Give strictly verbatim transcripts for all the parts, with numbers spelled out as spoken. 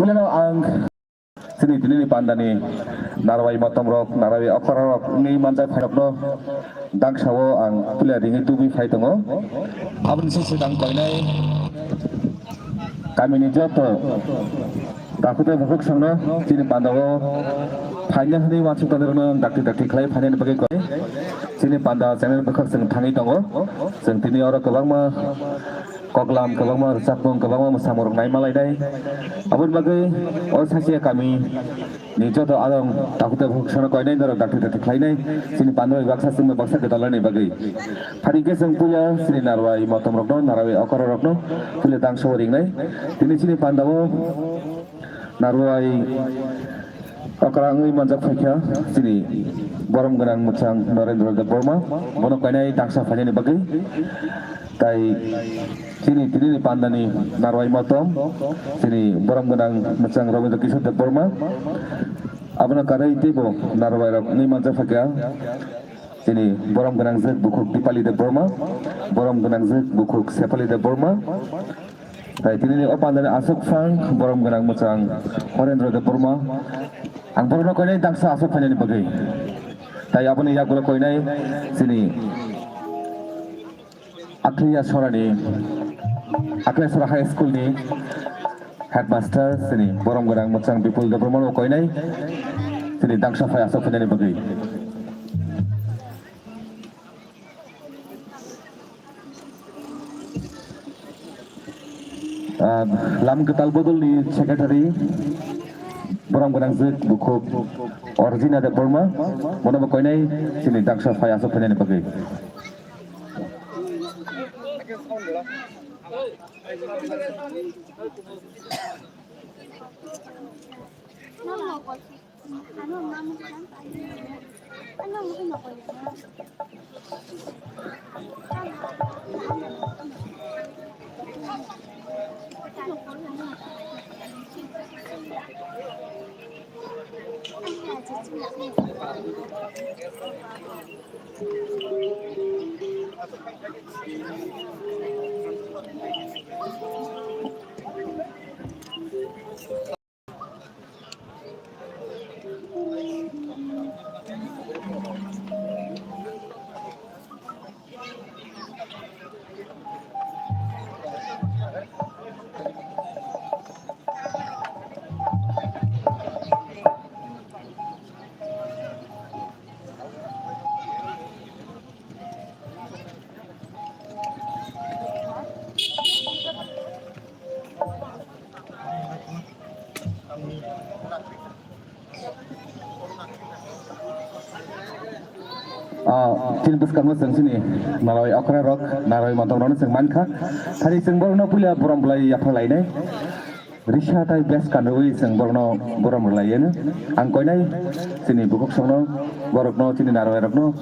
Ang chini tinini pandani narwai motom rok, narwai okra rok wngwi manjak phairokno dangsao ang puila ringwi tubui phai tongo. Aboni sese ang koinai kamini joto takhuk tei bukhuk songno chini pandao phaina hwnwi uansuk tongnai rokno dakti dakti khlai phainani bagwi koi. Chini panda channel bwkhak chwng thangwi tongo. Chwng tini oro kwbangma koklam, kwbangma rwchapmung, kwbangma mwsamung rok naima lainai. Aboni bagwi o Sasia kami ni joto adong takhuk tei bukhuk songno koinai norok dakti dakti khlainai. Chini pandao baksa chwngno baksa kwtal rwni bagwi. Phari khe chwng puila chini narwai motom rokno, narwai okra rokno puila dangsao ringnai. Tini chini pandao narwai okra wngwi manjak phaikha chini borom gwnang mwchang Norendra Debbarma, bono koinai dangsa phainani bagwi. Tai chini tinini pandani narwai motom chini borom gwnang mwchang Rabindra Kishore Debbarma, abono karwi teibo narwai rok wngwi manjak phaikha. Chini borom gwnang jwk bukhuk Dipali Debbarma, borom gwnang jwk bukhuk Sepali Debbarma. Tai tinini o pandani aswk phang borom gwnang mwchang Horendra Debbarma. Ang borokno koinai dangsa aswk phainani bagwi. Tai aboni yagulo koinai chini Akliya Sorani, Akliya Sora High School ni headmaster chini borom gwnang mwchang Bipul Debbarma no koinai chini dangsa phai aswk phainani bagwi. Ah, Lam Kwtal Bodolni secretary, borom gwnang jwk bukhuk Orjina Debbarma, bono bo koinai chini dangsa phai aswk phainani bagwi. Ah, chini bwskango chwng chini narwai okra rok, narwai motom rokno chwng mankha. Thani chwng borokno puila borom bwlai yapha lainai. Risa tai bes kanrwi chwng borokno borom rwlaiya. Ang koinai chini bukhuk songno borokno chini narwai rokno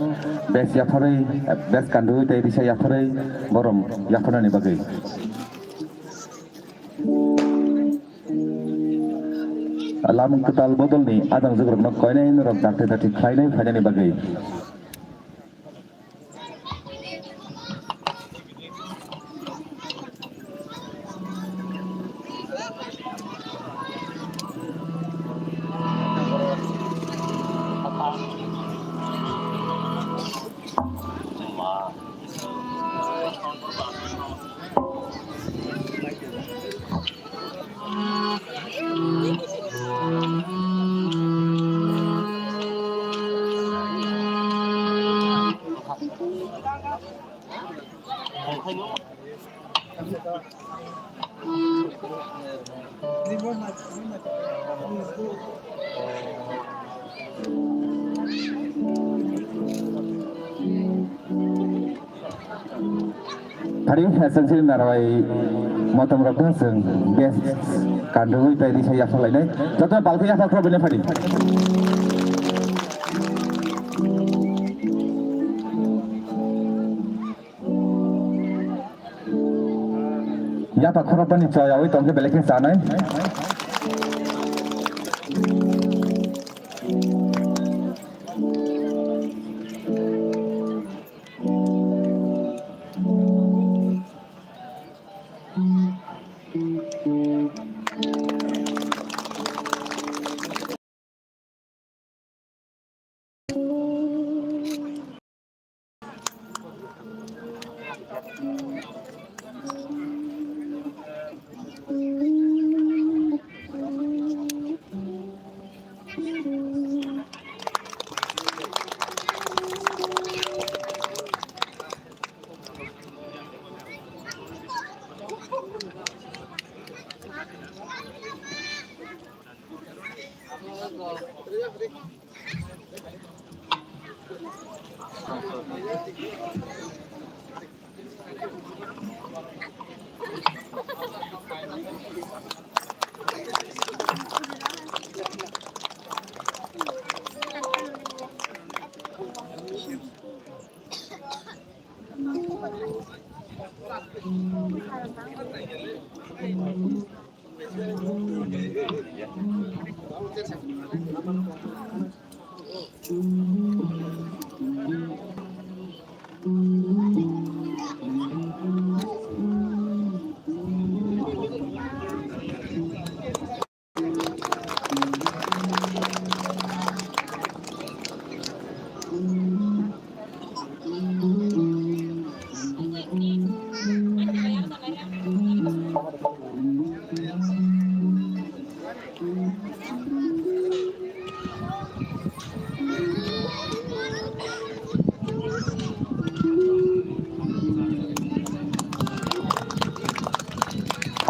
bes yapharwi, bes kanrwi tai risa yapharwi borom yapharnani bagwi. Lamung kwtal bodolni adang jugrokno koinai norok dakti dakti khlainai phainani bagwi. Thari, chwng chini narwai motom rok no chwng bes kanrwi tai risa yapha lainai. Joto balti yapha khro bini phadi. Yapha khorokbani choyawi tongkhe belai khe chanai.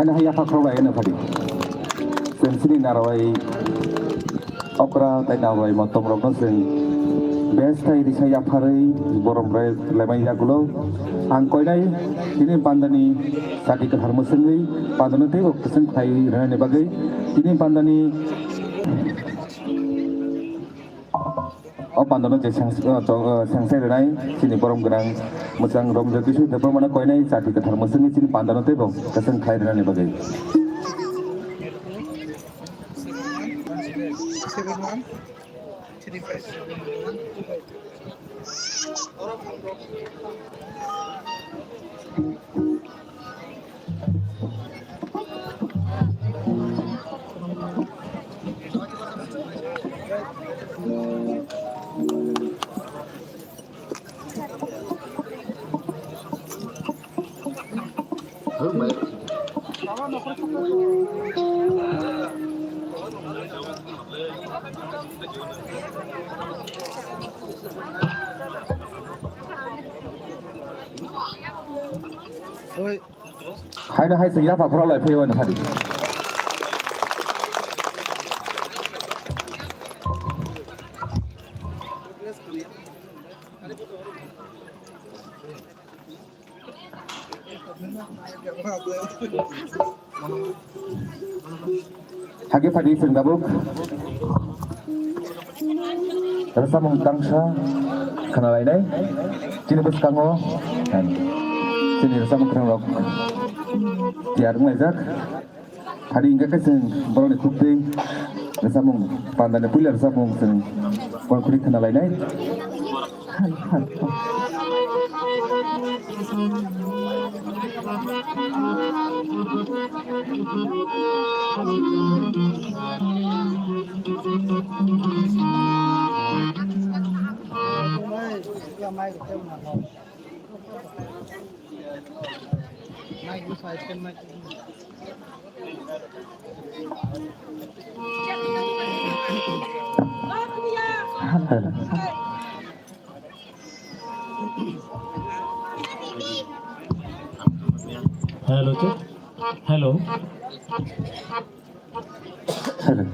Haino hai yapha khorok lai no phadi. Chwng chini narwai okra tai narwai motom rokno chwng best tai risa yapharwi borom rai lemai yagulo. Ang koinai tini pandani sati kwthar mwswngwi pandano teibo kwchwng khlai rwnani bagwi tini pandani O pandano je seng-, o to-, o sengsai rwnai chini borom gwnang mwchang Romjo Kishore Debbarmano koinai chati kwthar mwchangwi chini pandano teibo kwchwng khlai rwnani bagwi. Oi. Haino hai chwng yapha khorok lai phaiwi phadi. Hage phadi chwng tabuk rwchapmung tangsa khna lainai. Chini bwskango chini rwchapmung kwrwng rok tiyar wnglaijak. Phadi hingkha khe chwng borokni khuk twi rwchapmung pandani puila rwchapmung chwng borok khuri khna lainai. Hello, check. Hello. Hello.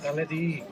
Dale di.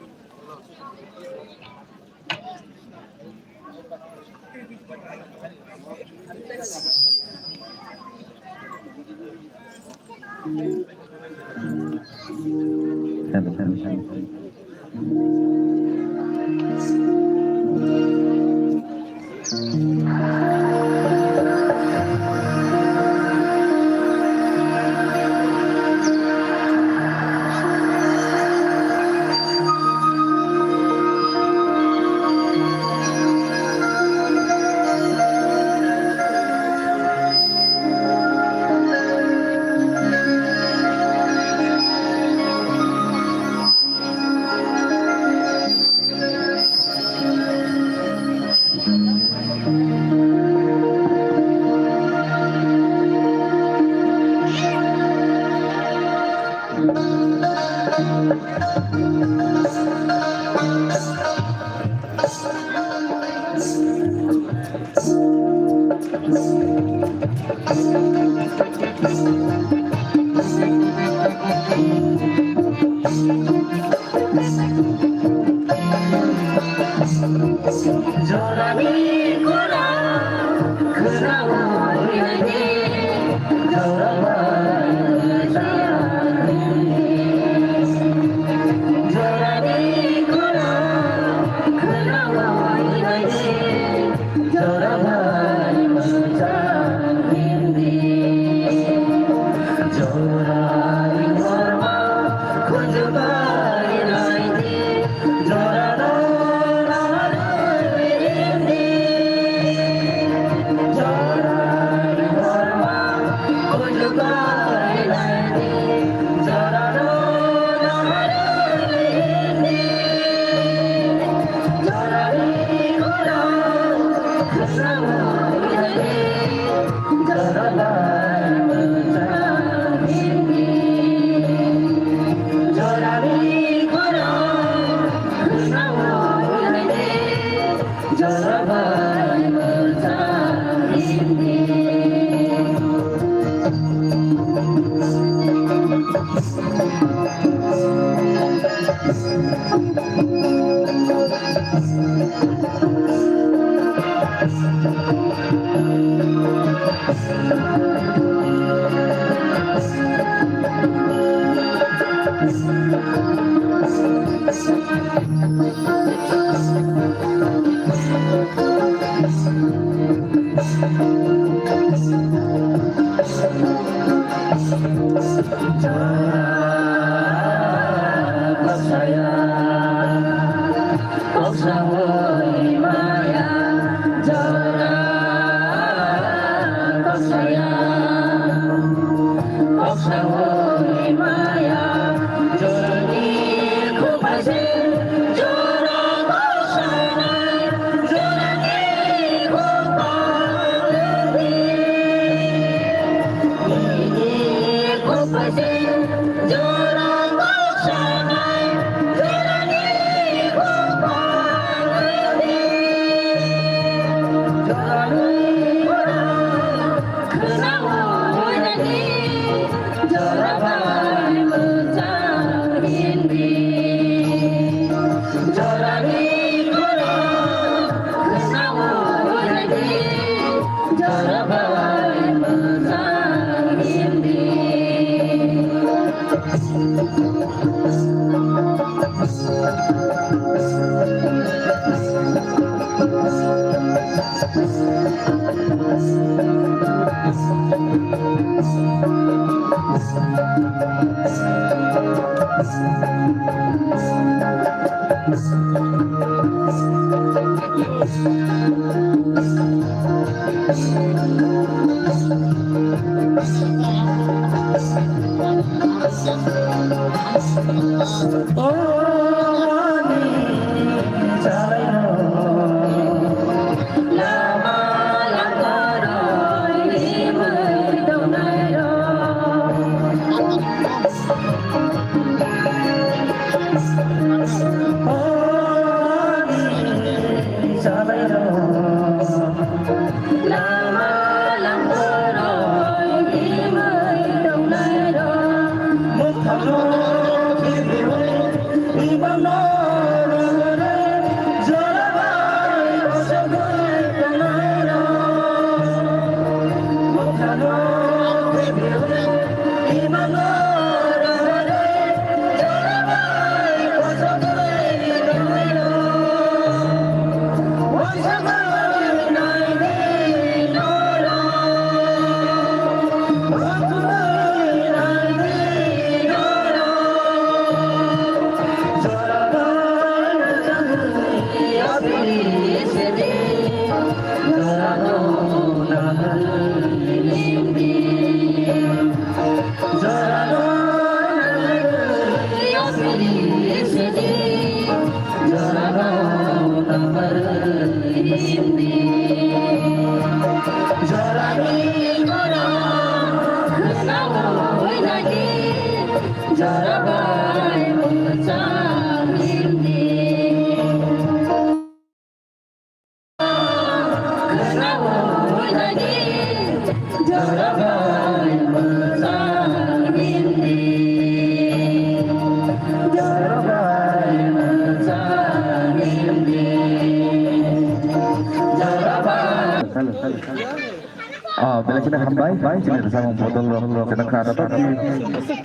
Ah, belai kheno hambai, bai, chini rwchapmung bodol rok, rok, rok, kheno khna da, da, da,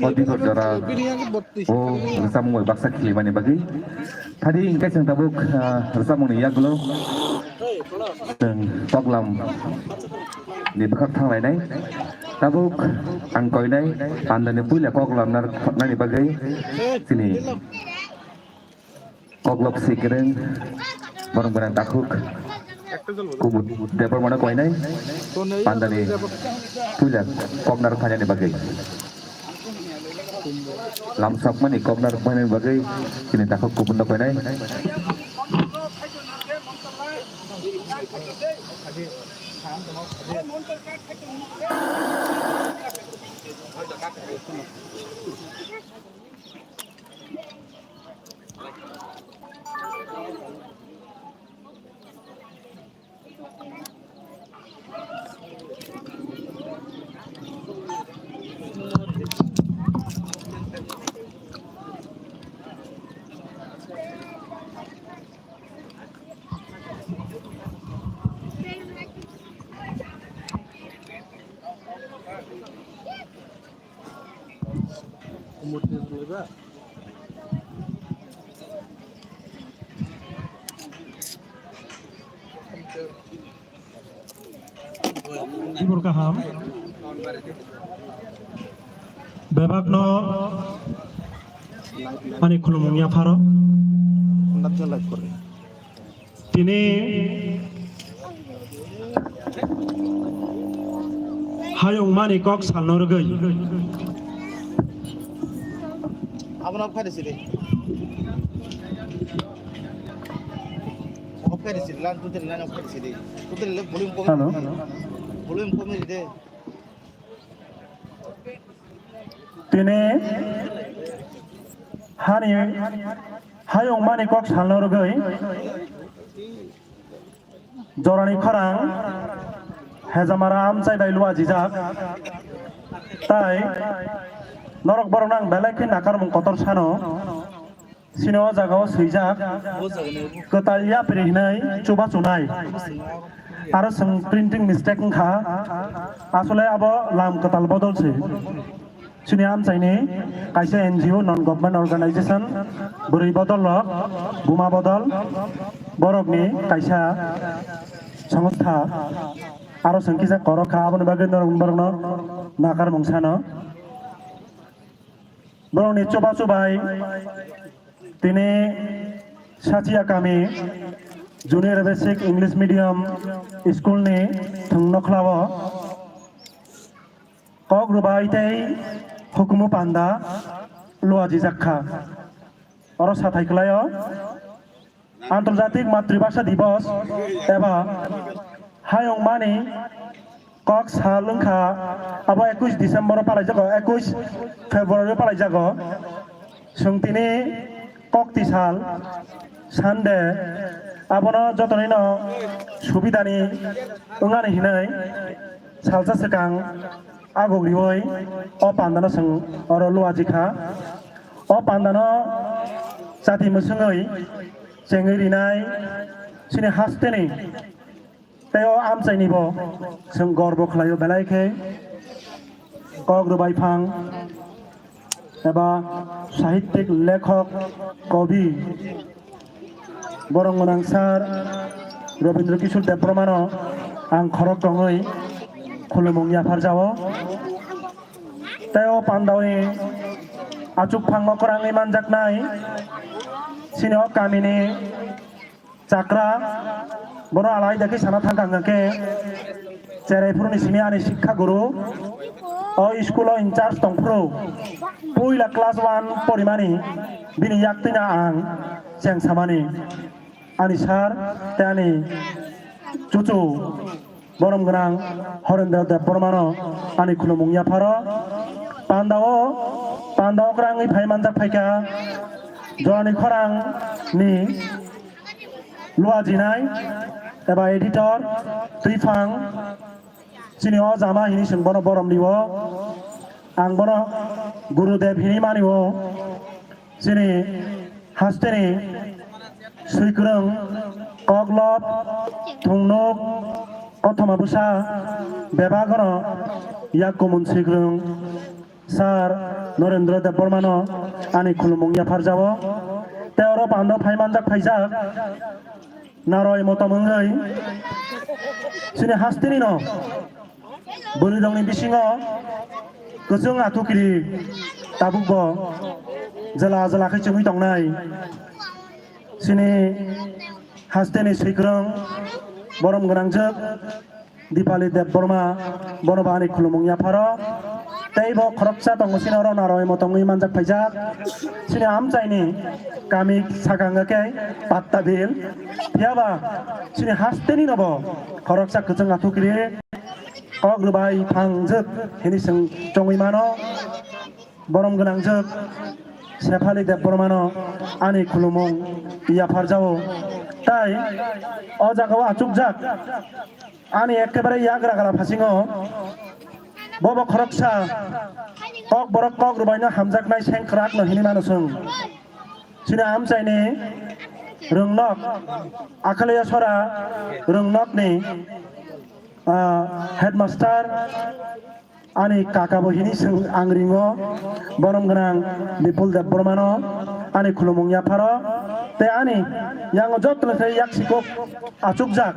o dibor jora, o rwchapmung bai baksa khilimani bagwi. Thadi hwnkhe chwng tabuk, ah, rwchapmungni yagulo chwng koklam ni bwkhak thanglainai. Tabuk ang koinai pandani puila koklam narwknani bagwi chini Koklop Sikreng, borok gwnang takhuk Kumud Debbarmano koinai pandani puila koknar phainani bagwi. Lamsokmani koknar phainani bagwi chini takhuk Kumudno koinai. Tibur kaham. Bebakno ani khulumung yapharo. Tini hayungmani kok salno rwgwi. Abono off khaidi sidi. Off khaidi sidi, lan tutri lan off khaidi sidi. Tutri le volume kom. Hello. Volume kom de. Tini hani hayungmani kok salno rwgwi jorani khorang Hejamara amchai bai luajijak. Tai norok borok nang belai khe nakarmung kotor sano. Sini o jaga o swijak kwtal yapri hinwi chuba chunai. Aro chwng printing mistake wngkha. Asole abo lam kwtal bodol se. Sini amchaini kaisa N G O, non government organization, bwrwi bodol rok, buma bodol, borokni kaisa songstha. Aro chwng kisa korok kha, aboni bagwi norok borokno nakarmung sano. Borokni chuba chubai tini Sachia kami Junior Basic English Medium School ni thwng nokhlao kok rwbai tei hukumu panda luajijak kha. Oro sathai kwlaio. Antarjatik Matribhasha Divas eba hayungmani kok sal wngkha, abo ekush December o palaijago, ekush February o palaijago. Chwng tini kokti sal, Sunday, abono jotonoino subidani wngnani hinwi salsa swkang aguk riwi o pandano chwng oro luajikha. O pandano chati mwswngwi chengwi rinai chini hasteni tei o amchainibo chwng gorbo khlaio belai khe kok rwbai phang eba sahittik lekhok kobi borom gwnang sir Rabindra Kishore Debbarmano ang khorok tongwi khulumung yapharjao. Tei o pandaoni achuk phango kwrangwi manjaknai chini o kamini chakra, bono alai dakhe sana thangkha hwnkhe cherai phuruni simi ani sikha guru o school o in charge tongphuru puila class one porimani bini yaktwino ang chengsamani ani sir tei ani chuchu borom gwnang Horendra Debbarmano ani khulumung yapharo. Pandao, pandao kwrangwi phai manjak phaikha jorani khorang ni luajinai eba editor Twifang chini o jama hini chwng bono borom rio. Ang bono Gurudev hini mani o. Chini hasteni swikwrwng, koklop, thungnuk, kothoma bwsa bebak no yak kumun swikwrwng sir Norendra Debbarmano ani khulumung yapharjao. Tei oro pando phai manjak phaijak. Naroi motom wngwi chini hasteni no bwrwirokni bisingo kwchwng athukiri tabukbo jela jela khe chwngwi tongnai. Chini hasteni swikwrwng borom gwnangjwk Dipali Debbarma, bono bo ani khulumung yapharo. Tei bo khoroksa tongo chini oro naroi motongwi manjak phaijak. Chini amchaini kami sakang khe Pattabil. Phiyaba chini hasteni nobo khoroksa kwchwng athukiri kok rwbai phangjwk hini chwng chongwi mano. Borom gwnangjwk Sefali Debbarmano ani khulumung yapharjao. Tai o jagao achukjak ani ekkebare yagra gra phasingo bobo khoroksa kok borok kok rwbaino hamjaknai sengkrakno hini mano chwng. Chini amchaini rwngnok Akhalaya Sora rwngnokni, ah, headmaster ani kaka bo hini chwng ang ringo borom gwnang Bipul Debbarmano ani khulumung yapharo tei ani yango joto khe yak sikok achukjak.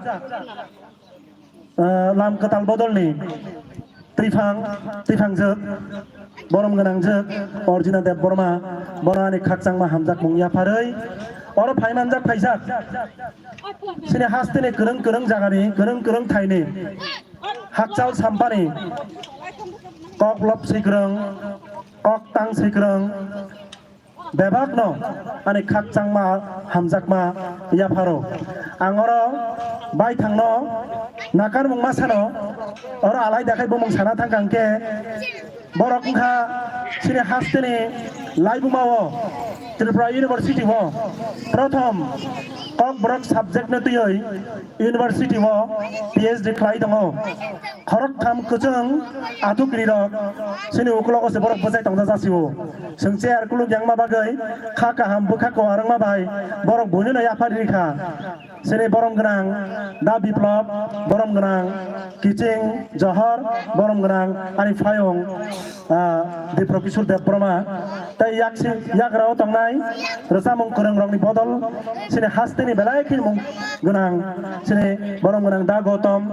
Ah, lam kwtal bodolni twiphang, twiphangjwk, borom gwnangjwk, Orjina Debbarma, bono ani khakchangma hamjakmung yapharwi, oro phaimanjak phaijak, chini hasteni kwrwng kwrwng jagani, kwrwng kwrwng thaini, hakchal sampani, koklop swikwrwng, koktang swikwrwng, bebakno ani khakchangma hamjakma yapharo. Ang oro baithangno nakarmung masano oro alai dakhai bumung sana thangkha hwnkhe borok wngkha chini hasteni laibumao Tripura University o prothom kokborok subject no twiwi university o P H D khlai tongo. Khoroktham kwchwng athukrirok chini uklogo se borok bwchai tongja jasio. Chwng chair kuluk yangma bagwi kha kaham bwkha kwar wngma bai borok buino no yaphar rikha. Chini borom gwnang Da Biplop, borom gwnang Kiching Johor, borom gwnang ani phayung, ah, Dipro Kishore Debbarma. Tei yaksi yagra o tongnai rwchapmung kwrwng rokni bodol chini hasteni belai khimung gwnang chini borom gwnang Da Gautam.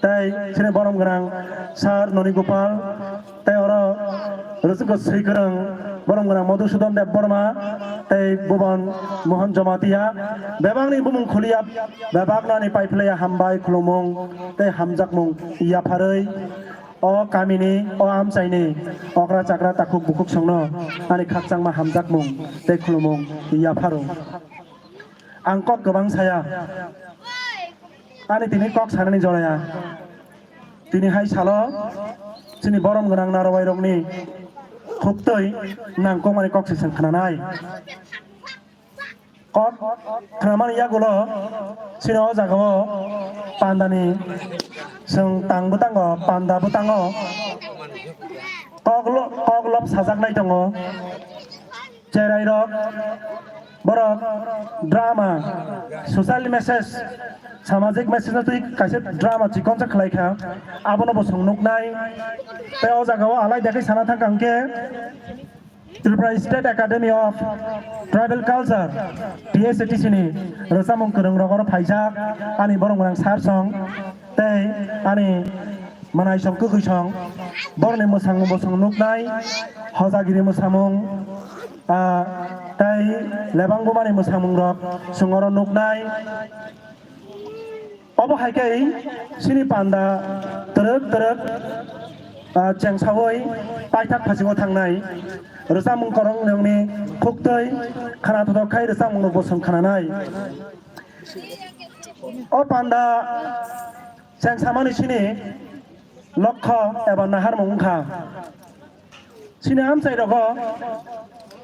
Tei chini borom gwnang Sir Noni Gopal, tei oro rwchapmung swikwrwng borom gwnang Madhusudan Debbarma, tei Bhuban Mohan Jamatia, bebakni bumung khuliya, bebakno ani paiphlaiya hambai khulumung tei hamjakmung yapharwi o kamini, o amchaini okra chakra takhuk bukhuk songno ani khakchangma hamjakmung tei khulumung yapharo. Ang kok kwbang saya. Ani tini kok sanani joraya. Tini hai salo chini borom gwnang narwai rokni khuktwi nangkukmani kok se chwng khnanai. Kok khnamani yagulo chini o jagao pandani chwng tang bwtango, panda bwtango kok lo-, kok lop sajaknai tongo. Cherai rok Borok drama, social message, samajik message no twi kaisa drama chikonsa khlai kha, abono bo chwng nuknai. Tei o jaga o alai dakhe sana thang kha hwnkhe Tripura State Academy of Tribal Culture, T S A T C ni rwchapmung kwrwng rok oro phaijak, ani borok mwnang sar song tei ani mwnai song kwkhwi song, borokni mwsamung bo chwng nuknai, hojagiri mwsamung, ah, tei lebang bumani mwsamung rok chwng oro nuknai. Obo hai khe chini panda twrwk twrwk, ah, chengsaui paithak phasingo thangnai. Rwchapmung kwrwng nokni khuktwi khana thothok khai rwchapmung rokbo chwng khananai. O panda chengsamani chini lokho eba naharmung wngkha. Chini amchai rogo,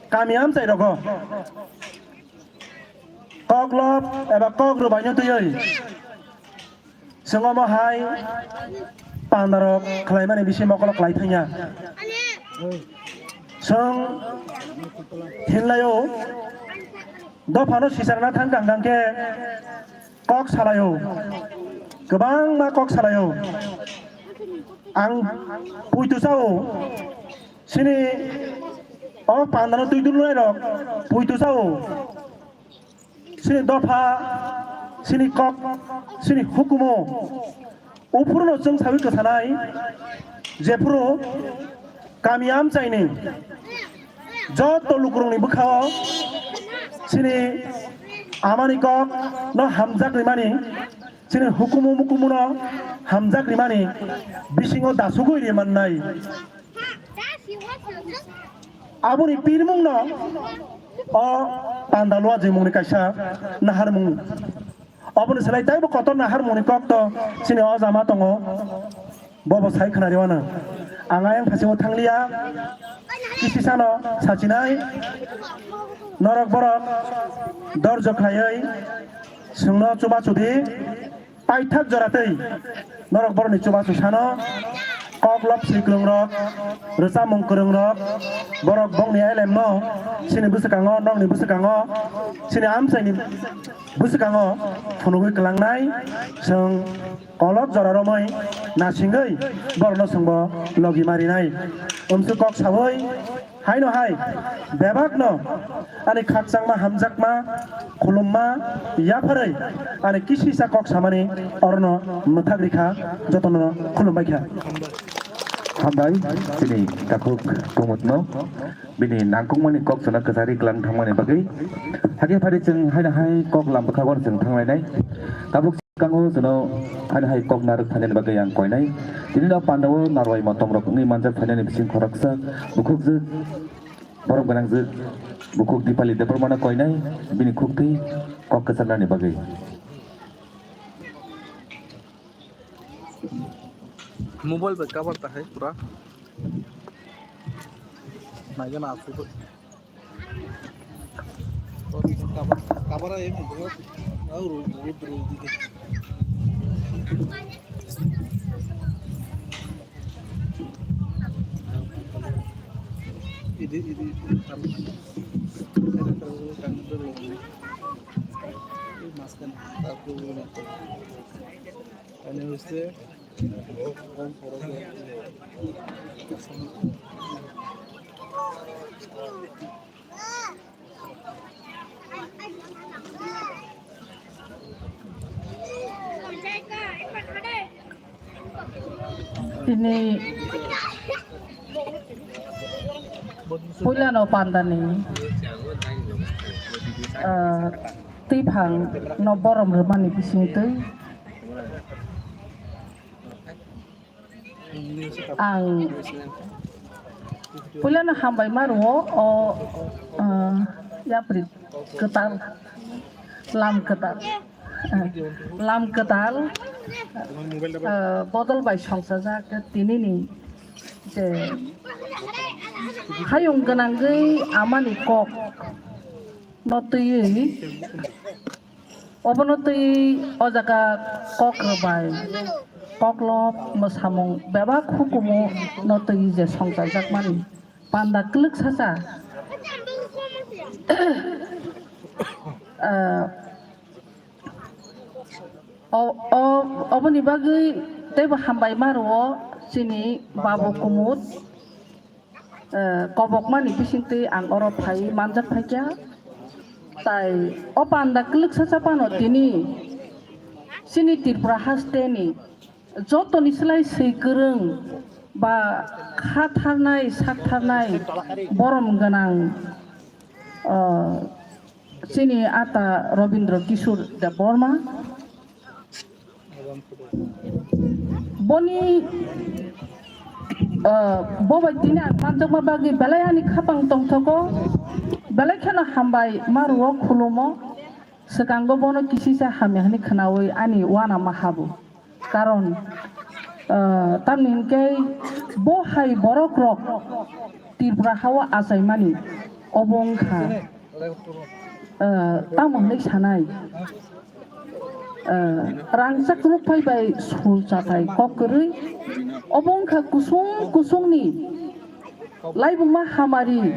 kami amchai rogo kok lop eba kok rwbaino twiwi chwng omo hai pandarok khlaimani bisi mokolo khlai thangya. Chwng hinlaio, dophano sicharna thang kang kang khe kok salaio, kwbangma kok salaio. Ang puitu sao, chini o pandano twi dulnai rok puitu sao, chini dopha, chini kok, chini hukumu. Uphuru no chwng sawi kwsanai, jephuru kami amchaini joto lukurokni bwkhao chini amani kok no hamjak rimani, chini hukumu mukumu no hamjak rimani bisingo dasugwi rimannai. Aboni pirmung no o panda lua jemungni kaisa naharmung. Oboni slai taibo kotor naharmungni kok to chini o jama tongo. Bobo sai khwnariwano. Ang ayang phasingo thangliya. Kisisano sachinai. Norok borok dorjo khlaiwi chwngno chubachu di. Paithak jora twi norok borokni chubachu sano kok lop swi kwrwng rok, rwchapmung kwrwng rok, borok bongni elemno chini bwswkango, nokni bwswkango, chini amchaini bwswkango phunugwi kwlangnai, chwng kolok jora romwi nasingwi borokno chwngbo logi marinai. Umsuk kok sawi haino hai bebakno ani khakchangma, hamjakma, khulumma yapharwi ani kisisa kok samani orono mwthak rikha, jotono khulumbai kha. Hambai chini takhuk Pramodno bini nangkukmani kok sana kwchari kwlang thangmani bagwi. Hakhe phari chwng haino hai kok lam bwkhago chwng thanglainai. Tabuk Kango jono ani hai kok narwk phainani bagwi ang koinai. Tini no pandao narwai motom rok wngwi manjak phainani bising khoroksa bukhukjwk, borok gwnangjwk, bukhuk Dipali Debbarmano koinai, bini khuktwi kok kwcharnani bagwi. Mobile bai cover ta hai pura. Naigana aswk. Tini puilano pandani, ah, twiphang no borom rwmani bisingtwi ang puilano hambai ma rwo o, ah, yapri kwtal, lam kwtal, ah, lam kwtal, ah, bodol bai songchajak tini ni je hayung gwnangwi amani kok no twiwi, obono twiwi o jaga kok rwbai, koklop, mwsamung bebak hukumu no twiwi je songchaijakmani panda kwlwksacha. Ah, o, o, oboni bagwi teibo hambai ma rwo chini Babu Kumud, ah, kobokmani bisingtwi ang oro phai manjak phaikha. Tai o panda kwlwksa sa phano tini chini Tripura hasteni jotoni slai swi kwrwng ba kha tharnai, sak tharnai, borom gwnang, ah, chini ata Robindra Kishore Debbarma. Boni, ah, bo bai tini ang manjakma bagwi belai ani khapang tongthogo, belai kheno hambai ma rwo, khulumo. Swkango bono kisisa hamya hwnwi khwnawi ani uanama habo. Karon, ah, tamni hwnkhe bo hai borokrok Tripura hao achaimani obo wngkha, ah, tamo hwnwi sanai, ah, rangchak rukphai bai sul chathai kok kwrwi, obo wngkha kusung kusungni laibuma hamari.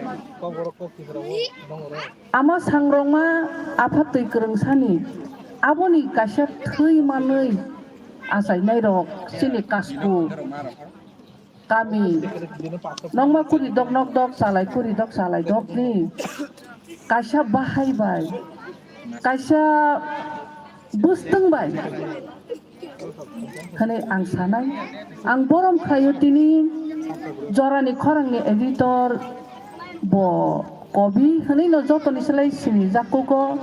Ama sangrokma apha twi kwrwngsani aboni kaisa thwi manwi achainairok chini Kasku kami nokma kuri dok nok dok chalai kuri dok chalai dokni kaisa bahai bai, kaisa bwstwng bai hwnwi ang sanai. Ang borom khlaio tini jorani khorangni editor bo kobi hwnwi no jotoni slai sinijakkugo.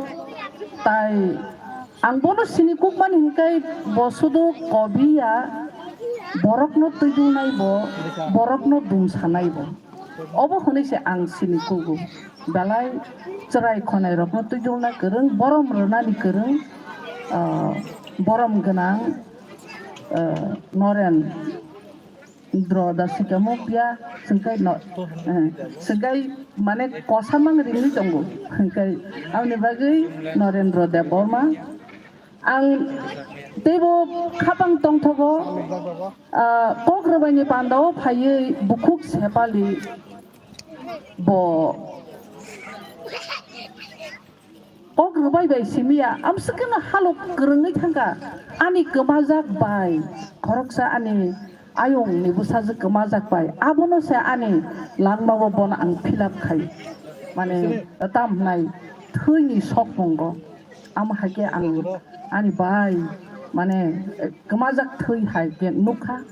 Tai ang bono sini kukmani hwnkhe bo sudu kobi ya, borokno twijlnai bo, borokno dum sanai bo. Obo hwnwi se ang sini kugo. Belai chwrai khonai rokno twijlna kwrwng, borom rwnani kwrwng, ah, borom gwnang, ah, Norendra da sikamo phiya, swngkai no, eh, swngkai mane kosa mang ringwi tongo, hwnkhe aboni bagwi Norendra Debbarma. Ang teibo khapang tongthogo, ah, kok rwbaini pandao phaiwi bukhuk Sepali bo kok rwbai bai simiya, amswkeno halok kwrwngwi thangkha. Ani kwmajak bai khoroksa ani ayongni bwsajwk kwmajak bai, abono se ani langmao bono ang fill up khai, mane tam hwnai thwini sokmungo. Amo hai khe ang ani bai, mane, kwmajak thwi hai khe nukha.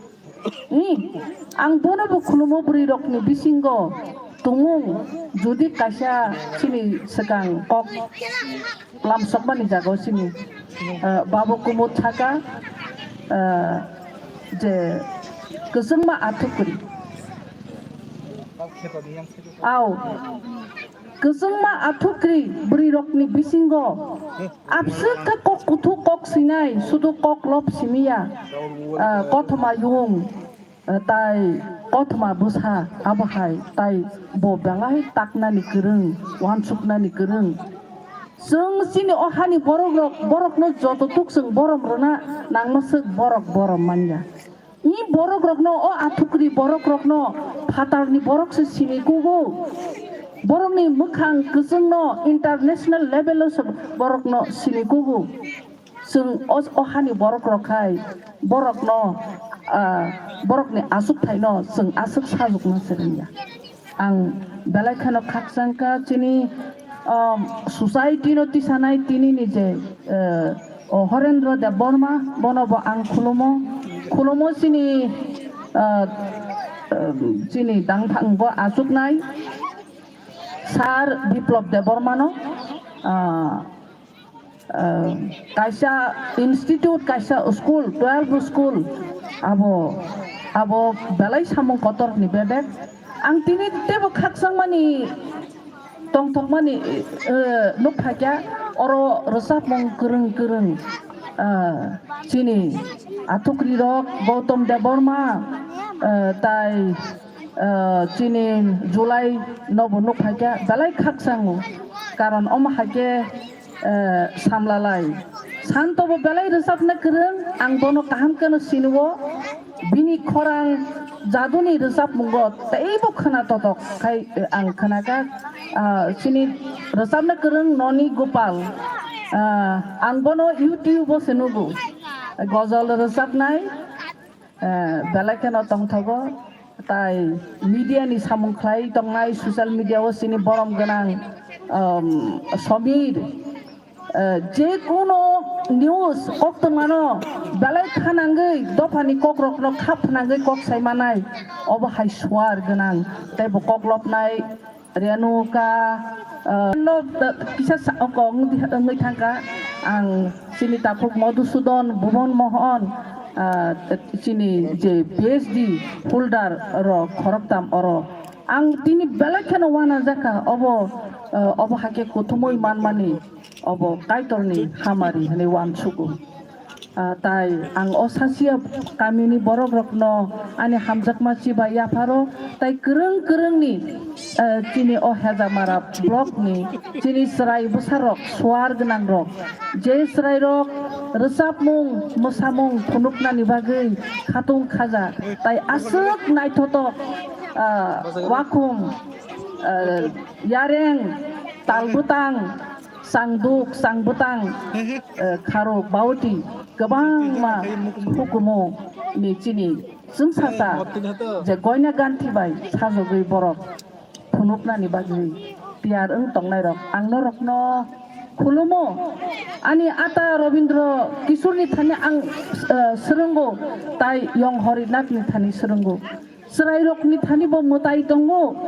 Ni, ang bono bo khulumo bwrwi rokni bisingo tongmung, jodi kaisa chini swkang kok lamsokmani jagao chini, ah, Babu Kumud saka, ah, je kwchwngma athukri. Au. Kwchwngma athukri bwrwi rokni bisingo abswk khe kok kuthuk kok swinai, sudu kok lop simiya, ah, kothoma yung, ah, tai kothoma bwsa abo hai, tai bo belai taknani kwrwng, uansuknani kwrwng. Chwng chini o hani borok rok, borokno joto tuk chwng borom rwna nangma swk borok borom manya. I borok rokno, o athukri borok rokno, phatarni borok se sini kugo. Borokni mwkhang kwchwngno international level o se borokno sini kugo. Chwng o, o hani borok rok khai borokno, ah, borokni achuk thaino chwng aswk sajwkna se rwngya. Ang belai kheno khakchangkha chini, um, society no tisanai tini ni je, eh, o Horendra Debbarma, bono bo ang khulumo, khulumo chini, eh, eh, chini dangphang bo achuknai Sir Biplab Debbarma no, ah, ah, kaisa institute, kaisa school, twelve school, abo, abo belai samung kotor ni bedek. Ang tini teibo khakchangmani, tongthokmani, eh, nukphaikha, oro rwchapmung kwrwng kwrwng, ah, chini athukri rok, Gautam Debbarma, eh, tai, eh, chini July nobo nukphaikha, belai khakchango. Karon omo hai khe, eh, samlalai. Santo bo belai rwchapna kwrwng, ang bono kaham kheno sinio. Bini khorang jaduni rwchapmungo teibo khwna totok khai, eh, ang khwnakha. Ah, chini rwchapna kwrwng Noni Gopal. Ah, ang bono YouTube-o se nugo. Gojol rwchapnai, ah, belai kheno tongthogo. Tai media ni samung khlai tongnai, social media-o chini borom gwnang, um, Samir. Eh, je kono news koktwmano belai khanangwi dophani kokrokno khap phnangwi kok sai manai, obo hai suar gwnang, tei bo koklopnai Renuka, eh, no, eh, kisa sa-, kok wngwi thangkha. Ang chini takhuk Madhusudan, Bhuban Mohan, eh, chini je PhD holder rok khoroktham oro. Ang tini belai kheno uanajakha, obo, eh, obo hakhe kuthumwi manmani. Obo Kaitorni hamari hwnwi uansugo. Ah, tai ang o Sasia kamini borokrokno ani hamjakma chibai yapharo, tai kwrwng kwrwngni, eh, chini o Hejamara blockni chini chwrai bwsarok, suar gwnangrok, je chwrairok rwchapmung, mwsamung phunuknani bagwi khatung khaja, tai aswk naithotok, ah, wakhung, ah, yareng, talbwtang, changduk, changbwtang, eh, kharok, bauti, kwbangma hukumu ni chini chwngsasa je Goina Ganthi bai sajagwi borok phunuknani bagwi tiyar wng tongnairok ang norokno khulumo. Ani ata Robindra Kishorni thani ang, eh, swrwngo, tai Yong Horinathni thani swrwngo. Chwrairokni thani bo mwtai tongo.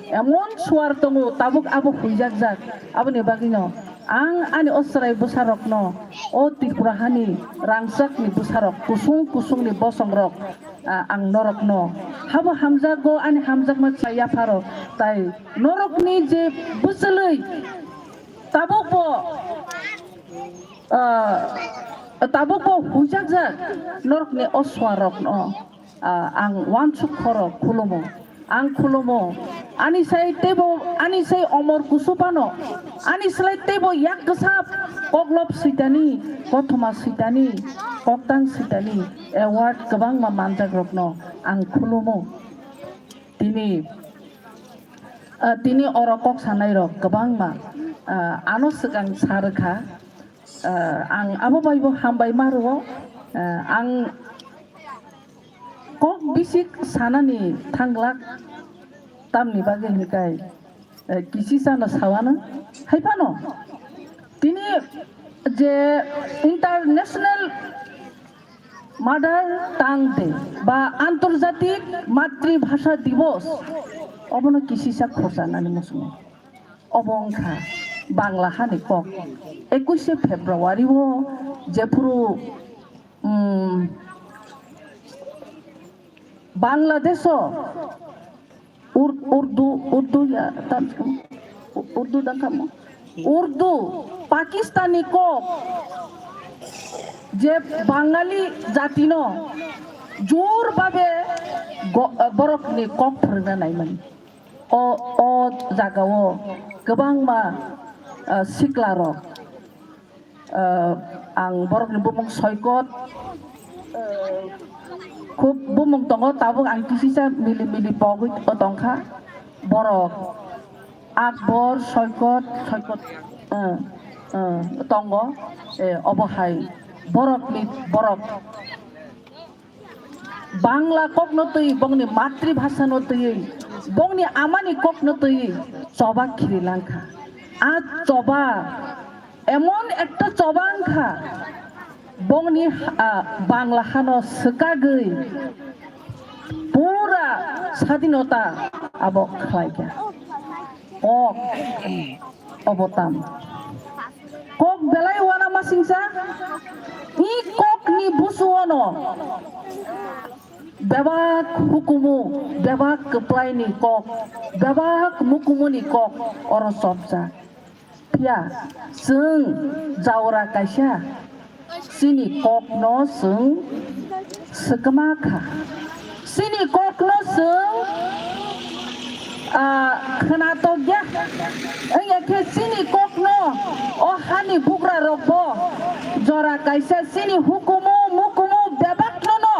Emon suar tongo, tabuk abo huijakjak. Aboni bagwino ang ani o chwrai bwsarokno, o Tripura hani rangchakni bwsarok, kusung kusungni bosongrok, ah, ang norokno habo hamjakgo, ani hamjakma chaya pharo, tai norokni je bwchwlwi tabukbo, ah, tabukbo huijakjak norokni o suarokno. Ah, ang uansuk khoro khulumo. Ang khulumo. Ani sai teibo, ani sai omor kusu phano. Ani slai teibo yak kwsap koklop switani, kothoma switani, koktang switani award kwbangma manjakrokno ang khulumo. Tini, ah, tini oro kok sanairok kwbangma, ah, ano swkang sa rwkha. Ah, ang abo baibo hambai ma rwo. Ah, ang kok bisik sanani thanglak, tamni bagwi hinkai, eh, kisisano sawano. Hai phano tini je International Mother Tongue Day ba Antarjatik Matribhasha Divos, obono kisisa khorsa nani muchungo. Obo wngkha Bangla hani kok. Ekuishe February o jephuru, um, Bangladesh o Ur-, Urdu, Urdu ya, tam-, Urdu dangkamo. Urdu, Pakistani kok, je Bangali jatino jor babe go-, borokni kok phwrwngna naimani. O, o jagao kwbangma, ah, siklarok, ah, ang borokni bumung soikot, ah, khub bumung tongo, tabuk ang kisisa mili mili pogwi tongkha. Borok Akbor, soikot, soikot, ah, ah, tongo, eh, obo hai borokni borok. Bangla kokno twi, bongni matribhasano twi, bongni amani kokno twi choba khiri langkha. A choba emon ekta choba wngkha, bongni, ah, Bangla hano swkagwi pura sadinota abo khlaikha. Kok obo tam. Kok belai uanamasingcha, i kokni busuono bebak hukumu, bebak kwplaini kok, bebak mukumuni kok oro chopjak. Phiya chwng jaora kaisa chini kokno chwng swkma kha. Chini kokno chwng, ah, khwnatok ya. Wngya khe chini kokno o hani bugra rokbo jora kaisa chini hukumu mukumu bebakno no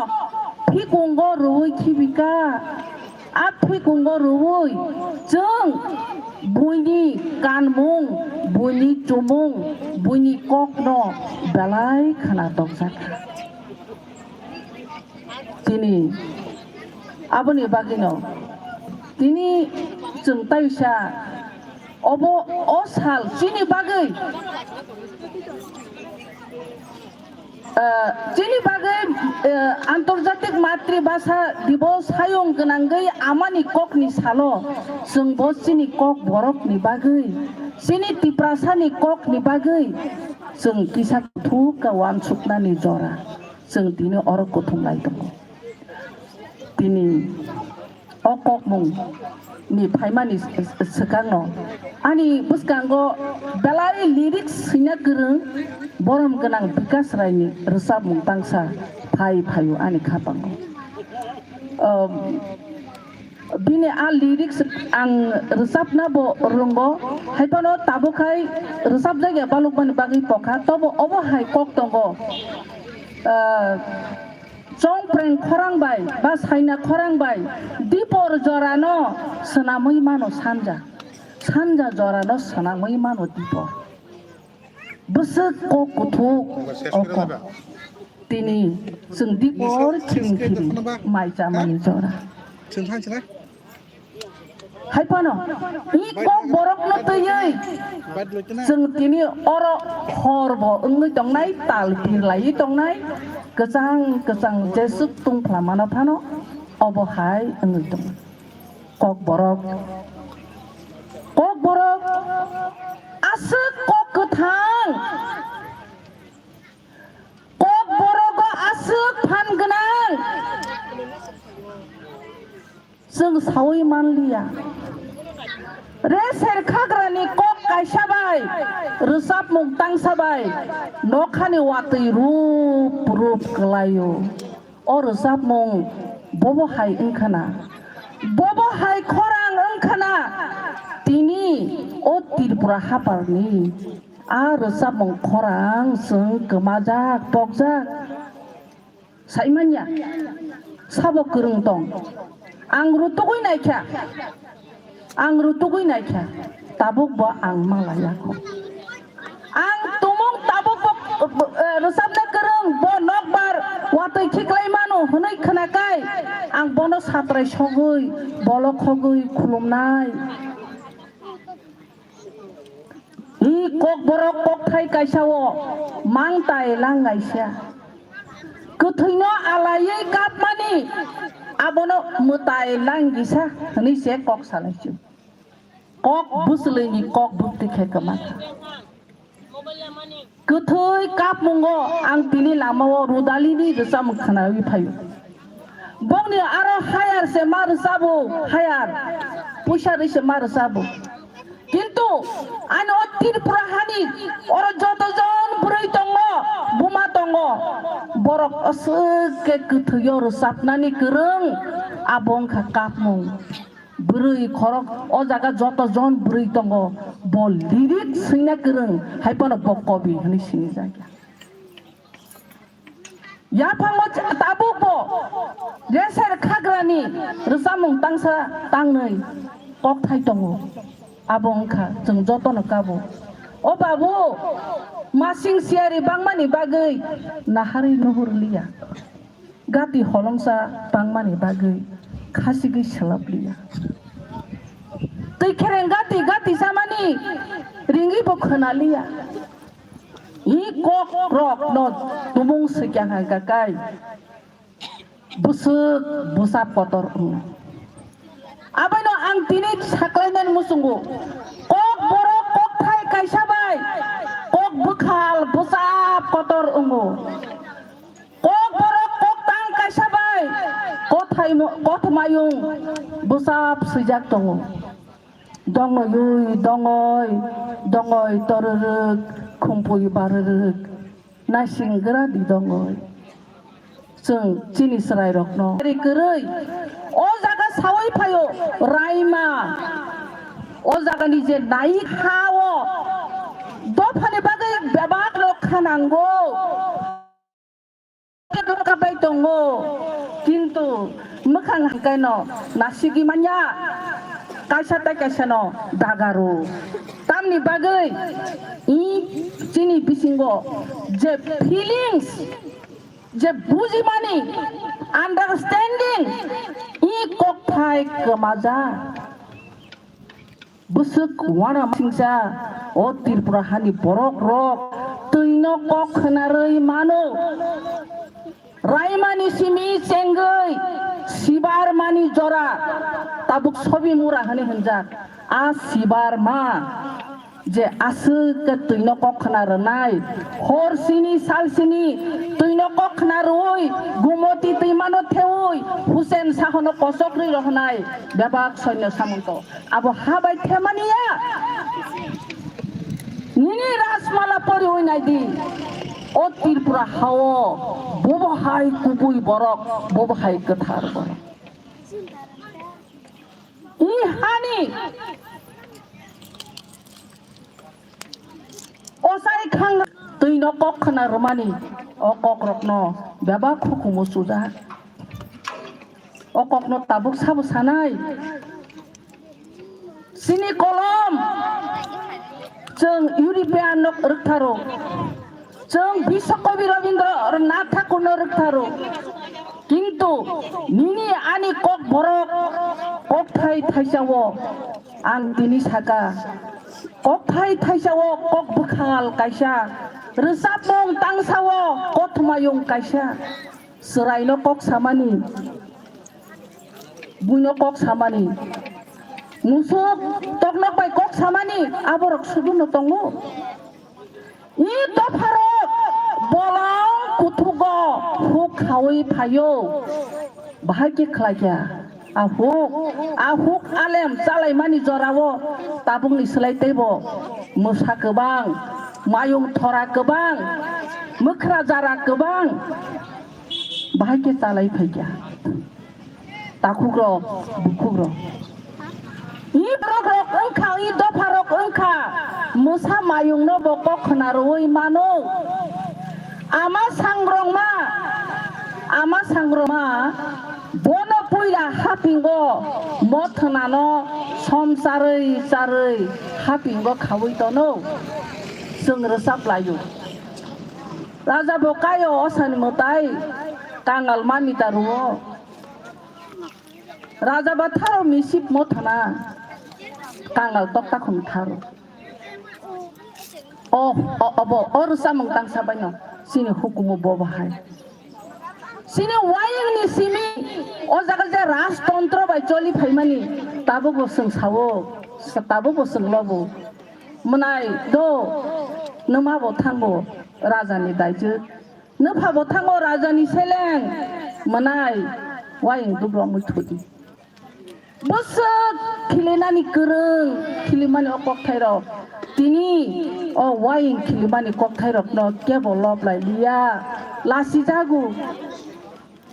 phikungo rwui khibika. A phikungo rwui chwng buini kanmung, buini chumung, buini kokno belai khwna tokjak. Tini aboni bagwino tini chwng taisa obo o sal chini bagwi, ah, chini bagwi, ah, Antarjatik Matribhasha Dibos hayung gwnangwi amani kokni salo chwngbo chini kok borokni bagwi, chini Tiprasani kokni bagwi chwng kisa kuthuk khe uansuknani jora. Chwng tini oro kuthum lai tongo. Tini o kokmung ni phaimani s-, s-, swkangno ani bwskango belai lyrics swina kwrwng borom gwnang Bikash Raini rwchapmung tangsa phai phaio ani khapango. Um, bini a lyrics ang rwchapna bo rwngo, haiphano tabuk hai rwchapjak ya balukmani bagwi kokha, tobo obo hai kok tongo. Uh, Chongpreng khorang bai ba saina khorang bai dipor jorano swnamwi mano sanja, sanja jorano swnamwi mano dipor. Bwswk kok kuthuk o kok. Tini chwng dipor khiring khiring mai chamani jora. Hai phano, i kok borokno twiwi chwng tini oro hor bo wngwi tongnai, tal pir laiwi tongnai, kwchang kwchang jeswk tungphla mano phano, obo hai wngwi tongo. Kok borok, kok borok, aswk kok kwthang, kok borogo aswk phan gwnang. Chwng saui manliya. Reser khagrani kok kaisa bai, rwchapmung tangsa bai, nokhani watwi rup rup kwlaio. O rwchapmung bobo hai wngkhana, bobo hai khorang wngkhana, tini o Tripura haparni a rwchapmung khorang chwng kwmajak, pokjak. Saimanya, sabo kwrwng tong. Ang rutugwi naikha, ang rutugwi naikha, tabuk bo ang malaya kho. Ang tumung tabuk bo, eh, rwchapna kwrwng, bo nokbar watwi khiklai mano hwnwi khwnakai, ang bono satrai sogwi, bolok khogwi khulumnai. I kok borok kokthai kaisa o mang tai lang kaisa. Kwthwino alaiwi kapmani abono mwtai lang gisa hwnwi se kok salai si. Kok bwswlwini kok bwktwi khe kwma kha. Kwthwi kapmungo ang tini lamao Rudalini rwchapmung khwnawi phaio. Bongni aro hayar se ma rwchabo, hayar. Puisa rwi se ma rwchabo. Kintu ani o Tripura hani oro joto jon bwrwi tongo, buma tongo. Borok aswk khe kwthwio rwchapnani kwrwng, abo wngkha kapmung. Bwrwi khorok o jaga joto jon bwrwi tongo, bo lyric swina kwrwng, hai phano bo kobi hwnwi sinijak ya. Yaphango ch-, tabuk bo reser khagrani rwchapmung tangsa tangnwi kokthai tongo. Abo wngkha chwng jotono kabo. O babu, masing siyari bangmani bagwi naharwi nuhur liya. Gati holongsa bangmani bagwi khasigwi swlap liya. Twi khereng gati gati samani ringwi bo khwna liya. I kok rok no tumung swkang hai kakai bwswk bwsa kotor wngo. Abono ang tini saklainani muchungo kok borok kokthai kaisa bai kok bwkhal bwsa kotor wngo. Kok borok kok tang kaisa bai kothai mo-, kothmayung bwsap swijak tongo. Dongoi, dongoi, dongoi, tororok, khumpui barorok, naising gra di dongoi. Chwng chini chwrairokno ri kwrwi o jaga saui phaio, raima. O jagani je nai ha-o dophani bagwi bebak rok khanango. Bai tongo, kintu Mwkhang hangkaino nasigwi manya, kaisa tai kaisano dagaru. Tamni bagwi i chini bisingo je feelings, je bujimani, understanding, i kokthai kwmajak. Bwswk uanama singcha o Tripura hani borok rok twino kok khwnarwi mano. Raimani simi chengwi sibar mani jora tabuk sobi mura hwnwi hwnjak. A sibar ma je aswk khe twino kok khwna rwnai, hor sini sal sini twino kok khwna rwui Gumoti twimano theui Hussein Sahono kosok rwi rohonai bebak soino samungko. Abo ha bai themani ya. Nini Rajmala poriwi naidi. O Tripura hao bobo hai kubui borok, bobo hai kwthar borok. I hani osai khang twino kok khwna rwmani o kokrokno bebak hukumu chujak. O kokno tabuk sabo sanai. Chini kolom chwng European no rwktharo, chwng Biswa Kabi Rabindranath Thakur no rwktharo, kintu nini ani kok borok kokthai thaisao ang tini saka, kokthai thaisao kok bwkhal kaisa, rwchapmung tangsao kothoma yung kaisa. Chwraino kok samani, buino kok samani, musuk toknok bai kok samani, aborok suduno tongo. I dopharok bolong kuthugo huk khaui phaio, bahai khe khlaikha. A huk, a huk alem chalaimani jorao tabukni slai teibo mwsa kwbang, mayung thora kwbang, mwkhra jara kwbang. Bahai khe chalai phaikha. Takhukrok, bukhukrok. I borok rok wngkha, i dopha rok wngkha. Mwsa mayung no bo kok khna rwui mano. Ama sangrongma, ama sangrongma, bono puila hapingo mothwnano som charwi charwi hapingo khaui tono. Chwng rwchap laio. Raja bo kaio osani mwtai, kangal mani ta rwo. Raja ba tharo misip mothana, kangal tokta khum tharo. O, o, obo, o rwchapmung tangsa baino, chini hukumu bo bahai. Chini wayingni simi, o jaga je rajtontro bai choli phaimani, tabukbo chwng sao, tabukbo chwng lobo. Mwnai do, nwma bo thango, rajani daijwk. Nwpha bo thango rajani seleng, mwnai, waying dubromwi thudi. Bwswk khilinani kwrwng, khilimani o kokthairok. Tini o waying khilimani kokthairokno kebo lob lai liya. Lasijago,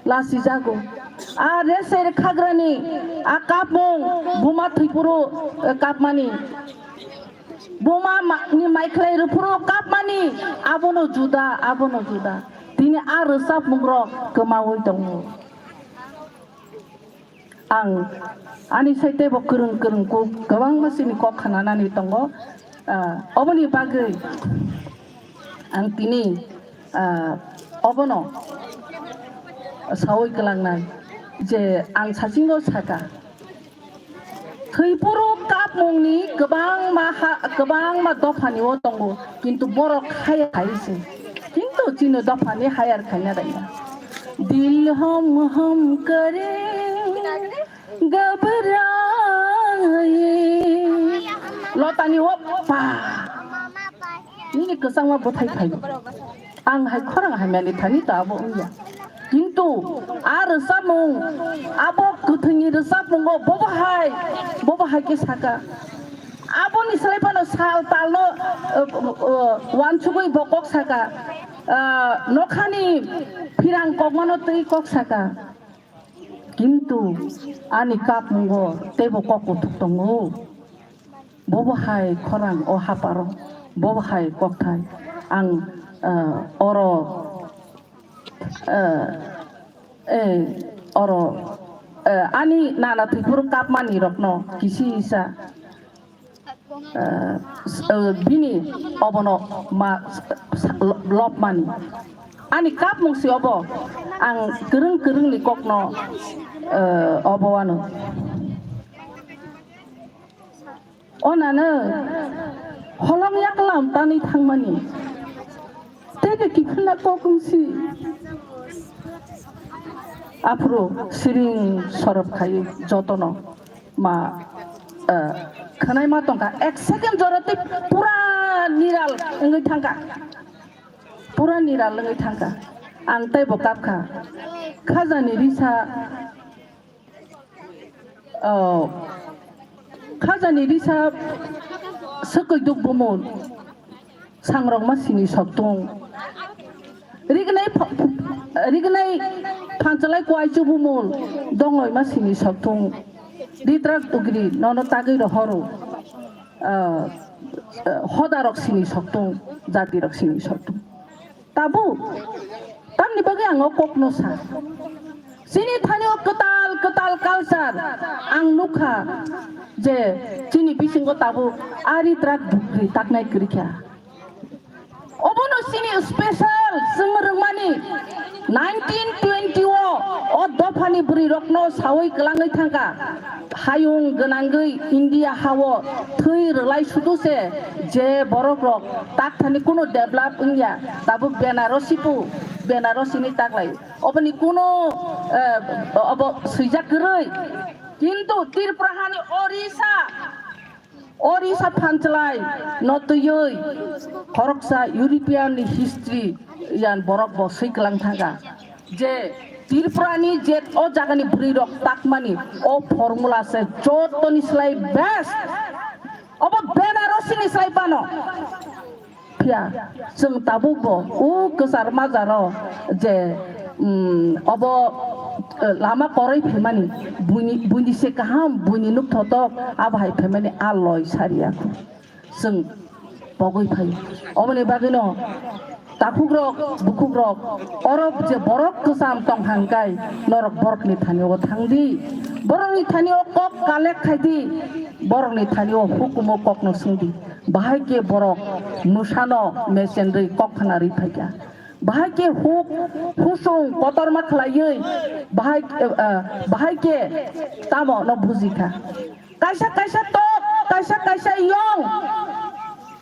lasijago. A reser khagrani, a kapmung, buma thwiphuru, eh, kapmani. Buma ma-, ni maikhlai rwphuru kapmani, abono juda, abono juda. Tini a rwchapmungrok kwmaui tongo. Ang ani side bo kwrwng kwrwng kuk kwbangma chini kok khnanani tongo. Ah, oboni bagwi ang tini, ah, obono saui kwlangnai je ang sachingo saka. Thwiphuru kapmungni kwbangma ha, kwbangma dophani o tongo, kintu borok haya hai se. Kintu chini dophani hayar khaina daina. Dil hum hum kare, ghabra ye. Lotani o pa. Nini kwchangma bwthai phai. Ang hai khorang hamyani thani ta abo wngya. Kintu a rwchapmung, abo kwthwini rwchapmungo bobo hai, bobo hai khe saka. Aboni slai phano sal talno, uh, uh, uansugwi bo kok saka. Uh, nokhani phirang kokmano twi kok saka. Kintu ani kapmungo teibo kok kuthuk tongo. Bobo hai khorang o haparo, bobo hai kokthai. Ang, ah, oro, ah, eh, oro Eh, ani nana thwiphuru kapmani rokno kisi isa, eh, s-, eh, bini obono ma s-, s-, lo-, lobmani. Ani kapmung si obo, ang kwrwng kwrwngni kokno, eh, obo ano. Onano holong yaklam tanwi thangmani. Tei de kiphilna kok wngsi. Aphuru siring sorop khai jotono ma, eh, khwnai ma tongkha. Ek second jora tei pura niral wngwi thangkha. Pura niral wngwi thangkha. Ang tei bo kapkha. Khajani risa Oh, khajani risa swkwi duk bumul, sangrok ma sini soktung. Rignai pha-, rignai phanchalai kuaichu bumul, dongloi ma sini soktung. Ritrak dugri, nono tagwi rohoro. Ah, ah, hodarok sini soktung, jatirok sini soktung. Tabuk, tamni bagwi ang o kokno sa. Chini thani o kwtal kwtal culture ang nukha je chini bisingo tabuk ari truck bukri taknai kwrwikha. Obono chini special chwng rwngmani nineteen twenty o, o dophani bwrwi rokno sawi kwlangwi thangkha. Hayung gwnangwi India hao thwi rwlai sudu se je borok rok tak thani kuno develop wngya, tabuk Benarasi pu, Benarasi ni taklai. Oboni kuno, eh, obo swijak kwrwi. Kintu Tripura hani Orissa, Orissa phanchalai no twiwi khoroksa European ni history yan borok bo swi kwlang thangkha. Je Tripura ni je o jaga ni bwrwi rok takmani o formula se joto ni slai best. Obo Benarasi ni slai bano. Phiya chwng tabuk bo o kwchar majaro je, mm, obo, eh, lama koroi phaimani buini, buini se kaham buini nuk thotok abo hai phaimani a loi sariya. Chwng pogwi phai. Oboni bagwino takhukrok, bukhukrok, orok je borok kwcham tong hangkai, norok borokni thani-o thangdi, borokni thani-o kok collect khaidi, borokni thani-o hukumo kokno swngdi. Bahai khe borok mwsano mechenrwi kok khnarwi phaikha. Bahai khe huk, husung kotorma khlaiwi, bahai, eh, eh, bahai khe tamo no bujikha. Kaisa kaisa tok, kaisa kaisa yong.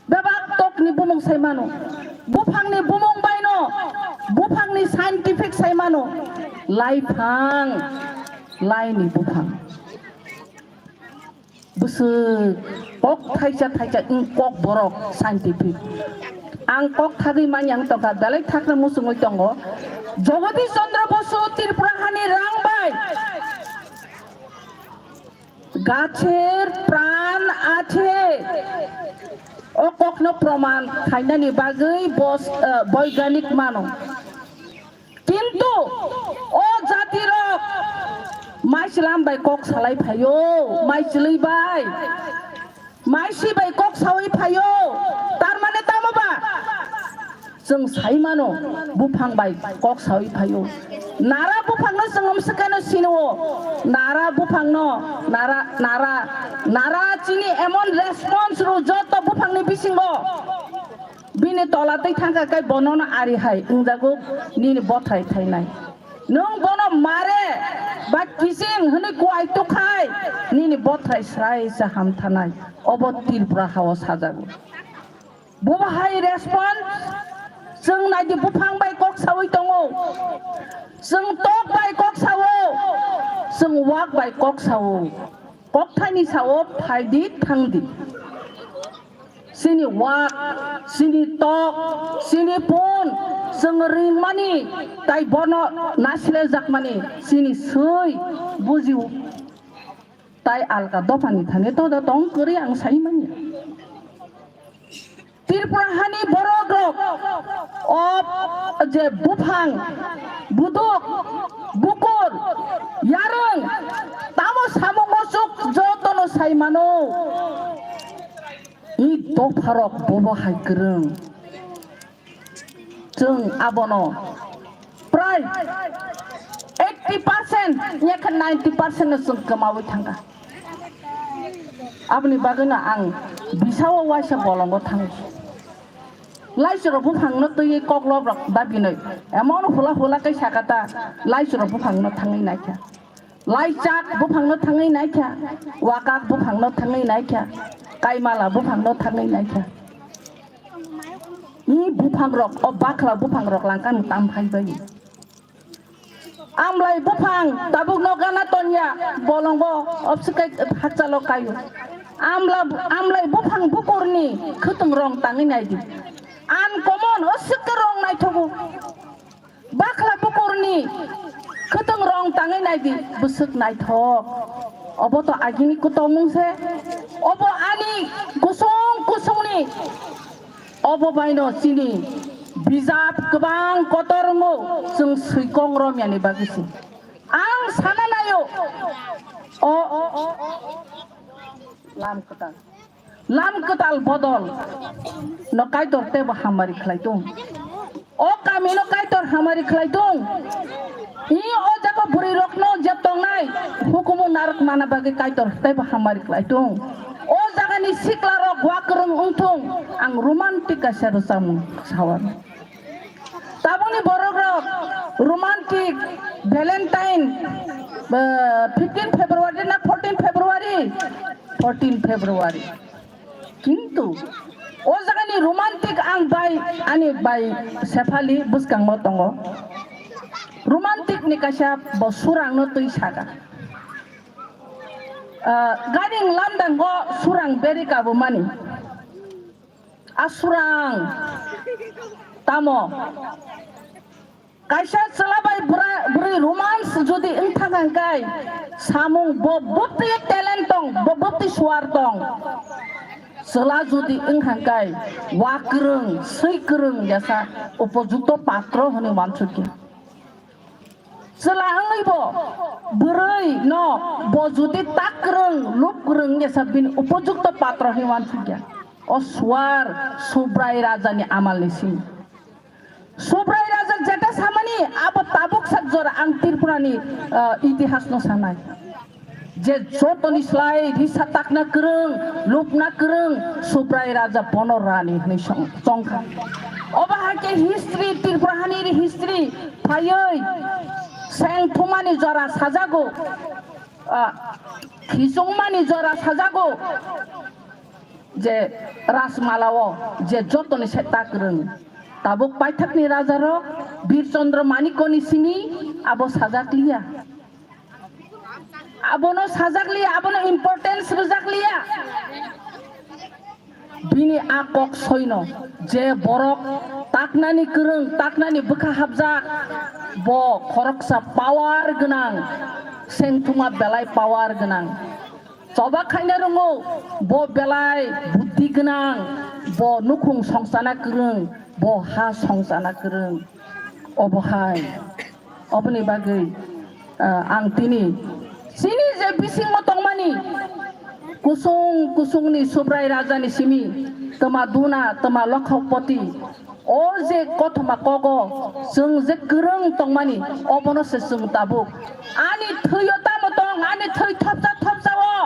Bebak tokni bumung sai mano. Buphangni bumung baino, buphangni scientific sai mano. Laiphang, laini buphang. Bwswk kok thaisa thaisa wng kok borok scientific. Ang kok thagwi manya wng tongkha, belai thakra muchungwi tongo. Jagadish Chandra Bosu Tripura hani rang bai. গাছের প্রাণ আছে, o kokno proman khainani bagwi bos-, eh, boiganik mano. Kintu o jatirok maichwlam bai kok salai phaio, maichwlwi bai. Maisi bai kok sawi phaio, tar mane tamo ba? Chwng sai mano, buphang bai kok sawi phaio. Nara buphangno chwng amswkano sinio. Nara buphangno, nara, nara, nara chini emon response rw joto buphangni bisingo. Bini tola twi thangkha khe bonono ari hai wngjago nini bothrai thainai. Nwng bono mare ba kiching hwnwi kuai tukhai nini bothrai srai se hamthanai. Obo Tripura hao sajago. Bobo hai response, chwng naidi buphang bai kok sawi tongo, chwng tok bai kok sao, chwng wak bai kok sao, kokthaini sao phaidi thangdi. Chini wak, chini tok, chini pun, chwng ringmani, tai bono nasilaijakmani, chini swi bujio. Tai alka dophani thani toda tong kwrwi ang sai manya. Tripura hani borok rok, o je buphang, buduk, bukur, yarwng, tamo samung muchuk jotono sai mano. I dopharok bobo hai kwrwng. Chwng abono prai eighty Eighty percent, yakha ninety percent no chwng kwmawi thangkha. Aboni bagwino ang bisao waisa bolongo thango. Laichwrok buphangno twiwi koklop rok da binoi. Emon hula hula khe sakha ta, laichwrok buphangno thangwi naikha. Laichak buphangno thangwi naikha, wakak buphangno thangwi naikha, kaimala buphangno thangwi naikha. I buphangrok, o bakhla buphangrok langkano tam phaibai. Amlai buphang tabukno gana tonya, bolongo obsikai hakchalo kaio. Amla, amlai buphang bukurni khwtwng rong tangwi naidi. Uncommon o swkhe rong naithogo. Bakhla bukurni khwtwng rong tangwi naidi, bwswk naithok. Obo to agini kwtwmung se. Obo ani kusung kusungni. Obo baino chini bijap kwbang kotor wngo, chwng swikong romyani bagwi se. Ang sana naio. O, o, o, o, o. Lam kwtal. Lam kwtal bodol no Kaitor teibo hamari khlai tung. O kami no Kaitor hamari khlai tung. I o jaga bwrwi rok no je tongnai hukumu narwk mana bagwi Kaitor teibo hamari khlai tung. O jaga ni sikla rok wa kwrwng wng thung, ang romantic kaisa rwchapmung sawan. Tabukni borok rok romantic, Valentine, eh, fifteen February na fourteen February? Fourteen February. Kintu o jagani romantic ang bai, ani bai Sefali bwskango tongo. Romantic ni kaisa bo surang no twi saka. Ah, gari lamdango surang beri kabumani. A surang tamo? Kaisa chwla bai bwra-, bwrwi romance jodi wng thang hang kai, samung bo bwtwi talent tong, bo bwtwi suar tong. Chwla jodi wng hang kai, wa kwrwng, swi kwrwng jesa upojukto patro hwnwi uansukya. Chwla wngwi bo bwrwi no bo jodi tak kwrwng, lup kwrwng jesa bini upojukto patro hwnwi uansukya. O suar Subrai Raja ni amal ni simi. Subrai Raja jeta samani abo tabuk sak jora ang Tripura ni, ah, itihas no sanai. Je jotoni slai risa takna kwrwng, lupna kwrwng, Subrai Raja bono rani hwnwi song-, chongkha. Obo hai khe history, Tripura hani ri history phaiwi seng thumani jora sajago, ah, khisungmani jora sajago. Je Rajmala o je jotoni se ta kwrwng, tabuk paithakni raja rok Bir Chandra Manikko ni simi abo sajak liya, abono sajak liya, abono importance rwjak liya. Bini a kok soino je borok taknani kwrwng, taknani bwkha hapjak, bo khoroksa power gwnang, sengthuma belai power gwnang. Choba khaina rwngo, bo belai buddhi gwnang, bo nukhung songchana kwrwng, bo ha songchana kwrwng. Obo hai, oboni bagwi, ah, ang tini chini je bisingmo tongmani kusung kusungni Subrai Rajani simi twma Duna, twma Lokhopoti, o je kothoma kogo chwng je kwrwng tongmani, obono se chwng tabuk. Ani thwio tamo tong, ani thwi thopsa thopsa o.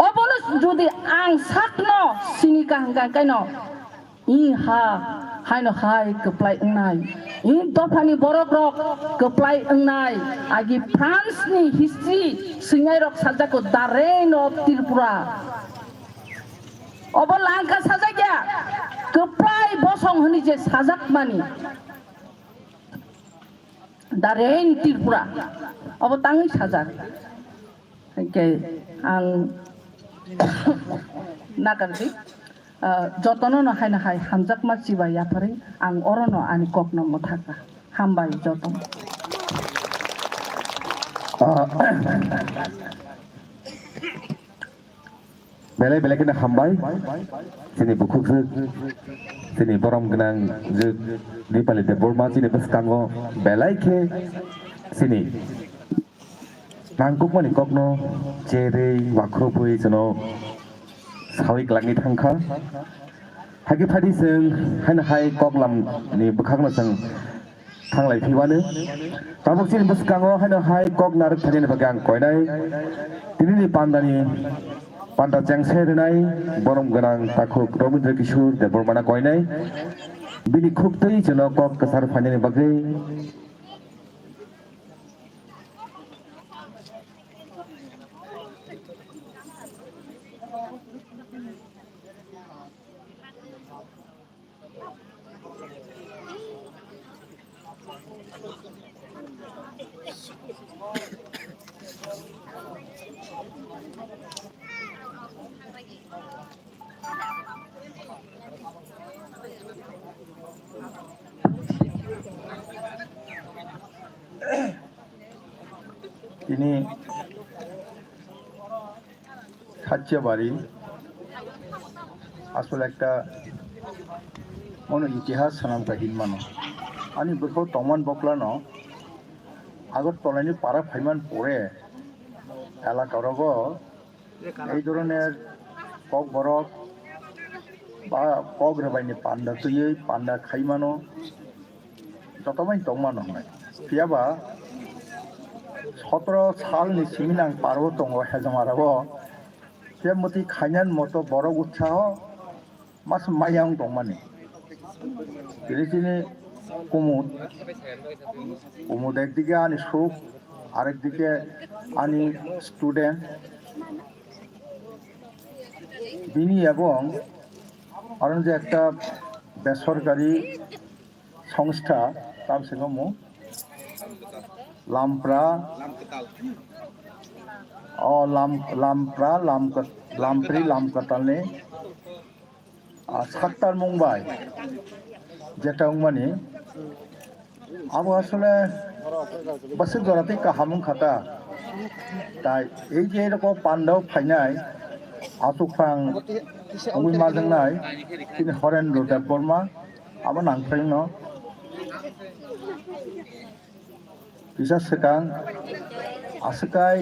Obono jodi ang sakno sini kaham kaham kaino, i ha, haino hai kwplai wngnai. I dophani borok rok kwplai wngnai. Agi France ni history swingnai rok sajako The Reign of Tripura. Obo langka sajak ya, kwplai bosong hwnwi je sajak mani. The Reign Tripura. Obo tangwi sajak. Hingke ang nakardi, ah, jotono no haino hai hamjakma chiba yapharwi ang orono ani kokno mwthaka. Hambai jotono. Ah, belai belai kheno hambai. Chini bukhuk jwk, chini borom gwnang jwk, Dipali Debbarma chini bwskango belai khe chini nangkukmani kokno cherwi wakhrupwi chwngno sawi glakni thangkha. Hakhe phadi chwng haino hai koklamni bwkhakno chwng Thanglai phimani. Tabuk chini bwskango haino hai kok narwk thani bagwi ang koinai. Tinini pandani panda chengse rwnai borom gwnang takhuk Rabindra Kishore Debbarmano koinai. Bini khuk twi chwngno kok kwchar phainani bagwi. Tini Khachiabari asole ekta mono itihas swnam kahi hinmano. Ani bwkhao tongman boklano Agartala ni para phaiman pore elaka rogo ei dhoroner kokborok ba kok rwbaini panda twiwi panda khaimano. Joto bai tongmano hwnwi. Phiyaba sotoro salni simi nang paro tongo Hejamarao. Khe mwtwi khainani moto borok utsaho mas maya wng tongmani. Tini chini Kumud, Kumud ekdike ani suk, arekdike ani student. Bini ebong aro je ekta besorkari songstha, tam se omo Lampra, o Lam-, Lampra, Lamkat-, Lampri, Lamkatalni, ah, saktar mung bai jeta wngmani, abo asole bwswk jora tei kaham wngkha ta. Tai ei je rokok pandao phainai, aswk phang wngwi majaknai, chini Horendro Debbarma, abo nangphai no kisa swkang aswk kai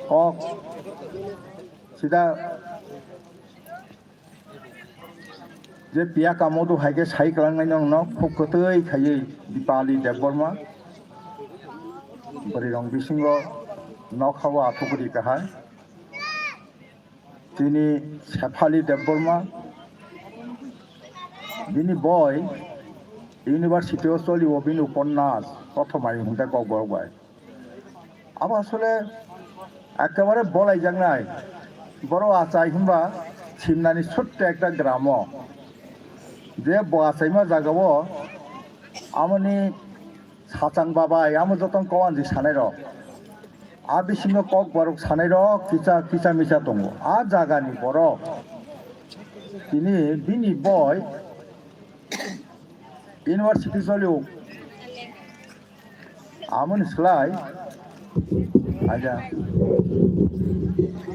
kok sida je piya kamo do hai khe sai kwlangnai nokno khuk kwtwi khaiwi Dipali Debbarma bwrwi rong bisingo nokha o athukuri kahai. Chini Sefali Debbarma, bini boi University o choli o bini uponnas kothomari hwnkhai kokborok bai. Abo asole ekebare bolaijaknai. Borok achai hwnba Simnani sutto ekta gramo. Je bo achaima jagao amoni Sachang babai, amo joto kowanjwi sanai rok. A bisingo kokborok sanai rok kisa, kisa misa tongo. A jagani borok tini bini boi university choli o. Amoni slai, aja.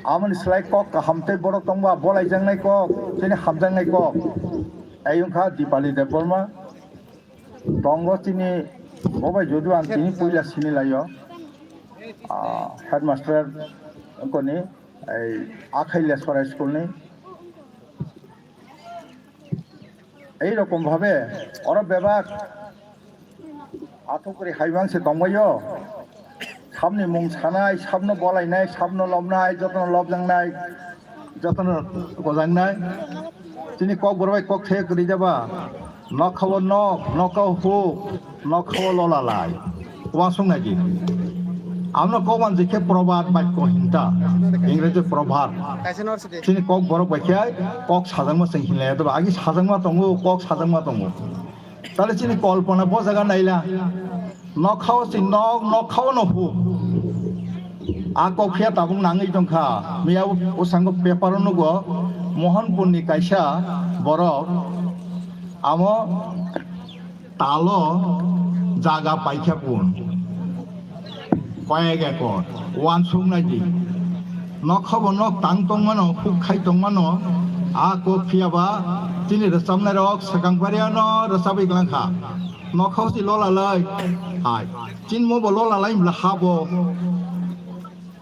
Amoni slai kok kaham tei borok tongba, bolaijaknai kok, chini hamjaknai kok. Ayungkha Dipali Debbarma. Tongo chini bo bai jodu ang tini puila sini laio. Ah, headmaster wngkoni ei Akhai Leswara school ni. Ei rokom bhabe oro bebak athukuri haibang se tongbaio. Sabni mung sanai, sabno bolainai, sabno lobnai, jotono lobjaknai, jotono gojaknai. Chini kokborok bai kok thek rijaba. Nokhao nok, nokhao huk, nokhao lolalai. Uansuk naidi. Amno kok manjikhe probad bakko hinta. Ingreji proverb. Chini kokborok bai khe kok sajakma chwng hinlaiya. Agi sajakma tongo, kok sajakma tongo. Tale chini kolpona bo jaga naila. Nokhao si nok, nokhao no hu. A kok phiya tabuk nangwi tongkha. Miya usango paper o nugo Mohanpur ni kaisa borok amo talo jaga paikha pun. Koyek ekor. Uansuk naidi. Nokhao bo nok tang tongmano, huk khai tongmano. A kok phiyaba chini rwchapnai rok swkang pariano rwchapwi glangkha. Nokhao si lolalai hai. Chini mo bo lolalai bla ha bo.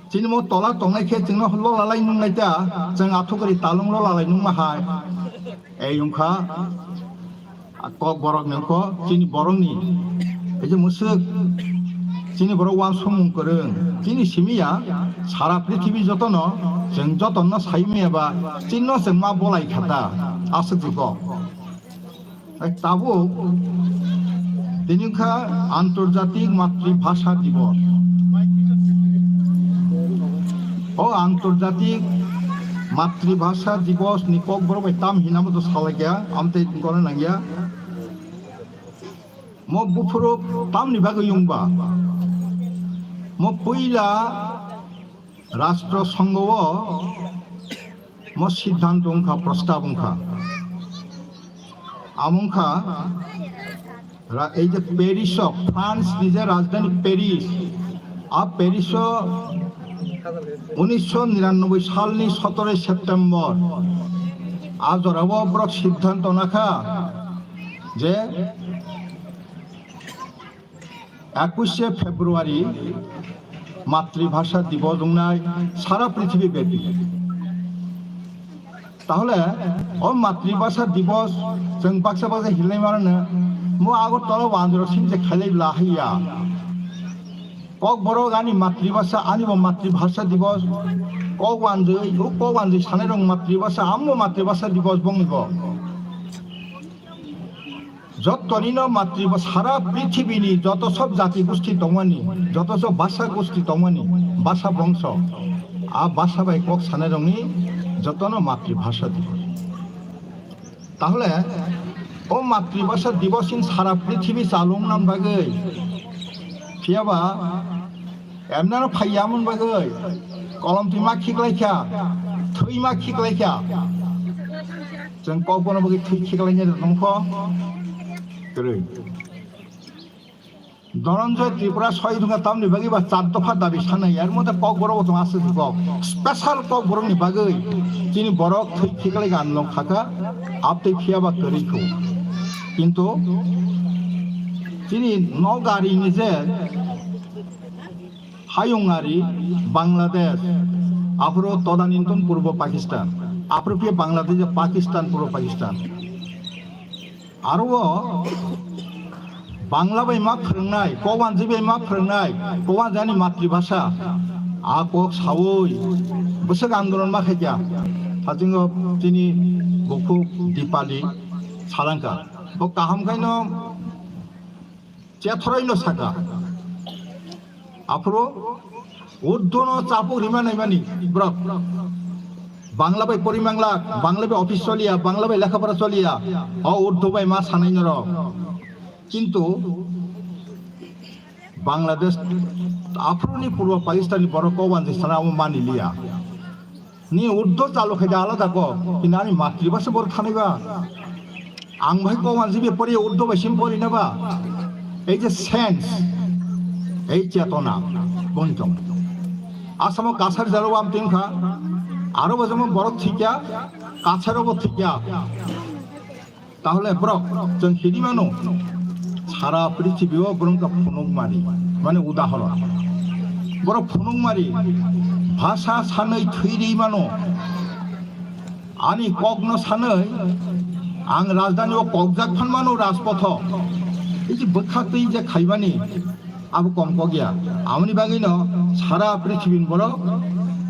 Chini mo tola tongnai khe chwngno lolalai nungnai ta. Chwng athukuri talung lolalai nungma hai. Ei wngkha kok borok ni wngkha chini borok ni. Ei je musuk, chini borok uansukmung kwrwng, chini simi ya, sara prithibi jotono, chwng jotono sai manya ba, chini no chwng ma bolai kha ta, aswk se kok. Ei tabuk, tini wngkha Antarjatik Matribhasha Dibos. O Antarjatik Matribhasha Dibos ni kok borok bai tam hinamo to salai kha, amtwi kono nangya. Mo buphuru tamni bagwi wngba? Mo puila Rashtra Sangho o mo siddhanto wngkha, prostab wngkha. Amo wngkha ra-, ei je Paris o, France ni je rajdhani Paris, a Paris o unisho niranoboi salni sotoroi September a jorao borok siddhanto nakha je একুশে ফেব্রুয়ারি মাতৃভাষা দিবস wngnai sara prithibi bepi. Tahole o Matribhasha Dibos chwng baksa baksa hinlai mano, mo Agartala o anjro sing je khailai bla haiya. Kokborok ani matribhasha, ani bo Matribhasha Dibos, kok wanjwi, o kok wanjwi sanai rok Matribhasha, amo Matribhasha Dibos bongni bo. Jotoni no matribhasha, sara prithibini joto sob jati gosti tongmani, joto sob bhasha gosti tongmani, bhasha bongso, a bhasha bai kok sanai rokni jotono matribhasha di. Tahole o matribhasha dibos in sara prithibi chalung nan bagwi, phiyaba emnano phaiya mon bagwi, kolom twi ma khiklai kha, thwi ma khiklai kha. Chwng kok bono bagwi thwi khiklai nai tongkho. Kwrwi. Dhananjay Tripura soi thungkha tamni bagwi ba char dopha dabi sanai, er moddhe kok borok bo tong aswk kok. Special kok borokni bagwi chini borok thwi khiklai gan long khaka, abtwi phiyaba kwrwi kho. Kintu chini nokari ni je hayung ari Bangladesh, aphuru todalintun Purbo Pakistan, aphuru phiya Bangladesh je Pakistan, Purbo Pakistan. Aro o Bangla bai ma phwrwngnai, kok wanjwi bai ma phwrwngnai, kok wanjwi ani matribhasha, a kok saui bwswk andolon ma khaikha. Hachingo chini bukhuk Dipali salangkha. Bo kaham khaino chethoroino saka. Aphuru Urdu no chapuk rima naimani borok. Bangla bai pori mangla, Bangla bai office choliya, Bangla bai lekha pora choliya, o Urdu bai ma sanai norok. Kintu Bangladesh, aphuru ni Purbo Pakistan ni borok kok wanjwi sana omo mani liya. Ni Urdu chalu khaida alada kok, kintu ani matribhasha borok thanai ba. Ang bai kok wanjwi bai pori Urdu bai sim pori na ba. Ei je sense, ei chetona, boni tong. Asamo Kasar jaro wam tin kha, aro bo jemon borok thikya, Kasaro bo thikya. Tahole borok chwng hidi mano, sara prithibi o borok phunuk mari, mane udahoron. Borok phunuk mari, bhasha sanwi thwi ri mano. Ani kokno sanwi ang rajdhani o kokjak phan mano rajpotho. Ei je bwkha twi je khaimani, abo kom kok ya. Aboni bagwino sara prithibini borok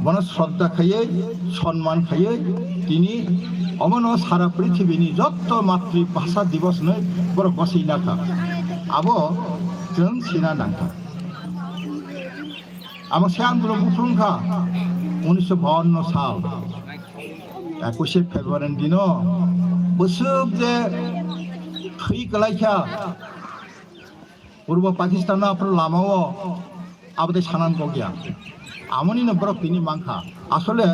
bono shraddha khaiwi, sonman khaiwi, tini omono sara prithibini jotto matribhasha dibos hinwi borok goswi nakha. Abo chwng sina nangkha. Abo se andolon buphuru wngkha unisho bawanno sal, ekush February ni dino bwswk je thwi kwlaikha. Purbo Pakistan no aphuru lama o abotwi sanan kok ya. Amoni no borok tini mankha. Asole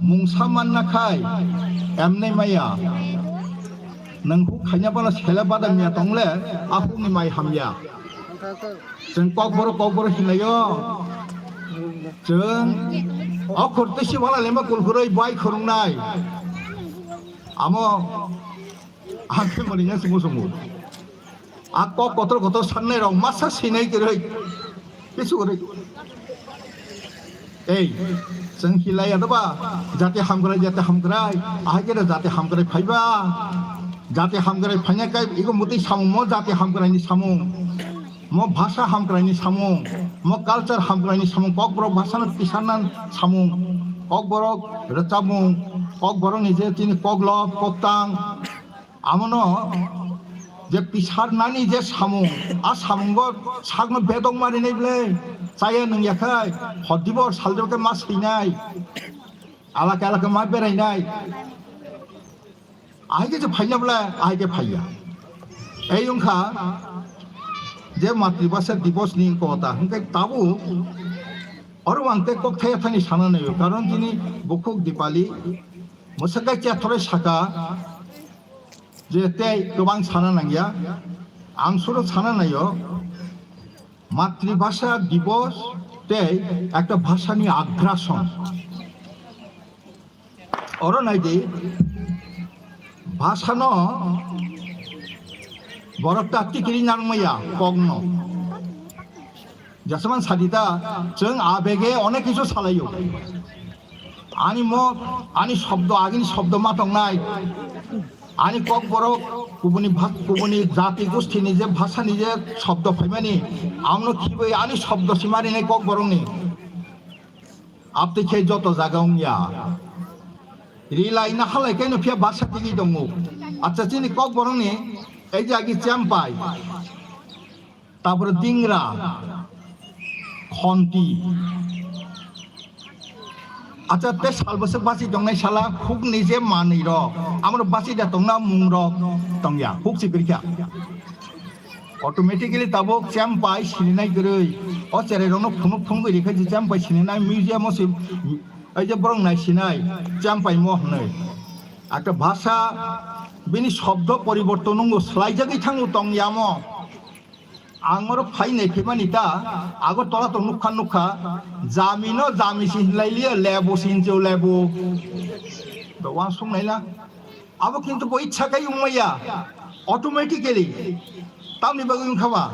mungsa manna khai emnai maya. Nwng huk khaina bala sele bada miya tongle ahuk ni mai hamya. Chwng kokborok kokborok hinlaio. Chwng okhor tisi bala lema kulkhuroi bai khurungnai. Amo Ang khe mani ya sumo sumo. A kok kotor kotor sannai rok masa sinai kwrwi. Kisu kwrwi. Ei, chwng hilai ya ba, jati hamkrai, jati hamkrai. Ahai khe jati hamkrai phaiba. Jati hamkrai phaina kai, ego muti samung mo jati hamkrai ni samung. Mo bhasha hamkraini samung, mo culture hamkraini samung, Kokborok bhasha no tisarna samung, Kokborok rwchapmung, Kokborok ni je chini koklop, koktang, amono je pisarnani je samung, a samungo sakno bedok marinai ble, chaya nung yakhai, hodibo saldibo khe ma swinai, alaka alaka ma berainai. Ahai khe je phaiya bole, ahai khe phaiya. Ei wngkha je Matribhasha Divos ni kota, hwnkhe tabuk oro ang tei kok thaya thani sana naio, karon chini bukhuk Dipali mwswk kai chathore saka je tei kwbang sana nangya, ang suro sana naio Matribhasha Divos tei ekta bhasha ni aggression. Oro nai di, bhasha no borok ta tikiri nang maya kok no. Jasaman sadi ta, chwng abege onek kichu salaio. Ani mo, ani shobdo, agini shobdo ma tongnai. Ani Kokborok kubuni bha-, kubuni jati gosthini je bhasha ni je shobdo phaimani, amno khibai ani shobdo simarinai Kokborok ni. Abtwi khe joto jaga wngya. Rilai nahalai khe no phiya basa tigwi tongo. Acha chini Kokborok ni ei je agi Chempai, tabro Dingra, Khonti. Acha te sal bwswk basi tongnai sala khukni je manwi rok. Amro basi da tongna mung rok tongya. Khuk si birkha. Automatically tabuk Chempai sininai kwrwi. O cherai rokno phunuk phunugwi rikha je Chempai sininai museum o se, ei je borok naisinai Chempai mo hwnwi. Ekta bhasha bini shobdo poriborton wngo, swlaijagwi thango tongyamo. Ang oro phainai phaimani ta, Agartala to nukha nukha, jami no jami si hinlai liya, lebu si hinjio lebu. To wansuk naila. Abo kintu bo ichha khai wngmaya, automatically. Tamni bagwi wngkha ba,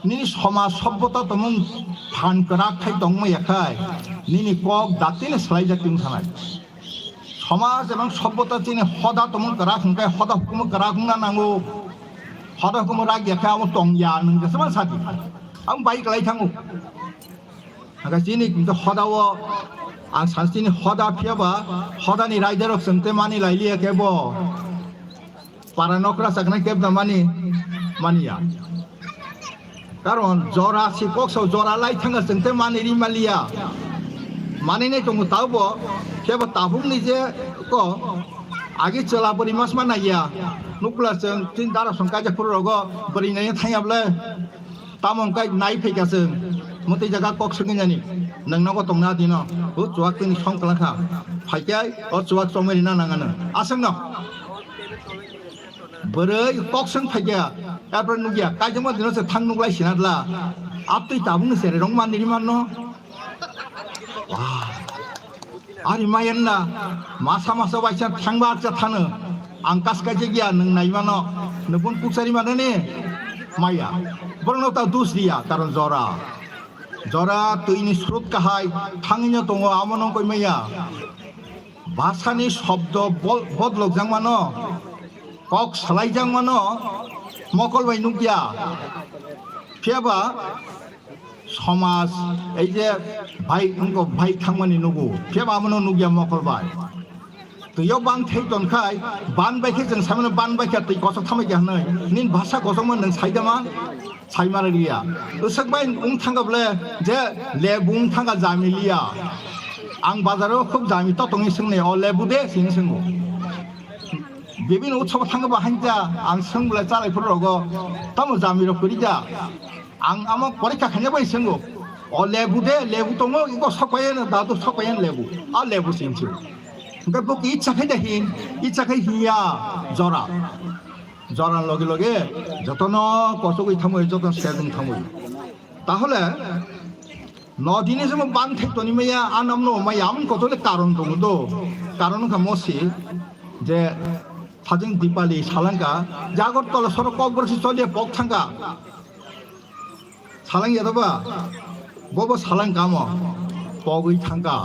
nini somaj sobbota tongmung phan kwrak khai tongmaya khai, nini kok datino swlaijak tong sanai. Somaj ebong sobbota chini hoda tongmung kwrak hwnkhe hoda hukumu kwrak wngna nango. Hoda hukumu rak ya khai abo tongya nwng jesa man sadi. Ang bai kwlai thango. Hwnkhe chini hoda o ang sanstini hoda phiya ba hodani raida rok chwng tei mani lai liya khe bo para nokra chaknai kebda mani mani ya. Karon jora si kok sao jora lai thanga chwng tei mani ri maliya. Mani nai tongo tao bo khe bo tabuk ni je ko agi chwla bwrwi mas ma nai ya. Nukla chwng tin dara song kaijak phuru rogo bwrwi nai thang ya bwle. Tamo wngkha nai phaikha chwng, mwtwi jaga kok swngwi nani, nwng nogo tongna dino, o chuwak tini song kwlangkha, phaikhai o chuwak chomwi rina nangano, aswkno. Bwrwi kok swng phaikha, yapra nukya, kaijakma dino se thang nuklai sinatla, aptwi tabukni sere rong manni ri manno. Wah. Ari mayanna masa masa waisa thangba akcha thano. Ang kas kaijak ya nwng nai mano. Nwbon kuksari mano ni maya. Borokno ta dus riya karon jora. Jora twini srut kahai thangino tongo amo nong koi maya. Bhasani shobdo bo-, bodlok jak mano. Kok salai jak mano. Mokol bai nukya. Phiya ba somaj, ei je bike wngkha, bike thangmani nugo, phiya ba abono nukya mokol bai. Twi o bang thai ton khai, ban bai khe chwng saimano ban bai khe twi kochok thamai khe hwnwi. Nini bhasha kochokma nwng sai da ma? Sai ma rwliya. Bwswk bai wng thangkha bole je lebu wng thangkha jami liya. Ang bazaro khub jami totongwi swngnai, "O lebu de?" sini swngo. Bibini utsobo thangkha ba hankha, ang swng bole chalai phuru rogo, "Tamo jami rok kwrwi da?" Ang amo porikha khaina bai swngo, "O lebu de, lebu tongo, iko sokpaiya no, dadu sokpaiya no lebu, a lebu se hinsu." Hwnkhe bo icha khai da hin, icha khai hinya jora. Jora loge loge jotono kochogwi thangwi, jotono serdung thangwi. Tahole no dini se mo ban thai toni maya, a nam no maya, amoni kotole karon tongo do. Karon wngkha mo se je sajeng Dipali salangka, je Agartala sorok Kokborok se choliya pok thangka. Salang ya doba, bobo salang kamo, pogwi thangka.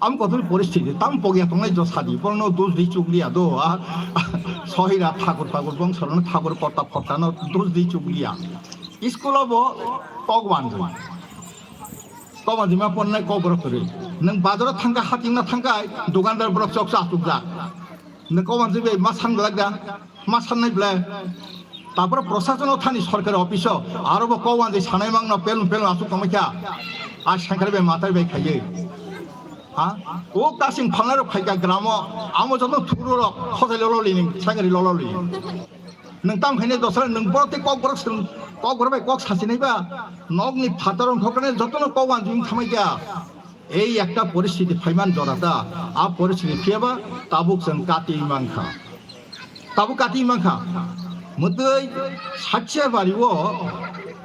Am kotor poristiti, tam pogya tongnai jo sadi, borno dos di chukliya do, a, a, sohira thakur pakur bongsorno thakur kotta photta no dos di chukliya. School o bo kok wanjwi. Kok wanjwi ma ponnai kok borok kwrwi. Nwng bazaro thangkha, hatingna thangkha, dukandar borok choksa achukjak. Nwng kok wanjwi bai ma san glak da, ma sannai ble. Tapore prosason o thani sorkari office o aro bo kok wanjwi sanai mangno pelung pelung achuk tongmai kha. A sengkar bai matai bai khaiwi. Ha? O kasing phalnai rok phaikha gramo, amo joto thuru rok khosai lolo lini, sagari lolo lini. Nwng tam khainai dosra nwng borok tei kok borok swrwng, kok borok bai kok sasinai ba, nokni phataro wngkhoknai jotono kok wanjwi wng thamai kha. Ei ekta poristiti phaiman jorata, a poristiti phiyaba tabuk chwng kati mankha. Tabuk kati mankha. Mwtwi Sachia bari o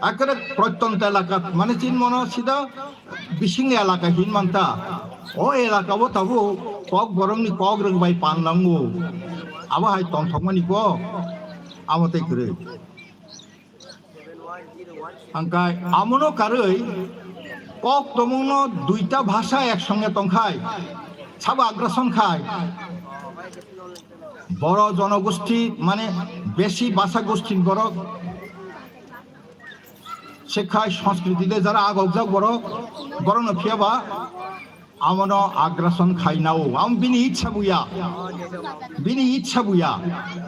ekere protyonto elaka, mane chin mono sida bising elaka hin manta. O elaka o tabuk kok borokni kok rwng bai pan lango. Abo hai tongthokmani kok. Abo tei kwrwi. Hangkai amono karwi kok tomungno duita bhasha ek songe tongkhai, sabo aggression khai. Boro jonogosti mane besi bhasha gosti borok se khai, sanskriti de jara agokjak borok, borokno phiyaba Amono aggression khainao, amo bini ichha buya. Bini ichha buya.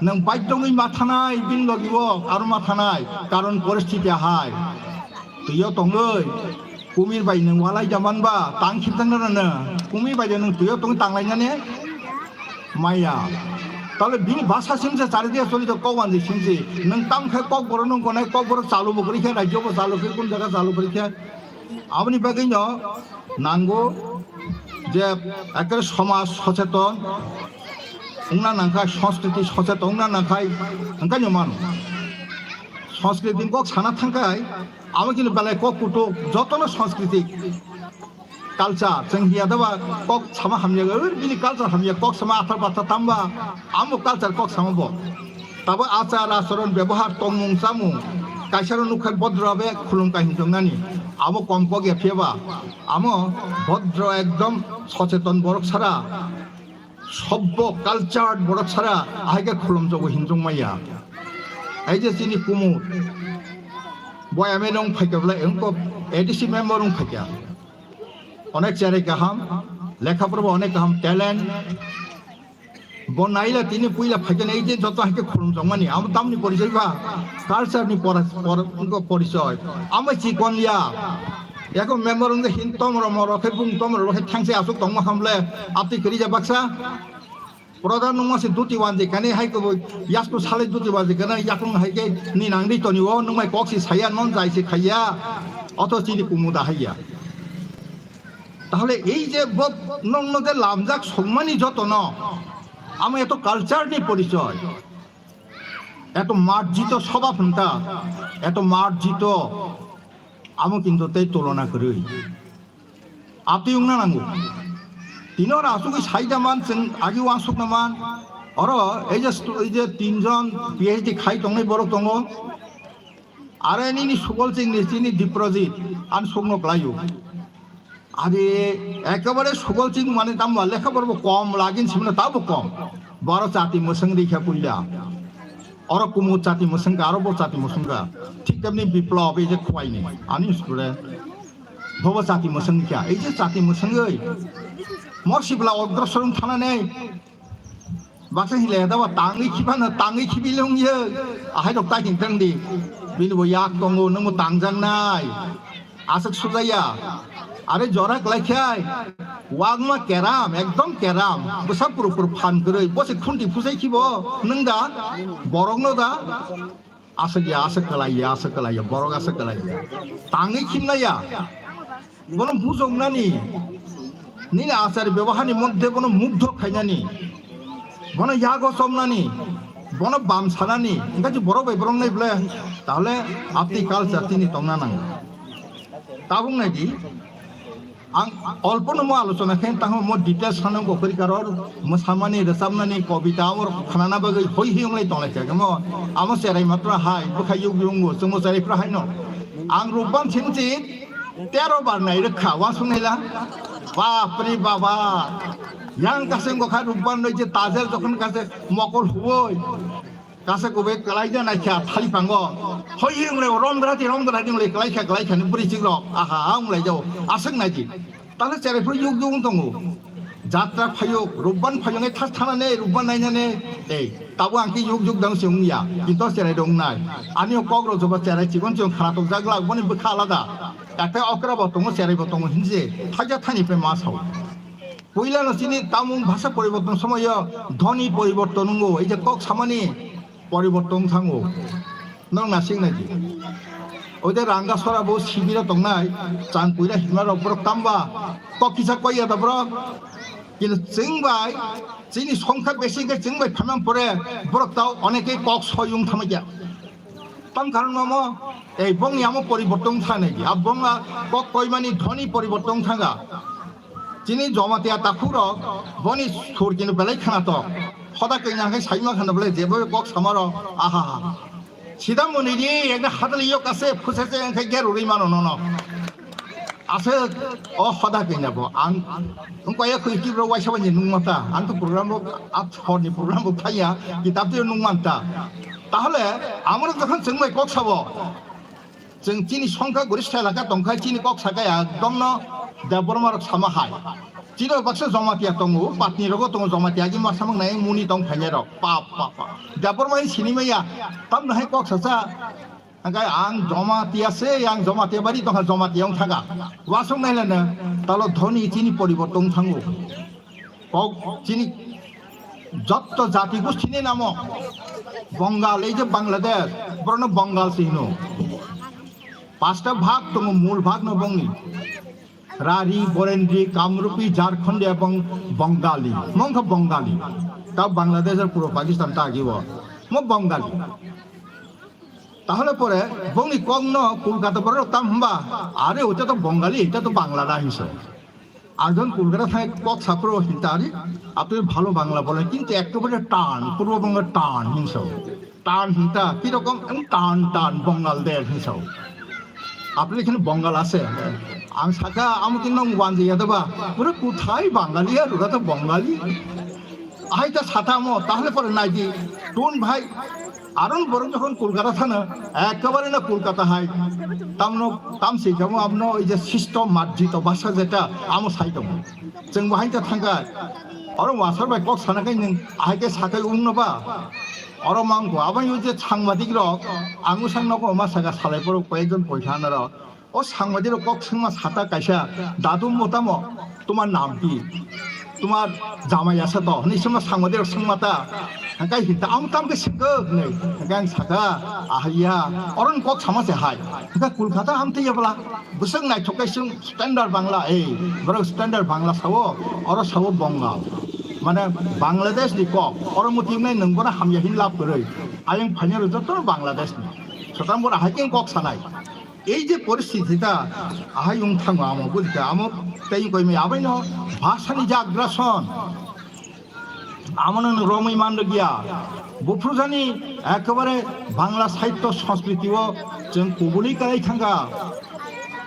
Nwng baidongwi mathanai, bini logibo aro mathanai. Karon poristiti ahai. Twiyo tongwi, kumir bai nwng walai jaman ba, tang khibjak nana nwng. Kumir bai nwng twiyo tongwi tanglainani maya. Tale bini basa simse chari dia choli to kok wanji simse. Nwng tam khai kok boro nwng konai kok boro chalu bo kori khe, rajyo bo chalu khe, kun jaga chalu kori khe. Aboni bagwino nango je ekkere somaj socheton wngna nangkha, sanskriti socheton wngna nangkha, hwnkhai no mano. Sanskriti kok sana thangkhai, amo kini belai kok kutuk, jotono sanskriti culture, chwng hiya daba kok sama hamya, bini culture hamya, kok sama athar bathar tamba, amo culture kok sama bo. Tabo achar acharon bebohar tongmung chamung kaisa rok nukha bodro be khulum kai hinjoknani abo kom kok ya phiyaba amo bodro ekdom socheton borok sara sobbo cultured borok sara ahai khe khulum jogo hinjok maya. Ai je chini kumut boyame nong phaikha bwlai engko A D C member wng phaikha onek cherai kaham lekha pora bo onek kaham talent. Bo naila tini puila phaikhe ei je joto haikhe khulumjakmani, amo tamni porichoi ba? Culture ni pora-, por-, wngkha porichoi. Amo chikon ya. Eko member wngkhe hin tomro moro khe bung tomro khe thangse asuk tongma hamle abtwi kwrwi ja baksa. Prodhan nungma se duti wanji kani hai ko yasku sale duti wanji kana yakung haikhe ni nangri toni o nungmai kok si saya non jai se khaiya. Oto chini kumuda haiya. Tahole ei je bo nongno je lamjak songmani jotono, amo eto culture ni porichoi, eto marjito sobab hinta, eto marjito, amo kintu tei tulona kwrwi. Abtwi wngna nango. Tini oro asugwi saida man, chwng agi uansukna man. Oro ei je stu-, ei je tinjon P H D khai tongnai borok tongo. Are nini sugol chingni chini Diprojit, an sugno klaio. Are ekebare sugol ching mane tamo lekha borok kom lagin simno tabo kom. Boro chati mwswng rikha puila. Oro kumu chati mwswng ka, aro bo chati mwswng ka. Thik tamni Biplop ei je khwaini, ani student. Bobo chati mwswng kha, ei je chati mwswngwi. Mosibla ogrosor wng thananai. Baksa hinle da ba tangwi khibana, tangwi khibi lungye. Ahai rok ta hintang di. Bini bo yak tongo, nungbo tangjang nai. Aswk sujaya. Are jora klai khai. Wangma keram, ekdom keram. Bwsa puru puru phan kwrwi. Bo se khunti phusai khibo. Nung da. Borok no da. Aswk ya, aswk kwlai ya, aswk kwlai ya, borok aswk kwlai ya. Tangwi khimnai ya. Bono bujoknani. Nini achar beboharni moddhe bono mugdho khainani. Bono yago chomnani. Bono bam sanani. Engkha je borok bai borok nai ble. Tahole apni culture tini tongna nango. Tabuk nai di. Ang olpono mo alochona khe tangmo mo details sanang bo kori karor, mo samani, rwchapnani, kobita, amor khanana bagwi hoi hiyong lai tonglai kha mo, amo cherai matra hai bwkha yug yungo chwngmo cherai phra haino. Ang rukban sinchi tero bar nai rwkha, wasung naila. Bapre baba. Yang kaseng bwkha rukban noi je tajer jokhon kase mokol huoi. Kasa kubai kwlaida naikha thalipango. Hoi wng lai romdra di romdra di wng lai kwlaikha kwlaikha ni bwrwi chikrok. Aha wng lai jao. Aswk naidi. Tala cherai phuru yuk yuk wng tongo. Jatra phayuk, rubban phayuk ngai thas thana ne, rubban naina ne. Ei, tabo ang ki yuk yuk dang se wng ya. Kinto cherai dong nai. Ani o kok rok joba cherai chikon chikon khana tok jak lak boni bwkha alada. Kata okra bo tongo cherai bo tongo hinje. Thaja thani pe ma sao. Puila no chini tamung bhasha poriborton somoyo dhoni poriborton wngo, ei je kok samani poriborton thango. Nong nasing nai di. Oi de ranga sora bo sibira tongnai, chang puila himna rok borok tamba kok kisa koi ya da borok. Kintu chwng bai chini songkha besi khe chwng bai phanang pore borok tao oneke kok soyung thamai ya. Tam karon mamo, ei bongni amo poriborton thang nai di. A bongna kok koimani dhoni poriborton thanga. Chini Jamatia takhuk rok boni sur kino belai khana to. Hoda kanya hai saima khana belai jebo kok samaro. Aha ha. Sida muni di ekda hadal yok ase phuse se engkhe geruri mano nono. Ase o hoda kanya bo ang kaya khuiki bro waisa bani nung mata. Ang to program bo at hor ni program bo thaya kitab de nung manta. Tahole amro jokhon chwng bai kok sabo. Chwng chini songkha gorish elaka tongkha chini kok sakai ekdom no Debbarma rok sama hai. Chini baksa Jamatia tongo, patni rogo tongo Jamatia agi masa mang nai muni tong khainai rok. Pap pap pap. Debbarma hai sini maya. Tam no hai kok sacha. Angkai ang Jamatia se, ang Jamatia bari tongkha Jamatia ong thaga. Wasong nai lana talo dhoni chini poriborton thango. Kok chini jotto jati gusthini namo Bongal, ei je Bangladesh, borokno Bongal se hino. Pasta bhag tongo, mul bhag no bongni. Rari, Borendri, Kamrupi, Jharkhandi ebong Bongali. Mongkha Bongali. Ta Bangladesh ar puro Pakistan ta agibo. Mo Bongali. Tahole pore bongni kokno Kolkata borok tam hwnba, "Are, oita to Bongali, eta to Bangla da," hinso. Arjon Kolkata thai kok saphro hinta, "Are, apni bhalo Bangla bolen, kintu ekebare tan, Purbo Bongo tan," hinso. Tan hinta, kirokom, em, tan, tan, Bongal der hinso. Apni ekhane Bongal ase. Ang saka, amo tin nong wanji yadaba, "Pura kuthai Bangali ar ura to Bongali?" Ahai ta satamo, tahole pore nai di, tun bhai, Aron borok jokhon Kolkata thana, ekebare na Kolkata hai, tamno, tam se kamo amno ei je sisto marjito bhasha jeta amo sai tongo. Chwng bo haino thangkha, oro wasar bai kok sana kai nwng, ahai khe sakai wngno ba? Oro mangko, aboni o je sangbadik rok, ang bwsang nogo ma saka salai borok koyekjon poisa anarok. O sangbadik rok kok swngma sata kaisa, "Dadu mo tamo, tomar nam ki? Tomar jamai asa to?" Hinwi swngma sangbadik rok swngma ta. Hingkai hinta, "Ang tam khe swkak," hinwi. Hingkai ang saka, "Ahaiya, oro ni kok sama se hai." Hingka Kolkata amtwi ya bwla, bwswk naithok kai swng standard Bangla, ei, borok standard Bangla sao, oro sao Bongal. Mane Bangladesh ni kok, oro muti wngnai nwng bono hamya hin lab kwrwi. Ayang phainai rw joto Bangladesh ni. Swkang bono hai khe kok sanai. Ei je poristhiti ta ahai wng thango amo, bujikha amo tei wng koimai abaino bhasani je agrason, amo nang romwi man rwgya. Buphurjani ekebare Bangla sahityo sanskriti o chwng kubuli kwlai thangkha.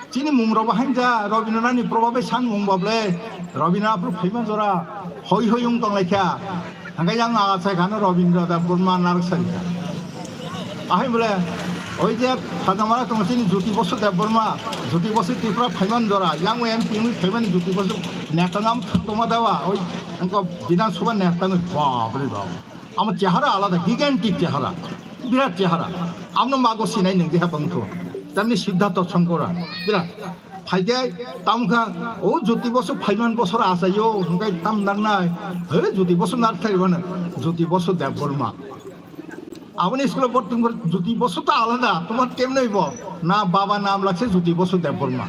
Chini mung rok bo hainja Rabindranath ni probhabe san mung bo ble Rabindranath phaiman jora hoi hoi wng tonglaikha. Hingke yang aga sai khano Rabindra Debbarma narwk sai kha. Ahai bole, oi je Khajamara tongo chini Jyoti Basu Debbarma, Jyoti Basu Tripura phaiman jora, yang M P wngwi phaimani Jyoti Basu neta nam thang tongma dawa, oi wngkha Bidhan Sabha neta wngwi, bap re bap. Amo chehara alada, gigantic chehara, birat chehara. Amno mago sinai nung diha bangtho. Tamni Siddhartha Shankara, birat. Phaikhe tamkha, o Jyoti Basu phaiman bosor achaio, hingke tam nangnai. He, Jyoti Basu narwk thai rwna, Jyoti Basu Debbarma. Aboni school-o bor tongkha Jyoti Basu ta alada, tomar kemnoi bo. Na baba nam lakse Jyoti Basu Debbarma.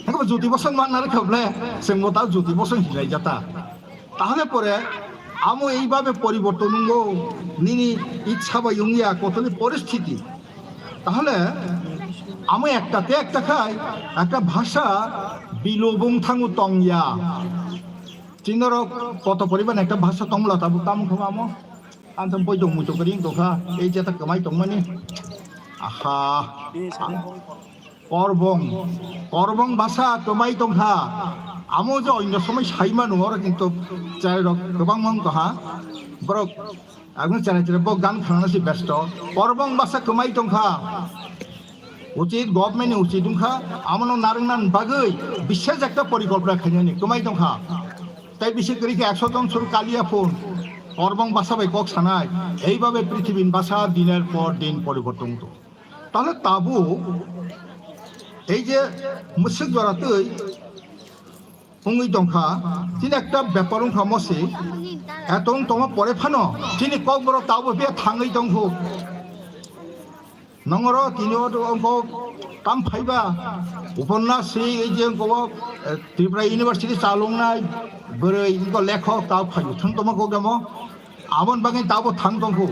Hingke bo Jyoti Basu man narwk kha ble, chwngbo ta Jyoti Basu hinlai jata. Tahole pore amo eibabe poriborton wngo, nini ichha bai wngya kotoni poristhiti. Tahole amo ekta te ekta khai ekta bhasha bilobung thango tongya. Chinorok koto poriban ekta bhasha tongmwla tabuk tamo khe amo. Ang tong boi tong muitu kari tongkha, ei jeta kwmai tongmani. Aha. Korbong, Korbong bhasha kwmai tongkha. Amo je onyo somoi sai manu, oro kintu chwrairok kwbangma wng tongha. Borok Aboni chara chara bo gan khanana se besto. Korbong basa kwmai tongkha. Uchit government ni uchit wngkha, amono narwkna bagwi bishes ekta porikolpona khainani kwmai tongkha. Tai bisi kwrwi khe ekso jon sur kaliya phun. Korbong basa bai kok sanai. Eibabe prithibini basa diner por din poriborton wngto. Tale tabuk ei je mwswk jora twi wngwi tongkha, chini ekta bepar wngkha mosi, etong tongma pore phano chini kokborok tabuk bia thangwi tongkhu. Nongoro tini o wngkok tam phaiba uponnas si ei je wngkok, eh, Tripura University chalongnai bwrwi wngkok lekhok tabuk phaibo thung tongma kok demo. Aboni bagwi tabuk thang tongkhu,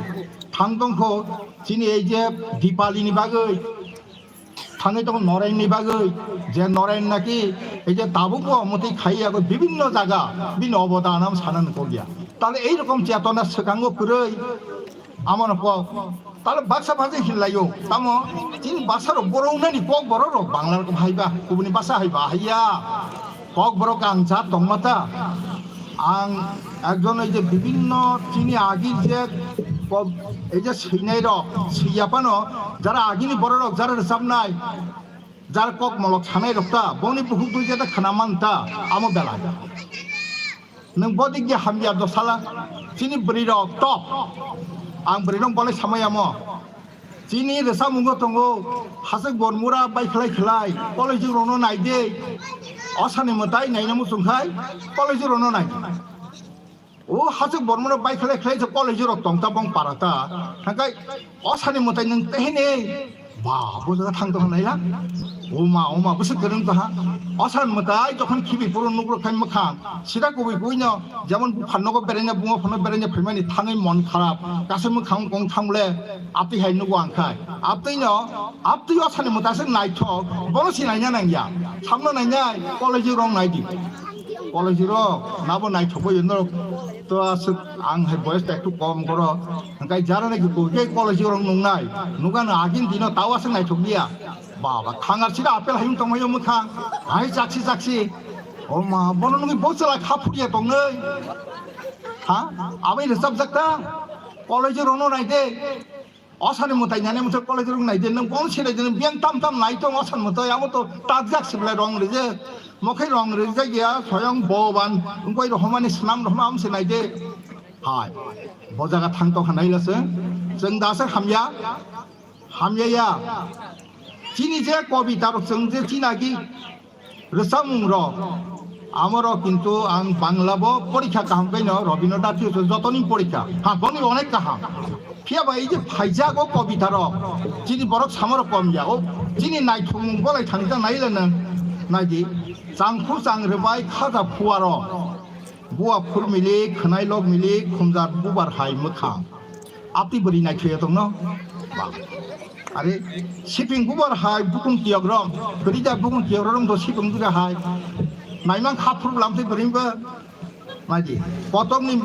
thang tongkhu chini ei je Dipalini bagwi. Thangwi tongo Noraini bagwi, je Norain naki ei je tabukbo mwtwi khaiya, bibinno jaga bini obodan ang sana nukya. Tale ei rokom chetona swkango kwrwi, amano kok tale baksa baksa hinlaio. Tamo chini basa rok borok nani kok borok rok Bangla rok haiba, kubuni basa haiba haiya. Kok borok ang jat tongma ta. Ang ekjon ei je bibinno chini agir je ko-, ei je swinai rok, swiya phano jara agini borok rok jara rwchapnai, jara kok molok sanai rok ta, boni bukhuk dui jeta khna man ta, amo belai. Nwng bodik je hamya dosala, chini bwrwi rok top. Ang bwrwi rok bolai samai amo. Chini rwchapmungo tongo, Hasik Bormura bai khlai khlai, college rokno nai de. Osani mwtai naina muchung khai, college rokno nai de. O Hasik Bormura bai khlai khlai je college rok tong ta bong para ta. Hangkai osani mwtai nwng tehene, ba, bo jaga thang tong naila. Oma, oma, bwswk kwrwng tong ha. Osan mwtai jokhon khibi puro nugrok khai mwkhang, sida kubui kubui no, jemon buphang nogo beraina, bungo phano beraina phaimani thangwi mon kharap, kaisa mwkhang kong thangle, Aptwi hai nugo ang khai. Aptwi no, aptwi o sani mwtaswk naithok, bono si naina nangya. Samno nainai, college rong naidi. College rok, nabo naithok bai no, to aswk ang hai boyes ta ektu kom goro. Hingkai jara nai gukul ke college rong nungnai. Nuga no agin dino tao aswk naithok liya. Baba, khangar sida apel hayung tongmayo mwkhang. Hai jaksi jaksi. O ma, bono nungwi bo chala kha phutya tongnai. Ha? Abai rwchapjak ta? College rong no naide. Osani mwtai nani mwtai college rok nai de, nwng bong sinai de, nwng biyang tam tam nai tong osan mwtai, abo to tajak siblai rong rijak, mokhai rong rijak ya, soyong boban, wngkoi rohomani swnam rohoma amse nai de. Hai, bo jaga thang tong hanai lase, chwng dasa hamya, hamya ya. Chini je kobita rok chwng je china gi, Rwchapmung rok, amo rok kintu ang Bangla bo porikha kaham khe no, Robindra Dathi se jotoni porikha. Ha, boni onek kaham. Phiya ba ei je phaijak o kobita rok, chini borok samo rok kom ya. O chini naithokmung bolai thangwi ta nai le nang. Nai di, changkhu chang rwbai khaja phuarok. Buwa phur milik, khwnai lok milik, khumjar bubar hai mwkhang. Aptwi bwrwi naithoya tongno? Ba. Are, siping bubar hai bukung tiyok rom, bwrwi da bukung tiyok rom do siping bubar hai. Naimang kha phur lam twi bwrwi ba. Naidi, kotokni,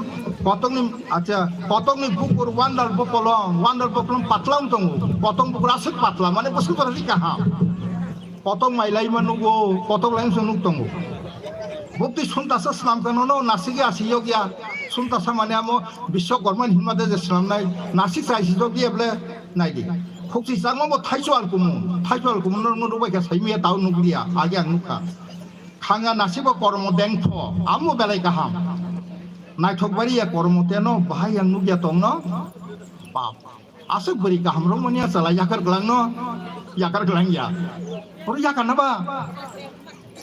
kotokni, acha, kotokni bukur wandal bopolong, wandal bopolong patla wng tongo. Kotong bukur aswk patla, mane bwswk jora ri kaham. Kotok mai laima nugo, kotok laima se nuk tongo. Bukti suntasa swnam khe nono nasigi asi yogya. Suntasa mane amo Biswakorma ni hinma de je swnamnai. Nasik sai si yogya ble naidi. Khukchi changma bo thaichwal kumu. Thaichwal kumu no, no rubai khe saimiya tao nukliya. Age ang nukha. Khanga nasibo kormo dengtho. Amo belai kaham. Naithok bari ya kormo teno bahai ang nukya tongno. Bap. Aswk bwrwi kaham rok manya chala yakar gwlangno, yakar gwlang ya. Oro yakar na ba?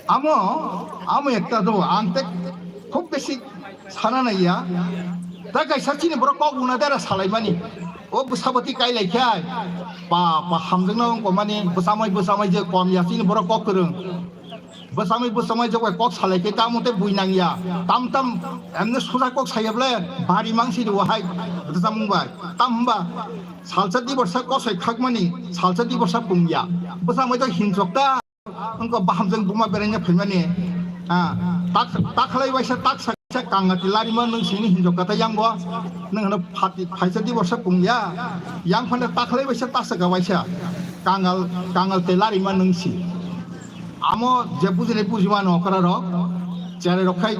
Amo, amo ekta do, ang te khub besi sana nai ya. Ta kaisa chini borok kok una dera salai mani. O bwsabati kai lai khai. Pa, pa hamjwk na wngko mani, bwsamai, bwsamai je kom ya chini borok kok kwrwng. Bwsamwi bwsamwi jokbai kok salai khe tamo tei bui nangya. Tam tam emne suja kok saya ble bari mangsi rwo hai rwchapmung bai. Tam hwnba salsa diborsa kosoi khakmani salsa diborsa pungya. Bwsamwi to hinjok ta wngkha bahamjwng buma beraina phaimani. Ha, tak, takhalai waisa tak sa, sa kangati larima nwng sini hinjok kata yang bo. Nwng hano phati, phaisa diborsa pungya. Yang phano takhalai waisa tak sa ka waisa. Kangal, kangal te larima nwng si. Amo je bujinai bujima no okra rok, cherai rok khai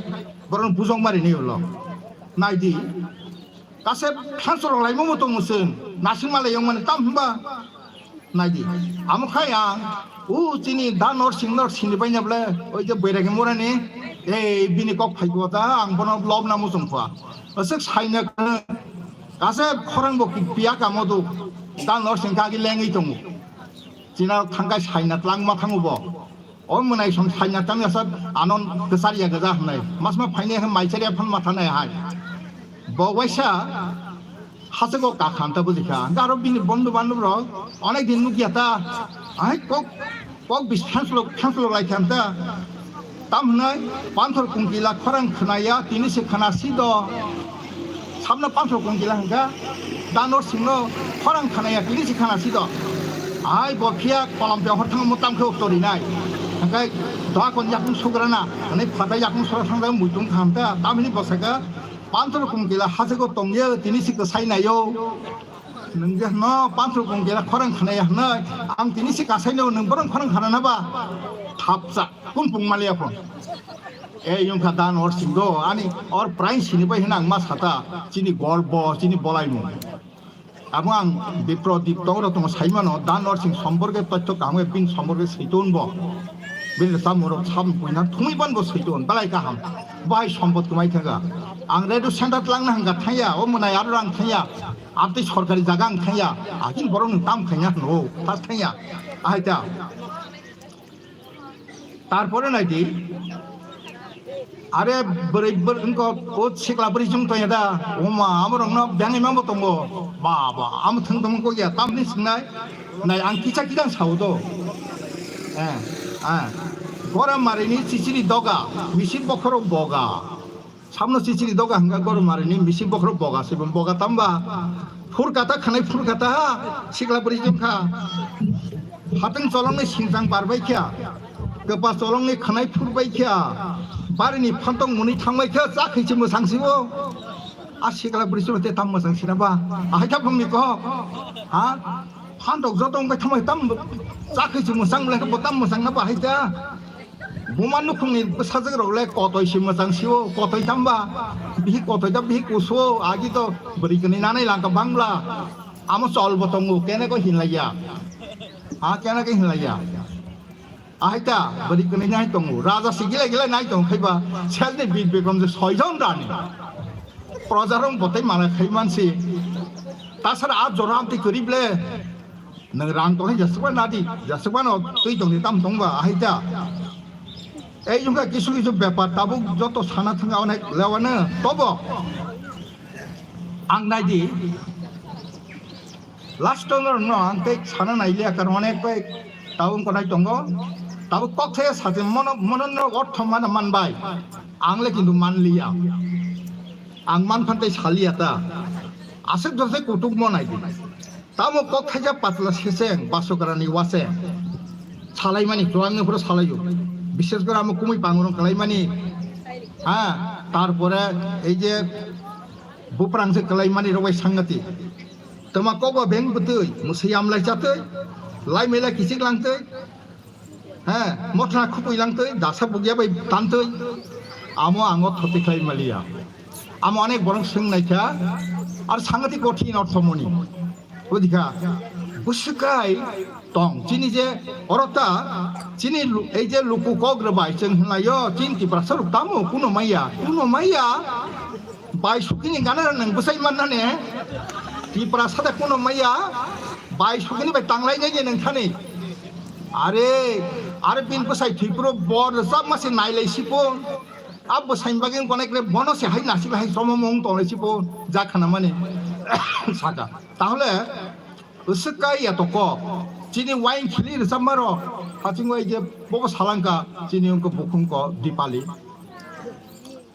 borok bujong mari ni ulo. Nai di, Kase phansorok laimungbo tongo chwng, nasingma laiyung mani tam hwnba? Naidi, amo khai ang, o chini Da Norsing no sini bai na ble, oi je Boiragi Murani, ei bini kok phai ko ta, ang bono lob na muchung kha. Aswk saina kase khorang bo piya kamo do, Da Norsing kagi lengwi tongo. China thangkai saina tlangma thango bo. O mwnai song saina tang yasa anon kwchar ya gaja hwnai. Masma phainai hwn mai chari aphan matha nai hai. Bo waisa hachago kakhan ta bujikha. Hwnkhe aro bini bondhu bandhub rok onek din nukya ta. Ai kok, kok bis phanslok, phanslok lai khan ta. Tam hwnai panthor kungkila khorang khwnaya tini se khana si do. Samno panthor kungkila hwnkha, Da Norsing no khorang khanaya tini se khana si do. Ai bo phiya kolam pe hor thang mo tam khe ukto rinai. Hwnkhe doa kon yakung sugrana, hwnwi phata yakung sora thang da muitung kham ta, tamini bosaka panthor kungkila hachago tongya tini se kwsai nayo. Nwng je hwno panthor kungkila khorang khanaya hwnwi, ang tini se kasai no nwng borok khorang khana na ba? Thapsa. Kun pung maliya phon. E yung kha Da Norsing do, ani or prai sini bai hwnang ma sata, chini gorbo, chini bolaimung. Abo ang Bipro Dip tong ro tong sai mano, Da Norsing somborge toitto kaham bin somborge saiton bo. Bin sa murok sam puina thumi ban bo saiton, balai kaham. Bai sombot kumai thaga. Ang redu center lang na hanga thaya, o mwnai aro rang thaya. Abti sorkari jaga ang thaya. Akin borok ni tam khanya no, tas thaya. Ahai ta. Tarpore naidi, are bwrwi bwrwi wngkha o sikla bwrwi chwng tongya da, oma amorokno bengwi mambo tongo, ba ba, amo thwng tongmo kok ya, tamni swngnai, nai ang kisa kisa sao do, eh, eh, gora marini chichiri doga, misi bokhorok boga. Samno chichiri doga hwnkha Gormarini misi bokhorok boga se bo boga tamba. Phurkata khwnai phurkata ha sikla bwrwi wngkha. Hatwng cholongni singchang barbai kha. Kwpa cholongni khwnai phurbai kha. Barini phantong mwnwi thangbai kha chakhwi se mwsang sibo. A sikla bwrwi se te tam mwsang sina ba. Ahai kha bumni ko. Ha? Phantok joto wngbai thangbai tam chakhwi se mwsang le bo tam mwsang na ba hai ta. Buma nukhungni bwsajwk rok le kotoi se mwchang sio, kotoi tamba, bihi kotoi da bihi kusuo, agi to bwrwi kwnwi nanai langka bangla, amo chol bo tongo, kene ko hinlaiya, ha kene ko hinlaiya, ahai ta bwrwi kwnwi nai tongo, raja se gilai gilai nai tongo khaiba, selni bit bekom je soijon rani, projarong botai mana khai mansi, tasara a jora amtwi kwrwi ble. Nwng rang tongnai jasukma nadi, jasukmano twi tongdi tam tongba ahai ta. Ei wngkha kisu kisu bepar tabuk joto sana thwngya onek lewana tobo. Ang naidi last no no ang tei sana nailiya karon onek bai tabuk wngkha nai tongo. Tabuk kok thaya sati mono mono no ortho mana manbai. Ang le kintu manliya. Ang manphan tei saliya ta. Aswk jose kutuk mo naidi. Tamo kok thaija patla seseng basokrani wase salaimani kwlangni phuru salaio. Bishes kore amo kumui pangurung kalaimani. Ha, tarpore ei je buprang se kalaimani rok bai sangati. Tama kok ba beng bwtwi, mwsai amlai chatwi, lai mela kichik langtwi. He, mothra khupui langtwi, dasa bugya bai tantwi. Amo ango thoti khlai maliya. Amo onek borok swng naikha, ar sangati kothin ortho moni. Budikha, bwswkai tong, chini je orota, chini lu-, ei je luku kok rwbai chwng hwnlaio, chini Tiprasa rok tamo kuno maya, kuno maya, bai sukini gana nang bwsai mannane, Tiprasa da kuno maya, bai sukini bai tanglai nai nang thani. Are, are bin bwsai thwipro bor rwchapma se nailai sipon. A bwsaini bagwi wngkha nai kre bono se hai nasik hai somo mung tonglai si bo ja khana mani saka. Tahole uswk kai ya to kok. Chini wain khili rwchapma rok haching wai je bobo salangka chini wngkha bukhung ko Dipali.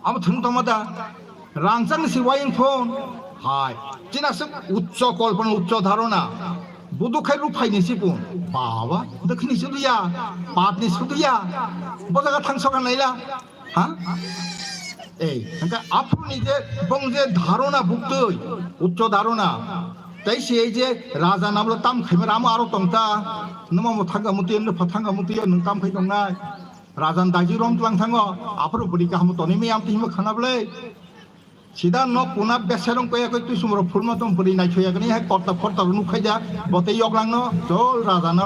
Amo thwng tongma da rangchak ni si wain phone hai. Chini aswk uchcho kolpona uchcho dharona. Budu khai ruphaini si pun. Baba, dokhini sudu ya, patni sudu ya. Bo jaga thang soka naila. Ha? Ei, hingke aphuruni je bong je dharona buktui, uchcho dharona. Tei se ei je raja namlo tam khaimar amo aro tongta. Numa mo thangka muti, nupha thangka muti, nung tam khai tongnai. Rajan daiji rom tlang thango, aphuru bwrwi kaham tonwi miyam tihimo khana bwlai. Sida nok kuna beserong koya koi twi sumro phulma tong bwrwi naithoya gani hai korta phorta rok nukhaida botei yoklangno jol raja no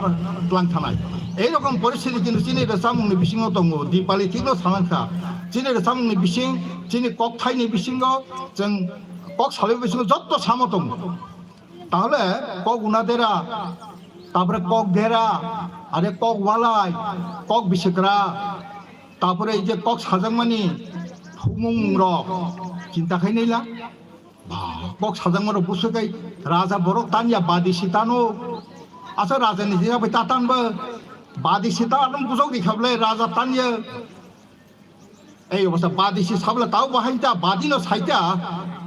tlang thanai. Ei rokom poristiti kintu chini rwchapmungni bisingo tongo, Dipali thikno salang kha. Chini rwchapmungni bising, chini kok thaini bisingo chwng kok salai bisingo jotto samo tongo. Tahole kok una dera, tapore kok dera, are kok walai, kok bisikra, tapore ei je kok sajakmani thumung rok chinta khai naila. Ba, kok sajakma rok busu kai raja borok tanya badi si tano. Asa raja ni jia bai tatan ba badi si tano busok di khable raja tanya. Ei obostha badi si sabla tao bahai ta badi no saita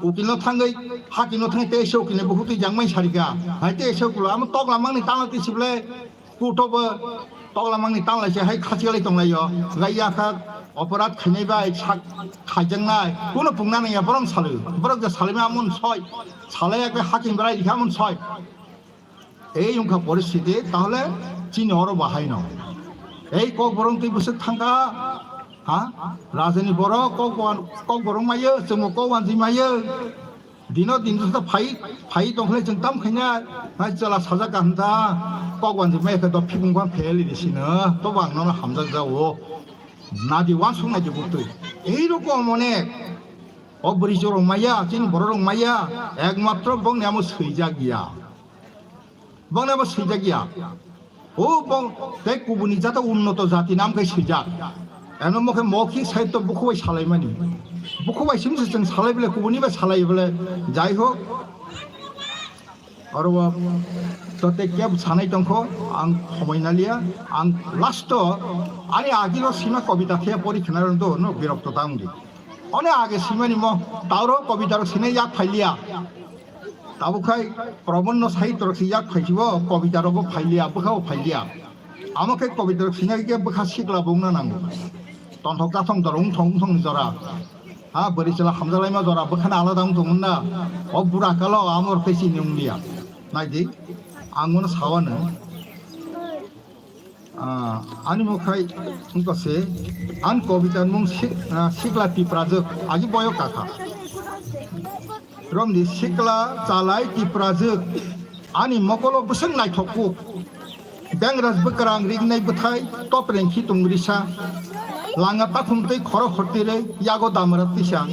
ukil no thangwi haki no thangwi te se ukil ni bukhuk twi jangmai sarika hai te se ukil amo tokla mangni tangla twi sible kuto bo tokla mangni tangla se hai khachik lai tonglaio gai yakha operate khainai bai sak khaijaknai kuno pungna nangya borok salwi borok je salima amon soi salai yakha hakim brai dikha amon soi. Ei wngkha poristiti, tahole chini oro bahai no. Ei kok borong twi bwswk thangkha, ha? Rajani borok kok wan-, kok borong maiyo, chwngbo kok wanjwi maiyo. Dino din jota phai, phai tongkhle chwng tam khaina, hai chwla sajak kaham ta, kok wanjwi maiya khe do phikung bang pheli di sino, to bang nono hamjak jao. Nadi wansuk nadi butwi. Ei rokom onek, o bwrwi jorok maiya, chini borok rok maiya, ekmatro bongni amo swijak ya. Bongni abo swijak ya. O bong tei kubuni jata unnoto jati nam khai swijak. Eno mokhe mokhi sahityo bukhubai salaimani. Bukhubai simse chwng salai bole kubuni bai salai bole. Jai hok. Oro o to tei kebo sanai tongkho ang khomoi naliya. Ang last o ani agilo sima kobita khe pori khna rwng do no birokto ta wngdi. One age simani mo tauro kobita rok sinai yak phailiya. Tabuk khai promonno sahityo rok si yak phaichibo kobita rogo phailiya, bwkhao phailiya. Amo khe kobita rok sinai khe bwkha sikla bo wngna nango. Tonthok kathong jora wngthong wngthong ni jora. Ha bwrwi chwla hamjalaima jora bwkhani alada wngthong wngna. O bura kalo amo rok tei sini wngliya. Naidi ang mono sawano. Ah, ani mokhe wngkha se, ang kobita mung sik-, ah, sikla tiprajwk, agi boyok kakha. Romni sikla chalai tiprajwk, ani mokolo bwswk naithok kuk. Bengraj bwkrang rignai bwthai, topreng khitung risa. Langa takhum tei khoro khortirwi, yago damra tisa.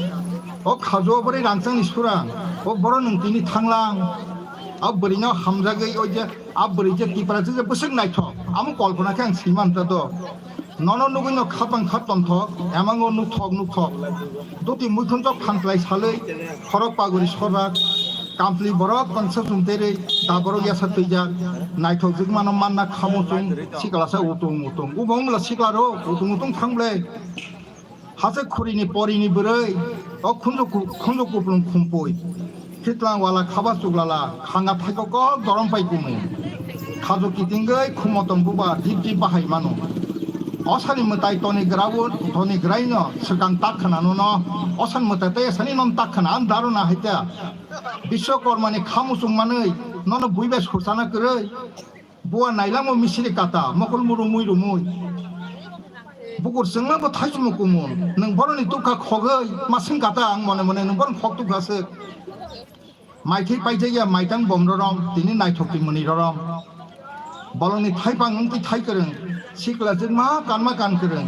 O khajo bwrwi rangchangni surang, o boro nwng tini thanglang. O bwrwino hamjagwi o je A bwrwi je tiprajwk je bwswk naithok, amo kolpona khe ang swi man ta do. Nono nugwi no khapang kha tongthok, emango nukthok nukthok. Duti muikhunjok phanklai salwi, khorok paguri sorak, kampli borok tongsa chumterwi, da borok yasa twijak, naithok jwkmano manna khamu chwng, siklasa utung utung. Ubo wngla sikla rok, utung utung thang ble. Hachwk khurini porini bwrwi, o khunju ku-, khunju kuplung khumpui. Khitlang wala khaba chuklala, khanga thaiko kok dorom pai kumu. Khajo kitingwi khumotong buba dip dip bahai mano. Osani mwtai toni graun, toni graino swkang tak khana nono. Osan mwtai tei sani non tak khana an daruna haita. Biswakormani khamuchung manwi, nono buibai sursana kwrwi. Buwa nailamo misiri kata, mokol murumui rumui. Bukur chwngma bo thaichung kumun. Nwng boroni tukha khogwi, masing kata ang mone mone nwng boroni khok tukha se. Maithai paijak ya maitang bom rorom, tini naithok ti muni rorom. Bolongni thaipang wngti thai kwrwng, sikla jwkma kanma kan kwrwng.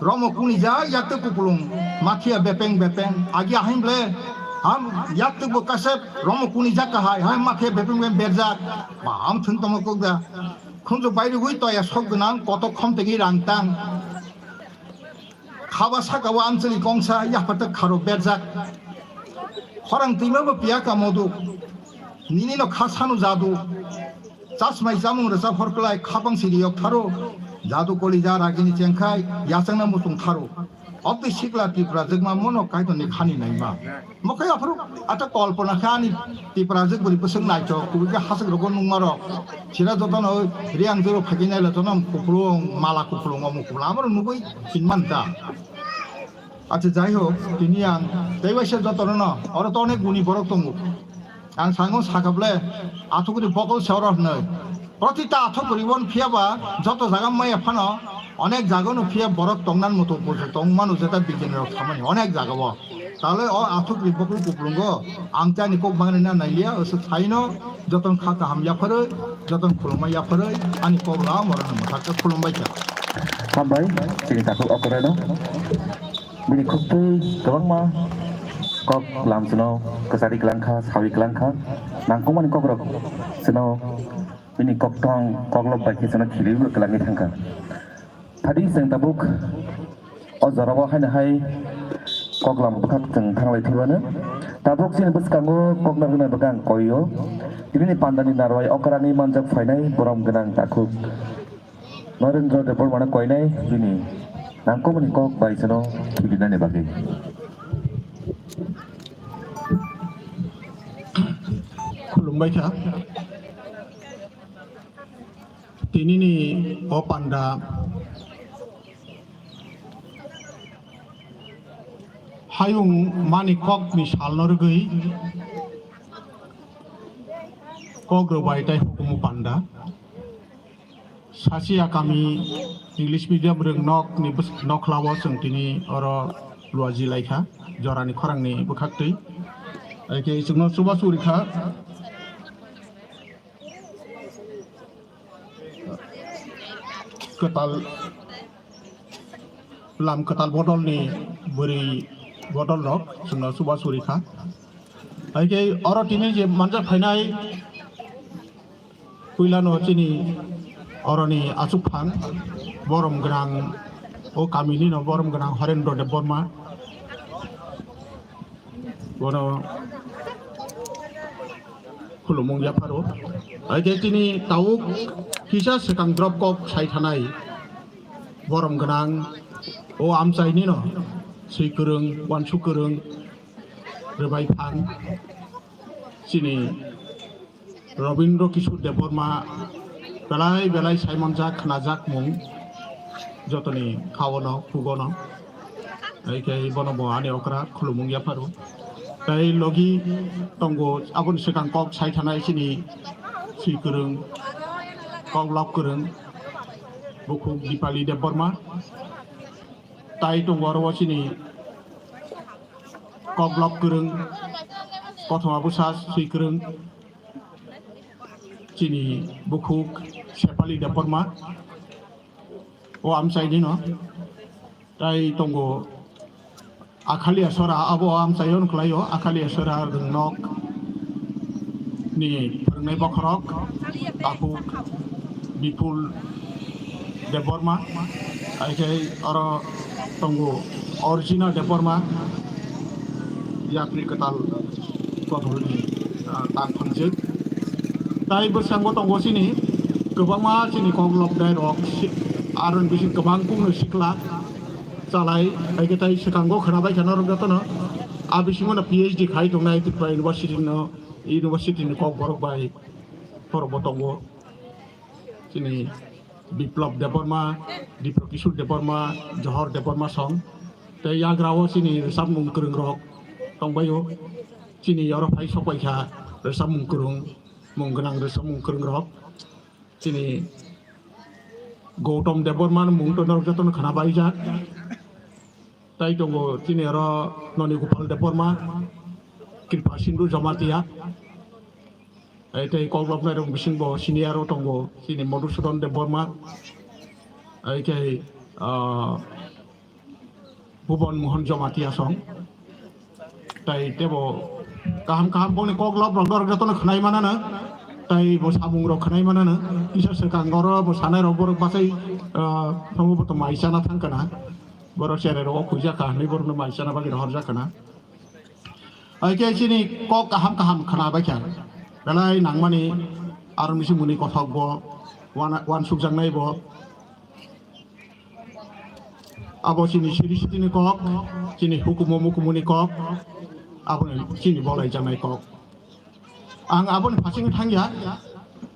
Romo kuni ja yakte kupulung, mathiya bepeng bepeng, agi ahim ble, ham yakte bo kasep, romo kuni ja kahai, hai mathiya bepeng bepeng berjak. Ba, am thwng tongma kok da. Khunju bairugwi toya sok gwnang, kotok khom tengwi rang tang. Khaba saka o amchwlwi kongsa, yaphatok kharo berjak. Khorang twima bo piya ka moduk. Nini no kha sanu jadu. Chasmai chamung rwchap hor kwlai, khapang siri yok tharo. Jadu koli ja ragini chengkhai, yachangna muchung tharo. Obtwi sikla Tripura jwkma mono Kaitorni khani naima. Mokhai aphuru ata kolpona khe ani Tripura jwk bwrwi bwswk naithok, kubui khe hasik rogo nungma rok. Sira jotono Reang jwk rok phaikinai le jotono kupulung, mala kupulung, omo kupulung, amoro nugui hinman ta. Acha jai hok, tini ang tei waisa jotono no, oro to onek guni borok tongo. Ang sango sakable, athukni bokol se oro hwnwi. Protita athukri won phiya ba, joto jaga maya phano, onek jaga no phiya borok tongnan mutu bujo tong manu jeta bigyan rok samani, onek jaga o. Talai o aswk ni bokol kuplungo ang chani kok bangri na nailia, oso thaino joton kha kaham yapharwi, joton khulumma yapharwi, ani kok la moroni mwthakhe khulumbai kha. Hambai, chini takhuk okorano. Bini khuktwi kwbangma kok lamsino kwchari kwlangkha, sawi kwlangkha. Nangkukmani kokrok sino bini koktong, koklop bai khe sino khiliwi kwlangwi thangkha. Phadi chwng tabuk o jorao haino hai koklam bwkhak chwng thanglai thwimano. Tabuk chini bwskango kokna rwnai bwkha ang koio. Tinini pandani narwai okrani manjak phainai borom gwnang takhuk Narendra Debbarmano koinai bini nangkukmani kok bai sano khilinani bagwi. Khulumbai kha. Tinini o panda hayung mani kokni salno rwgwi kok rwbai tei hukumu panda. Sachi akami English medium rwng nokni bws-, nokhlao chwng tini oro luaji laikha, jorani khorangni bwkhaktwi. Haikhe chwngno chubachu rikha. Kwtal, lam kwtal bodolni bwrwi bodol rok chwngno chubachu rikha. Haikhe oro tini je manjak phainai puilano chini oroni achukphang borom gwnang, o kaminino borom gwnang Horendro Debbarma. Bono khulumung yapharo. Haikhe chini tabuk kisa swkang drop kok sai thanai borom gwnang o amchainino swi kwrwng, wansuk kwrwng rwbai phang chini Robindra Kishore Debbarma belai belai saimanjak khnajak mung jotoni khaono khugono. Haikhe bono bo ani okra khulumung yapharo. Tei logi tongo aboni swkang kok sai thanai chini swi kwrwng, kok lok kwrwng bukhuk Dipali Debbarma. Tai tongo oro o chini kok lok kwrwng, kothoma bwsa swi kwrwng. Chini bukhuk Sepali Debbarma, o amchainino. Tai tongo Akhalia Sora, abo amchaio wngkhlaio, Akhalia Sora rwngnok ni phwrwngnai bokhorok, takhuk Bipul Debbarma, haikhe oro tongo Orjina Debbarma, yapri kwtal kotholni, ah, tang phwngjwk. Tai bwskango tongo chini kwbangma chini kok lobnai rok, si-, aroni bising kwbang kukno sikla chalai, haikhe tai swkango khwnabai kha norok jotono. A bisingo no P H D khai tongnai Tripura University no, university ni kok borok bai borok bo tongo. Chini Biplab Debbarma, Dipro Kishore Debbarma, Johor Debbarma song. Tei yagra o chini rwchapmung kwrwng rok tongbaio. Chini oro phai sokpai kha rwchapmung kwrwng, mung gwnang rwchapmung kwrwng rok. Chini Gautam Debbarma mung to norok jotono khwnabaijak. Tai tongo chini oro Noni Gopal Debbarma, Kripa Sindhu Jamatia. Ai tei koklopnai rok bising bo senior o tongo chini Madhusudan Debbarma. Ai tei, ah, Bhuban Mohan Jamatia song. Tai tebo kaham kaham boni koklop rok dorok jotono khwnai manana. Tai bo samung rok khwnai manana. Kisa swkang oro bo sanai rok borok bachai, ah, tongo bo to mai chana thang kana. Borok cherai rok o khuijak ka hinwi borok no mai chana bagwi rohorjak kana. Haikhe chini kok kaham kaham khwnabai kha. Belai nangmani aro misi muni kothok bo, wana-, wansukjaknai bo. Abo chini siri sitini kok, chini hukumu mukumuni kok, aboni chini bolai jaknai kok. Ang aboni phasing thangya,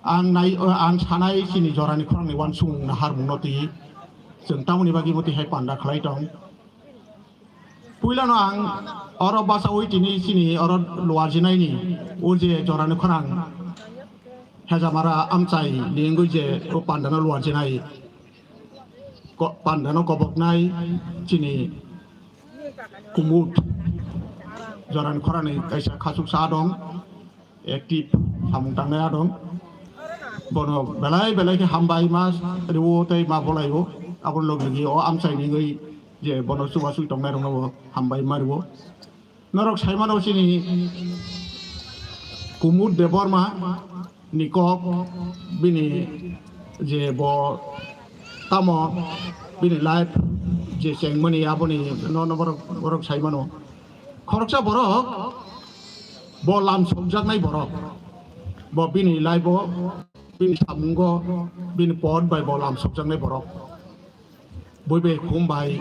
ang nai, ang sanai chini jorani khorangni wansukmung naharmungno twi chwng tamoni bagwi bo twi hai panda khlai tong. Puilano ang oro bachaui tini chini oro luarjinaini o je jorani khorang Hejamara amchai ni wngwi je o pandano luarjinai, ko-, pandano koboknai chini kumut Jorani khorani kaisa khachuksa dong, active samung tangnai dong. Bono belai belai khe hambai ma riwo tei ma bolaio. Aboni logi logi o amchaini wngwi je bono chubachu tongnai rokno bo hambai ma riwo. Norok saimano chini Kumud Debbarma ni kok, bini je bo tamo bini life je chengmani aboni no, no borok, borok saimano. Khoroksa borok bo lam sokjaknai borok. Bo bini life o, bini samungo, bini pot bai bo lam sokjaknai borok. Bui bai khum bai,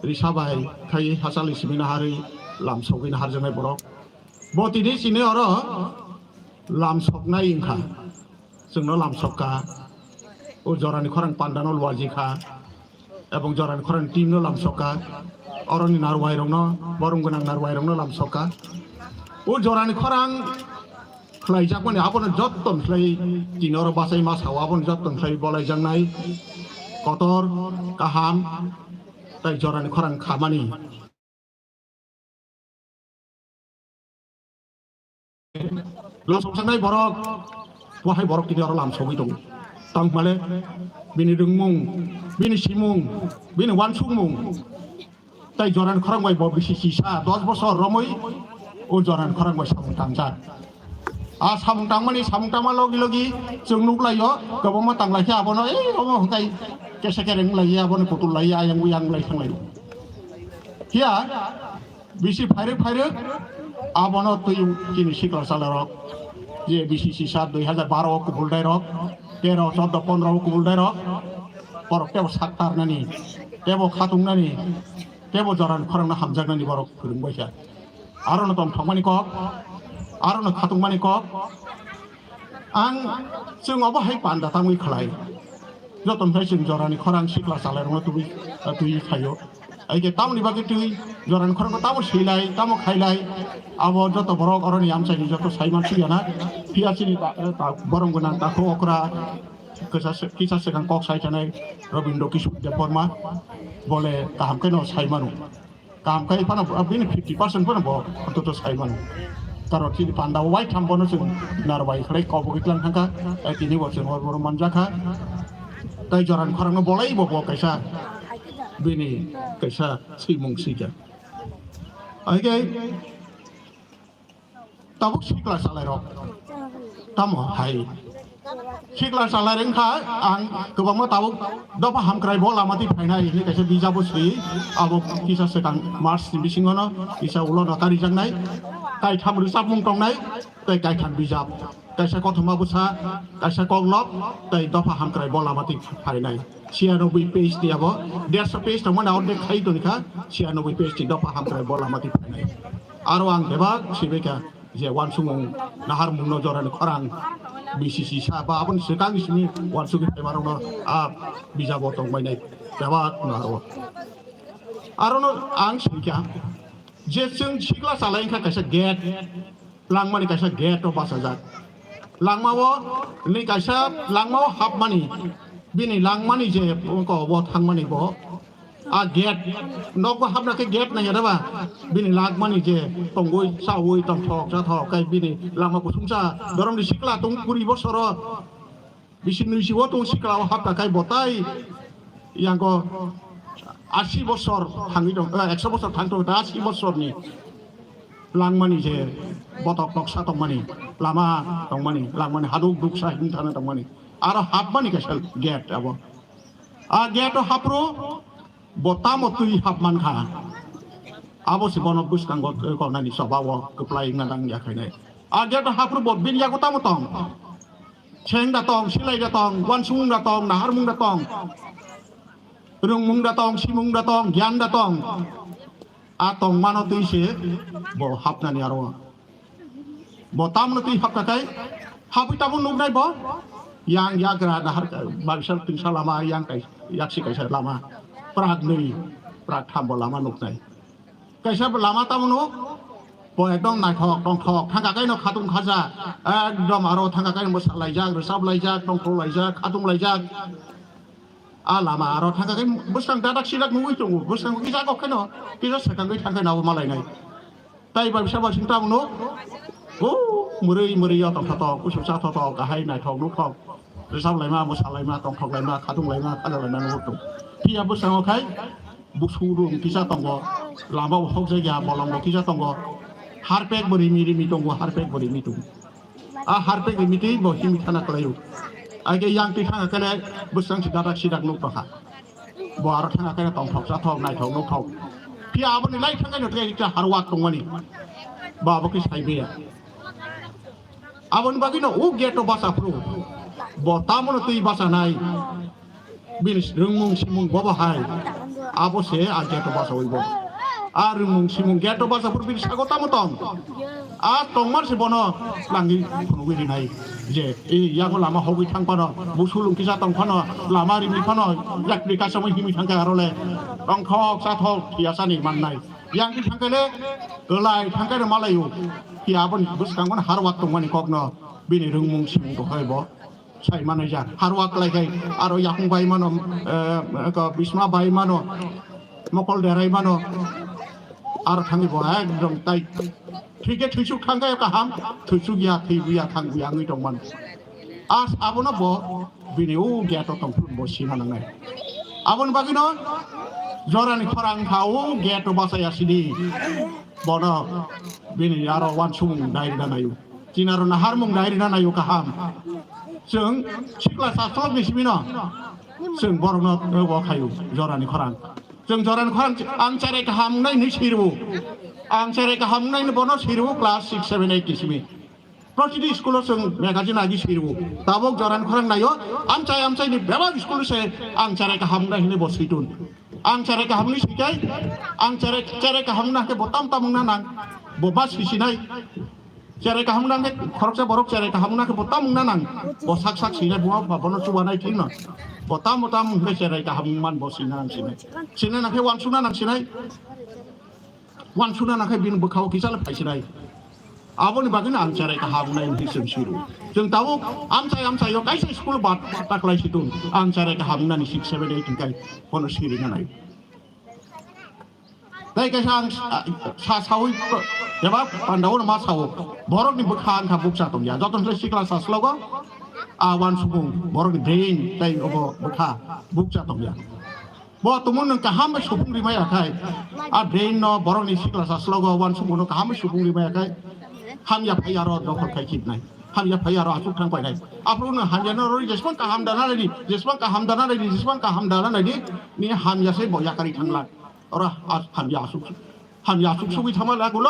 risa bai khai hachal ni simi naharwi lam sogwi naharjaknai borok. Bo tini chini oro lam soknai wngkha. Chwngno lam sokka. O jorani khorang pandano luaji kha. Ebong jorani khorang team no lam sokka. Oroni narwai rokno, borom gwnang narwai rokno lam sokka. O jorani khorang khlaijakmani abono jotton khlai tini oro bachai ma sao, abono jotton khlai bolaijaknai kotor, kaham, tai jorani khorang khamani. Lo songsanai borok, wahai borok tini oro lam sogwi tongo. Tangmale bini rwngmung, bini simung, bini wansukmung. Tai jorani khorang bai bo bisi chisa dos bosor romwi o jorani khorang bai samung tangjak. A samung tangmani, samung tangma logi logi chwng nuklaio, kwbangma tanglaikhe abono, ei omo hwnkhe kesa kereng lai, abono kutul lai, ayang uyang lai thanglai. Phiya bisi phairwk phairwk abono twi chini sikla chalarok je bisi chisa dui hajar baro o kubul dairok, tero, chordo, pondro o kubul dairok, borok tebo sak tarnani, tebo khatungnani, tebo jorani khorangno hamjaknani borok phwrwngbaikha. Arono tongthokmani kok, arono khatungmani kok. Ang chwng obo hai panda tangwi khlai. Joto hai chwng jorani khorang sikla chalairokno twi, twi khaio. Haikhe tamoni bagwi twi jorani khorangno tamo swilai, tamo khailai. Abo joto borok oroni amchaini joto saiman siyana. Phiya chini ta, ta, borom gwnang takhuk okra. Kisa se-, kisa swkang kok sai thanai Robindra Kishore Debbarma bole kaham khe no sai mano. Kaham khai phano bo, bini fifty percent phano bo antoto sai mano. Karon chini panda o waitham bono chwng narwai khlai kok bo khe tlang thangkha, tai tini bo chwng hor borom manjakha. Tai jorani khorangno bolai bo, bo kaisa bini kaisa swimung swikha. Haikhe Tabuk sikla chalairok tamo hai sikla chalairok wngkha, ang kwbangma tabuk dopha hamkrai bo lama twi phainai hinwi kaisa bijabo swi, abo kisa swkang March ni bisingono kisa ulo no karijaknai, kaitham rwchapmung tongnai tei kaitham bijap, kaisa kothoma bwsa, kaisa koklop tei dopha hamkrai bo lama twi phainai. Chiyanoboi page ni abo, derso page tongmani ordek khai tongkha, chiyanoboi page ni dopha hamkrai bo lama twi phainai. Aro ang bebak swibaikha je wansukmung naharmung no jorani khorang B C C sa ba aboni swkang simi wansukwi phaimarokno a bijabo tongbainai bebak no aro. Arono ang swikha je chwng sikla chalai wngkha kaisa gate, langmani kaisa gate o bachajak. Langmao ni kaisa langmao hapmani, bini langmani je oko bo thangmani bo. A gate, nogo hapna khe gate nai ba? Bini langmani je tongwi chawi tongthok chathok kai bini lama kusungsa doromni sikla tong kuri bosoro. Bisi nui si o tong sikla o hapta kai botai. Yang ko asi bosor thangwi tong, eh, ekso bosor thang tong, ta asi bosor ni langmani je botok noksa tongmani, lama tongmani, langmani haduk duksa him thana tongmani. Aro hapmani kaisa gate abo. A gate o hapro bo tamo twi hapman kha. Abo se bono bwskango konani choba o kwplai wngna nang ya khainai. A gate o hapro bo bini yago tamo tong. Seng da tong, silai da tong, wansukmung da tong, naharmung da tong, rwngmung da tong, simung da tong, giyan da tong. A tongmano twi se bo hapnani aro. Bo tamno twi hapna kai, hapwi tamo nuknai bo. Yang yagra nahar, bagsa tingsa lama, yang kai, yaksi kaisa lama. Prak nui, prak tham bo lama nuknai. Kaisa lama tamo nuk, bo ekdom naithok tongthok, thangka kaino khatung khaja, ekdom aro thangka kaino bo salaijak, rwchap laijak, tongthok laijak, khatung laijak. A lama aro thangka kai bwskang dadak sidak nugwi tongo, bwskango kisa kok khaino, kisa swkangwi thangkhe nabo malainai. Tai bai bisa basing tamo no. O murui murui yo tong thotok, kusu cha thotok, kahai naithok nukhok. Resap laima, mosa laima, tongthok laima, khatung laima, khaja laima nungwi tong. Phiya bwskango khai busu rung kisa tongo, lama bo hok jagya bolong bo kisa tongo. Harpek bo rimi rimi tongo, harpek bo rimi tongo. A harpek rimi twi bo himi thana kwlaio. Age yang twi thanga kele bwskang si dadak sidak nuk tongkha. Bo aro thanga kele tongthok chathok naithok nukhok. Phiya aboni lai thangkhe no tei kisa harwak tongmani. Bo abo khe saibeya. Aboni bagwino o gate o basa phuru. Bo tamono twi basa nai. Bini rwngmung simung bobo hai. Abo se a gate o basa oi bo. A rwngmung simung gate o basa phuru bini sago tamo tong. A tongmar se bono langwi phunugwi rinai. Je, e, yago lama hogwi thang phano, busulung kisa tong phano, lama rimwi phano, yakni kaisa himi thangkhe aro le tongthok chathok thiyasani mannai. Yang khe thangkhe le kwlai thangkhe le malaio. Phiya aboni bwskango harwak tongmani kokno bini rwngmung simung bo hai bo sai manai ja. Harwak kwlai khai aro yakung bai mano, eh, ko bisma bai mano, mokol derai mano. Aro thangwi bo ekdom tai thwikhe thwisuk thangkhe kaham, thwisuk ya, thwibu ya, thangbu ya wngwi tongmano. As abono bo bini o gate o tongphuru bo sina nangnai. Aboni bagwino jorani khorang kha o gate o bachaya sidi. Bono bini aro wansukmung dai rina naio. Chinaro naharmung dai rina naio kaham. Chwng sikla saslok ni simino chwng borokno bo khaio jorani khorang. Chwng jorani khorang ang cherai kaham wngnai hinwi sirwo. Ang cherai kaham wngnai bono sirwo class six, seven, eight ni simi. Protiti school o chwng magazine agi sirwo. Tabok jorani khorang naio, amchai amchai ni bebak school se ang cherai kaham wngnai hinwi bo switun. Ang cherai kaham wngnai swikai, ang cherai, cherai kaham wngna khe bo tam tam wngna nang. Bo ba swisinai. Cherai kaham wngna khe khoroksa borok cherai kaham wngna khe bo tam wngna nang. Bo sak sak swinai bo ba bono chubanai thikno. Bo tam bo tam wngkhe cherai kaham wngman bo swina nang sinai. Swina nang khe wansukna nang sinai. Wansukna nang khe bini bwkhao kisa le phaisinai. Aboni bagwino ang cherai kaham wngnai hinwi chwng siro. Chwng tabuk amchai amchai o kaisa school bad taklai situng. Ang cherai kaham wngnani six, seven, eight hingkai bono siri nanai. Tei kaisa ang sa, sa, sawi eba pandao ma sao. Borokni bwkha wngkha bukcha tongya. Joto hwnle sikla saslogo a wansukmung borokni brain tei obo bwkha bukcha tongya. Bo tumung nwng kaham bai supung rimaya khai. A brain no borokni sikla saslogo wansukmung no kaham bai supung rimaya khai. Hamya phai aro dokhol khai khibnai. Hamya phai aro asuk thang painai. Aphuru nwng hamya no rori jesmang kaham dana naidi, jesmang kaham dana naidi, jesmang kaham dana naidi. Ni hamya se bo yakari thangla. Ora as-, hamya asuk. Hamya asuk sugwi thangma lagulo.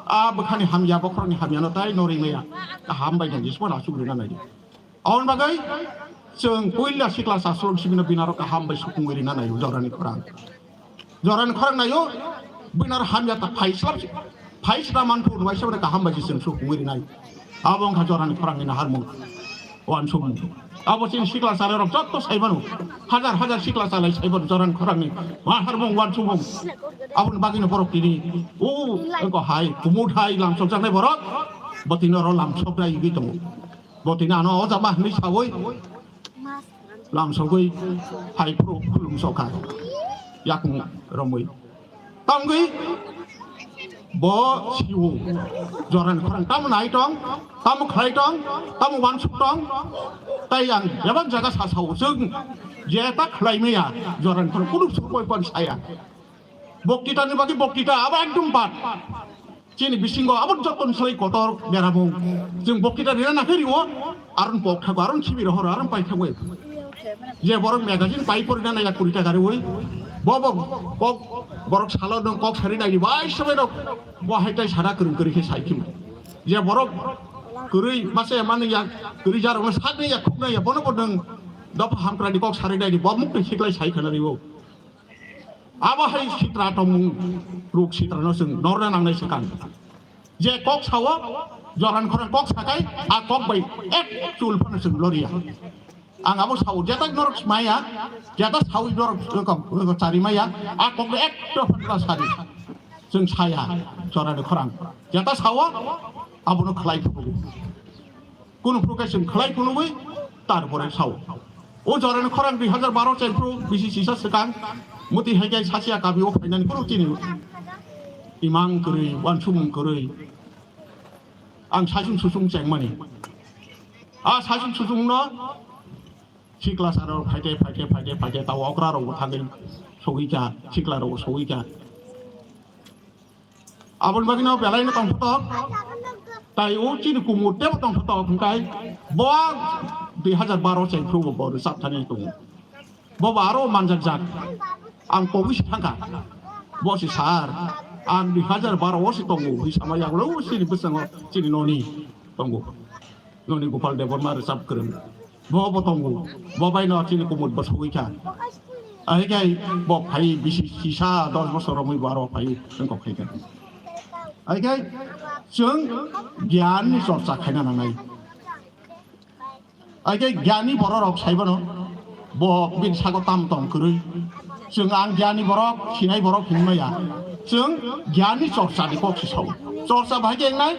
A bwkhani hamya bokhorokni hamya no tai no rimaya. Kaham bai nang jesmang asuk rina naidi. Aboni bagwi chwng puila sikla saslok sibino binaro kaham bai supungwi rina naio jorani khorang. Jorani khorang naio binaro hamya ta phaislap phaisra manphu rwai saboni kaham bai chwng supungwi rinai. Abo wngkha jorani khorangni naharmung wansukmung. Abo chini sikla chalairok jotto saimano hajar hajar sikla chalai saimano jorani khorangni naharmung wansukmung. Aboni bagwino borok tini o wngkha hai kumut hai lamsokjaknai borok bo tini oro lamsoknai wngwi tongo. Bo tini ano o jama hinwi sawi lamsogwi hai phuru khulumsokha yakung romwi. Tamgwi bo siwo jorani khorang tamo nai tong, tamo khlai tong, tamo wansuk tong. Tai ang bebak jaga sa sao chwng je ta khlai maya jorani khorang kunu sukoi pan saya. Boktitani bagwi boktita abo ekdom bad. Chini bisingo abo joton slai kotor beramung. Chwng boktita rina nakhe riwo, aron pok thago, aron khibi rohoro, aron pai thago. Je borok magazine pai pori na naiya kuri taka riwi. Bo bo kok borok salo nung kok sari nai bai sabai rok. Bo hai tai sara kwrwng kwrwi khe sai khibi. Je borok kwrwi mase mani ya kwrwi jarok no sak nai ya khuk nai ya bono bo nung dopha hamkra ni kok sari nai bo muk twi khiklai sai khana riwo. Abo hai sitra tongmung ruk sitra no chwng norna nangnai swkang. Je kok sao, joran khorang kok sakai, a kok bai ek chul phano chwng loriya. Ang abo sao, jeta norok maya, jeta sawi norok chari maya, a kok bai ek to phano sari. Chwng saya, jorani khorang. Jeta sao, abono khlai phuru. Kunu phuru khe chwng khlai phunugwi tar pore sao. O jorani khorang dui hazar baro chai phuru bisi sisa swkang muti hai khe sasia kabi o phainani phuru chini Imang kwrwi, uansukmung kwrwi. Ang saichung suchung chengmani. A saichung suchungno sikla saro phaite, phaite, phaite, phaite, tao okra rokbo thangwi sogwi kha, sikla rokbo sogwi kha. Aboni bagwino belaino tongphotok, tai o chini kumut tebo tongphotok, hwnkhe bo dui hajar baro chengphru bo, bo rwchap thani tongo. Bo bo aro manjakjak. Ang kobui se thangkha. Bo se sar. Ang dui hajar baro o se tongo. Hwi sama yagulo chini bwskango chini noni tongo. Noni Gopal Debbarma rwchap kwrwng. Bo bo tongo. Bo bai no chini kumut bo sogwi kha. Ahikhai bo phai bisi sisa dos bosor romwi bo aro phai wngkok khai kha. Ahikhai chwng gyan ni chorcha khaina nangnai. Aike gyani borok rok saibano bo bini sago tam tong kwrwi. Chwng ang gyani borok, sinai borok hinmaya. Chwng gyani chorcha ni kok se sao. Chorcha bahai khe wngnai,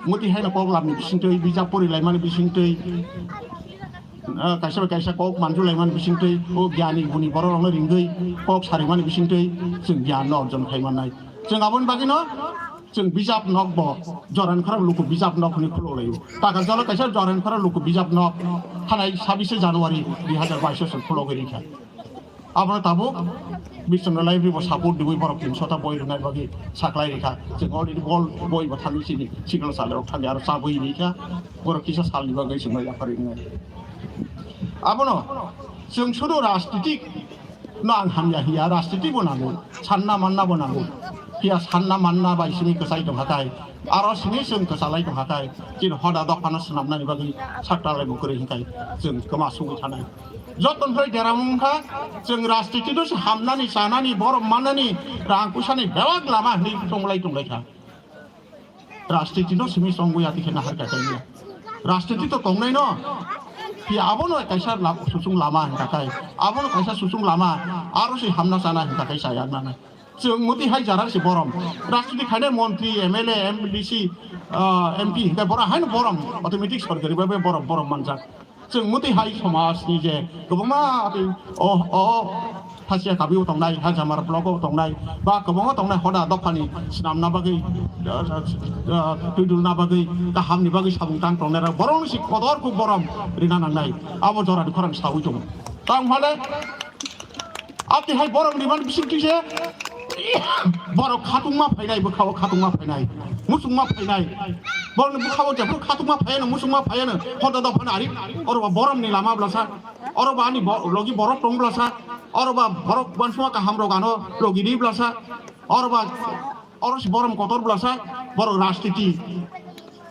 muti haino kok lamni bisingtwi, bijap pori laimani bisingtwi, ah, kaisa bai kaisa kok manju laimani bisingtwi, o gyani guni borok rokno ringwi kok sarimani bisingtwi chwng gyan no orjon khai mannai. Chwng aboni bagwino chwng bijap nok bo jorani khorang luku bijap nok hwnwi khulok laio. Taka jalo kaisa jorani khorang luku bijap nok thanai sabise January dui hajar bais o chwng khulogwi rikha. Abono tabuk Biswanath Library bo support diwi borok tinsho ta boi rwnai bagwi saklai rikha. Chwng already bol boi bo thangwi sini sikla salrok thangwi aro chabwi rikha. Borok kisa salni bagwi chwngno yaphar wngnai. Abono chwng sudu rajnitik no ang hamya hiya, rajniti bo nango, sanna manna bo nango. Phiya sanna manna bai simi kwchai tongkha kai, aro simi chwng kwchalai tongkha kai, chini hoda dophano swnamnani bagwi sakta lai bo kwrwi hinkai chwng kwma sugwi thanai. Joto nai deramung kha, chwng rajniti no se hamnani, chanani, borom mannani, rang puisani bebak lama hinwi tonglai tonglai kha. Rajniti no simi chongwi ati khe nahar kakai ya. Rajniti to tongnai no. Phiya abono kaisa la-, susung lama hwn kakai. Abono kaisa susung lama. Aro se hamna chana hwn kakai saya nana. Chwng muti hai jara se borom. Rajniti khainai montri, M L A, M D C, ah, M P hwn kai borom haino borom. Automatic sorkari bai bai borom, borom manjak. Chwng muti hai somaj ni je kwbangma tei o, o Thasia Kabi o tongnai, Hajamar block o tongnai, ba kwbangma tongnai hoda dophani swnamna bagwi, ah, ah, ah, twidulna bagwi, kahamni bagwi samung tang tongnai rok borok si kotor kuk borom rina nangnai. Abo jora ni khorang sawi tongo. Tang hale Ati hai borok ni man bising twi se borok khatungma phainai, bwkhao khatungma phainai, musungma phainai. Borok ni bwkhao jephru khatungma phaiyano, musungma phaiyano, hoda dophani ari. Oro ba borom ni lama blasa, oro ba ani bo-, logi borok tong blasa, oro ba borok bansuma kaham rok ano logi ri blasa, oro ba, oro si borom kotor blasa, borok rajniti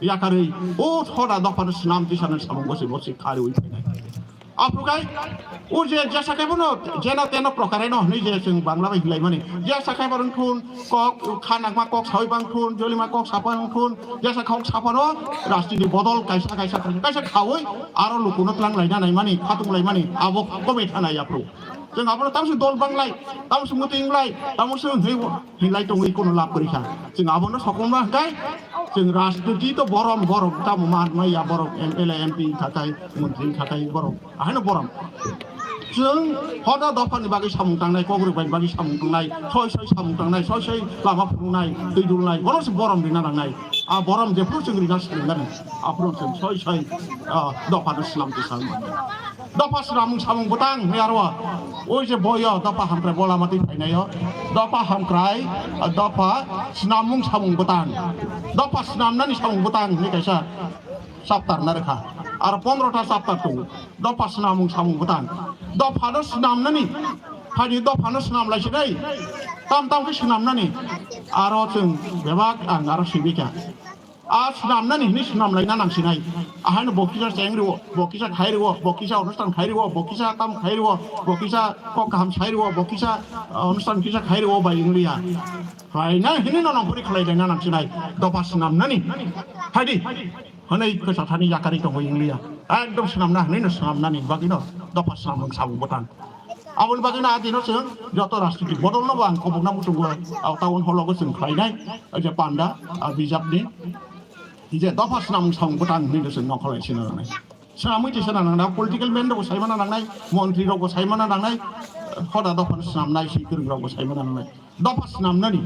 yakarwi o hoda dophani swnam twi sanani samung bosi bosi khariwi phainai. Aphuru khai, o je jesa khai bono, jeno teno prokare no hwnwi je chwng Bangla bai hinlaimani. Jesa khai bono thun, kok, kha nangma kok sawi bang thun, jolima kok sapa wng thun, jesa kok sapano, rajniti bodol kaisa, kaisa, kaisa, kaisa khawi, aro lukuno tlang laina naimani, khatung laimani, abo kobe thana yaphru. Chwng abono tamsuk dol banglai, tamsuk muting lai, tamsuk hwnwi hinlai tongwi kono lab kwrwi kha. Chwng abono sokomna hwnkhe, chwng rajniti to borom, borom tamo man maya borok M L A, M P wngkha kai, montri wngkha kai borok. Ahaino borom. Chwng hoda dophani bagwi samung tangnai, kok rwbaini bagwi samung tangnai, soi soi samung tangnai, soi soi lama phunuknai, twi dulnai, bono se borom rina nangnai. A borom jephru chwng rina swrwngmani, aphuru chwng soi soi, ah, dophano swnam twi sa wngmani. Dopha swnamung samung bwtang hwnwi aro o je boyo dopha hamkrai bo lama twi phainaio. Dopha hamkrai, ah, dopha swnamung samung bwtang. Dopha swnamnani samung bwtang hwnwi kaisa chapter narwkha. Aro pondro ta chapter tongo. Dopha swnamung samung bwtang. Dophano swnamnani, phaidi dophano swnam laisinai. Tam tam khe swnamnani. Aro chwng bebak ang aro sibika. A swnamnani hwnwi swnam laina nangsinai. Ahaino bo kisa cheng rwo, bo kisa khai rwo, bo kisa onusthan khai rwo, bo kisa kam khai rwo, bo kisa kok kaham sai rwo, bo kisa, ah, onusthan kisa khai rwo bai wng liya. Khlaina hwnwi no nongkhorwi khlai laina nangsinai. Dopha swnamnani. Phaidi. Hwnwi kwsa thani yakarwi tongwi wng liya. Ekdom swnamna hwnwi no swnamnani bagwi no dopha swnamung samung bwtang. Aboni bagwino a dino chwng joto rajniti bodolno bo ang kobokna muchungo, ah, town hall o chwng khlainai, ah, je panda, ah, bijapni, je dopha swnamung samung bwtang hinwi chwng nongkhorlai sina nangnai. Swnamwi twi sina nangnai, political man rokbo saimana nangnai, montri rokbo saimana nangnai, hoda dophano swnamnai, swi kwrwng rokbo saimana nangnai. Dopha swnamnani,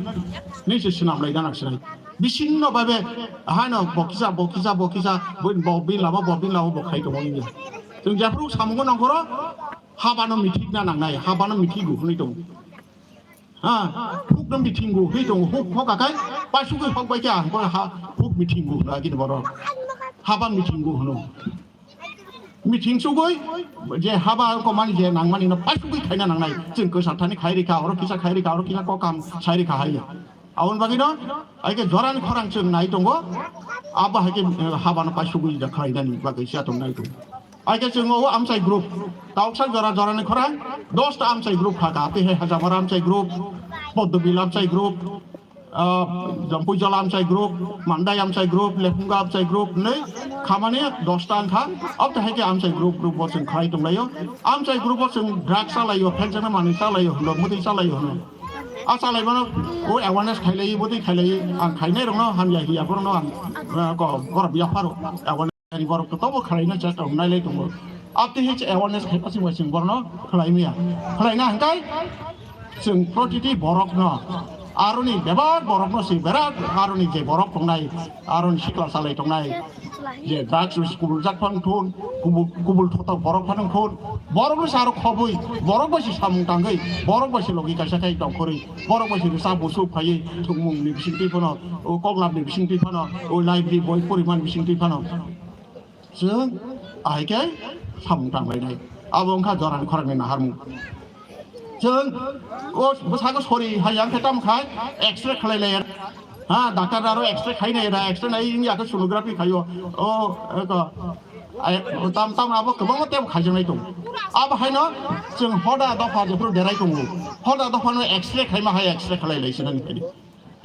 nini se swnam lai gana sinai. Bisingno babe, haino bo kisa, bo kisa, bo kisa, bo, bo bin lama, bo bin lama, bo khai tongo wngya. Chwng jephru samungo nangkoro, habano mithik na nangnai, habano mithigo hwnwi tongo. Ha, hukno mithingo hwnwi tongo, huk hokakhai, pasugwi hok bai kha, ha, huk mithingo hwnwi agini borok. Haba mithingo hwno. Meeting sugui je haba komani je nangmani no paisugui khaina nangnai. Chwng kwsa thani khai rikha, oro kisa khai rikha, oro kisa kokam sai rikha hai. Aboni bagwi no aike jorani khorang chwng nai tongo. Abo haike, eh, haba no paisugui da khlainani bagwi sia tong nai tongo. Aike chwng o amchai group. Tauksa jora jorani khorang dos ta amchai group kha ka. Ape hai Hajamara amchai group, Poddobil amchai group, ah, Jampuijala amchai group, Mandai amchai group, Lephunga amchai group, nei khamani dos ta wngkha. Abtwi hai khe amchai group, group bo chwng khlai tonglaio. Amchai group bo chwng drugs chalaio, phekjaknai manwi chalaio hwno, mwtwi chalaio hwno. A chalaimano o awareness khailai, mwtwi khailai, ang khainai rokno hamya hiya borokno ang, ah, ko, borok yapharo awareness. Ani borok to tobo khlaina chesta hwnwi lai tongo. Abtwi hai se awareness khai pasi bai chwng borno khlai maya. Khlaina hwnkhe chwng protiti borokno, aroni bebak borokno se berak aroni je borok tongnai, aroni sikla salai tongnai, je drugs kubul jak phang thun, kubul, kubul thotok borok phano thun, borokno se aro khobwi, borok bai se samung tangwi, borok bai se logi kaisa khai tongkhorwi, borok bai se rwchap muchuk phaiwi thwngmungni bisingtwi phano, o koklapni bisingtwi phano, o library boi poriman bisingtwi phano. Chwng ahai khe samung tanglainai. Abo wngkha jorani khorangni naharmung. Chwng o bwsako sori hai yang khe tamo khai X-ray khlai lai. Ha, doctor aro X-ray khai nai ra, X-ray nai wngya khe sonography khaio. O, eko, ai, tam, tam abo kwbangma tebo khaijaknai tongo. Abo haino chwng hoda dopha jephru derai tongo. Hoda dophano X-ray khaima hai X-ray khlai lai sinani.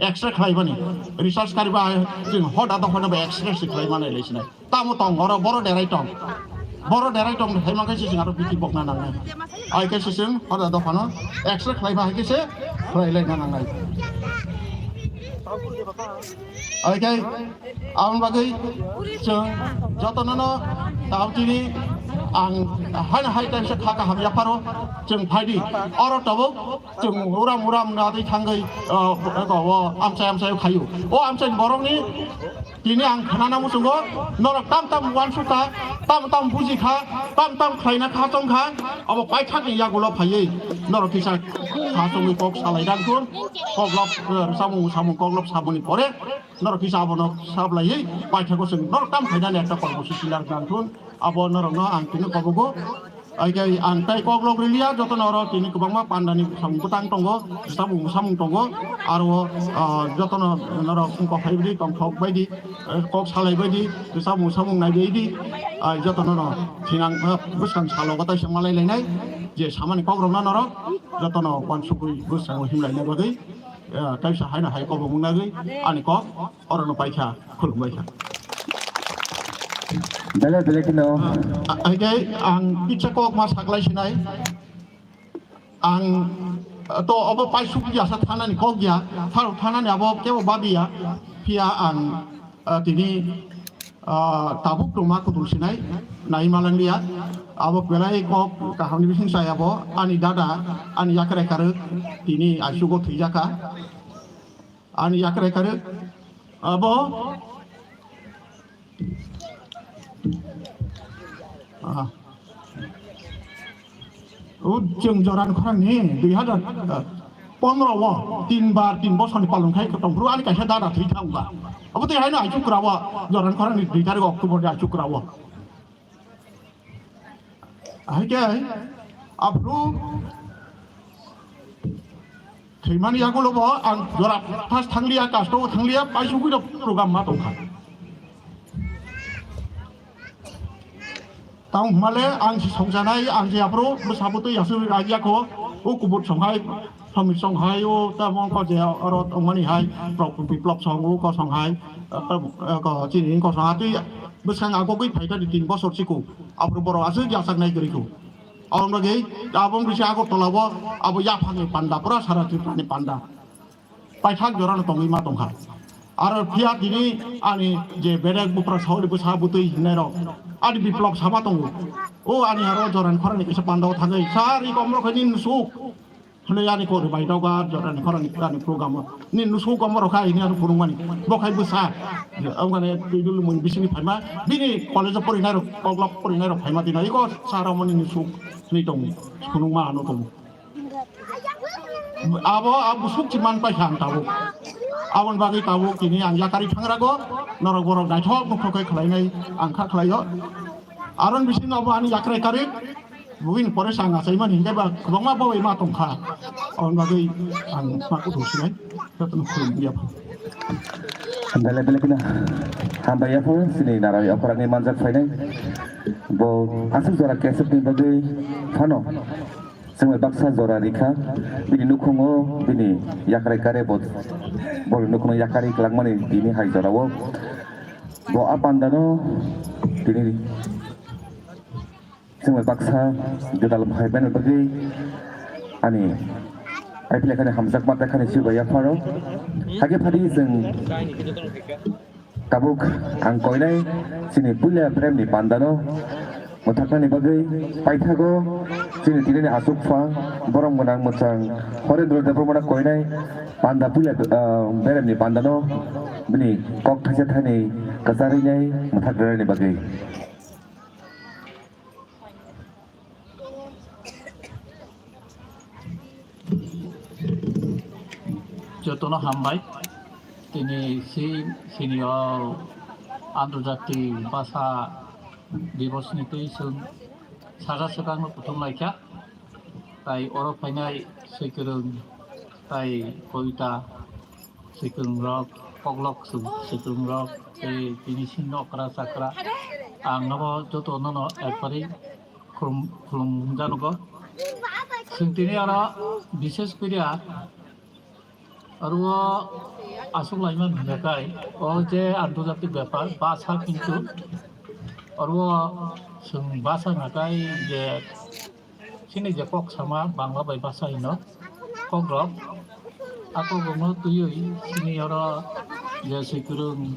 X-ray khlaimani, research kariba hai chwng hoda dophano bo X-ray se khlaimani lai sinai. Tamo tong oro boro derai tong. Boro derai tong hai mankhe se chwng aro biti bokna nangnai. Ai khe se chwng hoda dophano X-ray khlaiba hai khe se khlai laina nangnai. Ai khe aboni bagwi chwng jotono no tamo tini ang haino hai time se kha kaham yapharo chwng phaidi. Oro tabuk chwng uram uram nadwi thangwi, o, o, o, amchai amchai khaio. O amchai borokni tini ang khnana muchungo, norok tam tam uansukha, tam tam bujikha, tam tam khlaina kha chongkha, abo paithakni yagulo phaiwi norok kisa kha chongwi kok salai dang thun, koklop, eh, samung samung koklop saboni pore norok kisa abono sablaiwi paithakgo chwng norok tam khainani ekta kormosuchi lar nang thun, abo norokno ang tini kobogo. Ai khe ang tai kok lok riliya, joto no oro tini kwbangma panda ni samung kwtang tongo, samung samung tongo, aro, ah, joto no norok wngkok hai bidi tongthok baidi, eh, kok salai baidi, samung samung nai baidi, ah, joto no no thinang, ah, bwskang salo kwtai se malai lainai, je samani kok rok no norok joto no uansugwi bwskango himlai na bagwi, eh, kaisa hai no hai kok bo mung nagwi ani kok. Orono paikha, khulumbaikha. Belai belai kheno. A-, a-, hingke ang kisa kok ma saklai sinai. Ang, eh, to obo paisuk ya sa thanani kok ya, pharo thanani abo kebo babi ya. Phiya ang, eh, tini, eh, tabuk tongma kutung sinai, nai malang liya. Abo belai kok kahamni bising sai abo, ani dada, ani yakrai karwk, tini aisugo thwijaka. Ani yakrai karwk abo. Ah. O chwng joran khorang ni dui hajar pondro o tin bar tin bosor ni palong khai tong phuru ani kaisa dada thwi thang ba. Abo tei haino aichuk kra o joran khorang ni dui tarik October ni aichuk kra o. Ahai khe aphuru thwimani yagulo bo ang jora phas thangliya, kasto thangliya, paisugwi rok program ma tongkha. Tamo hwnmale ang si songjanai, ang si aphuru bwsa bwtwi yasugwi ragya kho, o kubut songhai, samir songhai, o tamo ko je oro tongmani hai, Prok-, Biplop song, o ko songhai, eh, eh, ko chini ko songhai twi bwskang agogwi phaitani tin bosor chikung. Aphuru borok aswk yachaknai kwrwi kho. Aboni bagwi abo wngkha se Agartala o abo yaphangni panda, pura sara Tripura ni panda. Paithak jorano tongwi ma tongkha. Aro phiya tini ani je bedek buphra saui bwsa bwtwi hinnairok ani Biplop sama tongo. O ani aro jorani khorangni kaisa panda o thangwi sari komro khaini nusuk. Hwnwi ani kok rwbai rok ba jorani khorang ani program o. Ni nusu komo rok hai ni ano phunukmani. Bo khai bwsa. Ang mane twi dulu mun bisini phaima. Bini college o porinai rok, koklop porinai rok phaima dina. Iko sara mani nusu ni tong. Phunukma ano tong. Abo, abo suk chiman pai kha ang tabuk. Abon bagwi tabuk tini ang yakari thangrago. Norok borok naithok nukhok khai khlainai ang kha khlaio. Aron bisini abo ani yakrai karik. Buini pore sa ang achaimani hinkhe ba kwbangma babai ma tongkha. Aboni bagwi ang ma kuthung sinai, jotono khulumya pha. Belai belai kheno hambai yapha chini Narawi okhrokni manjak phainai. Bo aswk jora kesepni bagwi phano chwng bai baksa jora rikha. Bini nukhungo bini yakrai kare bo, bo nukhungo yakari kwlangmani tini hai jorao. Bo a pandano tini Chwng bai baksa gwdal hai bini bagwi ani I P L khani hamjakma tei khani chubai yapharo. Hakhe phadi chwng tabuk ang koinai chini puila beremni pandano mwthaknani bagwi paithago chini tinini achukpha borok gwnang mwchang Horendra Debbarmano koinai panda puila, ah, beremni pandano bini kok thaisa thainwi kwcharwi nai mwthak rwnani bagwi. Jotono hambai. Tini si, sini o Antarjati Basa Divosni twi chwng saka swkangno kuthum laikha. Tai oro phainai Swikwrwng tai Kobita Swikwrwng rok, koklok swi-, swikwrwng rok, tei tini sini okra chakra. Ang nobo joto nono ekbari khulum, khulum janogo. Chwng tini oro bises koriya oro aswk laimani hwnjakhai, o je antarjatik bepar, basa kintu oro chwng basa hwnjakhai je Chini je kok sama Bangla bai basa hino kok rok, a kok rok no twiwi chini oro je swikwrwng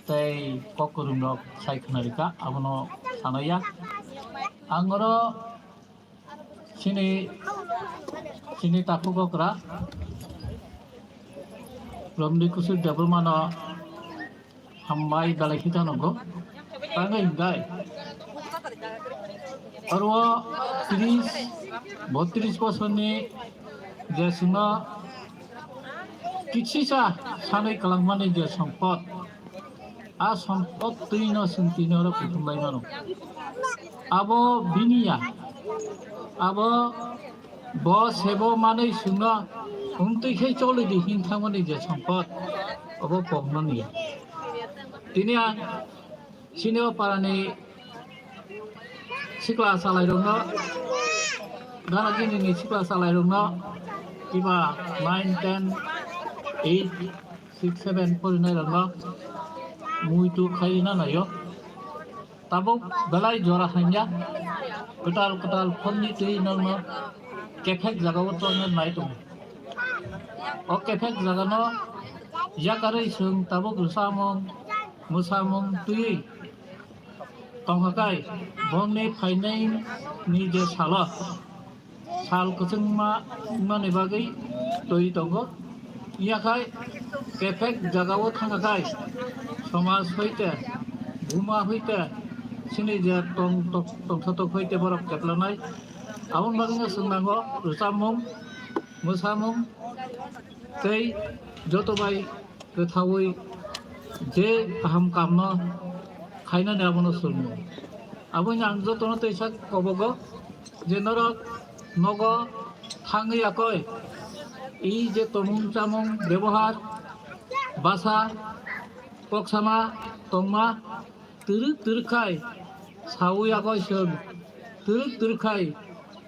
tei kok kwrwng rok sai khwnarikha, abono sanaya. Ang oro chini, chini takhuk okra Romdi Kusuk Debbarmano hambai belai khe janogo. Tangwi hwnkhe oro tris, botris bosorni je chwngno kisisa sanwi kwlangmani je sompot, a sompot twino chwng tini oro kuthumlai mano. Abo bini ya, abo Bo sebo manwi chwngno wngtwi khe choli di hin thangmani je sompot, obo pokno niya. Tini ang chini o parani sikla chalairokno, gana gini ni sikla chalairokno, kiba nine, ten, eight, six, seven porinairokno muitu khai na naio. Tabuk belai jora hanya, kwtal kwtal phonni twi nokno kephek jagao chongna nai tongo. O kephek jagano yakarwi chwng tabuk rwchapmung, mwsamung twiwi tongkha kai, bongni phainai ni je salo sal kwchwngma wngmani bagwi twi tongo. Yakhai kephek jagao thangkha khai somaj hoite, buma hoite, chini je tong, tok, tongthotok hoite borok keplanai. Aboni bagwino chwng nango rwchapmung, mwsamung tei joto bai kwthaui je kaham kamno khainani abono chwng. Aboni ang jotono teisa kobogo je norok nogo thangwi yakoi i je tomung chamung bebohar basa koksama tongma twrwk twrwk khai saui yakoi chwng twrwk twrwk khai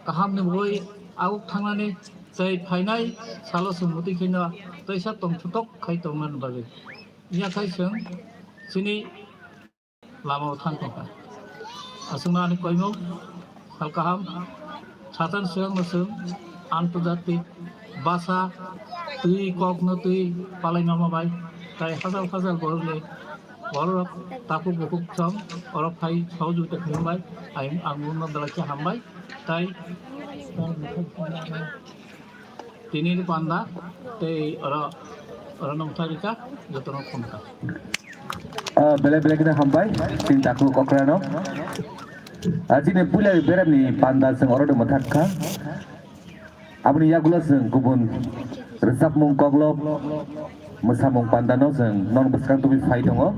kahamni bwrwi aguk thangnani tei phainai salo chwng mwtwi kheno teisa tongthotok khai tongnani bagwi. Yakhai chwng chini lamao thang tongkha. Aswkno ani koimung sal kaham, satan swkangno chwng antarjatik basa twi kokno twi palai mama bai tai hajal hajal borokni borok takhuk bukhuk chwng oro phai sohojogita khlai bai. Ang, ang mungno belai khe hambai tai. Tini ni panda tei oro, oro nongthai rika, jotono khumkha. Ah, belai belai khe hambai, tin takhuk okrano. Ah, chini puila beremni panda chwng oro de mwthak kha. Aboni yagulo chwng kubun rwchapmung koklop, mwsamung pandano chwng non bwskang tubui phai tongo.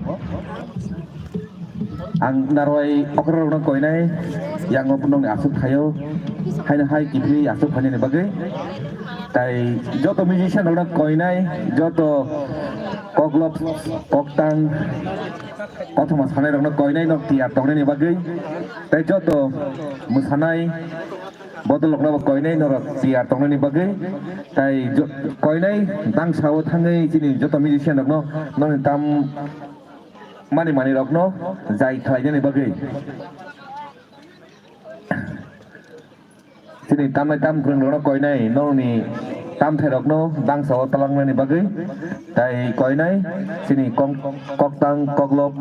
Ang narwai okrarokno koinai, yango nongni aswk phaio, haino hai kiphilwi aswk phainani bagwi. Tai joto musician rokno koinai, joto koklop, koktang, kothoma sanairokno koinai nok tiyar tongnaini bagwi. Tai joto mwsanai, bodolrokno bo koinai norok tiyar tongnani bagwi. Tai jo-, koinai dangsao thangwi chini joto musician rokno noni tam mani mani rokno jai khlainani bagwi. Chini tamnai tam kwrwng rokno koinai noni tamthai rokno dangsao talangnani bagwi. Tai koinai chini kong-, koktang koklop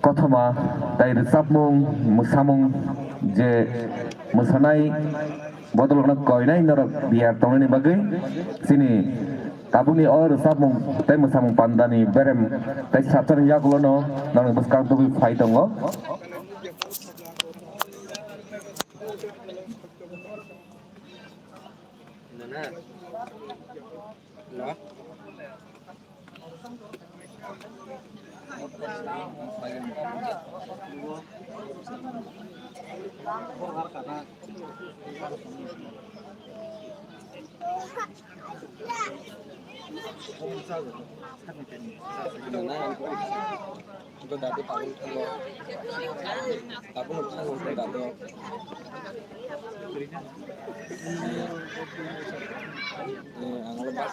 kothoma tai rwchapmung, mwsamung je mwsanai bodolrokno koinai norok biyar tongnani bagwi chini tabukni o rwchapmung tei mwsamung pandani berem tei sapsani yagulono norok bwskang tubui phai tongo. Dadu tabuk thango. Tabuk thango dadu. Eh, ang lo bus.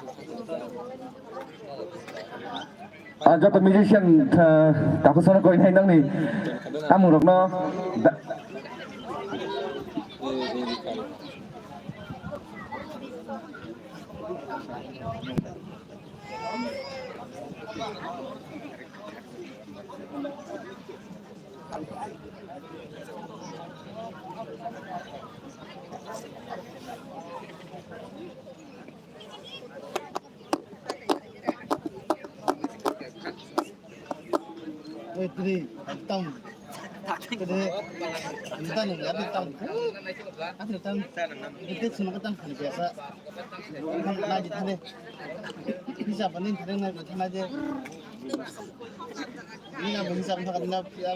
Ah, joto musician, ah, takhuk sono koinai nangni tamung rokno da- Oi, tini, tam. Tini, tam, ya, tam. Ati tam. Iti sunu tam khani biasa. Tam lagi tadi. Bisa paling tadi naik tadi aja. Ini nggak bisa makan nggak ya.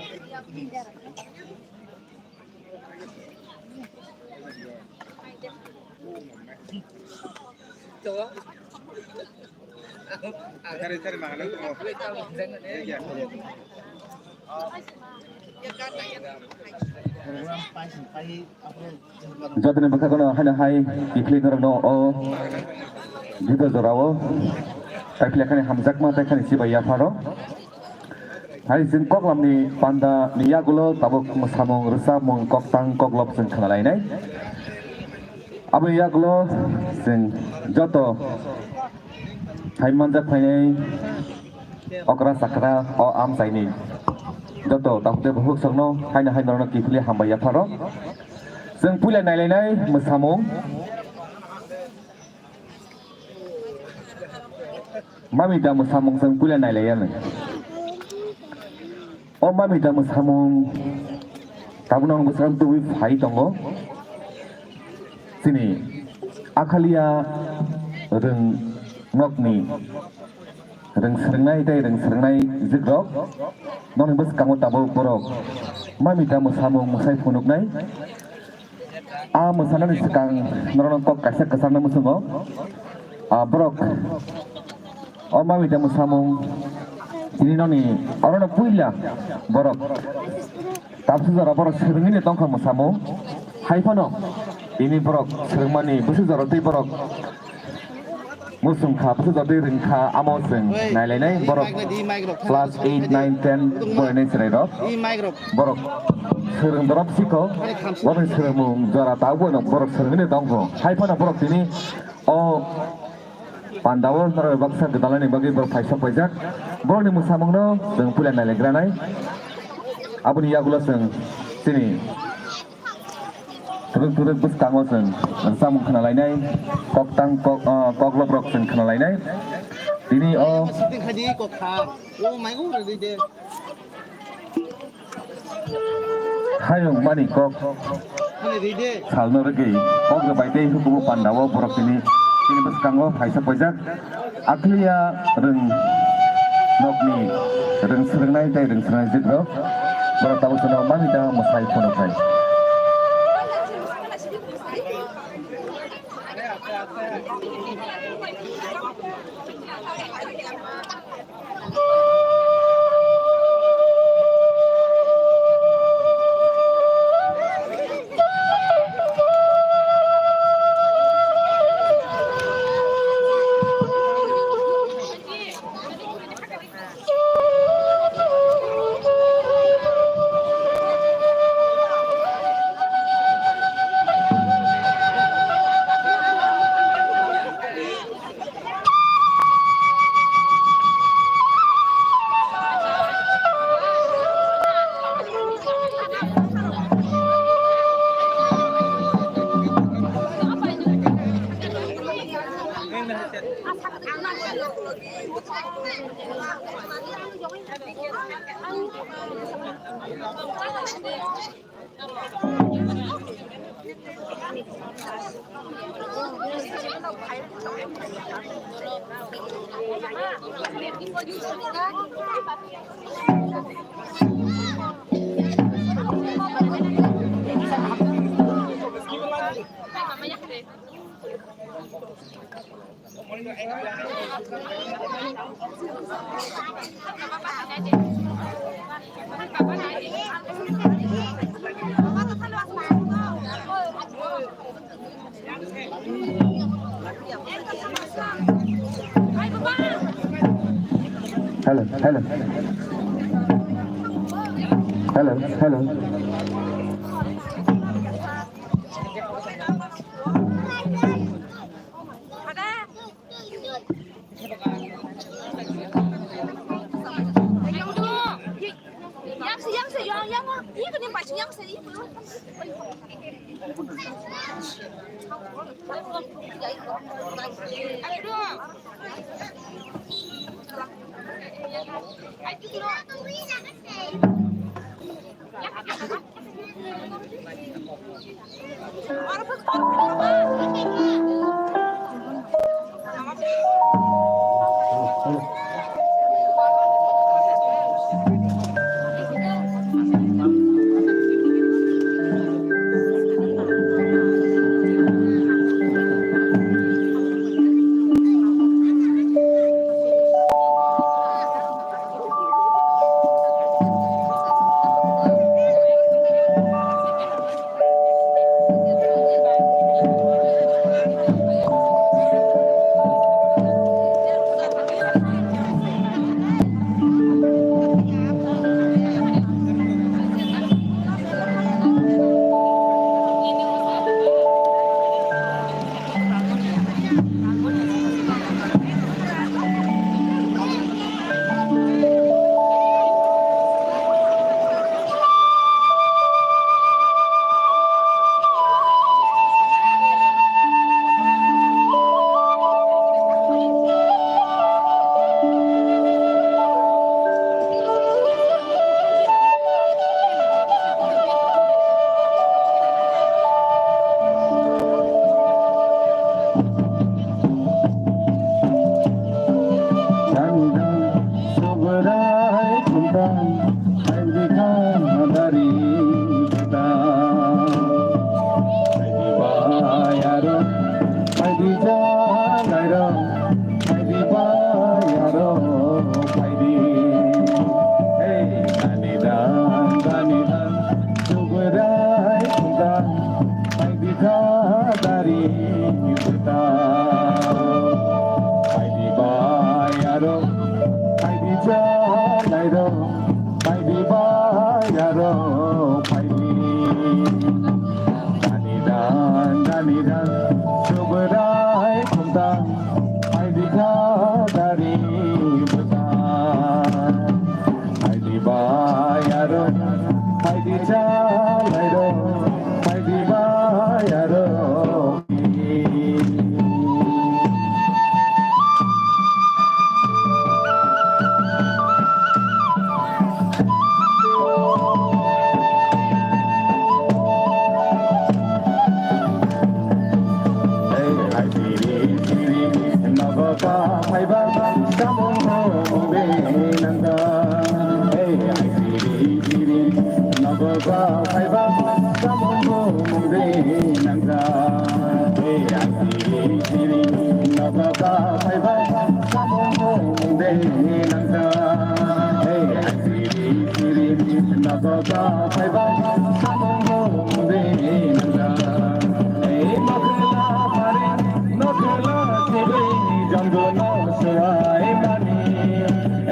Jotoni bwkha kono haino hai kiphilwi norokno o juda jorao taiphile khani hamjakma tei khani chibai yapharo. Hai chwng koklamni panda ni yagulo tabuk mwsamung, rwchapmung, koktang, koklop chwng khwnalainai. Aboni yagulo chwng joto hai manjak phainai okra chakra o amchaini joto takhuk tei bukhuk songno haino hai norokno kiphilwi hambai yapharo. Chwng puila nailainai mwsamung. Mami da mwsamung chwng puila nailaiyani. O mami da mwsamung tabukno ang bwskango tubui phai tongo. Chini akhaliya rwng nokni rwng swrwngnai tei rwng swrwngnai jikrok nokni bwskango tabuk borok mami da mwsamung mwsai phunuknai. A mwsanani swkang norokno kok kaisa kwchangna muchungo. A borok o mami da mwsamung tini noni orono puila borok tabuksa jora borok swrwngwi tongkha mwsamung. Hai phano tini borok swrwngmani bwswk jora tei borok Muchung kha, bwswk jotwi rwng kha, amo chwng nailainai borok class eight, nine, ten borainai chwrairok. Borok swrwng dorop sikho, boni swrwngmung jora tabukno borok swrwngwi tongkho. Hai phano borok tini o pandao norok baksa gwdalani bagwi borok phaisok paijak. Borokni mwsamungno chwng puila nailaigranai. Aboni yagulo chwng chini Turuk turuk bwskango chwng rwchapmung khwnalainai, koktang kok, ah, kokloprok chwng khwnalainai. Tini o hayung mani kok salno rwgwi kok rwbai tei hukumu pandao borok tini, tini bwskango phaisa paijak. Akliya rwng nokni rwng swrwngnai tei rwng swrwngnai jikrok borok tabuk chwngno mami ta mwsai phunuknai. Hello, hello. Hello, hello.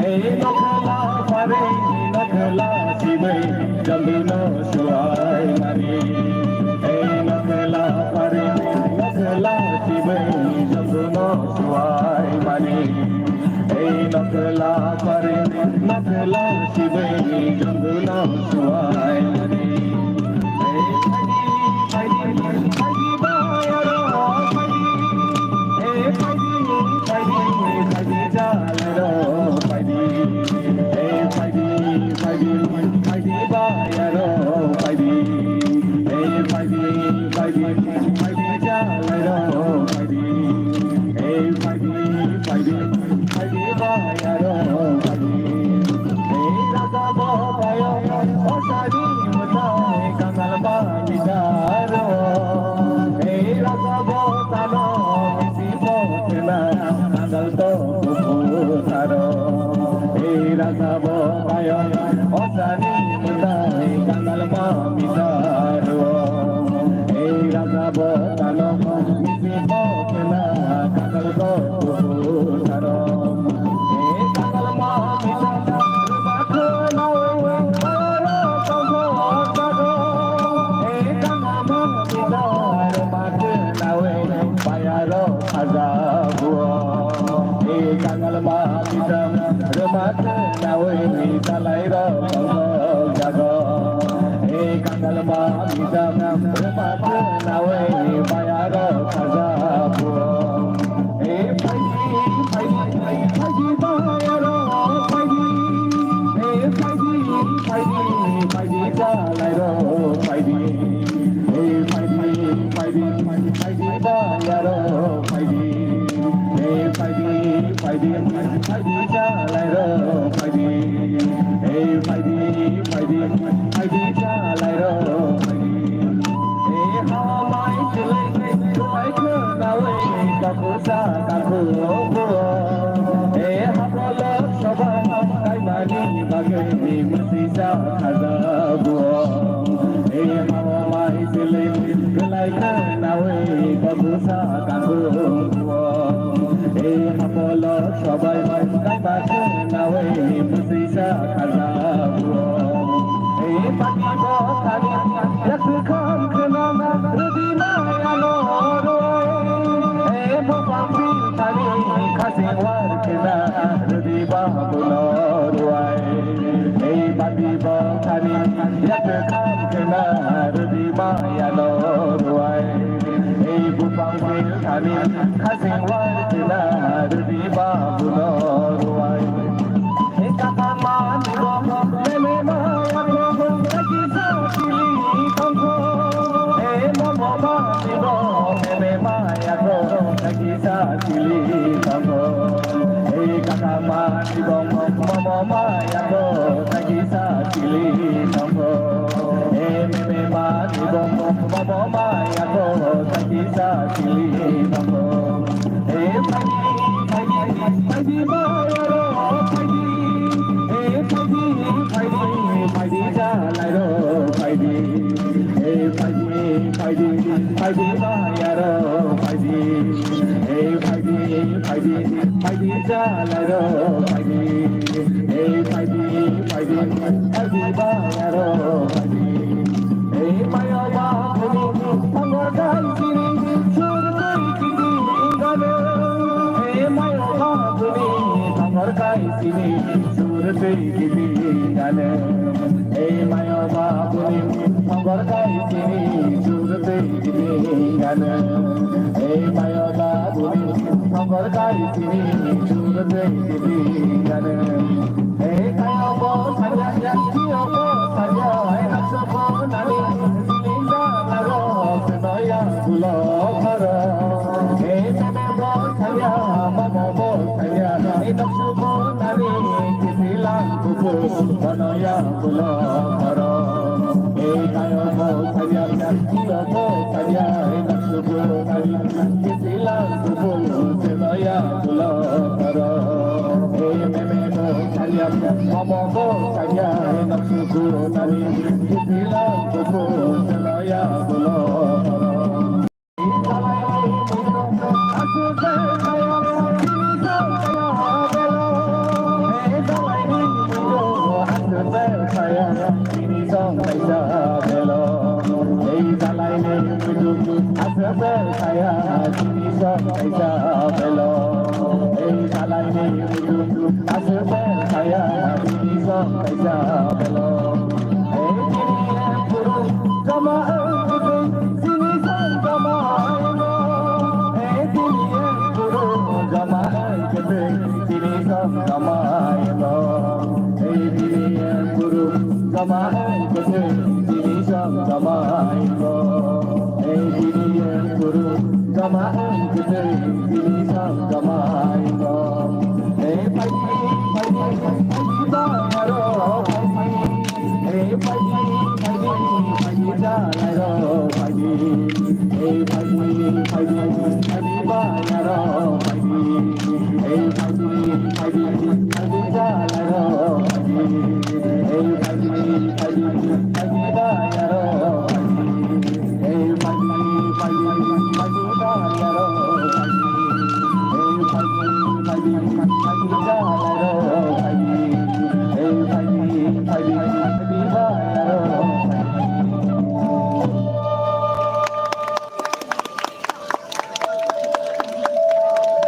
Ei nokla pharwi nokla sibwi jambino suai mani. Ei nokla pharwi nokla sibwi jambino suai mani. Ei nokla pharwi nokla sibwi jambino suai mani.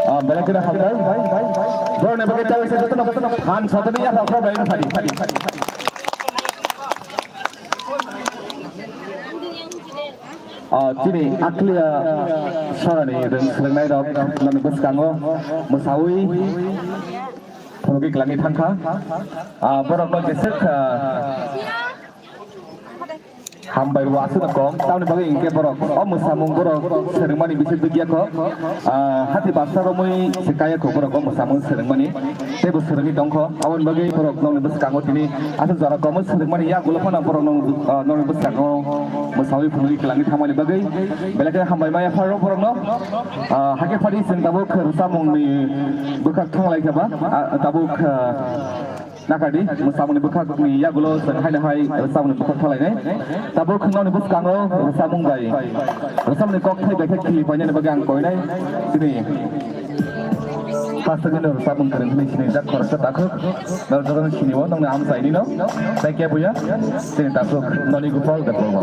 Ah, belai kheno hambai. Borokni bagwi ta waisa jotono phan sotoni yaphang khe bai phadi. Ah, chini Akliya sorani rwng swrwngnairok nini bwskango mwsawi phunugwi kwlangwi thangkha. Ah, borokno jeswk, ah, hambai bo aswkno kong, tamni bagwi hinkhe borok o mwsamung borok swrwngmani bisingtwi giyakho. Ah, hati basa romwi se kayakho borok o mwsamung swrwngmani, teibo swrwngwi tongkho. Aboni bagwi borok nokni bwskango tini aswk jora komo swrwngmani, yagulo phano borok nok, ah, nokni bwskango mwsawi phunugwi kwlangwi thangmani bagwi belai khe hambai ma yapharo borokno. Ah, hakhe phadi chwng tabuk rwchapmungni bwkhak thanglaikha ba, ah, tabuk, ah, Nakardi, mwsamungni bwkhakni yagulo chwng haino hai rwchapmungni bwkhak thalainai. Tabuk khwngnokni bwskango rwchapmung bai rwchapmungni kokthai bai khe khili painani bagwi ang koinai. Chini pasto kheno rwchapmung kwrwng hwnwi sinijak khoroksa takhuk. Norok jotono sinio nokni amchaini no. Tei keboya chini takhuk Noni Gopal Debbarma.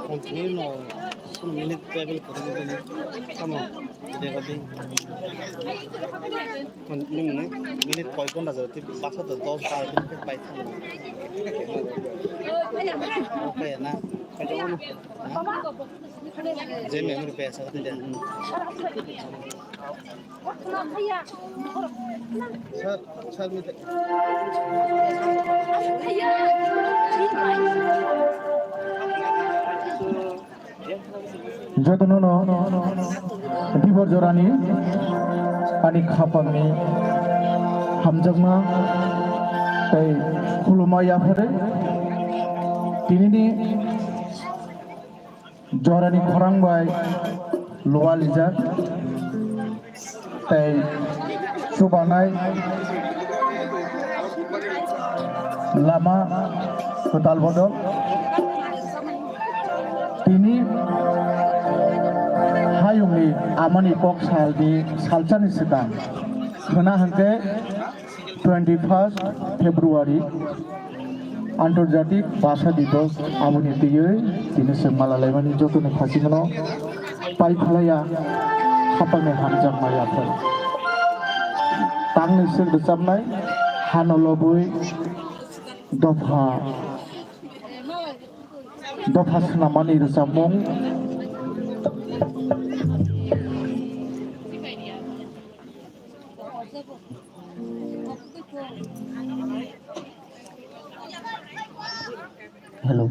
Continue no, minute table kotini tini. Tamo, video kati. Minute koi ghonta jora tei basa to dos bar minute pai thango. Okay na. Je memory pai asa kati de. Sir, sir, mite. Jotono no dibor jorani ani khapangni hamjakma tei khuluma yaphare tinini jorani khorang bai lualijak. Tei chubanai lama kwtal bodol. Tini hayungni amani kok salni salsani swkang khwna hwnkhe twenty first February. Antorjatik Bhasha Divas aboni twiwi tini chwng malalaimani jotoni phasingno pai phalaiya hapangni hamjakma yaphar. Tangni swk rwchapnai hano lobwi dopha dopha swnamani rwchapmung. Hello.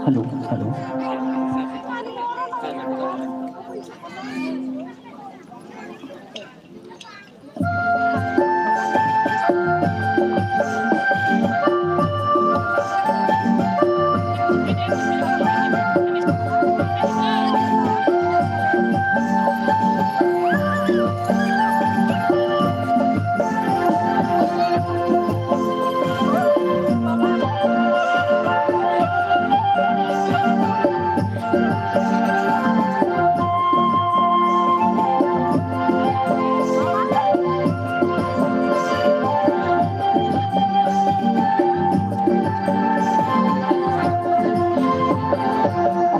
Hello, hello.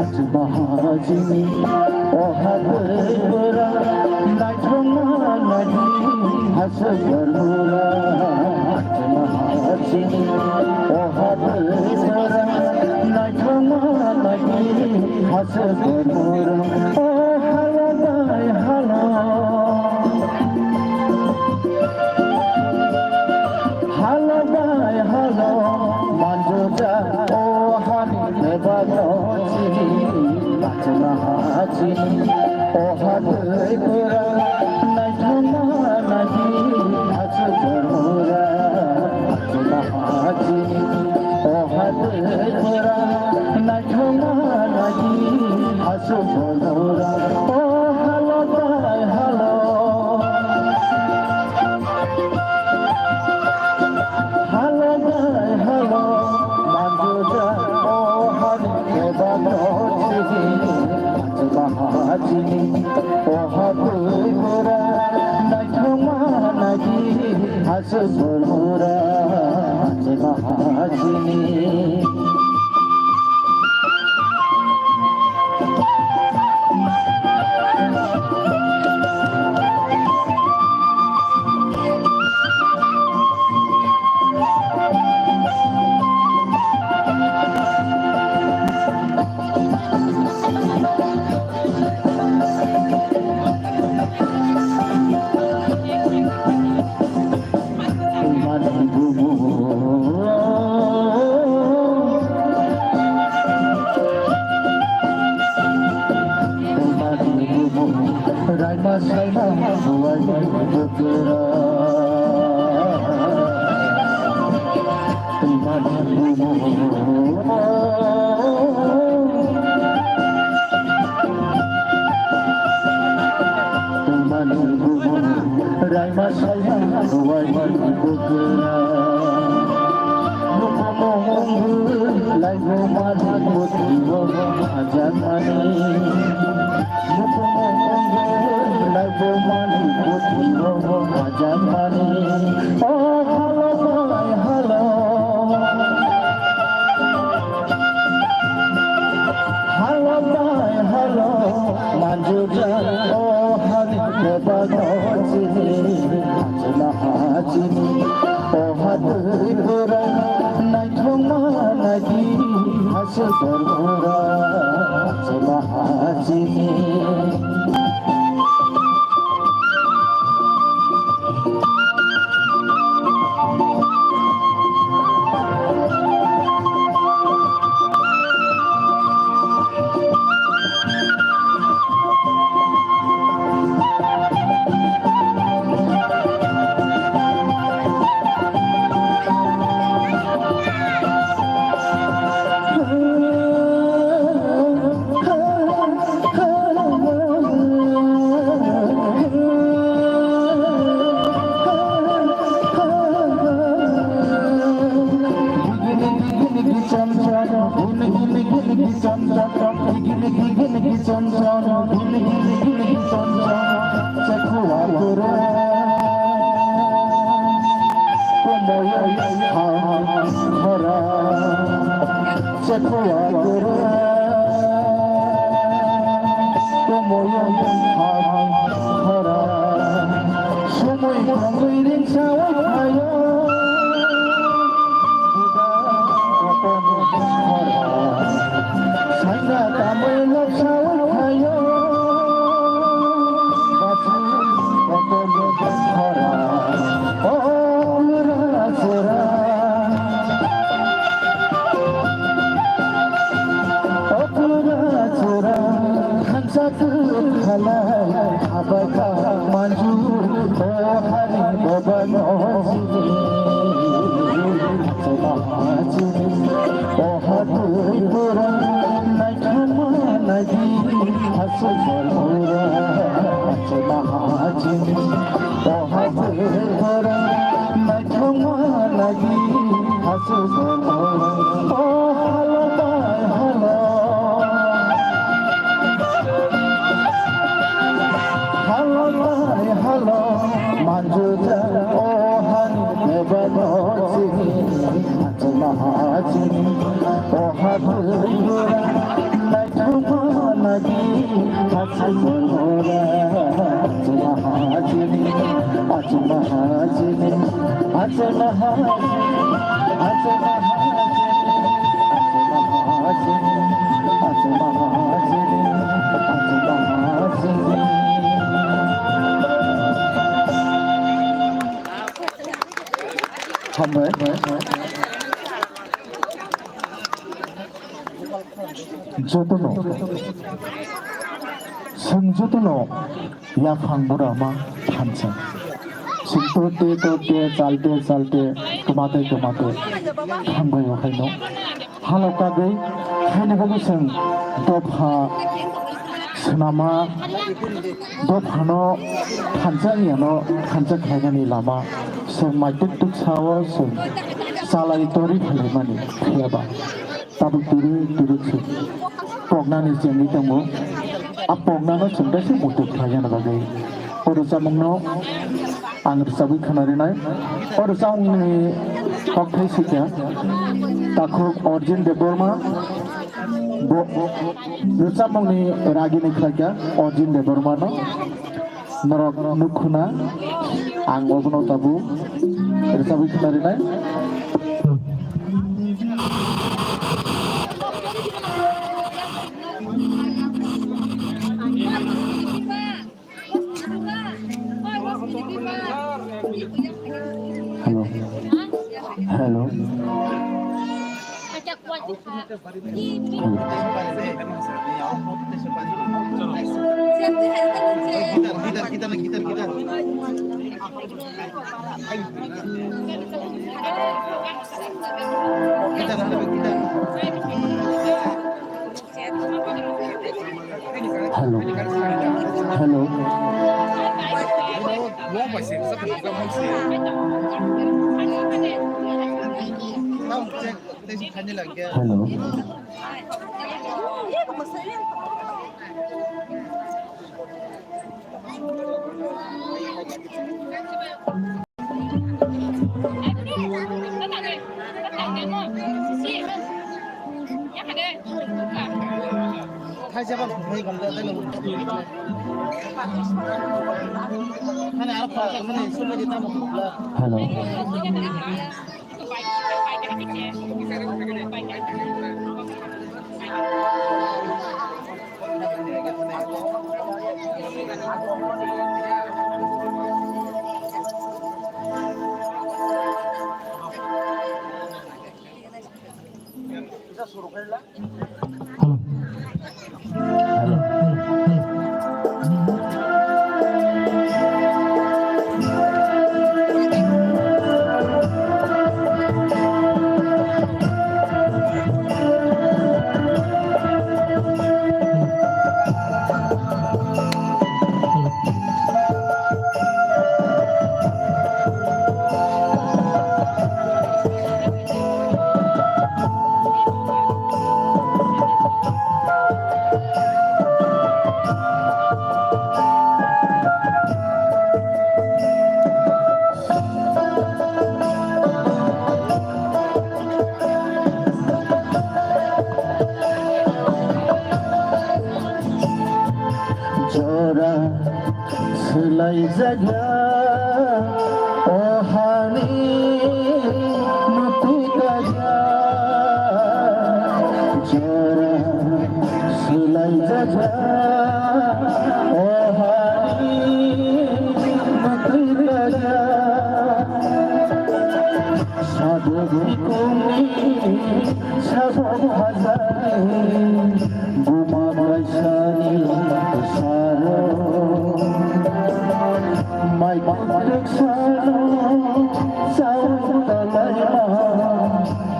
Achma hajini, o hatwi bwra, naithokma nahi, hasuk bwrmura. Achma hajini, o hatwi bwra, naithokma nahi, hasuk bwrmura. O halo bai halo. Halo bai halo, manjujak o hani bebak no chini, achma hachini, o hatwi bwra, naithokma nahi, hasuk bwrmura, achma hachini, o hatwi bwra, naithokma nahi, hasuk bwrmura, o halo bai halo. Halo bai halo, manjujak o hani bebak no chini, achma hachini, o hatwi bwra, naithokma nahi, hasuk bwrmura, achma hachini. Raima saima buai bukra. Raima saima buai bukra. Nukumo munggu laibo mani butio ajakmani. Nukumo munggu laibo mani butio ajakmani. O halo bai halo. Halo bai halo, manjujak o hani bebak no chini, achma hachini, o hatwi bwra, naithokma nahi, hasuk bwrmura, achma hachini. Chon chon, gini gini gini gi chon chon, gini gini gini gi chon chon, gini gini gini gi chon chon, chekhuwa guru. Kumoyo ha hora, chekhuwa guru. Kumoyo ha hora, sumui kongui ringsawi phayo. Saina tamwi noksawi phaio. Bachu kotorni khora. O pura chura. O pura chura. Thansa kwkhalai. Abakha manju. O hari baba no. Oha twi pura naithoma nagi hasu jalmura hasu mahajini. Oha twi pura naithoma nagi hasu jalmura. O halo bai halo. Halo bai halo. Manjuta o hani bebano sini. Achma hajini, o habura, naithoma nagi, achma hora, achma hajini, achma hajini, achma hajini, achma hajini, achma hajini, achma hajini, achma hajini. Hambai. Jotono, chwng jotono yaphang bura ma thansa. Chwng torte torte, chalte chalte, twmate twmate thangbai o haino. Halo kagwi haino bagwi chwng dopha swnama, dophano thansa wngya no thansa khlainani lama chwng maituk tuk sao chwng chalai torwi phailaimani phiyaba. Tabuk turu turu se poknani chengwi tongo. A poknano chwng kaisa muitu khlaina bagwi o rwchapmungno ang rwchapwi khwnarinai. O rwchapmungni kokthai sikha takhuk Arjun Debbarma. Bo rwchapmungni ragini khlaikha Arjun Debbarmano. Norok nukhuna ang obono tabuk rwchapwi khwnarinai. Hello. Hello. Hello. Hello. Hello. Hello. Hello. Hello, hello, hello. Jaga, o hani muti kaja, jora sulai jaga, o hani muti kaja. Sabo bikungni, sabo hajani, buma baisani saro. Mai kutuk sano, sawi talaima,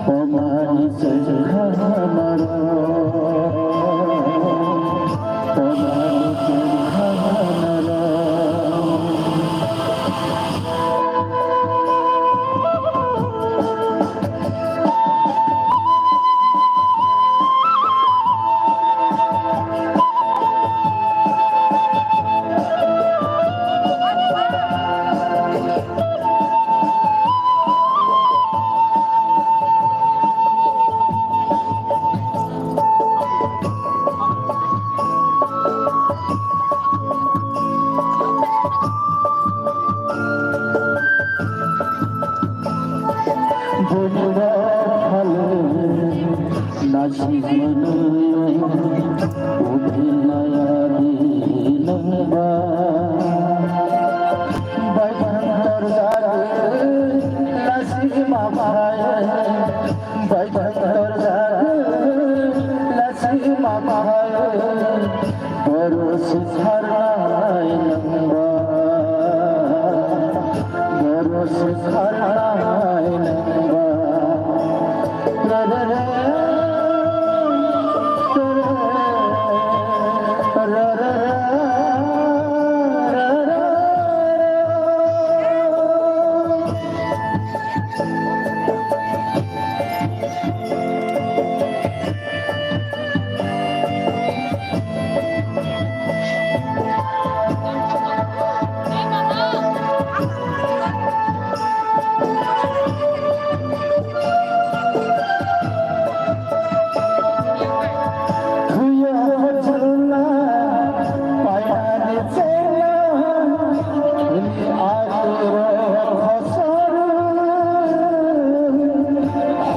pomani sengkha maro. Pomani sengkha maro. Buini rok phale nasi mwnwi, ubi naya di nwngba. Baithang torjak nasi ma phai. Baithang torjak nasi ma phai, boro sukharnai nwngba, boro sukharnai nwngba. Ra, ra, ra, ra, ra, ra, ra, ra, ra, ra, ra, ra. Thuya chwla, painani chwla, ni aguro khosor,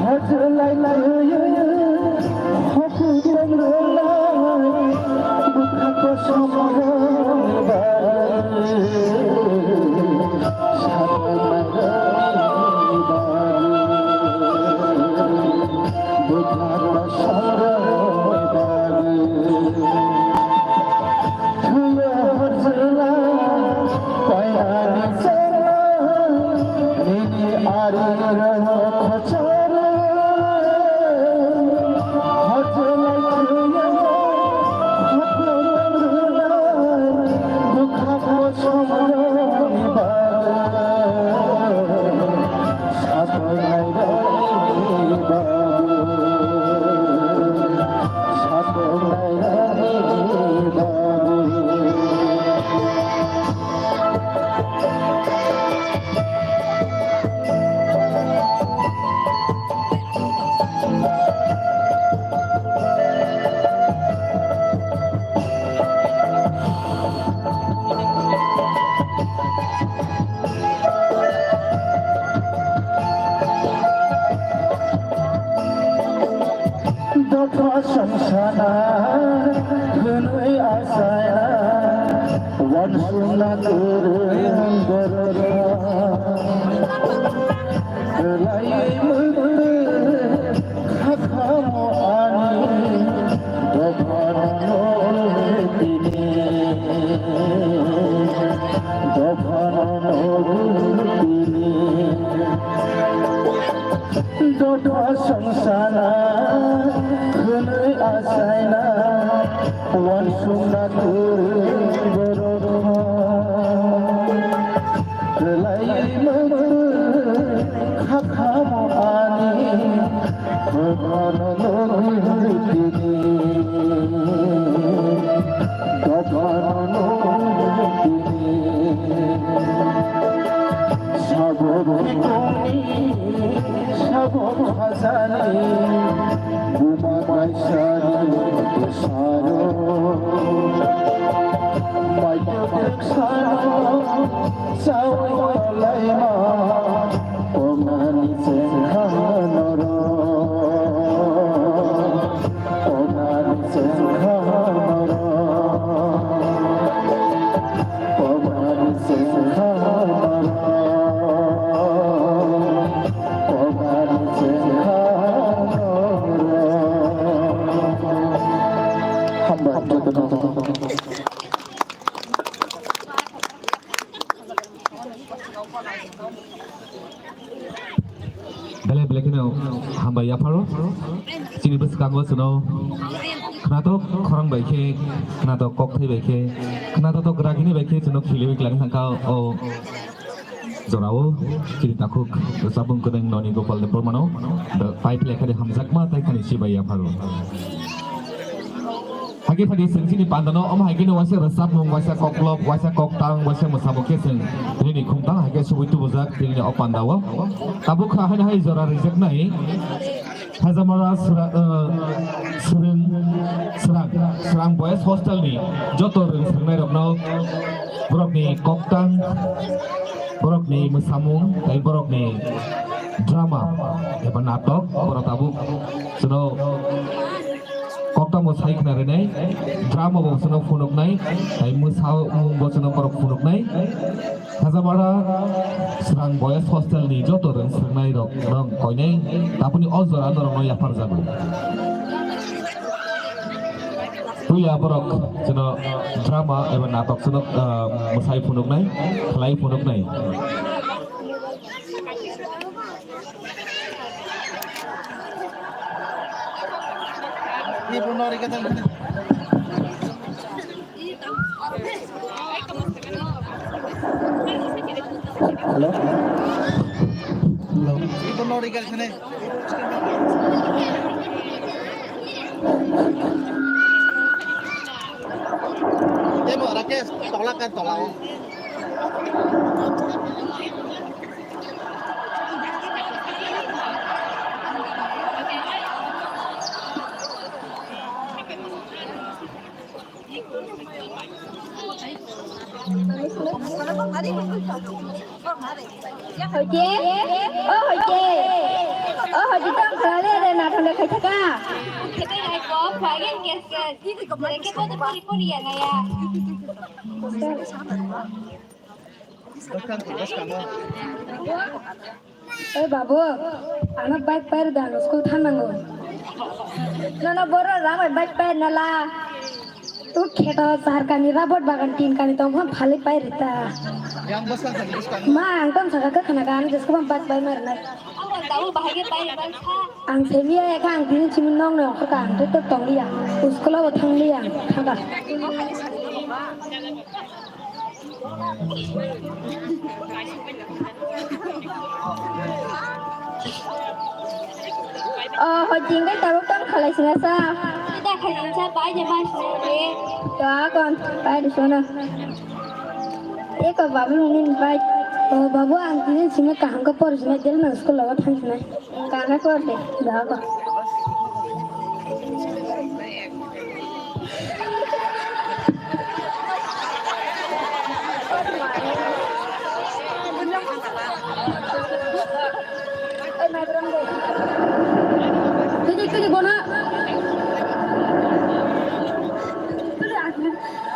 hojlai lai, hoku tongrolai, bukha kosom bai. Dopha sangsana hwnwi achaina, uansukna kwrwng borok. Kwlai mwkhwtwng khakhamo ani dophano nugwi tini, dophano nugwi tini. Dopha sangsana hwnwi achaina, uansukna kwrwng borok. Kwlai mwkhwtwng khakhamo ani, dophano nugwi tini, dophano nugwi tini. Sabo bikungni, sabo hajani, buma kaisani bwsaro. Mai kwthwng sano, Hambai jotono. Belai belai kheno hambai yapharo. Chini bwskango chwngno khwnatok khorang bai khe, khwnatok kokthai bai khe, khwnatok ragini bai khe chwngno khiliwi klang thangkha o jorao chini takhuk rwchapmung kwrwng Noni Gopal Debbarmano bai phlai kha de hamjakma tei khani sibai yapharo. Hake phadi chwng chini pandano, omo hai kheno waisa rwchapmung, waisa koklop, waisa koktang, waisa mwsamung khe chwng nini khungtang hai khe subui tubujak nini o pandao. Tabuk kha haino hai jora rijaknai Hajamara Sra-, eh, Swrwng Srang, Srang Boys Hostel ni joto rwng swrwngnairokno borokni koktang, borokni mwsamung tei borokni drama eba natok borok tabuk chwngno koktamo sai khna rwnai, drama bo chwngno phunuknai, tei mwsamung bo chwngno borok phunuknai. Hajamara Srang Boys Hostel ni joto rwng swrwngnairok rwng koinai tabukni o jora norokno yapharjago. Puila borok chwngno drama eba natok chwngno, ah, mwsai phunuknai, khlai phunuknai. Hello? Hello? Tebo Rakesh, tolak kan tolak. Hoite? O hoite? O hoite tong khlale re nathole khaithaka. Khete nai ko, flying gas gas. Jere ke bodo pori pori ya naya. Oi babu, ano bike pair da, ano school thanango. Nono boro ramai bike pair nala. Tu kheto char kani rabot bagan tin kani tong phali pair ta. Ma ang tom saka ka khana gan jesko bam bike pair mar nai. Ang semiya ya ka ang tini chimi nong nong ka ang tu tong liya. School o thang liya thaka. Oh, hojing kai tabuk tong khalai sina sa. Kita khalai sa bai je bai sina je. To akon bai di sono. Eko babu ni bai. Oh babu ang tini sima kaham ka por sina jel na school lo thang sina. Kana kor de, dago. Kiji, kiji, bono.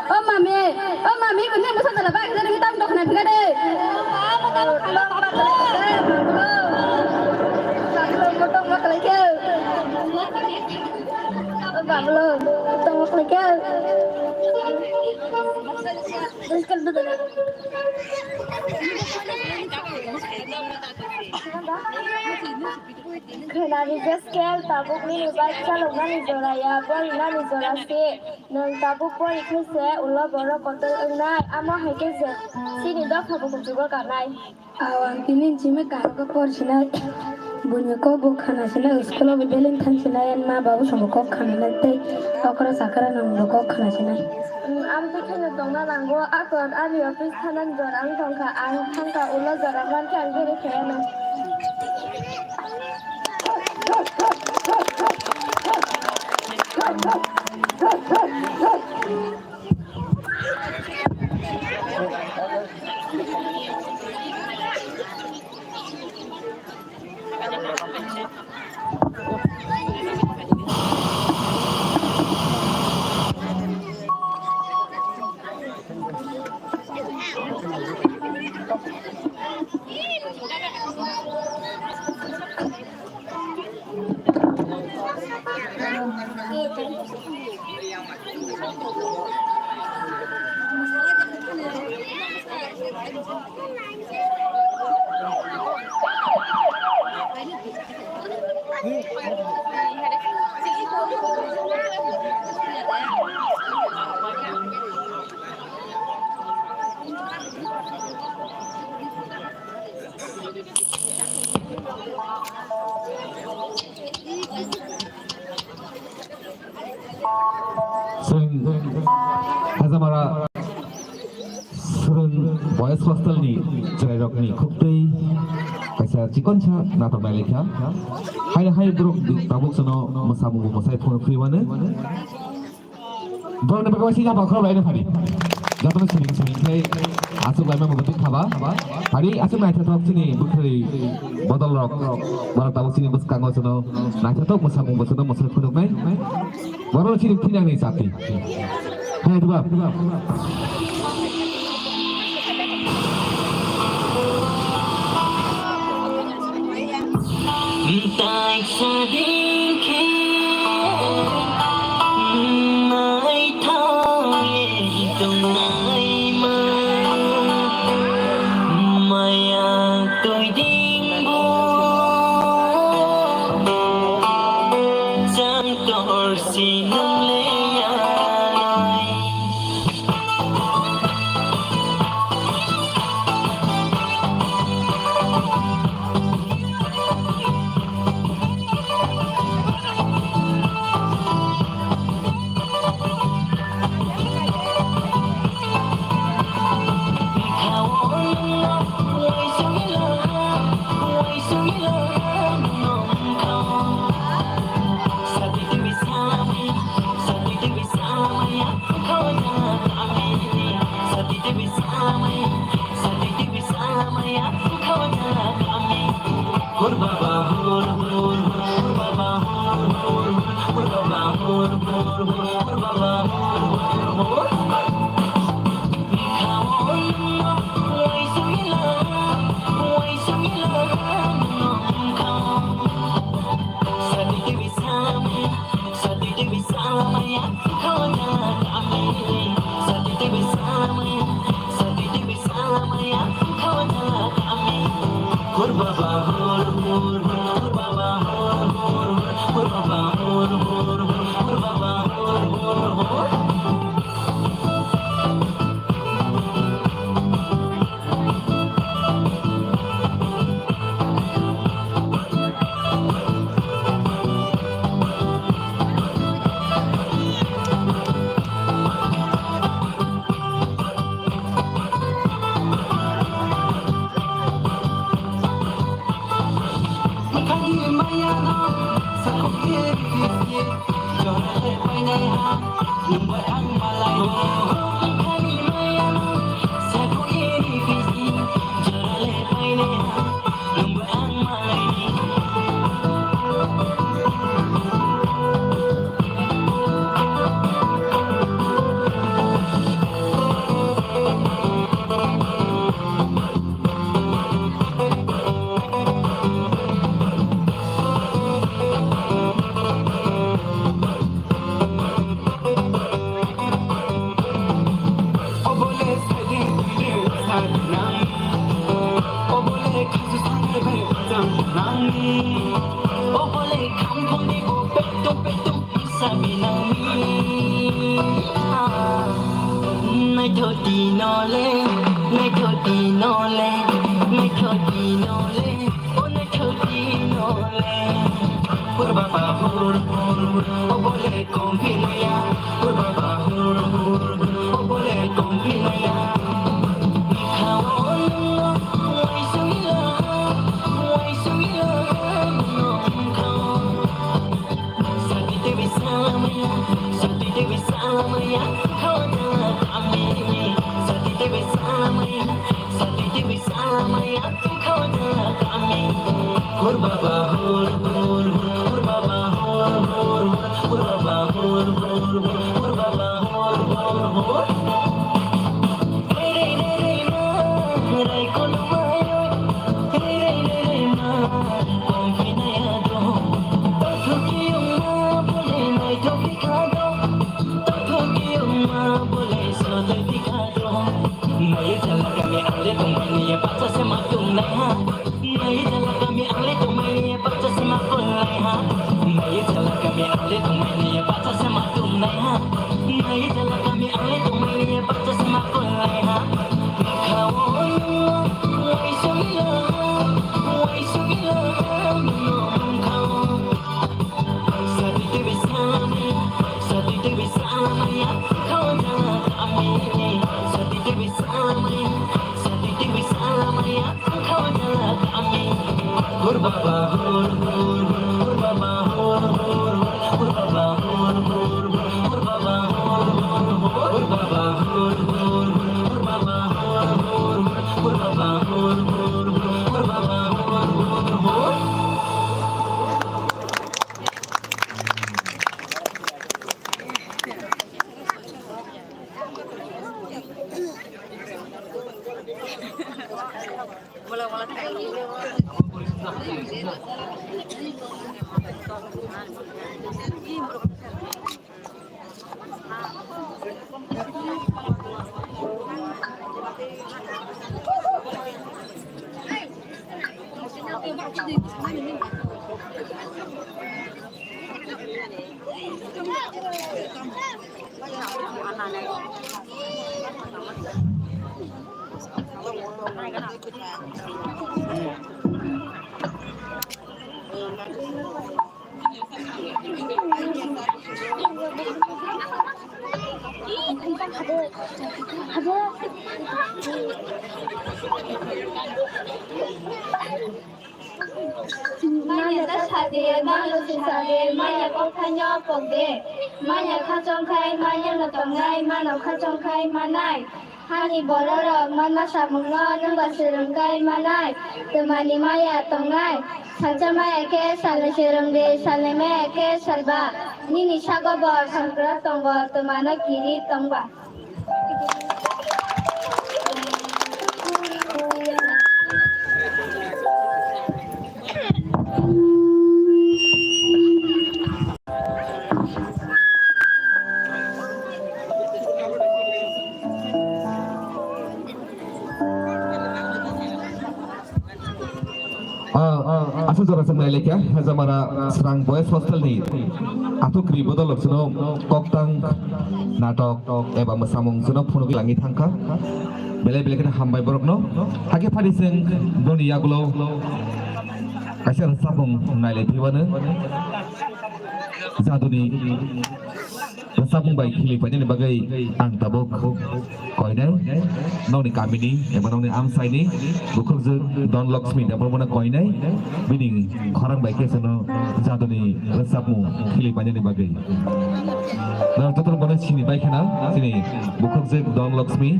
O mami, o mami, kuni musa dala ba, kini tam dokna pika de. Bablo, tong maklai ke. Khwnani je scale tabuk nini bike chaloknani jora ya, borinani jora se. Nwng tabuk pori khe se ulo borok kotor wngnai, amo hai khe je chini dopha bo kuchugo kanai. Aw, ang tini simi kaham khe por sinai, buini kok bo khana sinai, school o bo beleng thang sinai, ma babu songbo kok khana nai tei okra chakra nang bo kok khana sinai. Ang tei kheno tongna nango, akon ani office thanani jora wng tongkha, ang thangkha ulo jora mankhe ang bere khayanai. Chwng Hajamara Swrwng Boys Hostel ni chwrairokni khuk twi kaisa chikonsa natok nai laikha. Hai hai borok tabuk chwngno mwsamung mwsai phone khwi mano. Borokni bagwi waisa yapha khorok laina phani. Jotono siring siring khe aswk laima bo twi khaba. Hari aswk naithothok chini bwkhwrwi bodol rok. Borok tabuk chini bwskango chwngno naithothok mwsamung bo chwngno mwsai phunuknai. Borok chini thinangni chati. Hai diba? Taisa din khe naithok tongnaima maya twi dingbo chang torsi nang leyanai. Naithoti nole, naithoti nole, naithoti nole, o naithoti nole. Hur baba hur hur hur, obole kompinaya. Hur baba hur hur hur, obole kompinaya. Mikhaono waisungila, waisungila, mikhaono. Manya ta sade, mano se sade, manya kok thaino kok de. Manya khachong khai, manya no tongnai, mano khachong khai manai. Hani bororok manma samungno nwngba swrwng kai manai. Twmani maya tongnai. Salsa maya khe salni swrwng di, salni maya khe salba. Nini sago bo sankra tongo, twmano kiri tongba. Ah, aswk jora chwng nai lekha, Hajamara Srang Boys Hostel ni athukri bodol rok chwngno koktang natok eba mwsamung chwngno phunugwi langwi thangkha. Belai belai kheno hambai borokno. Hakhe phadi chwng boni yagulo kaisa rwchapmung nailai phiwano. Jaduni rwchapmung bai khili painani bagwi ang tabuk koinai, nokni kamini eba nokni amchaini bukhukjwk Don Lakshmi Debbarmano koinai, bini khorang bai khe chwngno jaduni rwchapmung khili painani bagwi. Norok jotono bono sini bai kheno chini bukhukjwk Don Lakshmi,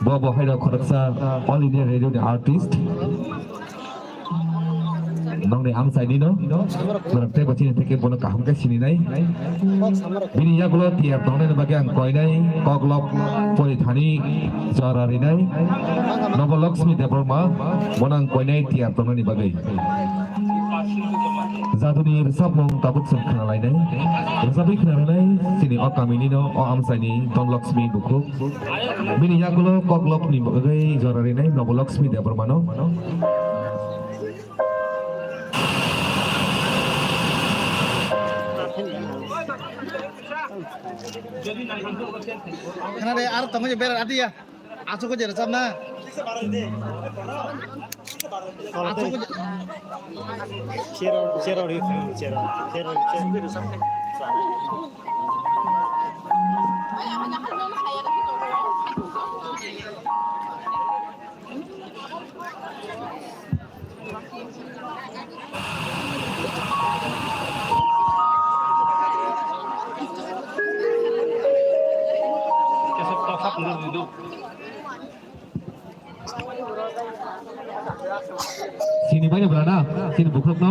bo bo haino khoroksa All India Radio ni artist. Nokni amchaini no, norok tei bo chini theke bono kaham khe sininai. Bini yagulo tiyar tongnani bagwi ang koinai koklop porithani jora rinai. Nobo Lakshmi Debbarma, bono ang koinai tiyar tongnani bagwi. Jaduni rwchapmung tabuk chwng khna lainai. Rwchapwi khna rwnai chini o kamini no, o amchaini Don Lakshmi bukhuk. Bini yagulo koklopni bagwi jora rinai Nobolakshmi Debbarmano. Khna de, aro tongwi je berar adiya. Aswk je rwchapna. Aswk je. Share, share, share, share, share. Sini bai bra na, sini bukhuk no.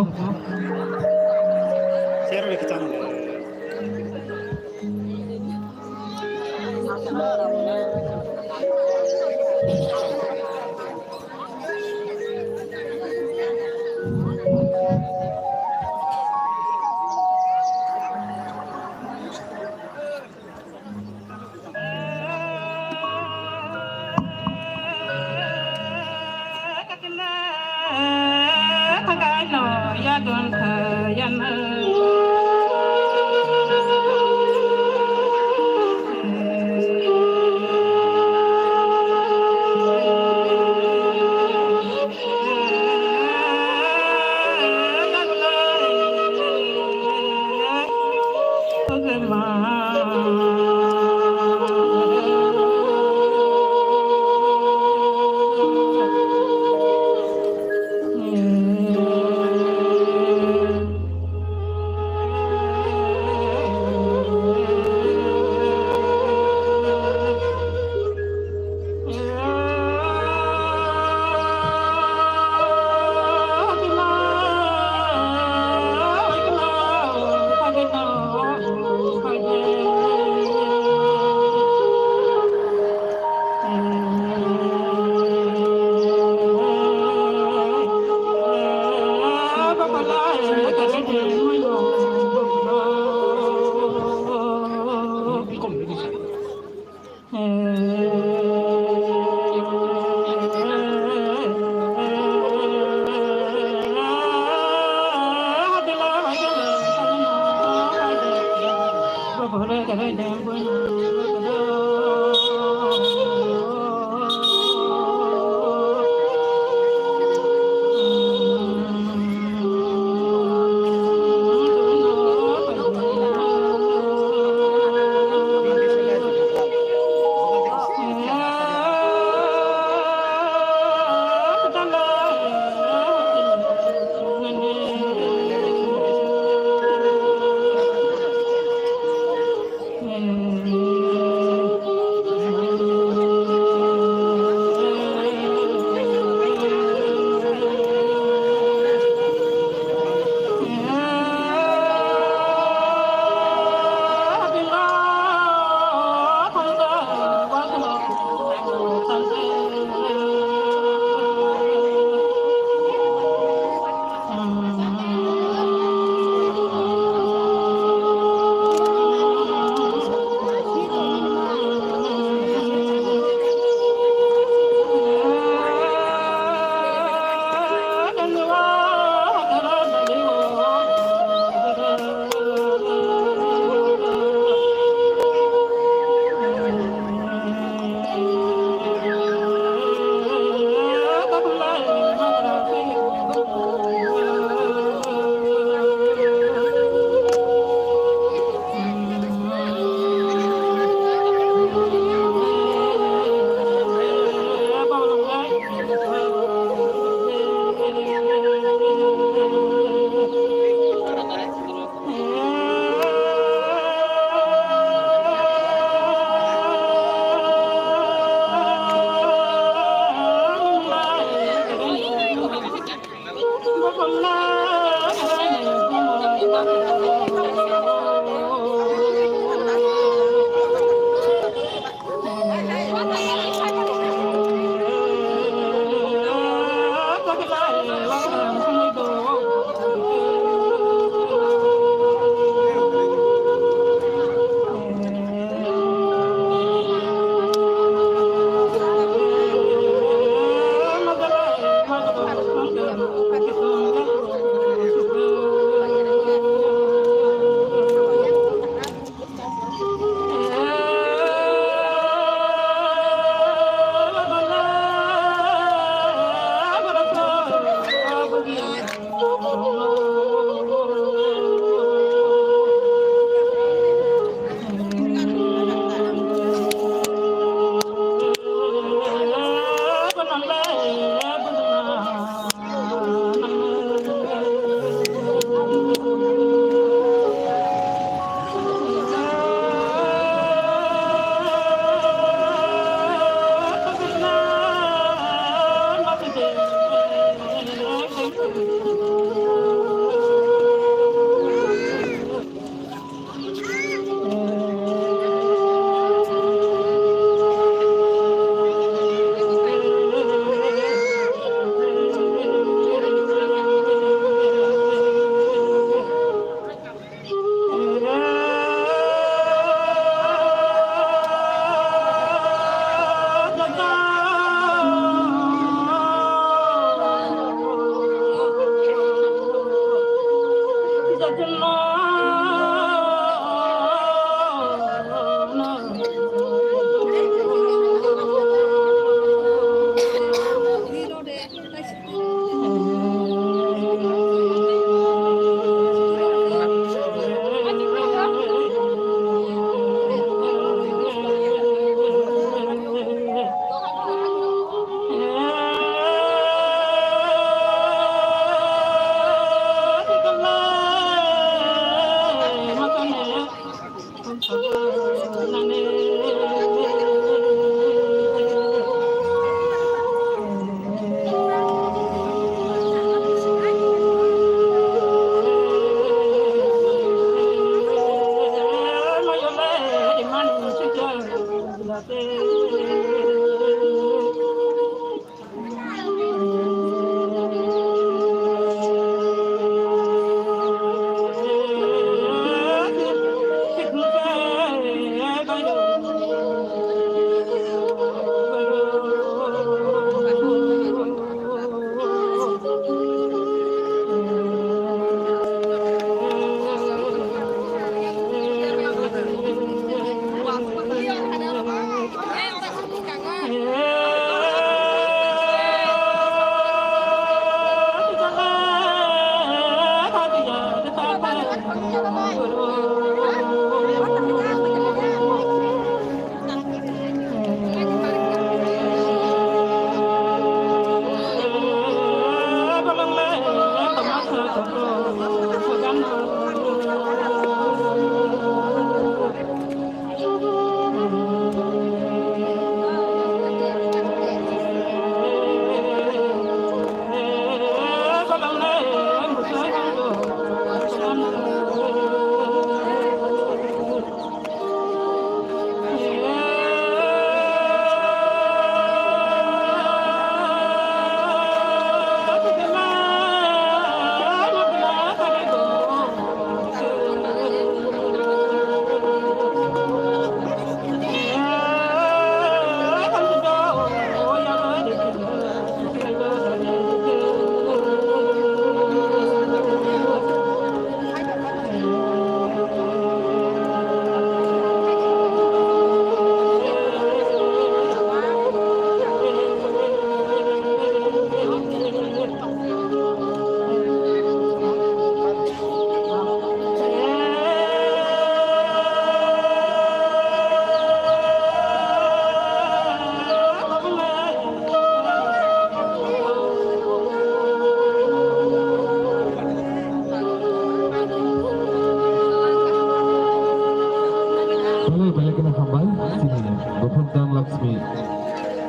Belai belai kheno hambai chini Bukhuk Dhan Laxmi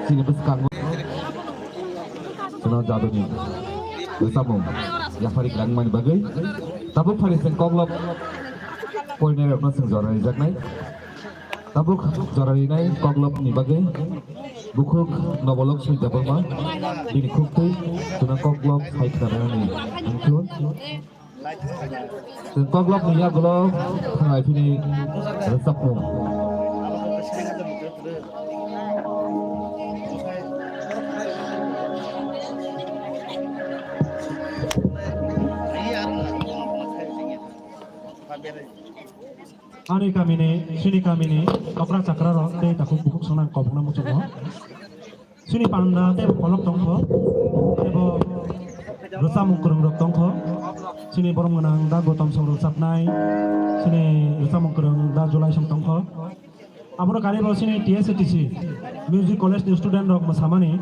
chini bwskango. Chwngno jaduni rwchapmung yaphari kwlangmani bagwi tabuk phari chwng koklop poinairokno chwng jora rijaknai. Tabuk jora rinai koklopni bagwi Bukhuk Noboloksmi Debbarma bini khuktwi chwngno koklop sai khwnarwknani wngkhu. Chwng koklopni yagulo thanglai phini rwchapmung. Ani kamini, chini kamini okra chakra rok tei takhuk bukhuk swnang kobokna muchungo. Chini panda tei bo kolok tongkho, tei bo rwchapmung kwrwng rok tongkho. Chini borom gwnang da Gautam song rwchapnai, chini rwchapmung kwrwng da Julai song tongkho. Abono karibo chini T S A T C Music College ni student rok mwsamani.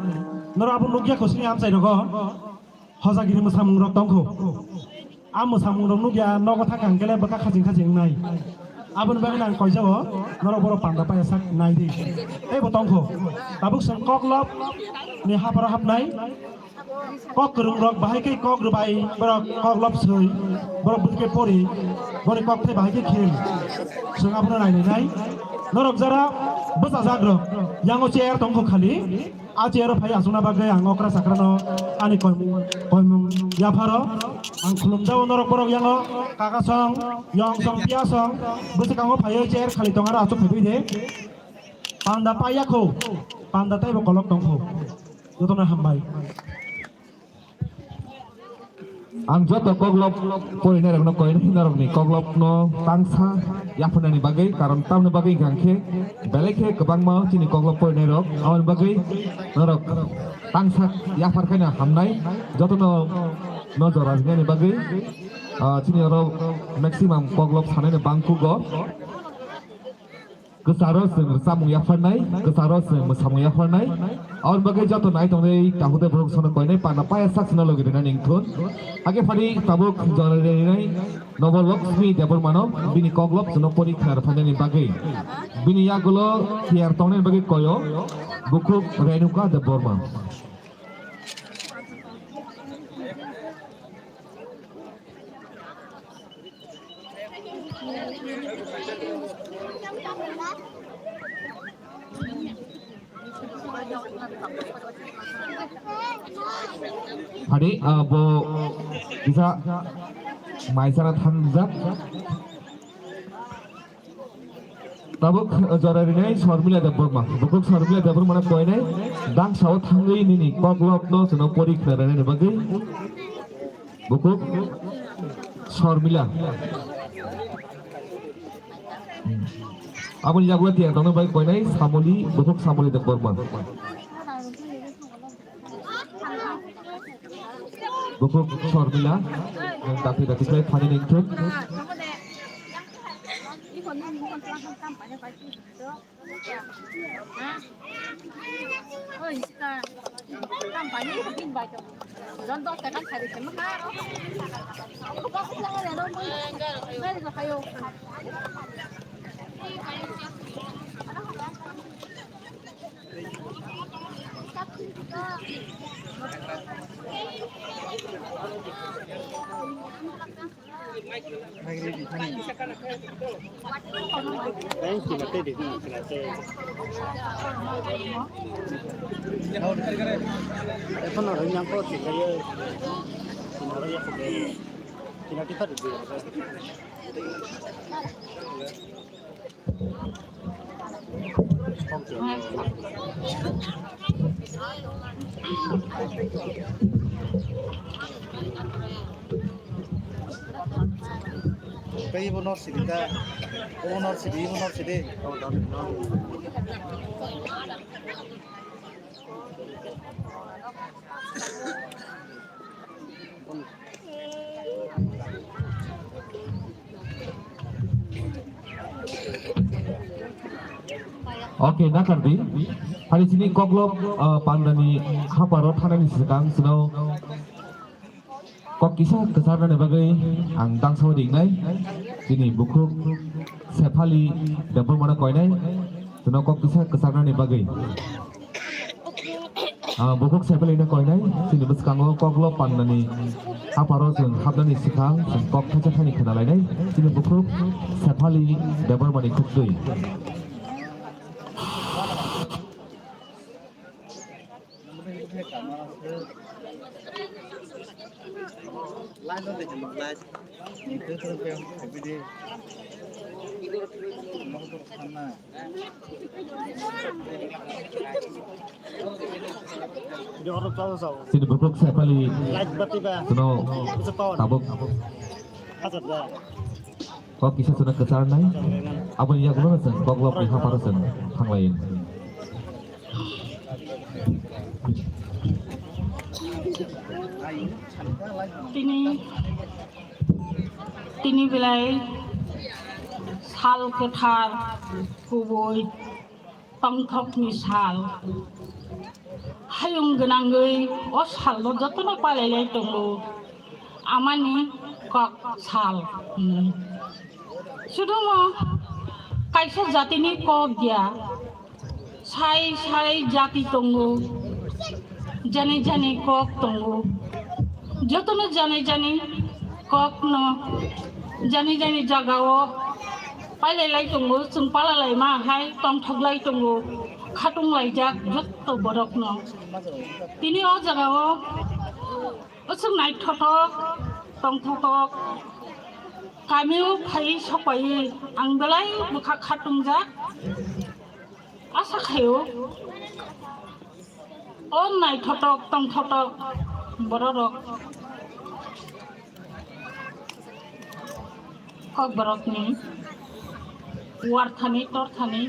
Norok abo nukya kho chini amchai rogo. Hojagiri mwsamung rok tongkho. A mwsamung rok nukya nogo thang kang kele bwkha khajing khajing wngnai. Aboni bagwi ang koijao norok borok panda paya sak nai di. Tei bo tongkho. Tabuk chwng koklop ni hapharo hapnai. Kok kwrwng rok bahai khe kok rwbai borok koklop swi borok bwtwi khe pori boni kok thai bahai khe khil. Chwng abono nai nai nai. Norok jara bwchajak rok yango chair tongkho khali. A chair o phai achukna bagwi ang okra chakrano ani koimung, koimung yapharo ang khulumjao norok borok yango kaka song, yong song, piya song, bwswkango phaiwi chair khali tong aro achuk phaiwi de. Panda paiya kho, panda taibo kolok tong kho. Jotono hambai. Ang joto koklop porinai rokno koi norokni koklopno tangsa yapharnani bagwi, karon tamni bagwi hwnkha khe belai khe kwbangma chini koklop porinai rok, aboni bagwi norok tangsa yaphar khaina hamnai, jotono no jora rinani bagwi, ah, chini oro maximum koklop sanaino bangkugo. Kwcharo chwng rwchapmung yapharnai, kwcharo chwng mwsamung yapharnai. Aboni bagwi joto nai tongnai takhuk tei borok sono koinai panda paya sak sino logi rwnani wngthun. Hakhe phari tabuk jora rinai Nobo Laxmi Debbarmano bini koklop chwngno pori khna rwphainani bagwi. Bini yagulo chair tongnani bagwi koyo Bukhuk Renuka Debbarma. Phani, ah, bo kisa maisara thangjak. Tabuk jora rinai Sormila Debbarma. Bukhuk Sormila Debbarmano koinai dangsao thangwi nini koklopno chwngno pori khna rwnani bagwi. Bukhuk Sormila. Aboni yagulo tiya tongna bai koinai Samoli, Bukhuk Samoli Debbarma. Bukhuk Sormila, nang dakti dakti khlai phani nengthun. Ekhon aro yang kok sih kayak sini aro ya sih sini kita dulu. Tei ibo nor sidi ta, obo nor sidi, ibo nor sidi. Okay, nakardi. Hari sini koklop, uh, pandani haparo thanani sikang sino kok kisa kwcharnani bagwi ang dangsa ringnai. Chini bukhuk Sephali Debbarmano koinai. Sino kok kisa kwcharnani bagwi. Ah, bukhuk Sephali no koinai, chini bwskango koklo pandani haparo chwng hapnani swkang chwng kok thaisa thani khna lainai, chini bukhuk Sephali Debbarmani khuktwi. Chini bukhuk Sephali sino tabuk kok kisa suna kwcharnai, aboni yagulo chwng koklopni haparo chwng thanglai. Tini, tini belai sal kwthar kubui tongthokni sal. Hayung gwnangwi o salno jotono palailai tongo. Amani kok sal hwnwi. Sudumo kaisa jatini kok ya. Sai sai jati tongo, jani jani kok tongo, jotono jani jani kok no jani jani jaga o pailai lai tongo, chwng pala lai ma hai tongthok lai tongo, khatung laijak jotto borok no. Tini o jaga o bwswk naithotok tongthotok kami o phai sokpaiwi ang belai bwkha khatungjak. Asa khaio, o naithotok tongthotok bororok Kokborokni warthani torthani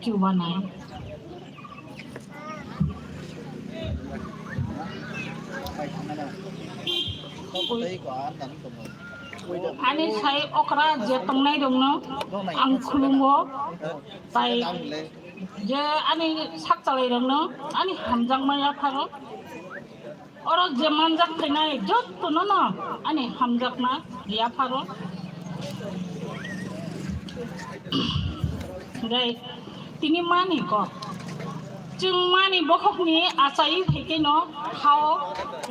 chubanai. Ani sai okra je tongnai rokno ang khulumo, tai je ani sak chalai rokno ani hamjakma yapharo. Oro je manjak phainai jottono no ani hamjakma yapharo. Gai tini mani kok. Chwng mani bokhokni achai phaikeno hao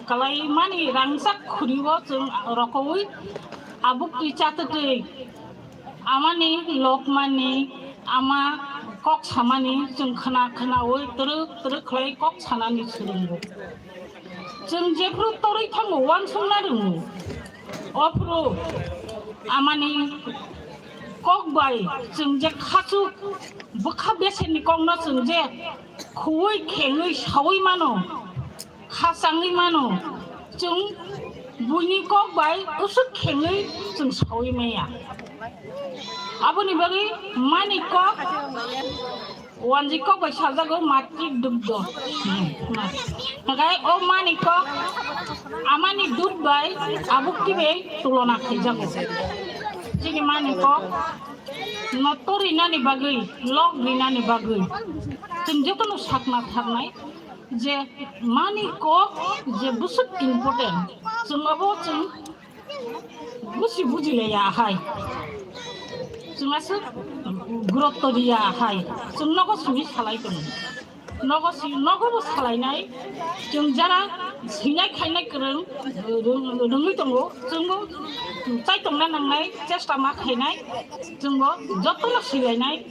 kalai mani rangchak khuribo chwng rokoui abuk twi chatwtwi. Amani lokmani, ama kok samani chwng khna khnaui twrwk twrwk khlai kok sanani swrwngo. Chwng jephru torwi thango uansukna rwngo. Ophru amani kok bai chwng je khachuk bwkha beserni kokno chwng je khuui khengwi saui mano. Khachangwi mano, chwng buini kok bai usuk khengwi chwng saui maya. Aboni bagwi mani kok, wanji kok bai sajago matri dugdo. Hagai o mani kok amani dud bai abuk tibai tulona khaijago. Chini mani kok Noto rinani bagwi, lok rinani bagwi chwng jotono sakna tharnai je mani kok je bwswk important, chwng abo chwng busi bujilaiya hai, chwng aswk gurutto riya hai, chwng nogo simi salai tongo. Nogo si-, nogo bo salainai, chwng jara sinai khainai kwrwng, rwng-, rwngwi tongo, chwngbo chai tongna nangnai, chesta ma khainai, chwngbo jotono silainai.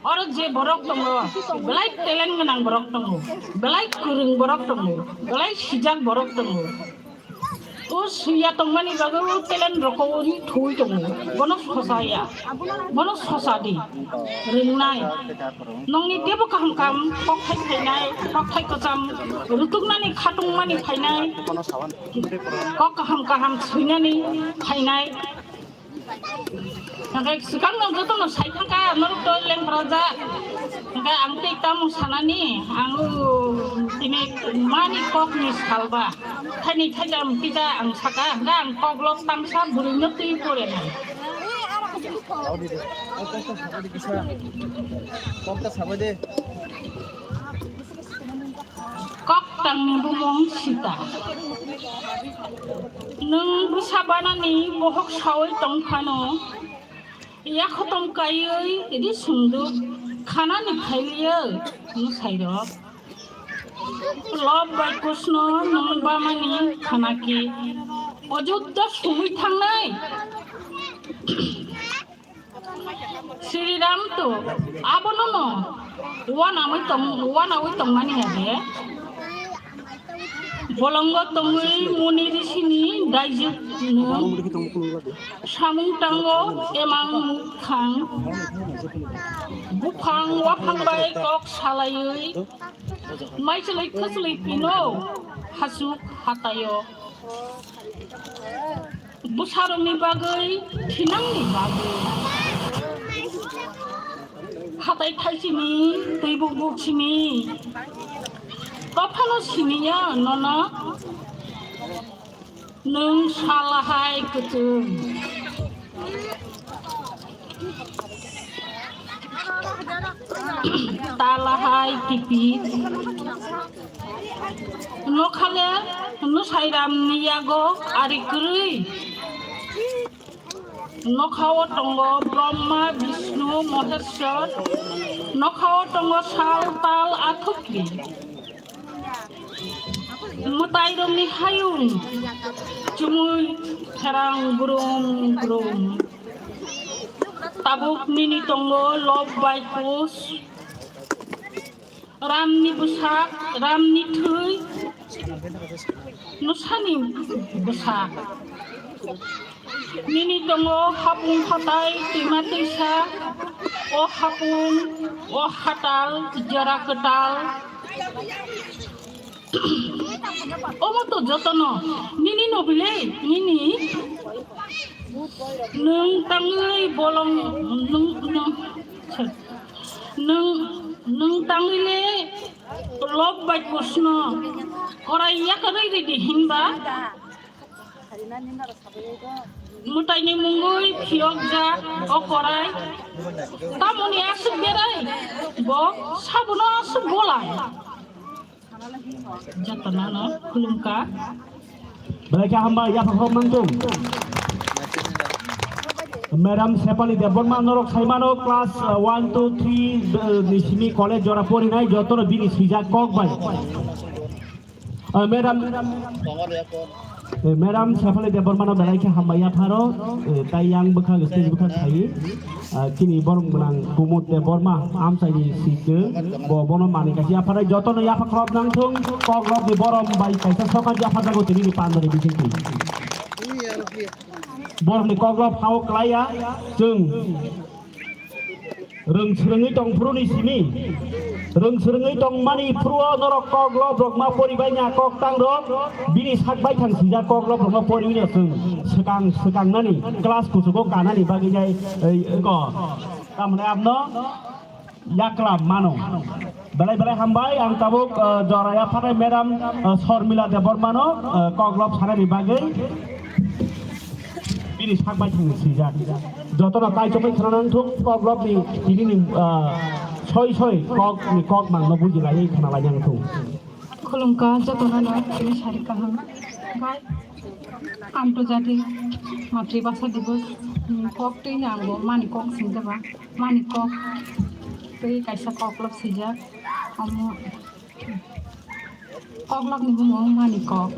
Oro je borok tongo, belai talent gwnang borok tongo, belai kwrwng borok tongo, belai sijak borok tongo. O swiya tongmani bagwi o talent rokbo ri thwi tongo. Bono sosa ya. Bono sosa di. Ringnai. Nongni tebo kaham kaham kok thai phainai, kok thai kwcham rutuknani khatungmani phainai. Kok kaham kaham swinani phainai. Hingke swkang no joto no sai thangka norok to leng praja. Hingke ang tei tamo sanani ang o tini mani kok ni salba. Thani thaijam pita ang saka hingke ang kok lok tangsa bwrwi no twi pore nai. Kokta sabai de. Koktangni bumung Sita. Nwng bwsa banani bohok saui tong phano, yakhotom kaiwi ri sungduk khanani phailiya mwsairok. Love bai Krishna nwng bamani khanaki Ajodhya sungwi thangnai. Sri Ram to abono no uanamwi tong, uanawi tongmani ya de. Bolongo tongwi muni risini daijik no samung tango emang mukhang buphang waphang bai kok salaiwi maichwlwi khwchwlwi pino hasuk hatayo. Bwsarokni bagwi, thinangni bagwi. Hatai thaisini, twi buk buk sini. Kophano siniya nono nwng salahai kwchwng. Talahai kipi. Nokhale Nwsairamni yago ari kwrwi. Nokhao tongo Brahma, Vishnu, Maheshwar. Nokhao tongo sal, tal, athukli. Mwtairokni hayung chumui therang brum brum. Tabuk nini tongo love bai Kush. Ramni bwsak, Ramni thwi, Nwsani bwsak. Nini tongo hapung hatai twima twisa, o hapung, o hatal, jora kwtal. Omo to jotono nini no bile, nini nwng tangwi bolong, nwng, nwng, nwng, nwng tangwi le love bai Krishna korai yakarwi ridi hinba. Mwtaini mungwi phiyokjak o korai. Tamoni aswk berai, bo sabono aswk bolai. Jotono no khulumkha. Belai khe hambai, yapha khorok nangtung. Madam Sepali Debbarma, norok saimano class, uh, one, two, three, uh, ni simi college jora porinai, jotono bini swijak kok bai. Uh, madam, uh, Madam Sepali Debbarma no belai khe hambai yapharo, uh, tai yang bwkhak stage bwkhak sai. Ah, chini borom gwnang Kumud Debbarma, amchaini sikhe, bo bono manwi kaisa yapharnai, jotono yapha khorok nangthung, koklopni borom bai kaisa sokat yapharjago tini ni pandani bisingtwi. Boromni koklop hao klaiya, chwng rwng swrwngwi tong phuruni simi, rwng swrwngwi tongmani phuru o norok koklop rok ma poribai na kok tang rok, bini sak baithang sijak koklop rok ma poriwi no chwng swkang swkangnani class kuchugo kanani bagwi jai. Ei, eko, tamni abno yakla mano. Belai belai hambai, ang tabuk, eh, jora yapharnai Madam, eh, Sormila Debbarmano, eh, koklop sanani bagwi. Bini sak bai thangwi swijak. Jotono kaichomwi khna nang thung, kok rokni tinini, ah, soi soi kok ni kok mangno buji laiwi khna lai nang thung. Khulumkha jotono no, tini sari kaham. Bai, Antarjatik Matribhasha Divas, hmm, kok twi ni ang bo mani kok sing jaba. Mani kok twi kaisa koklop swijak. Omo koklopni bumung mani kok.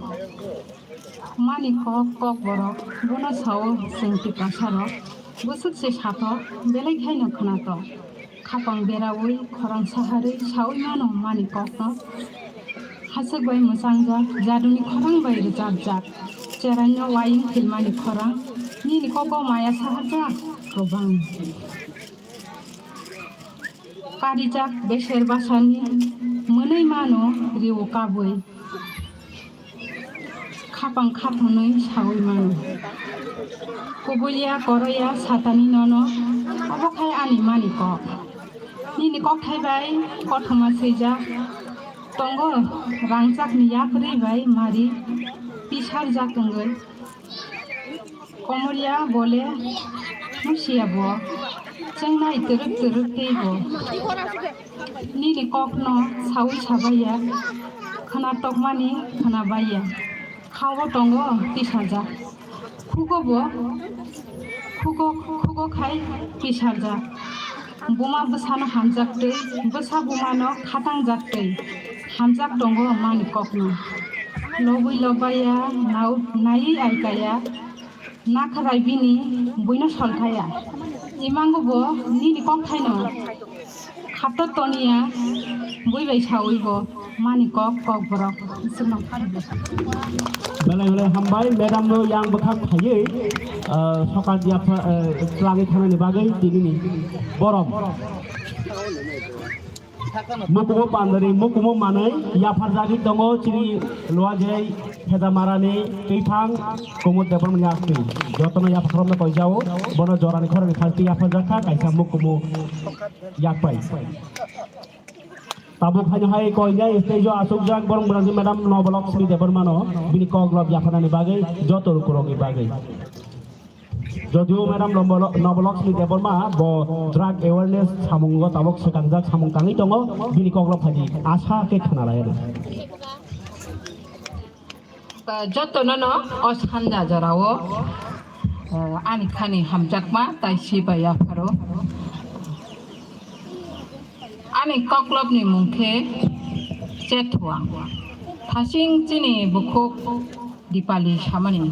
Mani kok, kok borok, bono sao chwng Tiprasarok. Bwswk se satok, belai khaino khwnatok. Khapang beraui, khorang saharwi saui mano mani kokno. Haswk bai mwchangjak, jaduni khorang bai rwchapjak. Cheraino uaying philmani khorang, nini kogo maya saharjak kwbang. Karijak beser basani mwnwi mano rio kabwi. Khapang khathonwi saui mano. Kubuiya koroya satani nono, obo khai ani mani kok. Nini kokthai bai kothoma swijak tongo, rangchakni yapri bai mari pisarjak wngwi. Komoriya bole husiya bo, chengnai twrwk twrwk tei bo. Nini kokno saui sabaiya, khwna tokmani khwna baiya. Khao tongo tisajak. Khugo bo, khugo, khugo khai tisajak. Buma bwsano hamjak twi, bwsa bumano khatang jak twi, hamjak tongo mani kokno. Lobwi lobaya, nau-, naiwi aikaya, nakharai bini buino solthaya. Imango bo nini kokthaino khato toniya, bui bai saui bo. Mani kok, kok borok. Belai belai hambai, madam no yang bwkhak phaiwi, ah, sokal yapha, ah, twlangwi thanani bagwi tinini borom. Mukumu pandari, mukumu manwi yapharjagwi tongo chini Luajai Hejamarani twiphang Kumud Debbarmani aktwi. Jotono yapharokno koijao, bono jorani khoroknwi khasti yapharjakha, kaisa mukumu yakpai. Tabuk haino hai koinai stage o asukjak borok Bwrangdi madam Nobolok Sri Debbarmano bini kok rok yapharnani bagwi joto lukurokni bagwi. Jodio madam Nobolok, Nobolok Sri Debbarma bo drug awareness samungo tabuk swkangjak samung tangwi tongo, bini kok rok phaidi asa khe khna lai. Jotono no o sanja jorao, eh, ani khani hamjakma tai si bai yapharo. Ani koklopni mung khe Chethuang. Thasing chini bukhuk Dipali samani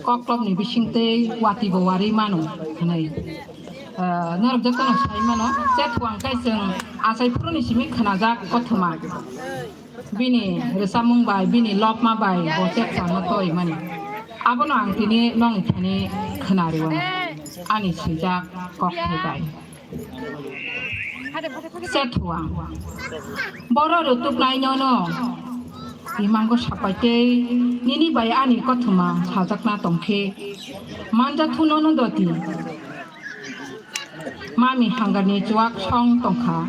koklopni bisingtwi wati bo wari mano hwnwi. Eh, norok jotono sai mano, Chethuang khe chwng achai phuruni simi khwnajak kothoma. Bini rwchapmung bai, bini lobma bai bo Chethuangno toi mani. Abono ang tini nongni thani khwna rw-o, ani swijak kokthai bai. Chethuang. Boro rwtuknai nono imango sapai tei nini bai ani kothoma sajakna tongkhe manjathu nono doti. Mami hangarni chuak song tongkha.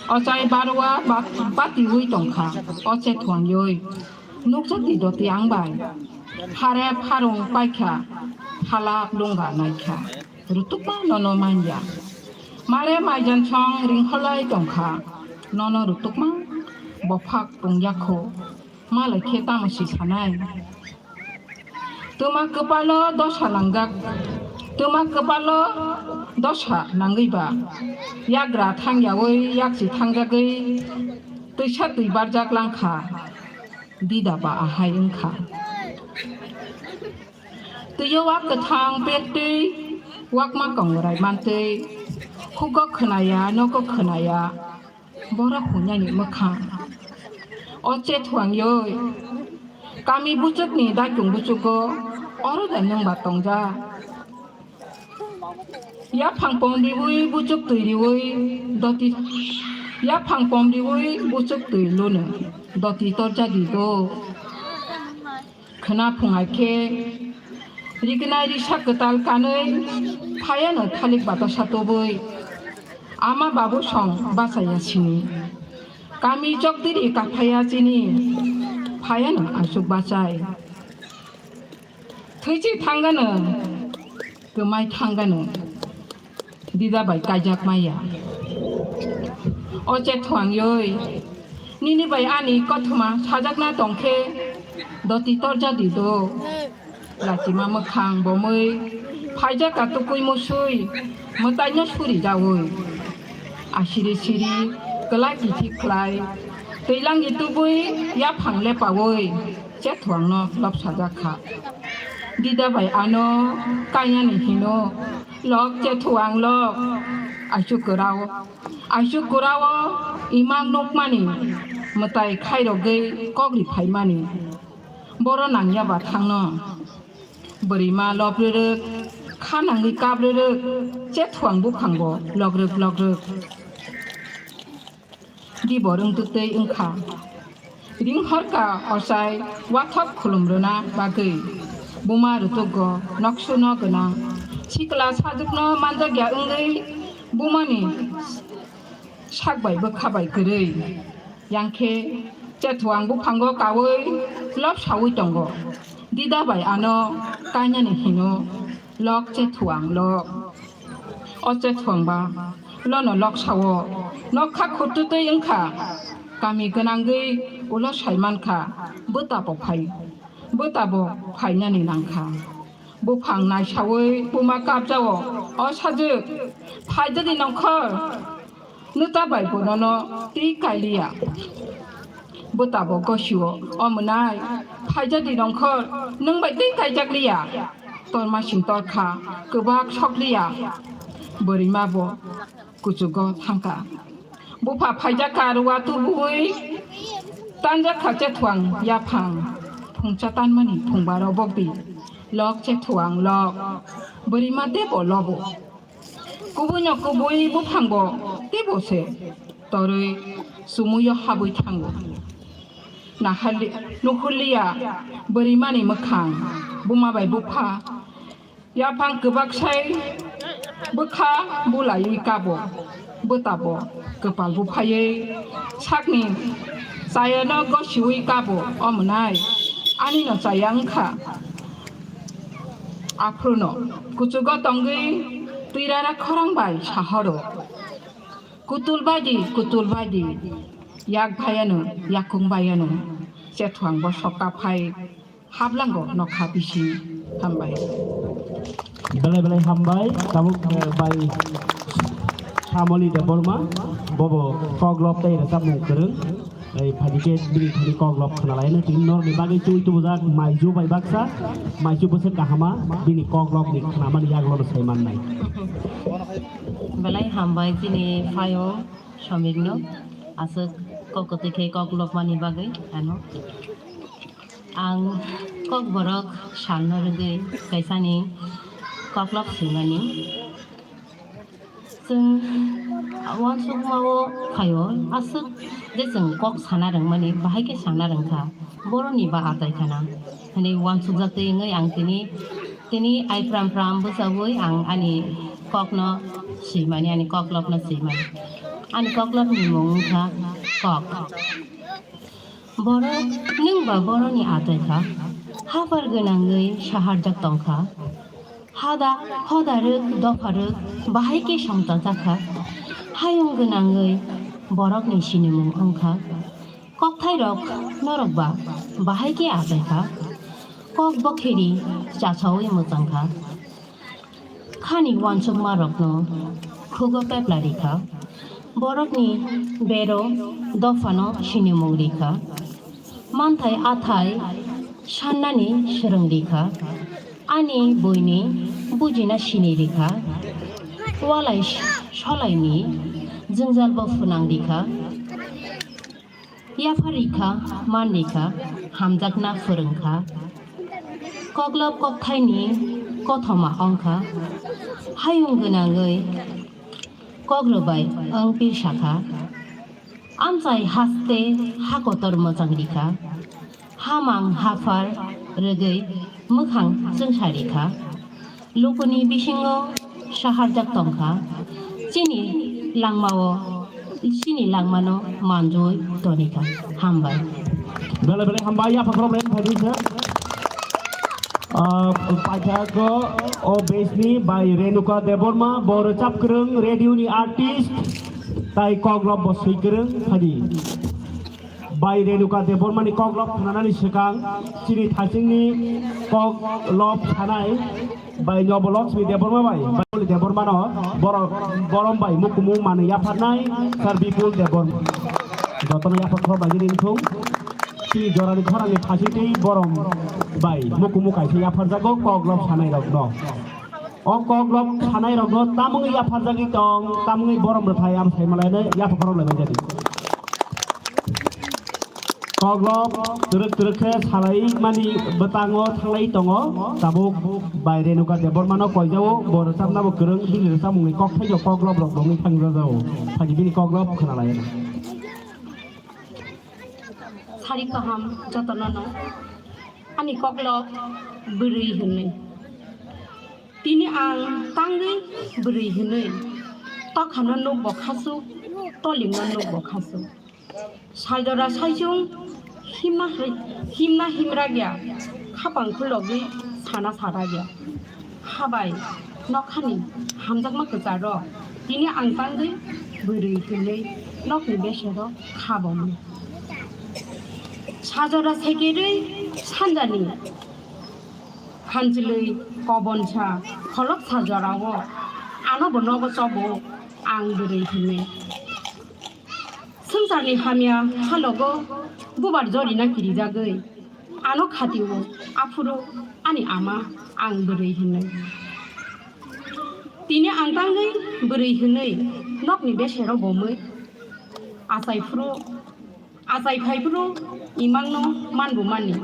Ochai barwa bat-, batiwi tongkha. O Chethuang yoi. Nukjakti doti ang bai. Hare pharung paikha. Phalak lungga naikha. Rutukma nono manya. Mare maijan song ringkholai tongkha. Nono rutukma bophak pungyakho. Malai khe tamo si sanai. Twma kwpalo dosa nangjak, twma kwpalo dosa nangwi ba. Yagra thangyawi yaksi thangjagwi twisa twi barjak langkha. Dida ba ahai wngkha. Twiyo wak kwthang pektwi wakma kongrai mantwi. Khugo khwnaya, nogo khwnaya. Borok hunyani mwkhang. O Chethuang yoi. Kami buchukni daikung buchugo oro da nwng ba tongja. Yaphang pom riwi buchuk twi riwi doti. Yaphang pom riwi buchuk twi luno. Doti torja di do. Khwna phungai khe, rignai risa kwtal kanwi phaiano thalik batasa tubui. Ama babu song bachaya sini. Kami chokdiri kaphaya chini, phaiano asuk bachai. Thwichi thangano, kwmai thangano, dida bai kaijak maya. O Chethuang yoi, nini bai ani kothoma sajakna tongkhe, doti torja di do. Lachima mwkhang bomwi, phaijak ka tukui musui, mwtaino suri jaui. Asiri siri, kwlai kithi khlai, twilangi tubui yaphang lepaui, Chethuangno lobsajak kha. Dida bai ano kainani hino, "Lok Chethuang lok, aichu kwrao, aichu kwrao imang nukmani mwtai khairogwi kokri phaimani." Boro nangya ba thangno. Bwrwima lobrwrwk, kha nangwi kabrwrwk, Chethuang buphango logrwk logrwk. Dibor wngtwtwi wngkha. Ring horka ochai wathok khulum rwna bagwi. Buma rwtwkgo noksuno gwnang. Sikla sajwkno manjakya wngwi bumani sak bai bwkha bai kwrwi. Yang khe Chethuang buphango kaui lobsaui tongo. Dida bai ano kainani hino, "Lok Chethuang lok." O Chethuang ba lono lok sao, nokha khurtutwi wngkha, kami gwnangwi ulo saimankha, bwtabo phai, bwtabo phainani nangkha. Buphang naisaui buma kapjao, "O sajwk, phaidadi nongkhor, nwta bai bonono twi kailiya." Bwtabo gosio, "O mwnai, phaijadi nongkhor, nwng bai twi kaijakliya. Tormasing torkha, kwbak sokliya." Bwrwima bo kuchugo thangkha. Bupha phaijakha, ruwa tubuwi tanjakha Chethuang yaphang. Phungcha tanmani phungba robokdi, "Lok Chethuang lok." Bwrwima teibo lobo. Kubuino kubui buphango teibo se torwi chumuyo habwi thango. Nahali-, nuhurliya bwrwimani mwkhang, buma bai bupha yaphang kwbak sai bwkha bulaiwi kabo, bwtabo kwpal buphaiwi sakni chayano gosiwi kabo, "O mwnai, anino chaya wngkha." Aphruno kuchugo tongwi twirara khorang bai sahoro, "Kutul baidi, kutul baidi, yak bayano, yakung bayano." Chethuang bo sokka phai hablango nokha bisi. Hambai. Belai belai hambai, tabuk, eh, bai Shamoli Debbarma, bobo koklop tei rwchapmung kwrwng. Ei phaikhe bini thani koklop khwnalaino tini norokni bagwi twi tubujak maichu bai baksa, maichu bwswk kahama bini koklopni khwnamani yagulono sai mannai. Belai hambai chini phaiyung Somikno, aswk kok kwtwi khe koklopmani bagwi ano. Ang kokborok salno rwgwi kaisani koklop swimani. Chwng uansukmao phaio, aswk je chwng kok sana rwngmani, bahai khe sana rwngkha, boroni ba achai khana hwnwi uansukjaktwi wngwi ang tini, tini ai pram pram bwchaui ang ani kokno swimani, ani koklopno swimani. Ani koklopni mung wngkha kok. Borok nwng ba boroni achai kha, haphar gwnangwi saharjak tong kha. Hada, hoda rwk, dopha rwk, bahai khe songchajak kha. Hayung gwnangwi borokni sinimung wng kha. Kokthairok norok ba bahai khe achai kha. Kok bokheri chachaui mwchang kha. Khani uansukmarokno khugo pepla ri kha. Borokni bero dophano sinimung ri kha. Manthai athai sannani swrwng ri kha. Ani buini bujina sini ri kha. Walai solaini jwngjalbo phwnang ri kha. Yaphar ri kha, man ri kha, hamjakna phwrwng kha. Koklop kokthaini kothoma wng kha. Hayung gwnangwi kok rwbai wng pirsa kha. Amchai haste ha kotor mwchang ri kha. Hamang haphar rwgwi mwkhang chwngsa ri kha. Lukuni bisingo saharjak tong kha. Chini langmao, chini langmano manjui toni kha. Hambai. Belai belai hambai, yapha problem phai di sir. Ah, paithak o, o base ni bai Renuka Debbarma, bo rwchap kwrwng, radio ni artist, tai koklop bo swi kwrwng phadi. Bai Renuka Debbarma ni koklop khwnanani swkang chini thaching ni koklop sanai bai Nobolokchmi Debbarma bai, bai Debbarma no borok borom bai mukumu manwi yapharnai Sir Bipul Debbarma. Jotono yaphar khoro bai nini thung. Chini jorani khorangni phasitwi borom bai mukumu kaisa yapharjago koklop sanairokno. O koklop sanairokno tamungwi yapharjagwi tong, tamungwi borom rwthai am saimalaino yapha khorok laimai jadi. Koklop twrwk twrwk khe salai mani bwtango thanglai tongo, tabuk bai Renuka Debbarmano koijao, bo rwchapnabo kwrwng, bini rwchapmungni kok thaijo koklop rok bo wngwi thangjajao. Phagi bini koklop khwnalaio. Sari kaham jotono no. Ani koklop bwrwi hwnwi. Tini ang tangwi bwrwi hwnwi. Tokhano nukbo khasuk, tolingno nukbo khasuk. Saljora saichung himna hai-, himna himragya, khapang khulogwi sana saragya. Habai, nokhani hamjakma kwcharo, tini ang tangwi bwrwi hwnwi nokni besero kha bomwi. Sajora sekerwi sanjani khanchilwi kobonsa kholok sajorao, anobo nogo chobo ang bwrwi hwnwi. Swngcharni hamya halogo bubar jorina kirijagwi ano khatio, aphuru ani ama ang bwrwi hinwi. Tini ang tangwi bwrwi hinwi nokni besero bomwi achai phuru, achai phai phuru imangno manbu mani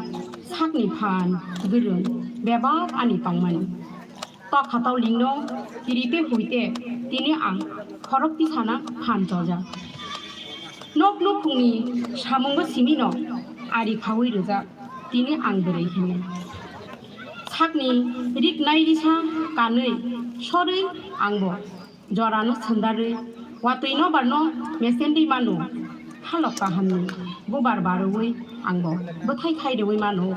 sakni phan gwrwng bebak ani tongmani. Tokha tolingno kirite huite tini ang khorok tisana phan chojak. Nok nukhungni samungo simino ari khaui rwjak tini ang bwrwi hinwi. Sakni rik nai risa kanwi sorwi angbo jorano swndarwi watwi nobarno mesenri mano. Halok kahamni bubar barwi angbo bwthai khai rwi mano.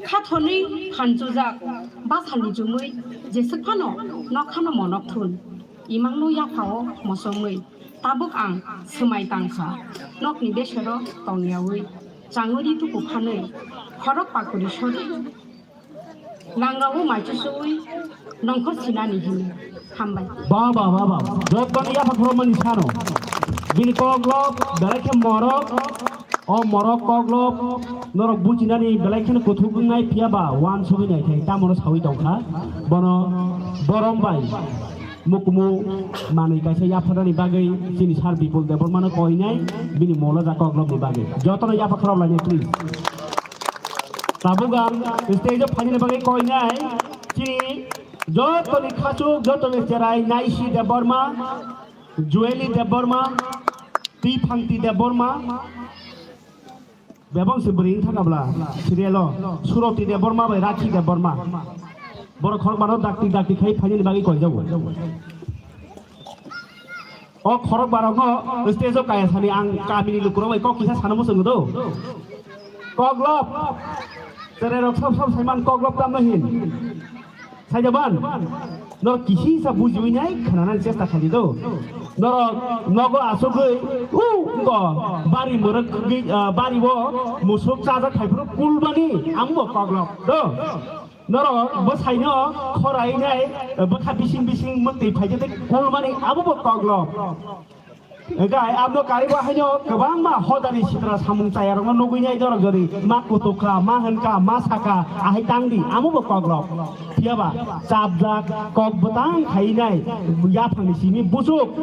Khathorni phan chujak basalni chumui jeswk phano nokhano monok thun. Imangno yaphao mosongwi tabuk ang swmai tangkha. Nokni besero tongyaui changuri tuku phanwi khorok pakuri sori langrao maichu suwi nongkhor sinani hini. Hambai. Ba, ba, ba, ba. Jottoni yapha khorokmani sano. Bini koklop, belai khe morok. O morok koklop, norok bujinani belai kheno kuthuk wngnai, phiya ba uansugwi naithai, tamono saui tongkha. Bono borom bai mukumu manwi kaisa yapharnani bagwi chini Sir Bipul Debbarmano koinai, bini molo ja koklopni bagwi. Jotono yapha khorok lainai, please. Tabuk ang stage-o phainani bagwi koinai chini jotoni khachuk, jotoni cherai Naisi Debbarma, Jueli Debbarma, Twi Phangti Debbarma, bebang se bwrwi wngkha kabla serial-o Suroti Debbarma bai Rakhi Debbarma. Borok khorokbano dakti dakti khai phainani bagwi koijago. O khorokbarokno stage-o kaya sani ang kamini lukurok bai kok kisa sana muchungo do. Koklop. Cherai rok sab sab saiman koklop tamno hin. Saijaban. Norok kisi sa bujiwi nai khananani chesta khaidi do. Norok nogo asugwi u ngo bari mwrwk gwi, ah, bari o musuk chajak phaiphuru kulbani ambo koklop do. Norok bwsaino khorainai, bwkha bising bising mwktwi phaikhe tei kulmani abobo koklop. Hwnkhe abno karibo haino kwbangma hodani sitra samung chayarokno nugwinai norok jodi ma kutukha, ma hwnkha, ma sakha, ahai tangdi, abobo koklop. Phiyaba chapjak, kok bwtang khainai, yaphangni simi buchuk,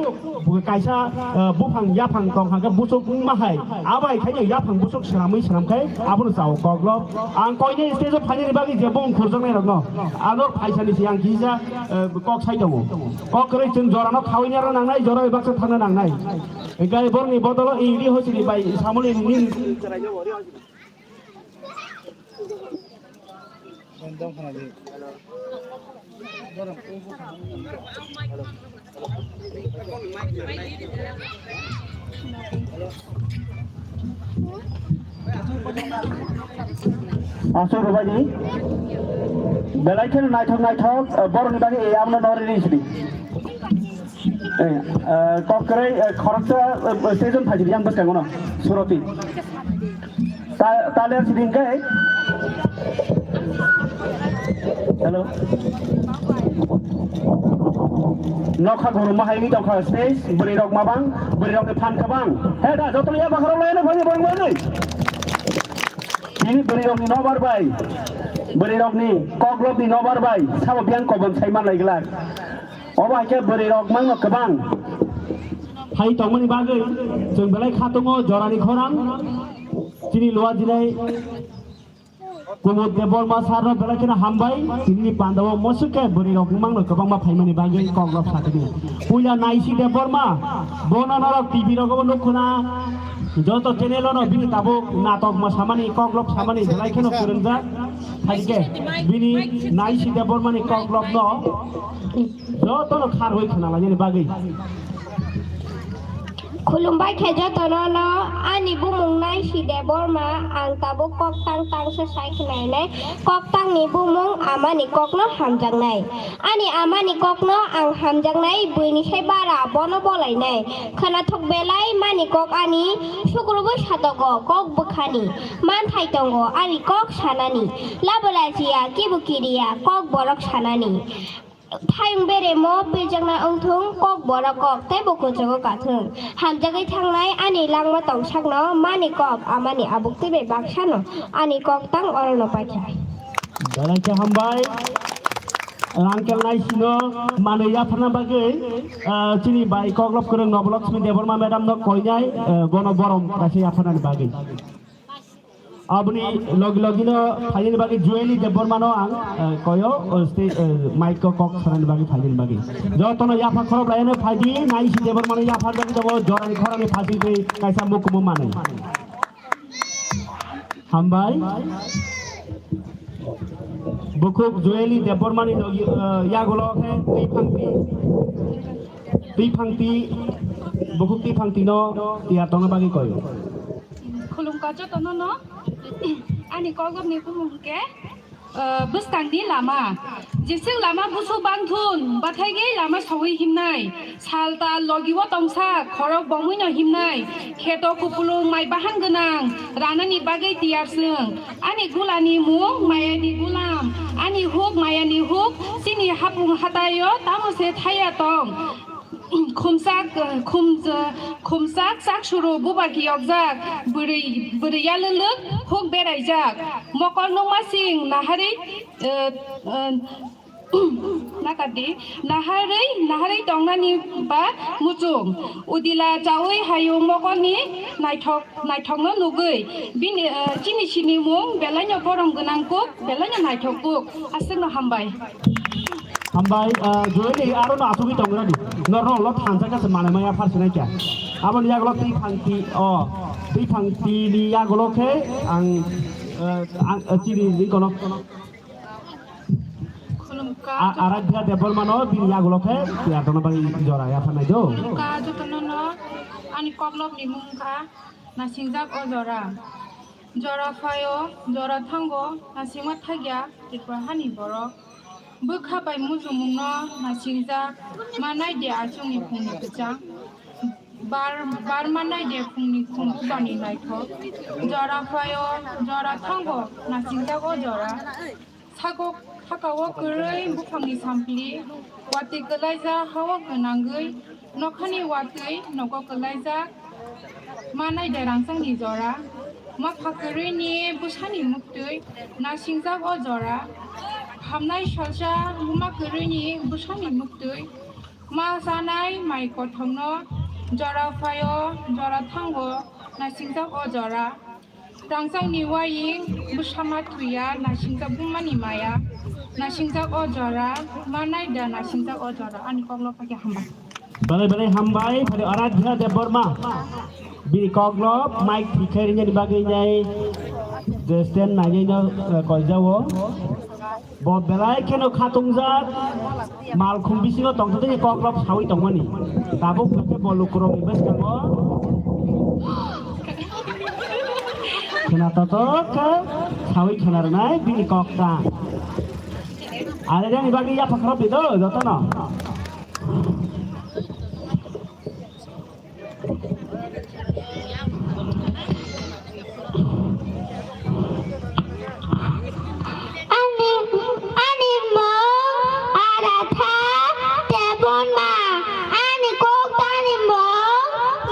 kaisa, eh, buphang yaphang tong hwnkhe buchuk wngma hai, abai khaino yaphang buchuk swnamwi swnamkhai, abono chao koklop. Ang koinai stage-o phainani bagwi je bong khurjaknairokno, ano phaisani se ang kisa, eh, kok sai tongo. Kok kwrwi chwng jorano khawina rw nangnai, jora bai baksa thangna nangnai. Hwnkhe borokni bodolo Ingdi Hosini bai Samuli ni. Aswk rwbaidi. Belai kheno naithok naithok, eh, borokni bagwi, eh, abono nw rwdi sidi. Eh, eh, kok kwrwi, eh, khoroksa, eh, stage-o phaisidi yang bwskango no, Suroti. Ta-, taler sidi hwnkhe. Hello. Nokha guru mahai ni tongkha stage, bwrwi rok mabang, bwrwi rok ni phan kabang. He da, joto ya bakharo lai no phani bang lai. Tini bwrwi rok ni nobar bai, bwrwi rok ni koklop ni nobar bai, sabo biyang kobon sai man lai glak. Obo hai khe bwrwi rok mang no kwbang. Hai tongmani bagwi chwng belai khatungo jorani khorang. Chini luwa jinai Kumud Debbarma sir no belai kheno hambai, tini ni pandao mosuk khe bwrwi rok wng mangno kwbangma phaimani bagwi kok rok sakini. Puila Naisi Debbarma, bono norok T V rogo bo nukkuna, joto channel o no bini tabuk natok ma samani, kok rok samani belai kheno kwrwngjak. Hai khe bini Naisi Debbarma ni kok rok no joto no kharwi khna lainani bagwi. Khulumbai khe jotono no, ani bumung Naisi Debbarma, ang tabuk kok tang tang se sai khnainai, kok tang ni bumung amani kok no hamjaknai, ani amani kok no ang hamjaknai, buini sai bara bono bolainai, khwnathok belai mani kok ani, sukrubo satogo kok bwkhani, manthai tongo ani kok sanani, labo lachiya kibu kiriya kok borok sanani. Thayung beremo birjakna wngthung kok borok kok tei bo kuchugo kathung. Hamjagwi thangnai ani langma tongsakno mani kok amani abuk tei bai baksano ani kok tang orono paikha. Belai khe hambai. Rangkel Naisino manwi yapharna bagwi, ah, chini bai koklop kwrwng Noboloksmi Debbarma madam no koinai, ah, bono borom kaisa yapharnani bagwi. Aboni logi logi no phainani bagwi Joeli Debbarma no ang, eh, koyo, eh, stage, eh, mic ko kok sanani bagwi phainani bagwi. Jotono yapha khorok laino phaidi, Naisi Debbarma no yapha jagwi tongo, jorani khorokni phaidi tei kaisa mukumu manwi. Hambai. Bukhuk Joeli Debbarma ni logi, eh, yagulo khe twi phangti. Twi phangti, bukhuk twi phangti no tiyar tongna bagwi koyo. Khulumkha jotono no, ani koklopni bumung hwnkhe, ah, bwskangni lama. Jeswk lama busu bangthun, bathaigwi lama saui himnai. Sal tal logi o tongsa, khorok bomwi no himnai. Kheto kupulung mai bahan gwnang, ranani bagwi tiyar chwng. Ani gulani mung mayani gulam, ani huk mayani huk, chini hapung hataio tamo se thaya tong. Khumsak, khum-, khumsak, chaksuru, bubar kiyokjak, bwrwi, bwrwi yalwlwk, huk beraijak. Mokol nungmasing naharwi, eh, eh, nakadi, naharwi, naharwi tongnani ba muchung. Udila chaui hayung mokolni naithok, naithokno nugwi. Bini, eh, chini sinimung belaino borom gwnang kuk, belaino naithok kuk. Aswkno hambai. Hambai, ah, Joeli, aro no asugwi tongrani. Norno ulo thansa khe se manwi maya phar sinai kya. Aboni yagulo twi phangti, o, twi phangti ni yagulo khe ang, ah, ang, ah, chini ni kono. Khulumkha. A-, Aradhya Debbarma no bini yagulo khe tiyar tongna bagwi jora yapharnai do. Khulumkha jotono no, ani koklopni mung kha nasingjak o jora. Jora phaio, jora thango, nasingma thakya Tripura hani borok. Bwkha bai muchungmungno nasingjak, ma naide achukni phungni kwchang. Bar, bar ma naide phungni khum bubani naithok. Jora phaio, jora thango, nasingjak o jora. Sago khakao kwrwi buphangni sampli, watwi kwlaijak hao gwnangwi, nokhani watwi nogo kwlaijak, ma naide rangchakni jora, ma pha kwrwini bwsani muktwi, nasingjak o jora, hamnai salsa buma kwrwini bwsani muktwi, ma chanai mai kothomno, jora phaio, jora thango, nasingjak o jora. Rangchakni waying bwsama thwiya, nasingjak bumani maya, nasingjak o jora, ma naida nasingjak o jora, ani kokno phakhe hambai. Belai belai hambai, phari Aradhya Debbarma. Bini kokno mic thikhe ringjani bagwi nai, je stand nai no, eh, koijao. Bo belai kheno khatungjak, malkhung bisingo tongthokni koklop saui tongmani. Tabuk khe bo lukurokni bwskango. Khena totok khe sawi khena rwnai bini kok ta. Are rani bagwi yapha khorop di do jotono. Ani, ani mung Aratha Debbarma, ani kok tani mung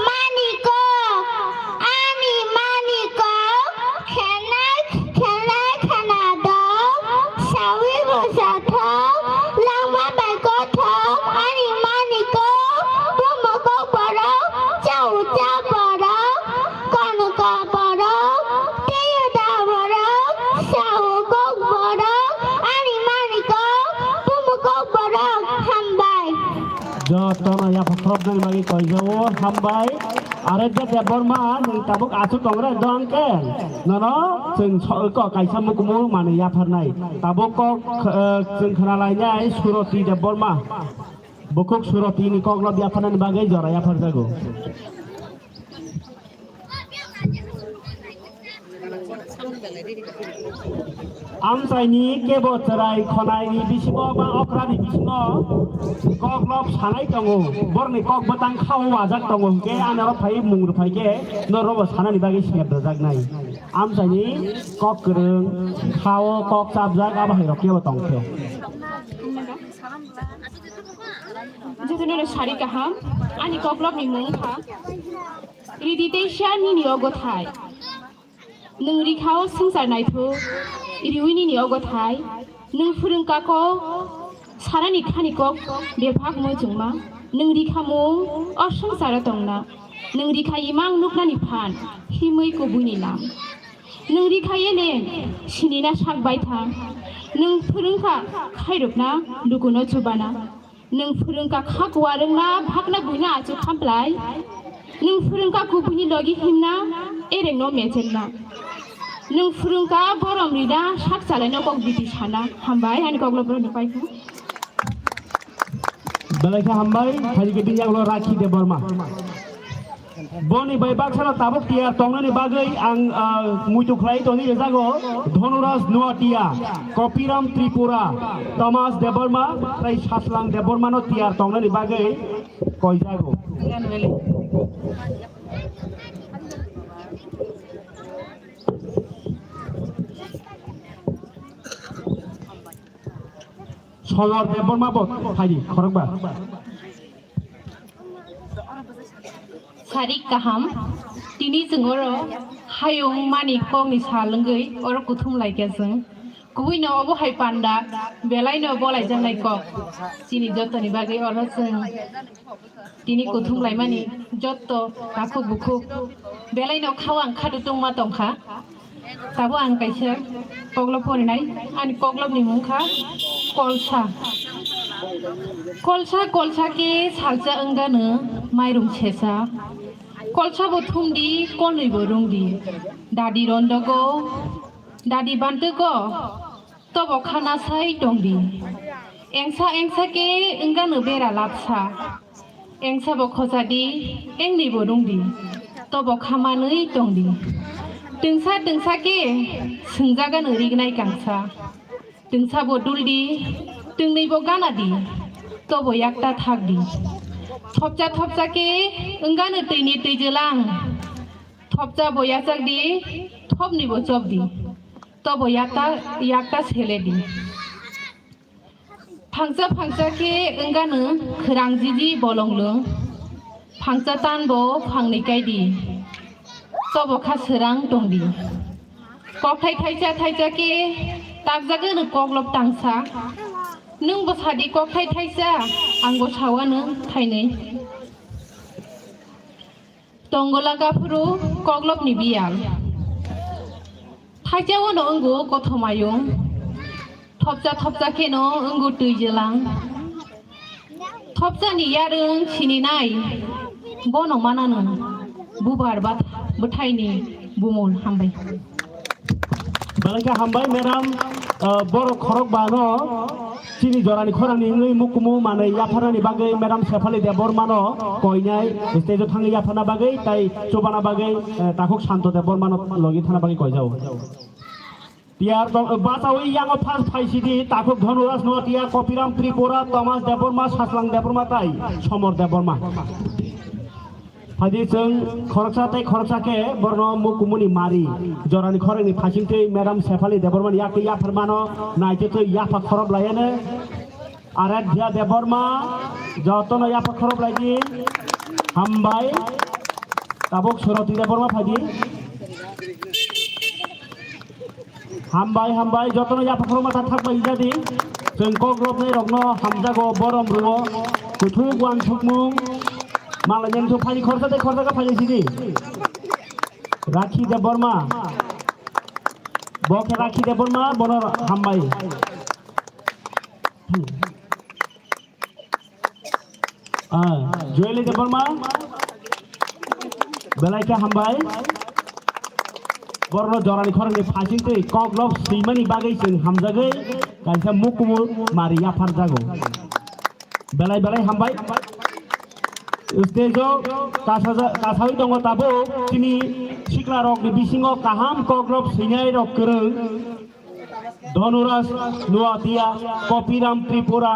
Manikok, ani Manikok, khenai, khenai khena dok, sawi bo sathok, langma bai kothok, ani Manikok, bumo kok borok, chao cha borok, kono kok borok, teiyo da borok, sao kok borok, ani Manikok, bumo kok borok, hambai. Jotono yapha khorop nani bagwi koijao, hambai. Aradhya Debbarma, nwng tabuk aswk tongra do angke? Nono chwng so-, ko kaisa mukumu manwi yapharnai. Tabuk kok, eh, chwng khwnalainai Suroti Debbarma. Bukhuk Suroti ni koklop yapharnani bagwi jora yapharjago. Amchaini kebo chwrai khonaini bisingo ba okrani bisingo koklop sanai tongo, borni kok bwtang khao wajak tongo, hwnkhe ani oro phai mung rwphai khe norokbo sanani bagwi sep rwjaknai. Amchaini kok kwrwng, khao kok chapjak, abo hai rok kebo tongkhe. Jotono sari kaham, ani koklopni mung kha. Ridi teisa nini o gothay. Nwng rikha o swngchar naithok, riwi nini o gothay. Nwng phwrwngkha kok, sarani khani kok, bephak muchungma. Nwng rikha mung, o swngcharo tongna. Nwng rikha imang nuknani phan, himwi kubuini lam. Nwng rikha eleng, sinina sak baithang. Nwng phwrwngkha khairokna, lukuno chubana. Nwng phwrwngkha kha kuarwngna, phakna buina achuk khamplai. Nwng phwrwngkha kubuini logi himna, erengno mechenna. Nwng phwrwngkha borom rina, sak chalaino kok biti sana. Hambai, ani koklop rwni paikha. Belai khe hambai, phaikhe bini yagulo Rakhi Debbarma. Boni bai baksano tabuk tiyar tongnani bagwi ang, ah, muitu khlai tongwi rwjago Dhonuraj Nuatia, Kopiram Tripura, Thomas Debbarma, tei Saslang Debbarmano tiyar tongnani bagwi koijago. Somor Debbarma bo phaidi khorokba. Sarik kaham, tini chwng oro hayung mani kokni sal wngwi oro kuthum laikha chwng. Kubuino obo hai panda, belaino bo laijaknai kok. Chini jotoni bagwi oro chwng tini kuthum laimani jotto takhuk bukhuk belaino khawang khadu tongma tongkha. Tabuk ang kaisa koklop porinai, ani koklopni mung kha kolsa. Kolsa, kolsa khe salsa wngano mairum sesa. Kolsa bo thumdi, kolnwi bo rungdi. Dadi rondogo, dadi bantogo, tobo khana sai tongdi. Engsa engsa khe wngano bera lapsa. Engsa bo khojadi, engni bo rungdi, tobo kha manwi tongdi. Twngsa twngsa khe swngjagano rignai kangsa. Twngsa bo duldi, twngnwi bo ganadi, tobo yakta thakdi. Thopsa thopsa khe wngano twini twijelang. Thopsa bo yachakdi, thopni bo chopdi, tobo yakta, yakta seledi. Phangsa phangsa khe wngano khwrang jiji bolonglwng, phangsa tan bo phangni kaidi, tobo kha swrang tongdi. Kokthai thaisa thaisa khe takjagano koklop tangsa, nwng bo sadi kokthai thaisa, ang bo sawano thainwi. Tongo langka phuru koklopni biyal. Thaisa wngno wngo kothomayung. Thopsa thopsa kheno wngo twi jelang. Thopsani yarwng sininai. Bono manano bubar bat-, bwthaini bumul hambai. Belai khe hambai madam, ah, borok khorok bano chini jorani khorangni wngwi mukumu manwi yapharnani bagwi madam Sefali Debbarmano koinai stage-o thangwi yapharna bagwi tai chubana bagwi, eh, takhuk Santo Debbarmano logi thana bagwi koijao. Tiyar tong, bachawi yango first phaisidi takhuk Dhonuraj Noatia, Kopiram Tripura, Tomas Debbarma, Saslang Debbarma tai Somor Debbarma. Phaidi chwng khoroksa tei khoroksa khe borno mukumuni mari jorani khorangni phasingtwi madam Sefali Debbarmani yakwi yapharmano naitwi twi yapha khorop laiano. Aradhya Debbarma, jotono yapha khorop laidi. Hambai. Tabuk Suroti Debbarma phaidi. Hambai, hambai, jotono yapha khorok ma thak thak bai jadi. Chwng kok rok nai rokno hamjago, borom rwo, kuthuk uansukmung. Malai jan thuk phai khorsa tei khorsa khe phai sidi. Rakhi Debbarma. Bo khe Rakhi Debbarma, bono hambai. Ah, Joeli Debbarma, belai khe hambai. Borno jorani khorangni phasingtwi koklop swimani bagwi chwng hamjagwi kaisa mukumu mari yapharjago. Belai belai hambai. Stage-o kasaja-, kasawi tongo tabuk chini siklarokni bisingo kaham koklop swinai rok kwrwng. Dhonuraj Noatia, Kopiram Tripura,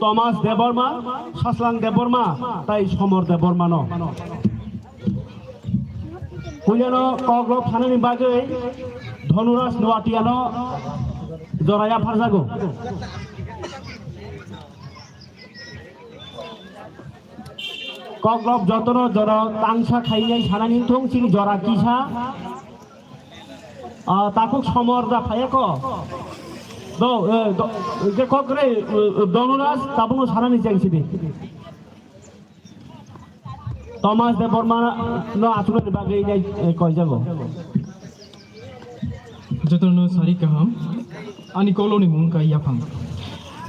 Tomas Debbarma, Saslang Debbarma, tai Somor Debbarmano. Puilano koklop thanani bagwi Dhonuraj Noatiano jora yapharjago. Koklop jotono jora tangsa khainai sanani wngthong chini jora kisa. Ah, takhuk Somor da phaiya ko. Do, eh, do, je kok re, eh, Dhonuraj tabukno sanani cheng sidi. Tomas Debbarma no achuknani bagwi nai, eh, koijago. Jotono sari kaham, ani koloni mung kai yaphang.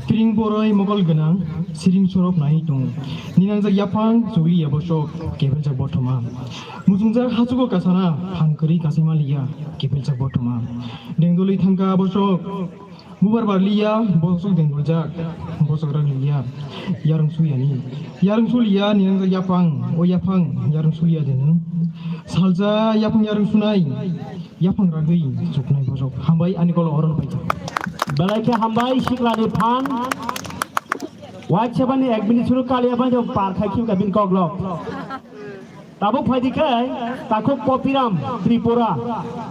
Kring boroi mokol gwnang, siring sorop nai tongo. Ninangjak yaphang, chugli yabosok, kebeljak bothoma. Muchungjak hachugo kasana, phang kwrwi kasaima liya, kebeljak bothoma. Dengdolwi thangka bosok, bubar bar liya, bosok dengdoljak, bosok rak liya, yarung suyani. Yarung suliya, ninangjak yaphang, o yaphang, yarung suliya deno. Salsa yaphang yarung sunai, yaphang ragwi chuknai bosok. Hambai ani kolo oron paijak. Belai khe hambai siklani phan. Waisabani ek minute suru kaliya bai par khai khim ka bin koklop. Tabuk phaidi khe takhuk Kopiram Tripura.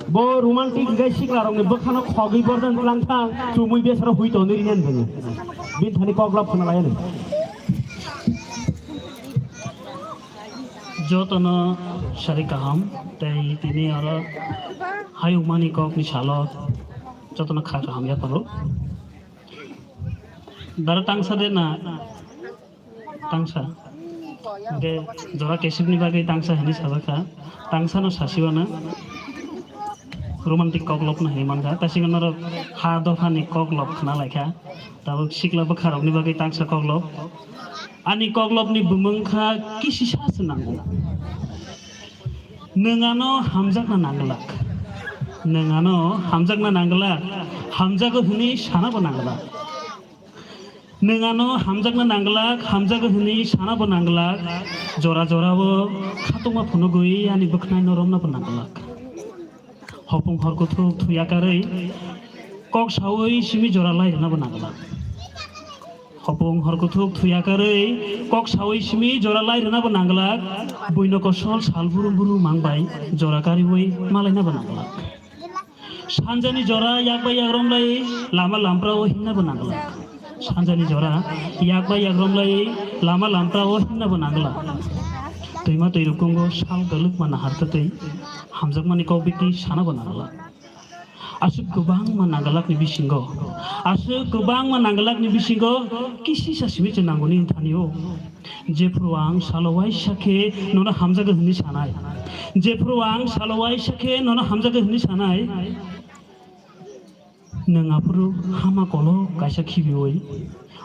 Bo romantic hingke siklarokni bwkhano khogwi borjan tlang thang chumui besaro hui tonwi rinen bini. Bin thani koklop khna layani. Jotono sari kaham tei tini oro hayungmani kokni salo jotono kha kaham yapharo. Dara tangsa de na tangsa. Hingke jora kesipni bagwi tangsa hinwi sajakha. Tangsano sasiwano romantic koklopno hinwi mankha. Tei singano ha dophani koklop khna laikha. Tabuk sikla bwkharokni bagwi tangsa koklop. Ani koklopni bumung kha kisisa se nango. Nwng ano hamjakna nanglak. Nwng ano hamjakna nanglak. Hamjago hwnwi sanabo nanglak. Nwng ano hamjakna nanglak, hamjago hwnwi sanabo nanglak. Jora jorao khatungma phunugwi ani bwkhnaino romnabo nanglak. Hopung hor kuthuk thuya karwi kok sawi simi jora lai rwnabo nanglak. Hopung hor kuthuk thuya karwi kok sawi simi jora lai rwnabo nanglak. Buino kosol sal buru buru mang bai jora kariwi malainabo nanglak. Sanjani jora yak bai yak romlai lama lamprao hinna bo nanglak. Sanjani jora yak bai yak romlai lama lamprao hinna bo nanglak. Twima twi rukungo sal galuk mana harta twi hamjakmani kok bikti sana bo nanglak. Aswk kwbangma nanglakni bisingo, aswk kwbangma nanglakni bisingo kisisa simi se nangoni thani o. Jephru ang salo waisa khe nono hamjago hwnwi sanai. Jephru ang salo waisa khe nono hamjago hwnwi sanai. Nwng aphuru hama kolok kaisa khibiui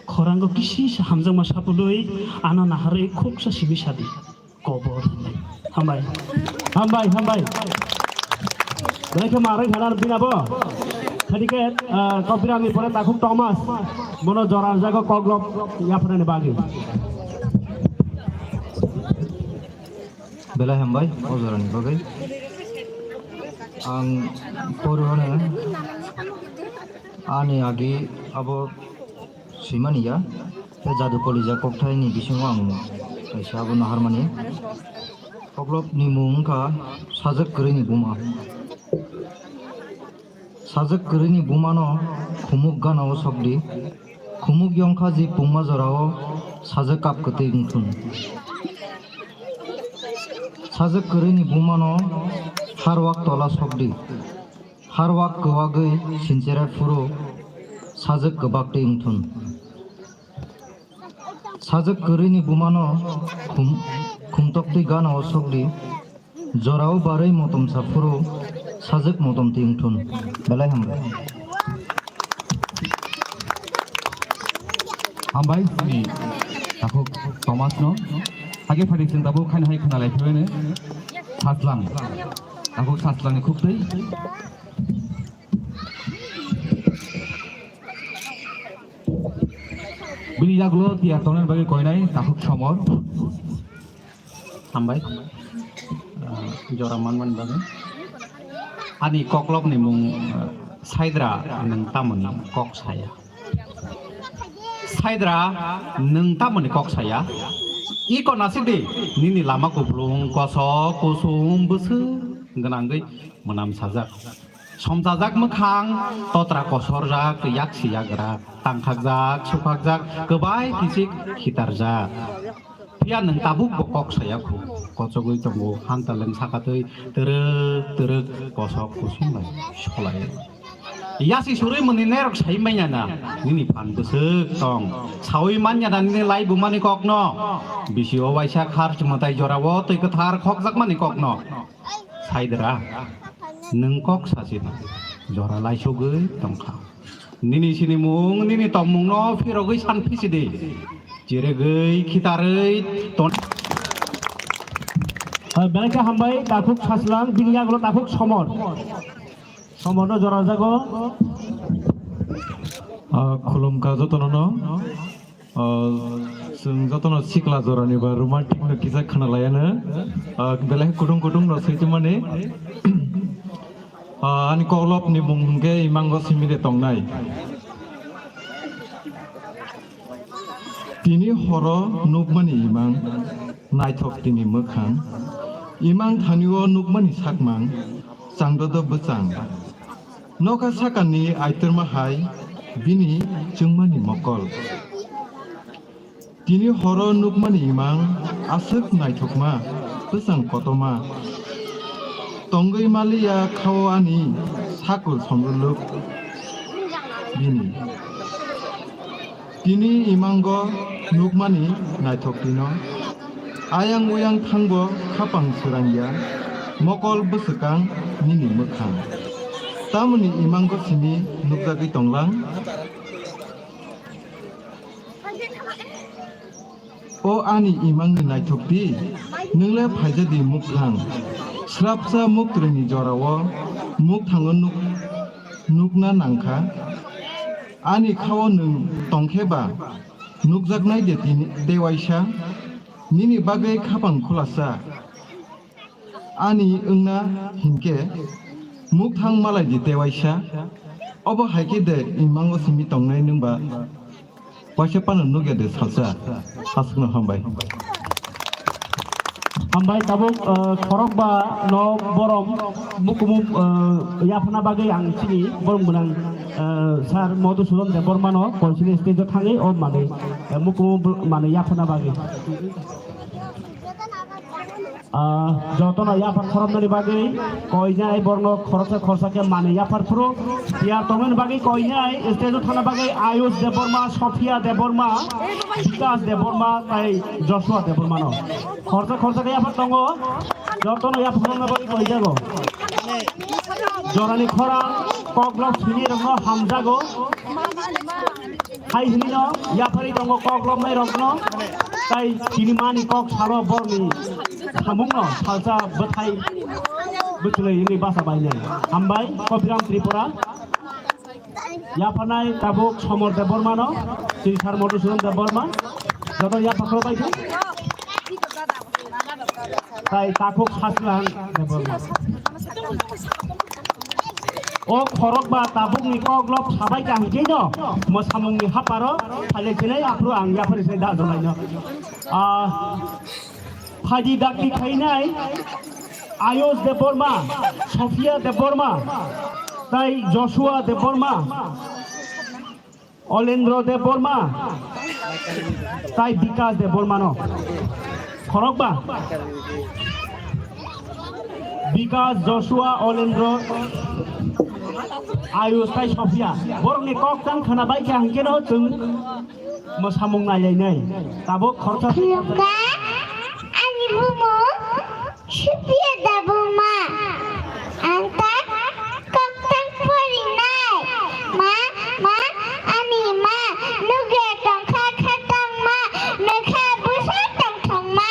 khorango kisisa hamjakma sapului ano naharwi khuksa simi sadi. Kobor hwnwi. Hambai. Hambai, hambai. Belai khe ma rwng kha na bini abo. Khadi khe, ah, Kokbirani pore Takhuk Thomas. Bono jora rwjago koklop yapharnani bagwi. Belai hambai o jorani bagwi. Ang poriwano ani agi abo swimani ya. Tei jadu kolija kokthaini bisingo ang kaisa abono harmani. Koklopni mung wngkha sajwk kwrwini buma. Sajwk kwrwini bumano khumuk ganao sokdi. Khumuk yongkha ji pungma jorao sajwk kap kwtwi wngthun. Sajwk kwrwini bumano harwak tola sokdi. Harwak kwbagwi sinchera phuru sajwk kwbak twi wngthun. Sajwk kwrwini bumano khum-, khumtoktwi ganao sokdi. Jorao barwi motom sa phuru sajwk motom twi wngthun. Belai hambai. Hambai, chini Takhuk Thomas no. Hage phadi chwng tabuk khaina hai khna lai phaiwino. Sajlang. Takhuk sajlangni khuk twi. Bini yagulo tiyar tongnani bagwi koinai Takhuk Somor. Hambai. Ah, jora manmani bagwi. Ani koklopni mung, ah, Saidra nwng tamoni kok saya. Saidra nwng tamoni kok saya. Iko nasikdi nini lama kuplung kosok kusung bwswk gwnangwi mwnam sajak. Somchajak mwkhang, totra kosorjak, yaksi yagra, tangkhakjak, sukhakjak, kwbai kichik khitarjak. Phiya nwng tabuk bo kok saya khu, kochogwi tongo, hantaleng sakatwi twrwk twrwk kosok kusung bai solai. Yasi surwi mwnwi nerok sai manya na, nini phan bwswk tong, sawi manya na nini lai bumani kokno, bisi o waisa khar chwmwtai jorao twi kwthar khokjakmani kokno. Saidra, nwng kok sasina, jora laisogwi tongkha. Nini sinimung, nini tongmungno phirogwi san phisidi. Chiregwi, khitarwi ton- Ah, belai khe hambai, Takhuk Sajlang, bini yagulo Takhuk Somor. Somorno jora jago. Ah, khulumkha jotono no. O, chwng jotono sikla jorani ba romantic no kisa khna laiya no. O, belai kutung kutung no swi tongmani. O, ani koklopni mung hwnkhe imango simi de tongnai. Tini horo nukmani imang, naithok tini mwkhang. Imang thanio nukmani sakmang, changdodo bwchang. Nokha sakani aitwrma hai bini chwngmani mokol. Tini horo nukmani imang aswk naithokma, bwchang kotorma. Tongwi maliya khao ani sakur somrwlwk bini. Tini imango nukmani naithok tino. Ayang uyang thangbo khapang swrangya, mokol bwswkang nini mwkhang. Tamoni imango simi nukjagwi tonglang? O ani imangni naithok di, nwng le phaijadi mukthang. Srapsa muktwrwini jorao mukthango nuk-, nukna nangkha. Ani khao nwng tongkhe ba, nukjaknai de tini tei waisa, nini bagwi khapang khulasa. Ani wngna hinkhe mukthang malai di tei waisa. Obo hai khe de imango simi tongnai nwng ba waisa phano nukya de salsa. Aswkno hambai. Hambai tabuk, eh, khorokba no borom mukumu, eh, yaphana bagwi ang chini borom gwnang, eh, sir Madhusudan Debbarma no konsini stage o thangwi o manwi, eh, mukumu bl-, manwi yaphana bagwi. Ah, jotono yaphar khoroknani bagwi koinai borno khoroksa khorsa khe manwi yaphar phuru tiyar tongmani bagwi koinai stage o thangna bagwi Ayush Debbarma, Sophia Debbarma, Vikas Debbarma tei Joshua Debbarma no khorsa khorsa khe yaphar tongo. Jotono yaphar khorokna bagwi koijago. Jorani khorang koklop sini rokno hamjago. Hai hinino yaphari tongo koklopnai rokno, tai tini mani kok salo borni samungno salsa bwthai Bwchwlwi hwnwi basa bainai. Hambai, Kopiram Tripura. Yapharnai tabuk Somor Debbarmano, Tinsar Madhusudan Debbarma. Joto yapharkhe bai khe. Tai takhuk Saslang Debbarma. O khorokba tabukni koklop sabai ka hwnkhe no, mwsamungni haparo phaile chinai aphuru ang yaphari se da dolaino. Ah, Phaidi dakti khainai Ayush Debbarma, Sophia Debbarma, tai Joshua Debbarma, Olendro Debbarma, tai Bikas Debbarmano. Khorokba. Bikas, Joshua, Olendro, Ayush tai Sophia. Borokni kok tang khwna bai kha hwnkhe no chwng mwsamung nailainai. Tabuk khoroksa. Khulumkha, ani bumung Supriya Debbarma. Ang ta koktang porinai. Ma, ma, ani ma, nugre tongkha khatang ma, nokha busa tongthong ma.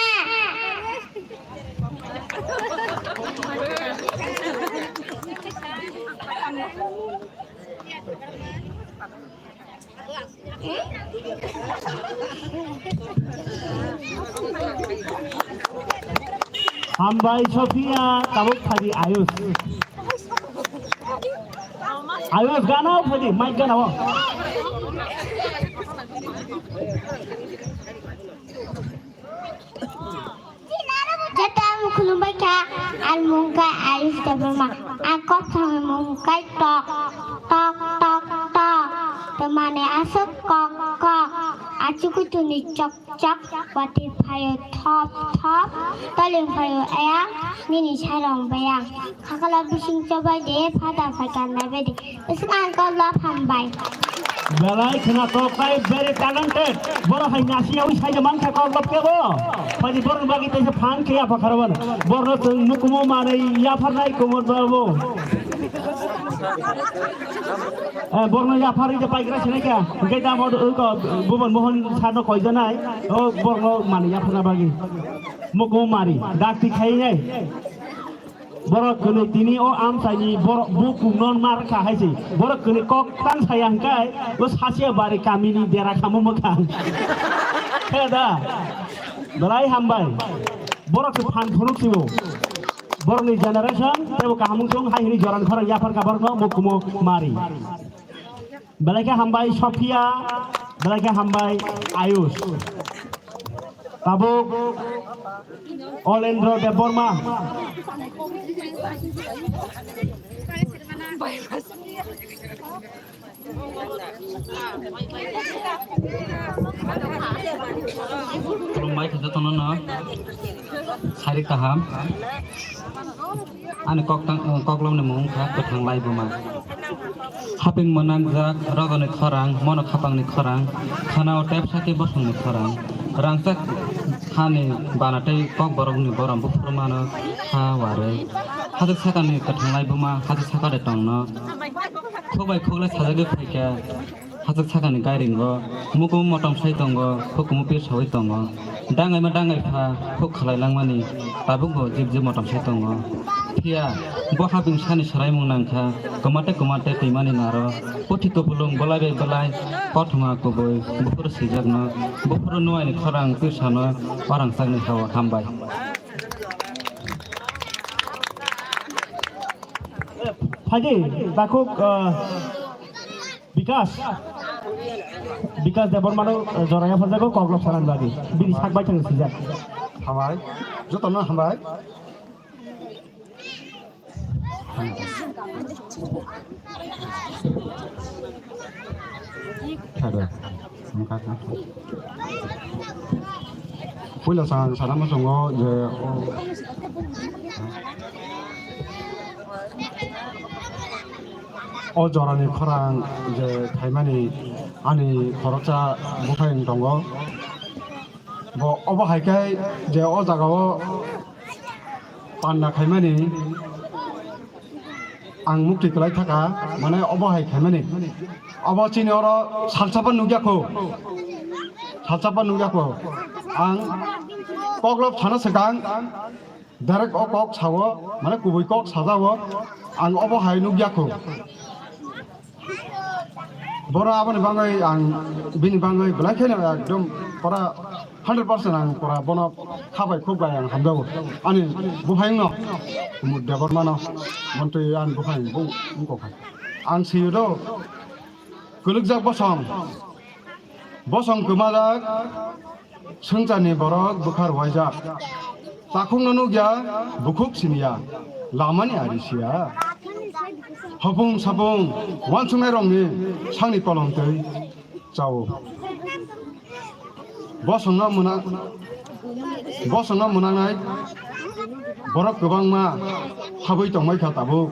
Hambai Sophia, tabuk phaidi Ayush. Ayush, gana o phaidi, mic gana o. Joto ang khulumbai kha, ang mung kha Ayush Debbarma. Ang kok thangni mung kha tok, tok, tok, tok. Twmani aswk kok, kok. Achukutuni chok, chok. Watwi phaio thop, thop. Toling phaio ayang, nini sairong bayang. Hakala bising chobai de, phada phaikha naibai de. Swkang koklop hambai. Belai khwnatok tai very talented. Borok hai nasiyawi saida mankha koklop kebo. Phaidi borok bagwi taisa phan khe yapha kharaban. Borok chwng mukumu manwi yapharnai Kumar babu. Eh, borokno yapharwi de paigra sinai kha. Hwnkhe tamo ko Bhuban Mohan sarno koijanai. O borokno manwi yapharna bagwi. Mukumu mari. Dakti khainai. Borok kwnwi tini o amchaini borok bukungno mar kha hai se. Borok kwnwi kok tang saya hwnkhe o sasia bari kamini dera khamo mwkhang. Khe da? Belai hambai. Borok se phan phunuk sibo. Borokni generation tebo kaham wng tong hai hwnwi joran khorang yaphar kha borokno mukumu mari. Belai khe hambai Sophia, belai khe hambai Ayush. Tabuk Olendro Debbarma. Khulumbai khe jotono no sari kaham. Ani kok tang, koklopni mung wngkha kwthang laibuma. Haping mwnangjak rogoni khorang, mono khapangni khorang, khana o tepsa khe bosongni khorang. Rangchak hani bana tei kokborokni borom buphuru mano ha warwi. Hachwk sakani kwthang laibuma, hachwk sakade tongno. Khukbai khuklai sajagwi phaikha. Hachwk sakani gairingo mukumu motom sai tongo, hukumu pir saui tongo. Dangaima dangai pha huk khalai langmani tabukbo jib jib motom sai tongo. Phiya bo haping sani swraimung nangkha, kwmate kwmate twimani naro. Puthi kupulung bolai bai bolai, kothoma kubui buphuru swijakno, buphuru nuaini khorang twisano, warangchakni hawa hambai. Phaidi, takhuk, ah, Bikas. Bikas Debbarmano, eh, jora yapharjago koklop sanani bagwi. Bini sak bai thang sijak. Hambai. Jotono hambai. Puila sa sana muchungo je o, o jorani khorang je khaimani ani khoroksa bwthai wng tongo. Bo obo hai khe je o jagao panda khaimani ang mukti kwlai thaka, mane obo hai khaimani. Obo chini oro salsapa nukya kho, salsapa nukya kho. Ang koklop sana swkang Direct o kok sao, mane kubui kok sajao, ang obo hai nukya kho. Boro aboni bagwi ang bini bagwi belai kheno ekdom pura hundred percent ang pura bono khabai khuk bai ang hamjago. Ani buphayungno, Kumud Debbarmano, montwi ani buphayung bung wngkha khai. Ang siyo do, kwlwkjak bosong, bosong kwmajak, swngcharni borok bwkha rwuaijak. Takhukno nukya, bukhuk siniya, lamani ari siya. Hopung sapung, uansuknairokni sangni kolom twi chao. Bosongno mwnang, bosongno mwnangnai borok kwbangma habwi tongbaikha tabuk.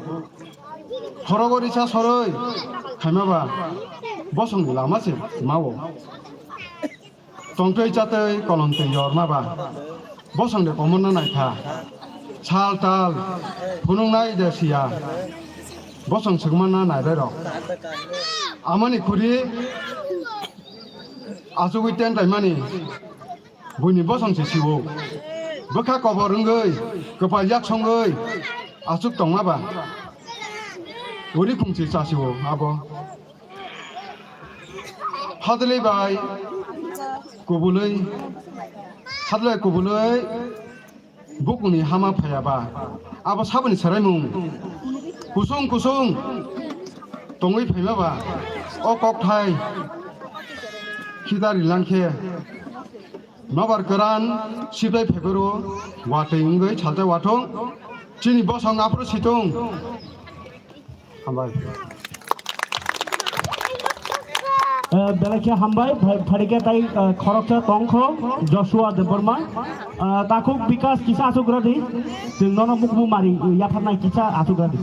Khorogo risa sorwi khaimaba bosongni lama se mao. Tongtwi chatwi kolomtwi yorma ba, bosongni komorno naikha. Sal tal phunuknai de siya, bosong swkmana nailairok. Amani khuri achugwi tentlaimani buini bosong se siwo. Bwkha kobor wngwi, kwpal yak songwi achuk tongma ba, uri khungchi chasiwo abo. Hadlwi bai kubului, hadlwi kubului bukungni hama phaiya ba, abo saboni saraimung kusung kusung tongwi phaima ba, o kokthai khita rilangkhe nobar kwran siplai phaiphuru watwi wngwi saltai wathung, chini bosong aphuru situng. Hambai. Eh, belai khe hambai, pha-, phaikhe tai, eh, khoroksa tongkho, Joshua Debbarma. Eh, takhuk Bikas kisa achukradi, chwng nono mukmu mari, eh, yapharnai kisa achukradi.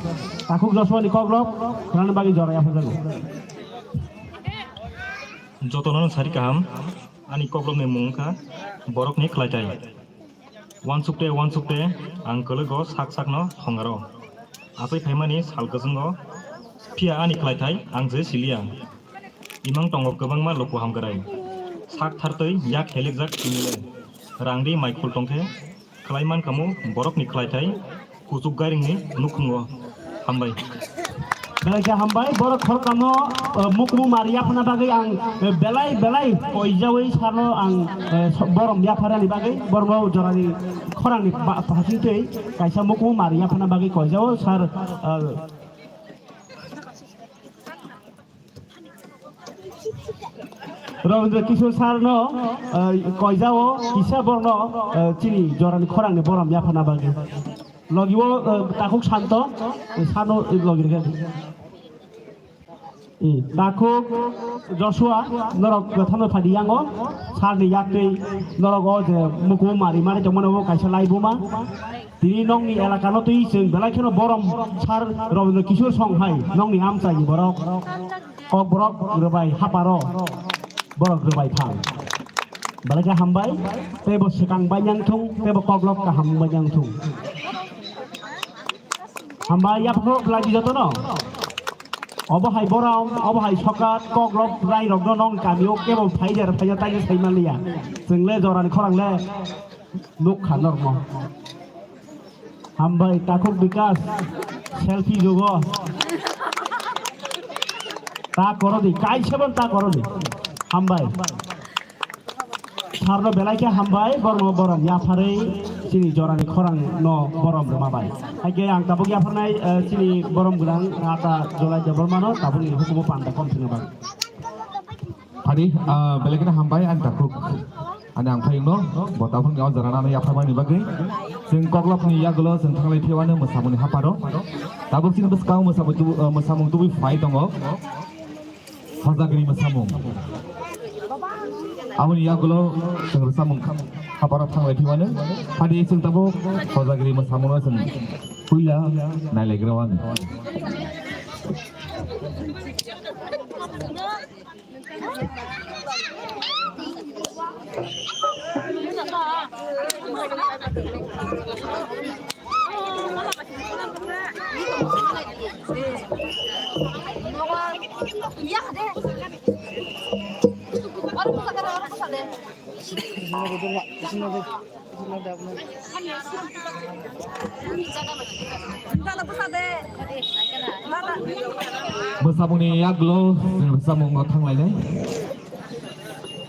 Takhuk Joshua ni kokrok, khwnani bagwi jora yapharjago. Jotono sari kaham, ani kokrokni mung wngkha borokni khlaitai. Uansukte, uansukte, ang kwlwgo sak sakno thongaro. Achai phaimani sal kwchwngo, phiya ani khlaithai ang je siliya. Imang tongo kwbangma luku hamkrai. Sak thartwi yak helikjak tinile. Rangri mai khul tongkhe, khlai mankhamu borokni khlaithai. Kuchuk gairingni nukhungo. Hambai. Belai khe hambai, borok khorokano, eh, mukmu mari yaphana bagwi ang, eh, belai belai koijawi sarno ang, eh, so-, borom yapharani bagwi, borokno jorani khorangni ba-, hasingtwi kaisa mukmu mari yaphana bagwi koijao sar, eh, Rabindra Kishore sir no, eh, koijao kisa borno, eh, chini jorani khorangni borom yaphana bagwi. Logi o, eh, takhuk Santo, eh, sano, eh, logi rega. Eh, takhuk Joshua, norok gathano phadi yango, sir ni yaktwi norok o je muku mari mari tongmani o kaisa laibuma. Tini nongni elakano twi chwng belai kheno borom sir Rabindra Kishore song hai nongni amchaini borok, kokborok rwbai haparo borok rwbai thang. Belai khe hambai, teibo swkang bai yang thung, teibo koklop kaham bai yang thung. Hambai yaphro belai di jotono. Obo hai borom, obo hai sokat, koklop rai rokno nong kamio kebo phaijar phaijar taino sai manliya. Chwng le jorani khorang le. Nukha normo. Hambai, takhuk Bikas, selfie jugo. Ta korodi, kaisabon ta korodi. Hambai. Sarno belai khe hambai, borno borom yapharwi chini jorani khorang no borom rwma bai. Haikhe ang tabuk yapharnai, eh, chini borom gwnang ata Jolai Debbarmano tabukni hukumu panda kom thwngna bai. Phadi, ah, belai kheno hambai ani takhuk. Ani ang phaiyungno, bo takhukni o jorano ano yapharmani bagwi. Chwng koklopni yagulo chwng thanglai phiyawano mwsamungni haparo. Tabuk chini bwskango mwsamung tubu-, ah, mwsamung tubui phai tongo. Hojagri mwsamung. Aboni yagulo chwng rwchapmung haparo thanglai phiyawano. Phadi chwng tabuk hojagri mwsamungno chwng puila nailaigrao ano. Bwsamungni yagulo bwsamungo thanglainai.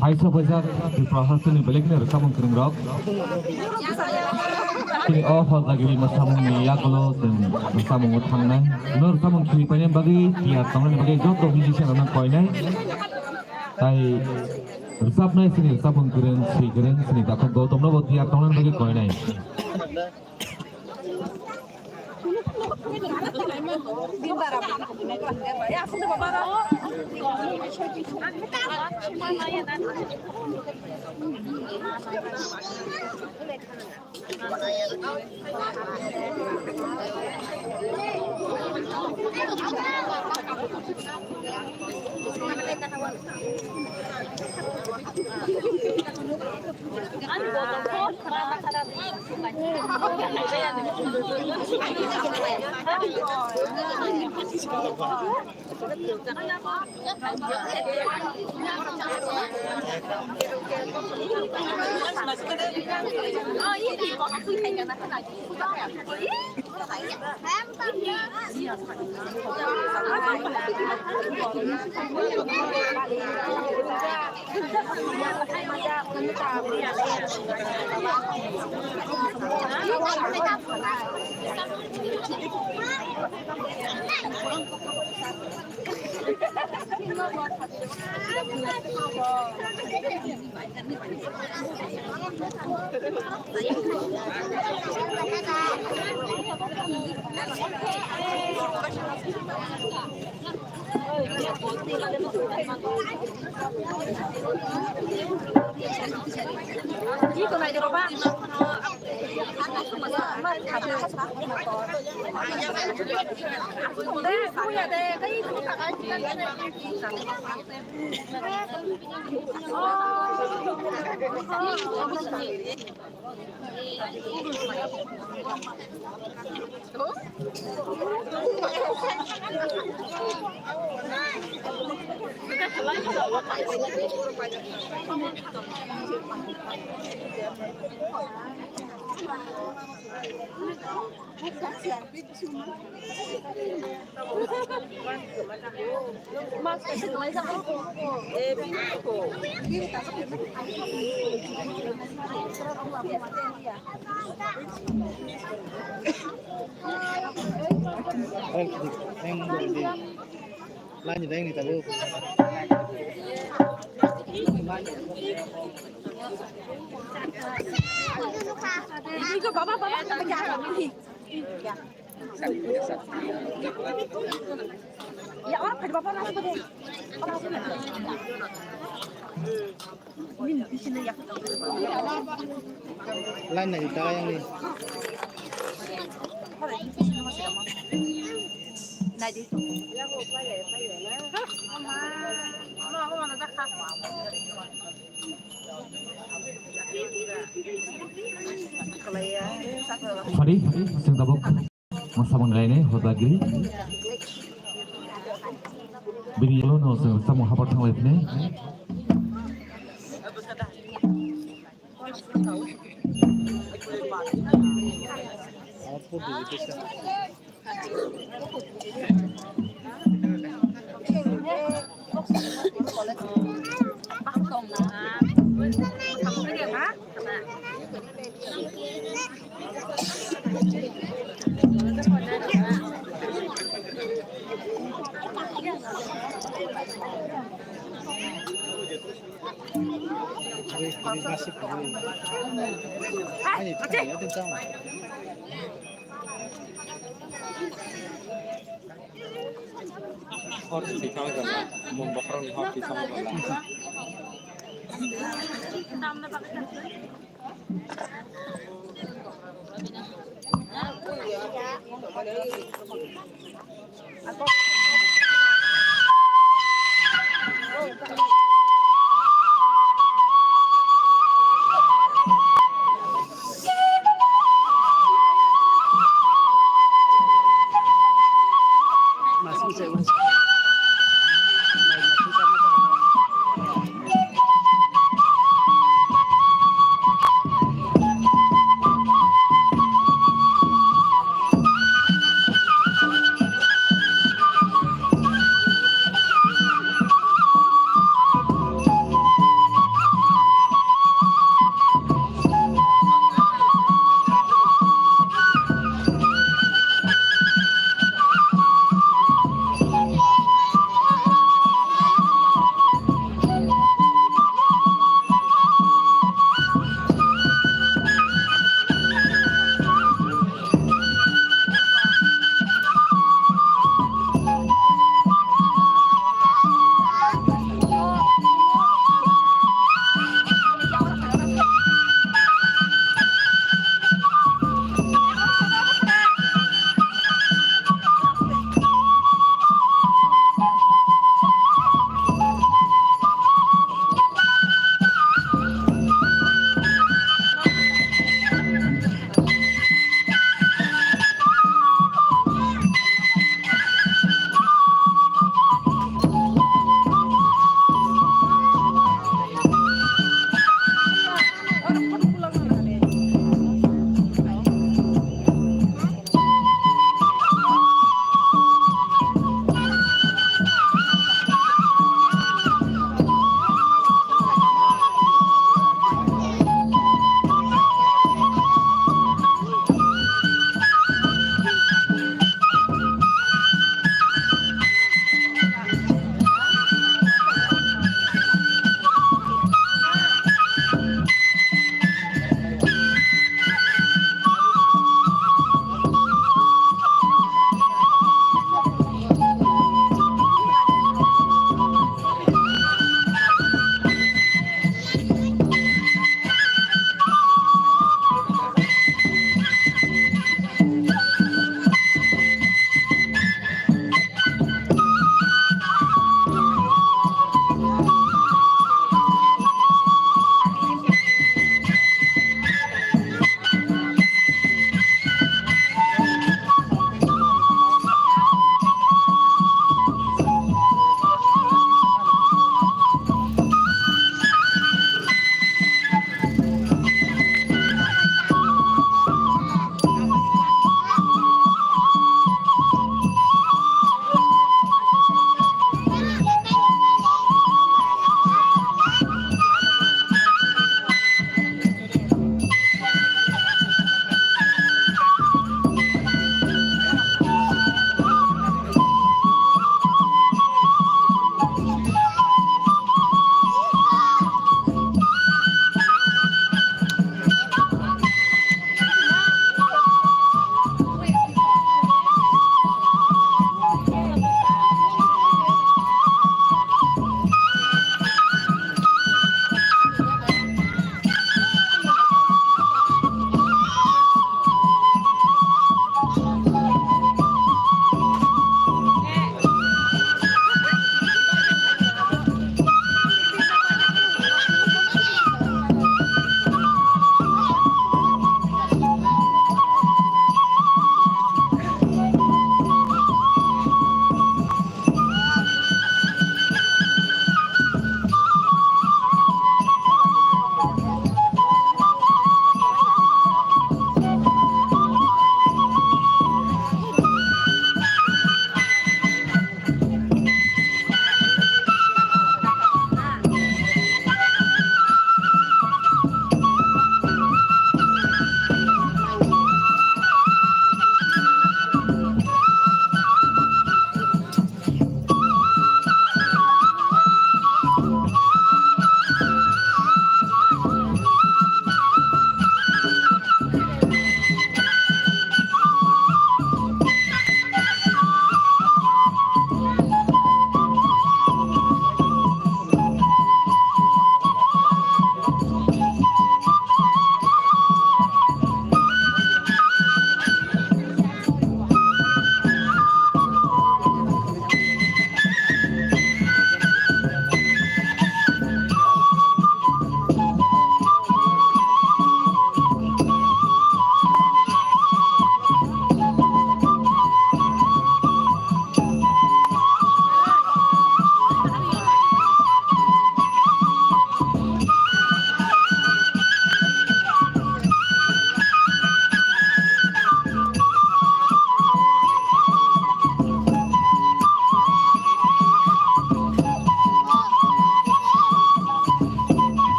Hai sopaijak Tripura hasteni belekni rwchapmung kwrwngrok. Chini o hojagiri bwsamungni yagulo chwng rwchapmungo thangnai. Ino rwchapmung khiripaina bagwi tiyar tongnani bagwi joto musician rokno koinai. Tai rwchapnai chini rwchapmung kwrwng, swi kwrwng, chini takhuk Gautam nobo tiyar tongnani bagwi koinai. Lain deng ni tabuk. Baba, baba. Ya, orang pada bapa nasi pada. Lain lagi, tahu yang ni. Sorry, sing tabuk. Masamang lainai hojagiri. Bini yalo no se samung habar thanglai phine. Hor si tong jala, mung bokhorok ni hor si tong jala.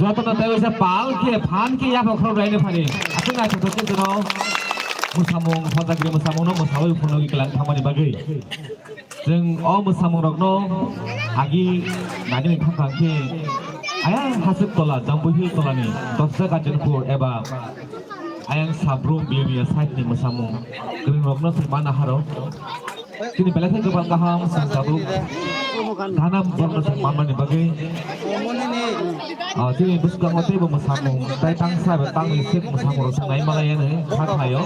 Jotono tei waisa pal khe, phan khe yapha khorok raini phani. Aswk naithothok khe jono mwsamung, hojagri mwsamungno mwsawi phunugwi kwlang thangmani bagwi. Chwng o mwsamungrokno agi nagini thangkha khe ayang hasuk tola, Jambui Hill tolani Dosda Kanchanpur eba ayang Sabrum Bilonia side ni mwsamung kwrwng rokno se mana haro. Chini belai khe kwbang kaham chwng tabuk dhanam borokno chwng manmani bagwi. Ah, chini bwskango teibo mwsamung tei tangsa bai tangni sek mwsamung rok chwng nai malai yani kha khlaio.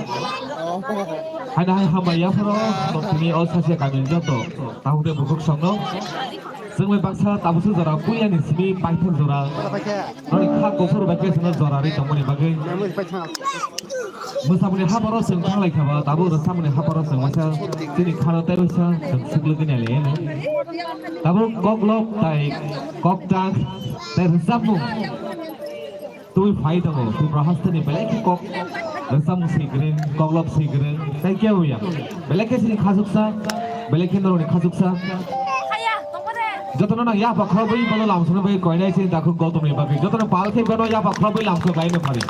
Haino hai hambai yapharo tini o sasia kamini joto tabuk tei bukhuk songno. Chwng bai baksa tabuksa jora puilani simi paithak jora. Noni kha kuphur bai khe sino jora ri tongmani bagwi. Mwsamungni haparo chwng thanglai kha ba, tabuk rwchapmungni haparo chwng waisa chini khano tei waisa chwng swklu gini le. Tabuk koklop tai koktak tai rwchapmung twi phai tongo. Tripura hasteni belai khe kok rwchapmung swi kwrwng, koklop swi kwrwng tei kebo ya. Belai khe chini khachuksa, belai khe norokni khachuksa. Jotono nang yapha khorokbai bono lamsokna bagwi koinai se dakhuk Gautamni bagwi. Jotono pal khe bono yapha khorokbai lamsok laino phari.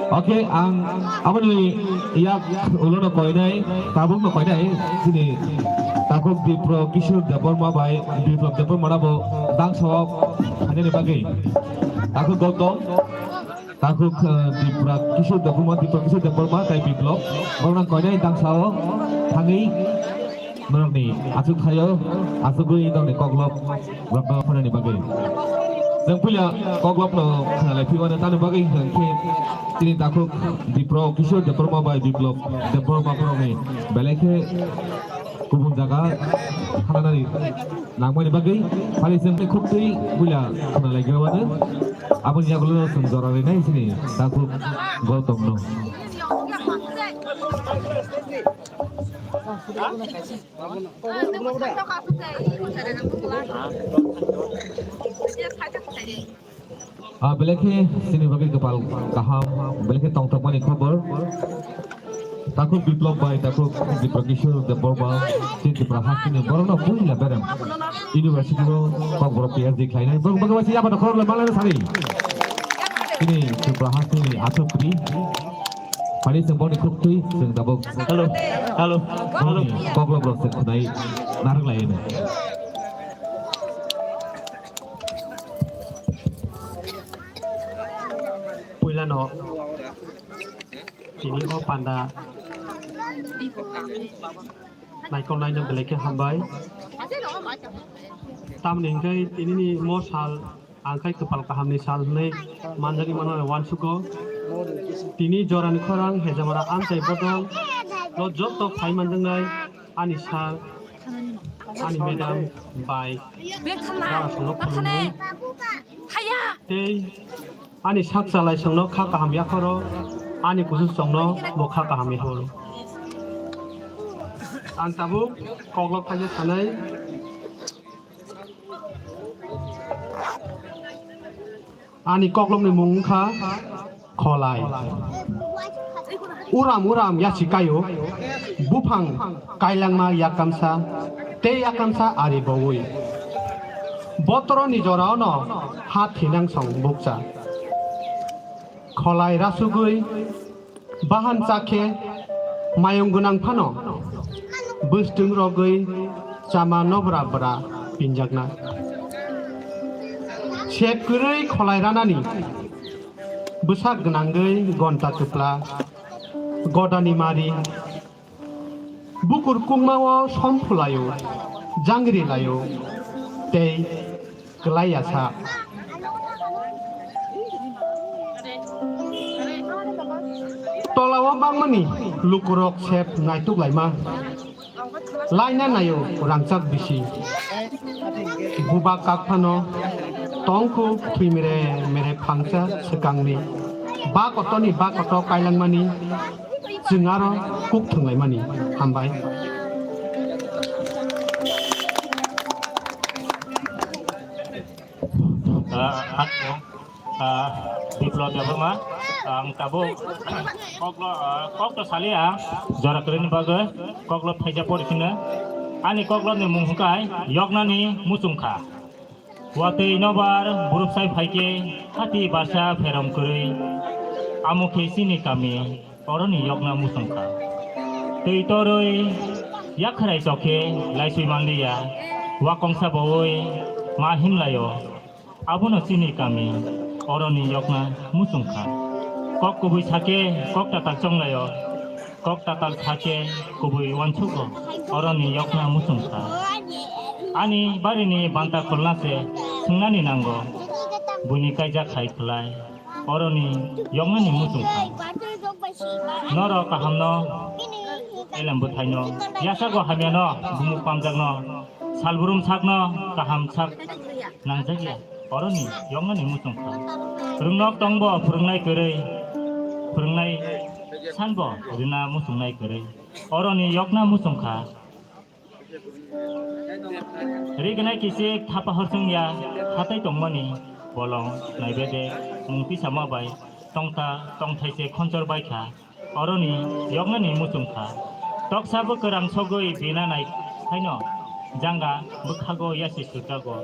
Oke, ang aboni yak ulono koinai, tabukno koinai, chini takhuk Dipro Kishore Debbarma bai Biplab Debbarma rabo dangso khainani bagwi. Takhuk Gautam, takhuk, eh, Dipra Kishore Debbarma, Dipra Kishore Debbarma tai Biplab. Borok nang koinai dangsao thangwi norokni aswk thaio, aswkwi norokni koklop rokno khwnani bagwi. Chwng puila koklopno khwnalai phiwano tani bagwi hwnkhe chini takhuk Dipra Kishore Debbarma bai Biplab Debbarma borokni belai khe kubun jaga khananani nangmani bagwi phali chwng tei khuk twi puila khwnalai gawano. Aboni yagulo chwng jora rinai chini takhuk Gautamno. Ah, belai khe chini bagwi kwpal kaham, belai khe tongthokmani khobor. Takhuk Biplab bai takhuk Dipra Kishore Debbarma, chini Tripura hasteni borokno puila berem University o Kokborok P H D khlainai. Borok bagwi waisa yapha khorokle malai sari. Chini Tripura hasteni aswk kwrwi. Phani chwng boni khuk twi chwng tabuk. Hello, hello, hello. Boni koklop rok chwng khwnai narwk lai no. Puilano tini o panda naikolnaino belai khe hambai. Tamoni hwnkhe tinini mo sal ang khai kwpal kahamni sal hwnwi manjagwi mano uansukgo. Tini jorani khorang Hejamara amchai bodol no joto phai manjaknai ani sir, ani madam bai Rana songno khulumwi tei ani sak chalaisongno kha kaham yapharo ani kuchuk chongno bo kha kaham yapharo. Ang tabuk koklop khaina sanai. Ani koklopni mung wngkha Kholai. Uram uram yachi kaio, buphang kailangma yakamsa tei yakamsa ari bowi. Botoroni joraono ha thinang song bukcha. Kholai rasugwi bahan chakhe mayung gwnang phano bwstung rogwi chama nobra bra pinjakna. Sep kwrwi kholai ranani bwsak gwnangwi gonta kwpla, godani mari, bukur kungmao som phulaio, jangri laio, tei kwlai ya sa. Tolao bangmani lukurok sep naituk laima. Laina naio rangchak bisi. Buba kak phano tongkhu thwi mere mere phangsa swkangni. Ba kotoni ba koto kailangmani chwng aro kuk thwnglaimani. Hambai. Ah, hak, ah, Biplab Debbarma, ang tabuk koklo, ah, kokto saliya, jora kwrwini bagwi koklo phaija pori sino. Ani koklo ni mung hwnkhe Yoknani Muchungkha. Watwi nobar burupsai phaikhe hati barsa pherom kwrwi. Amo khe chini kami. Oroni yokna muchungkha. Twi torwi yakhrai chokhe laiswi manliya, wakongsa bowi ma himlaio. Abono chini kami, oroni yokna muchungkha. Kok kubui sakhe kok tatal chonglaio, kok tatal sakhe kubui uansugo, oroni yokna muchungkha. Ani barini banta khulna se swngnani nango, buini kaijak hai khlai. Oroni yoknani muchungkha. Norok kahamno elem bwthaino, yasago hamyano bumuk pamjakno, salbrum sakno kaham sak nangjakya. Oroni yoknani muchungkha. Rwngnok tongbo phwrwngnai kwrwi, phwrwngnai sanbo rwna muchungnai kwrwi. Oroni yokna muchungkha. Rignai kisik thapa horsong ya, hatai tongmani bolong naibede mung tisama bai tongta tongthai se khonchor bai kha. Oroni yoknani muchung kha. Toksa bo kwrang sogwi bina nai khaino janga bwkhago yasi sutago.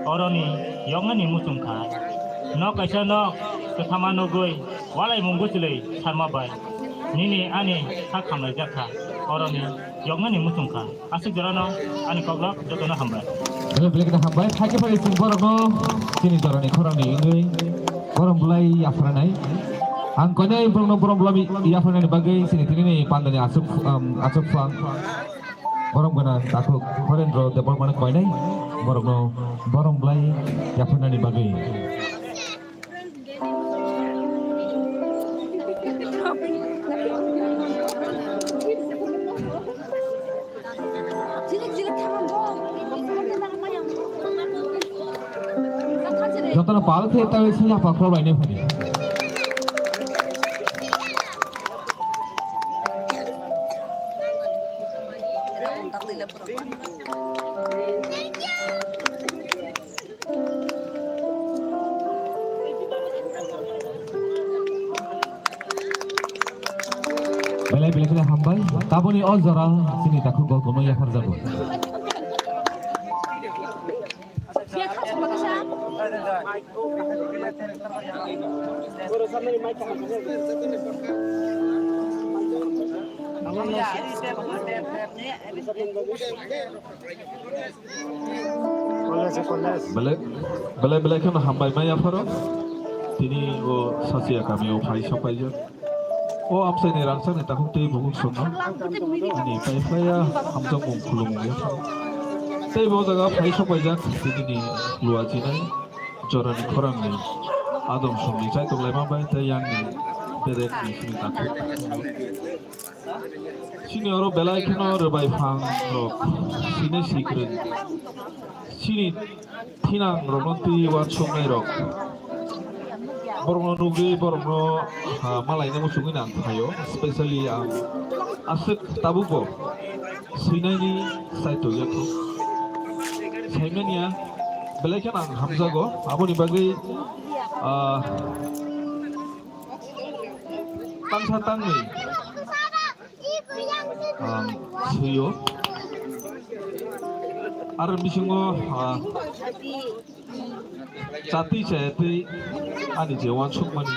Oroni yoknani muchung kha. Nok kaisa nok kwthama nugwi walai mung bwchwlwi sarma bai. Nini ani kha khamlaijak kha. Oroni yoknani muchung kha. Aswk jorano ani koklok jotono hambai. Belai belai khe hambai. Phaikhe phai chwng borokno chini jorani khorangni wngwi borom bwlai yapharnai. Ang koinai borokno borom bwlai yapharnani bagwi chini tinini pandani aswk, um, aswk phang. Borom gwnang takhuk Horendro Debbarmano koinai borokno borom bwlai yapharnani bagwi. Jotono pal khe ta sini apa khoro lainai phani. Belai belai khe hambai. Taboni o jora chini takhuk bo kono yaphar jago. Belai, belai, belai kheno hambai maya pharo. Tini o Sasia kami o phai sok paijak. O amsai ni rangchak ni takhuk tei bukhuk songno. Ani pai phlaiya hamjakmung khulumung ya pharo. Tei bo jaga phai sok paijak tini ni lua chinai jorani khorang ni adong song ni chai tong lai ma bai tei yang ni bedek ni sini takhuk. Chini oro belai kheno rwbai phang rok, chini sikrwng, chini thinang rokno twi uansuknai rok. Borokno nugwi borokno, ah, malaina muchungwi nang phaio, specially ang aswk tabukbo swinaini chai tongya kho. Saimanya belai kheno ang hamjago, aboni bagwi, ah, tangsa tangwi ang swiyo. Aro bisingo, ah, chati chayatwi ani je uansukmani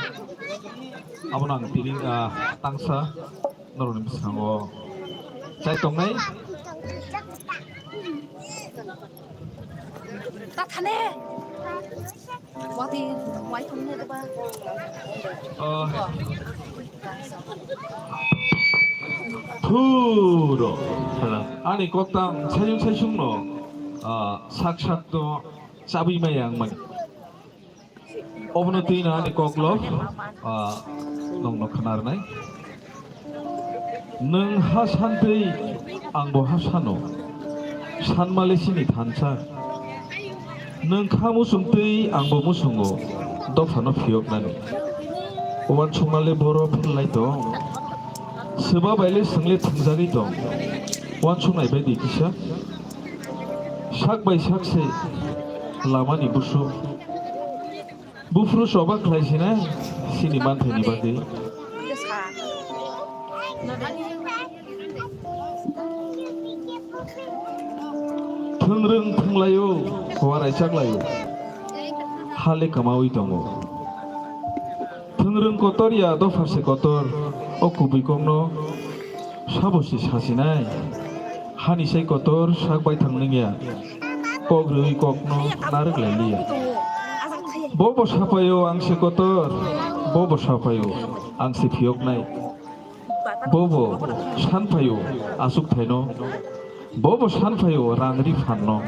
abono ang tini, ah, tangsa norokni bwskango chai tongnai. Tathane. Wati, wai thumne deba. Ah. Thuro. Ani koktang sayung saysungno, ah, sak sakno chabwi maya wngmani. Obono twi no ani koklo, ah, nongno khna rwnai. Nwng ha santwi, angbo ha sano. Sanmale chini thansa. Nwng kha muchungtwi, angbo muchungo. Dophano phiyoknani. Uansukmale boro philnai tong. Swba baile swngle thwngjagwi tong. Uansuknai bai di kisa. Sak bai sak se lamani busu. Buphuru choba khlai sinai chini manthaini bagwi. Thwngrwng thwnglaio, warai chaklaio. Hale kwmawi tongo. Thwngrwng kotor ya dopha se kotor, o kubui kokno sabo se sasinai. Hani sai kotor sak bai thang nangya. Kok rwui kokno narwk lai liya. Bo bo sapaio ang se kotor, bo bo sapaio ang se phiyoknai. Bo bo sanphaio aswk thaino. Bo bo sanphaio rang ri phanno.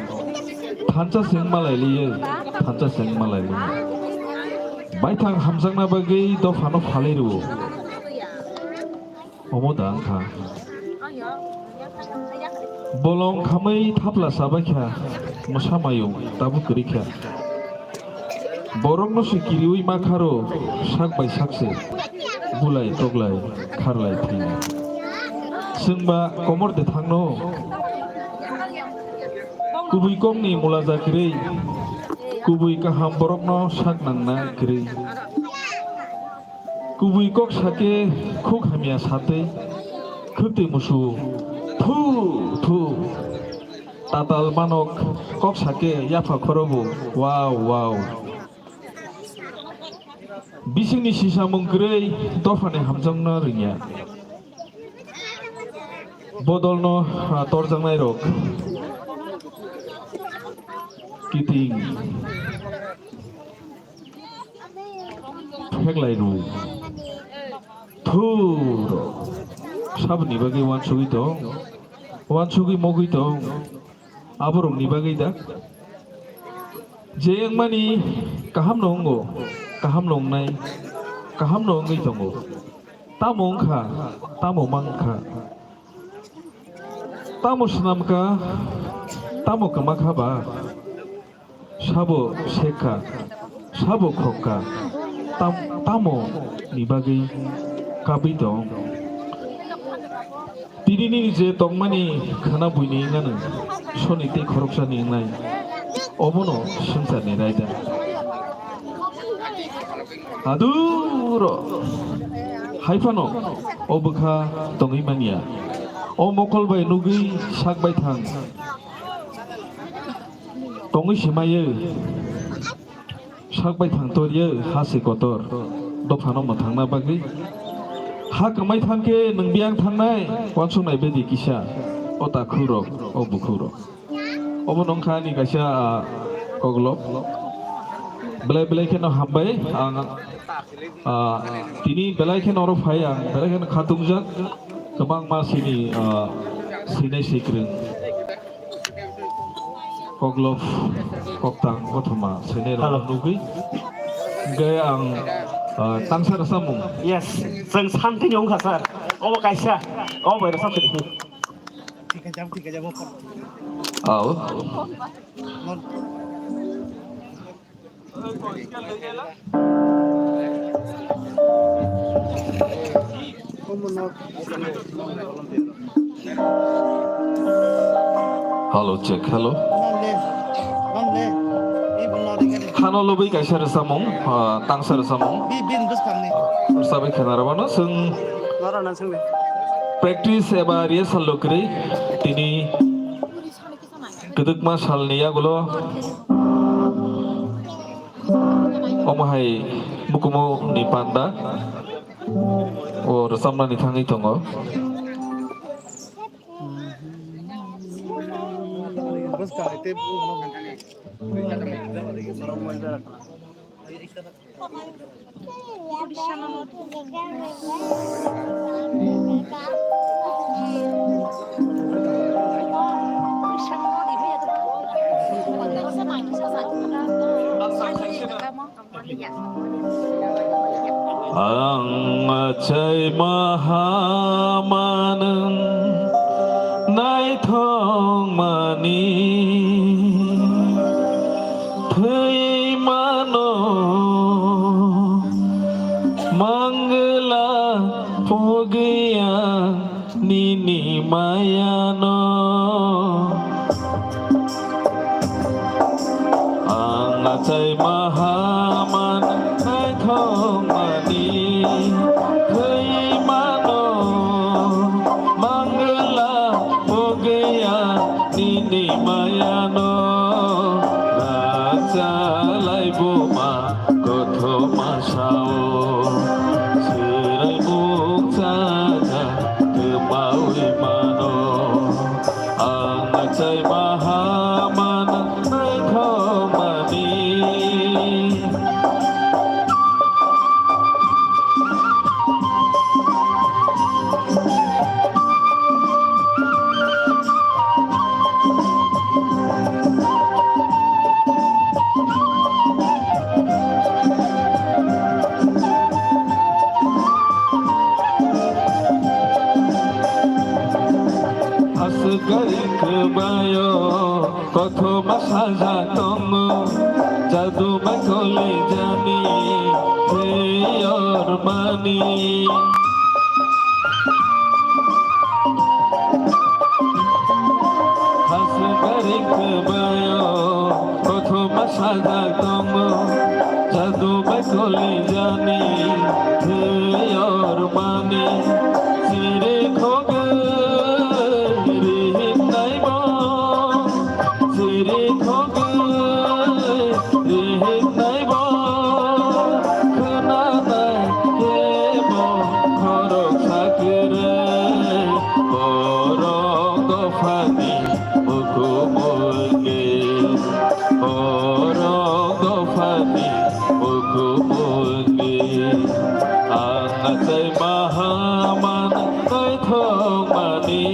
Thansa se wng malai liya, thansa se wng malai liya. Baithang hamjakna bagwi dophano phalwi rwo. Omo da wngkha. Bolong khamwi thapla chabai kha, mwsa mayung tabuk kwrwi kha. Borokno se kiriwi ma kharo, sak bai sak se bulai toklai kharlai thwi. Chwngba komor de thangno, kubui kokni mulaja kwrwi, kubui kaham borokno sak nangna kwrwi. Kubui kok sake khuk hamya satwi khwtwi musu. Thu, thu. Tatal manok kok sake yapha khorobo. Wow, wow. Bisingni sisamung kwrwi dophani hamjakno rwngya. Bodolno, ah, torjaknairok. Kiting. Pheklai rw. Thuro. Saboni bagwi uansugwi tong. Uansugwi mogwi tong. Aborokni bagwi da. Je wngmani kaham no wngo, kaham no wngnai, kaham no wngwi tongo. Tamo wngkha, tamo mankha. Tamo swnamkha, tamo kwmakha ba. Sabo sekha, sabo khokha, tam-, tamo ni bagwi kabwi tong. Tini nini je tongmani khana buini wngnani, soni tei khoroksani wngnai, obono swngcharni raida. Aduro hai phano o bwkha tongwi manya. O mokol bai nugwi sak bai thang. Tongwi se maiyo. Sak bai thang toriyo ha se kotor. Dophano mwthangna bagwi. Ha kwmai thang khe nwng biyang thangnai, uansuknai bedi kisa. O takhuk rok, o bukhuk rok. Obo nong kha ani kaisa, ah, koklop. Belai belai kheno hambai ang, ah, tini belai kheno oro phai ang, belai kheno khatungjak. Kwbangma sini, ah, sinai sikrwng. Koklop, koktang, kothoma, sinai rok nugwi. Hingke ang, ah, tangsa rwchapmung. Yes, chwng santini wngkha, sir. Obo kaisa, obo rwchapmung. Ao. Hello, check, hello. Hano lobwi kaisa rwchapmung, ah, tangsa rwchapmung. Rwchapwi khwnarwmano chwng practice eba rehearsal lo kwrwi tini kwdwkma salni yagulo omo hai bukumu ni panda o rwchapnani thangwi tongo. Ang achai mahaman Naithokmani thwi mano, mangla pogwi ang nini mayano. Ang achai mahaman naithokmani thwi mano, mangla pogwi ang nini mayano. Rangchalai buma kothoma sao, swrai mung chaja kwmawi mano. Ang achai mahaman naithokmani. Aswk gari kwbaio kothoma sajak tongo, jadu bai koli jani thwi yormani. Aswk gari kwbaio kothoma sajak tongo, jadu bai koli jani thwi yormani. Siri khogwi rihim naibo, siri khogwi rihim naibo, khwnanai kebo khorok sakire, borok dophani mukumungwi, borok dophani mukumungwi, ang achai mahaman naithokmani.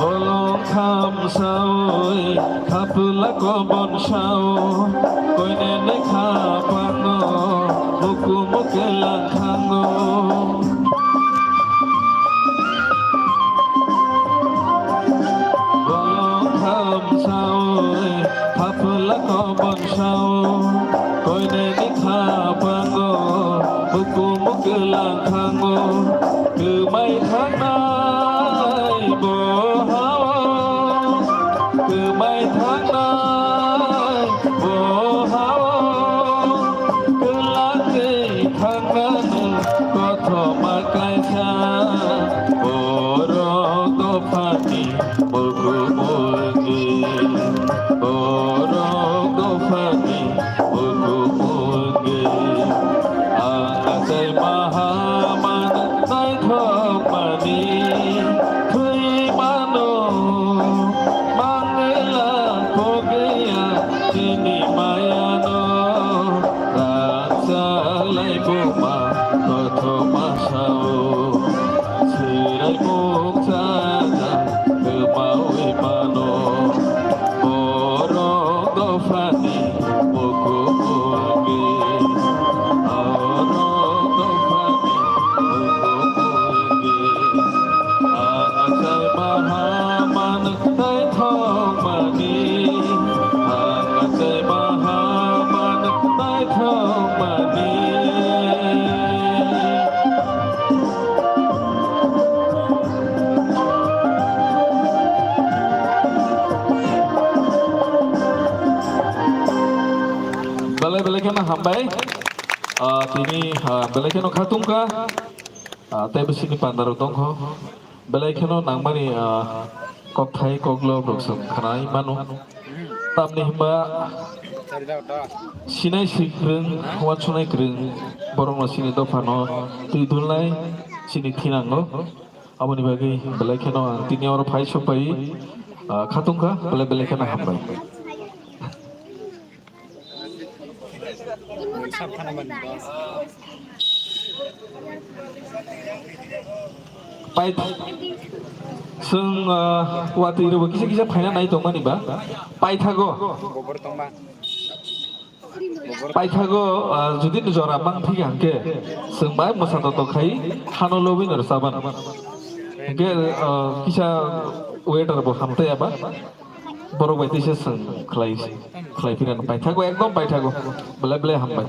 Bolong khamsaui khapla kobon sao, koinene khapango, muku mukelang thango. Bolong khamsaui khapla kobon sao, koinene khapango, muku mukelang thango. Kwmai thangnai bo hao, kwmai thangnai bo hao, kwlangwi thangnani kothoma kaisa, borok dophani mukumungwi, borok dophani mukumungwi, ang achai mahaman naithokmani thwi mano, mangla pogwi ang nini mayano. Rangchalai buma kothoma sao, swrai mung chaja kwmawi mano. Borok dophani mukumungwi, borok dophani mukumungwi, ang achai mahaman naithokmani, ang achai mahaman naithokmani. Belai belai kheno hambai. Ah, tini, ah, belai kheno khatungkha. Ah, tei bisini pandarok tongkho. Belai kheno nangmani, ah, kokthai koklob rok chwng khnai mano. Tamni hwnba Sinai swi kwrwng, uansuknai kwrwng, borokno chini dophano twi dulnai, chini thinango. Aboni bagwi belai kheno ang tini oro phai sok pai, ah, khatungkha, belai belai kheno hambai. Pai, chwng, ah, watwi rwbo kisa kisa phaina nai tongmani ba, paithago. Paithago, ah, judi jora mang thik hangke, chwng bai mwsa to to khai hano lobwi no rwchaban. Hingke, ah, kisa waiter bo hamtaya ba, borok bai tisa chwng khlai, khlai phirano paithago, ekdom paithago, belai belai hambai.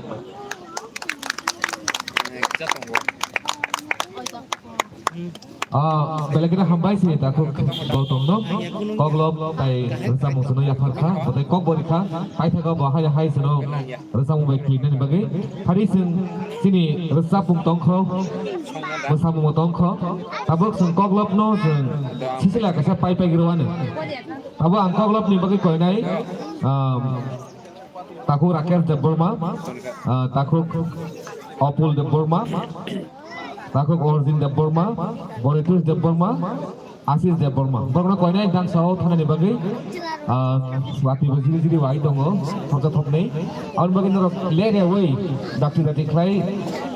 Ah, belai kheno hambai si takhuk Gautam no. Koklop tai rwchapmung sano yaphar kha, botai kok bori kha, paithago bo hai hai sano rwchapmung bai klinani bagwi. Phari chwng chini rwchapmung tongkho, mwsamung tongkho. Tabuk chwng koklop no chwng sisila kaisa pai pai giro ani. Tabuk ang koklop ni bagwi koinai, um, Takhuk Rakesh Debbarma, ah, takhuk Apul Debbarma, takhuk Arjun Debbarma, Bonitus Debbarma, Ashish Debbarma. Borokno koinai dangsa o thanani bagwi, ah, watwi bo jiri jiri wai tongo, thopsa thopnwi. Aboni bagwi norok le rewi dakti dakti khlai,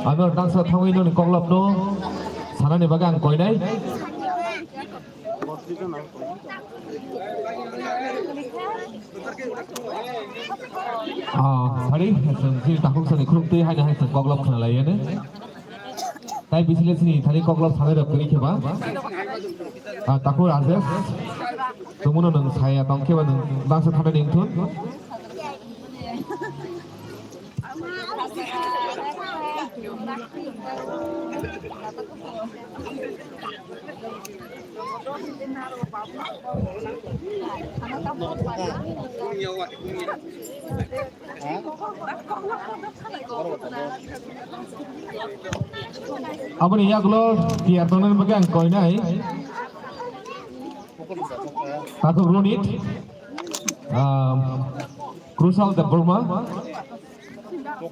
ah, norok dangsa thangwi noni koklopno sanani bagwi ang koinai. Ah, sorry, chwng chini takhuk sani khuluk twi haino hai chwng koklop khna lai yani. Tai bisile chini thani koklop sanai rok kwrwi khe ba. Ah, takhuk Rajesh, tumuno nwng saya tong khe ba nwng bangsa thana ning thun. Aboni yagulo tiyar tongnani bagwi ang koinai. Takhuk Ronit, um, Krusal Debbarma,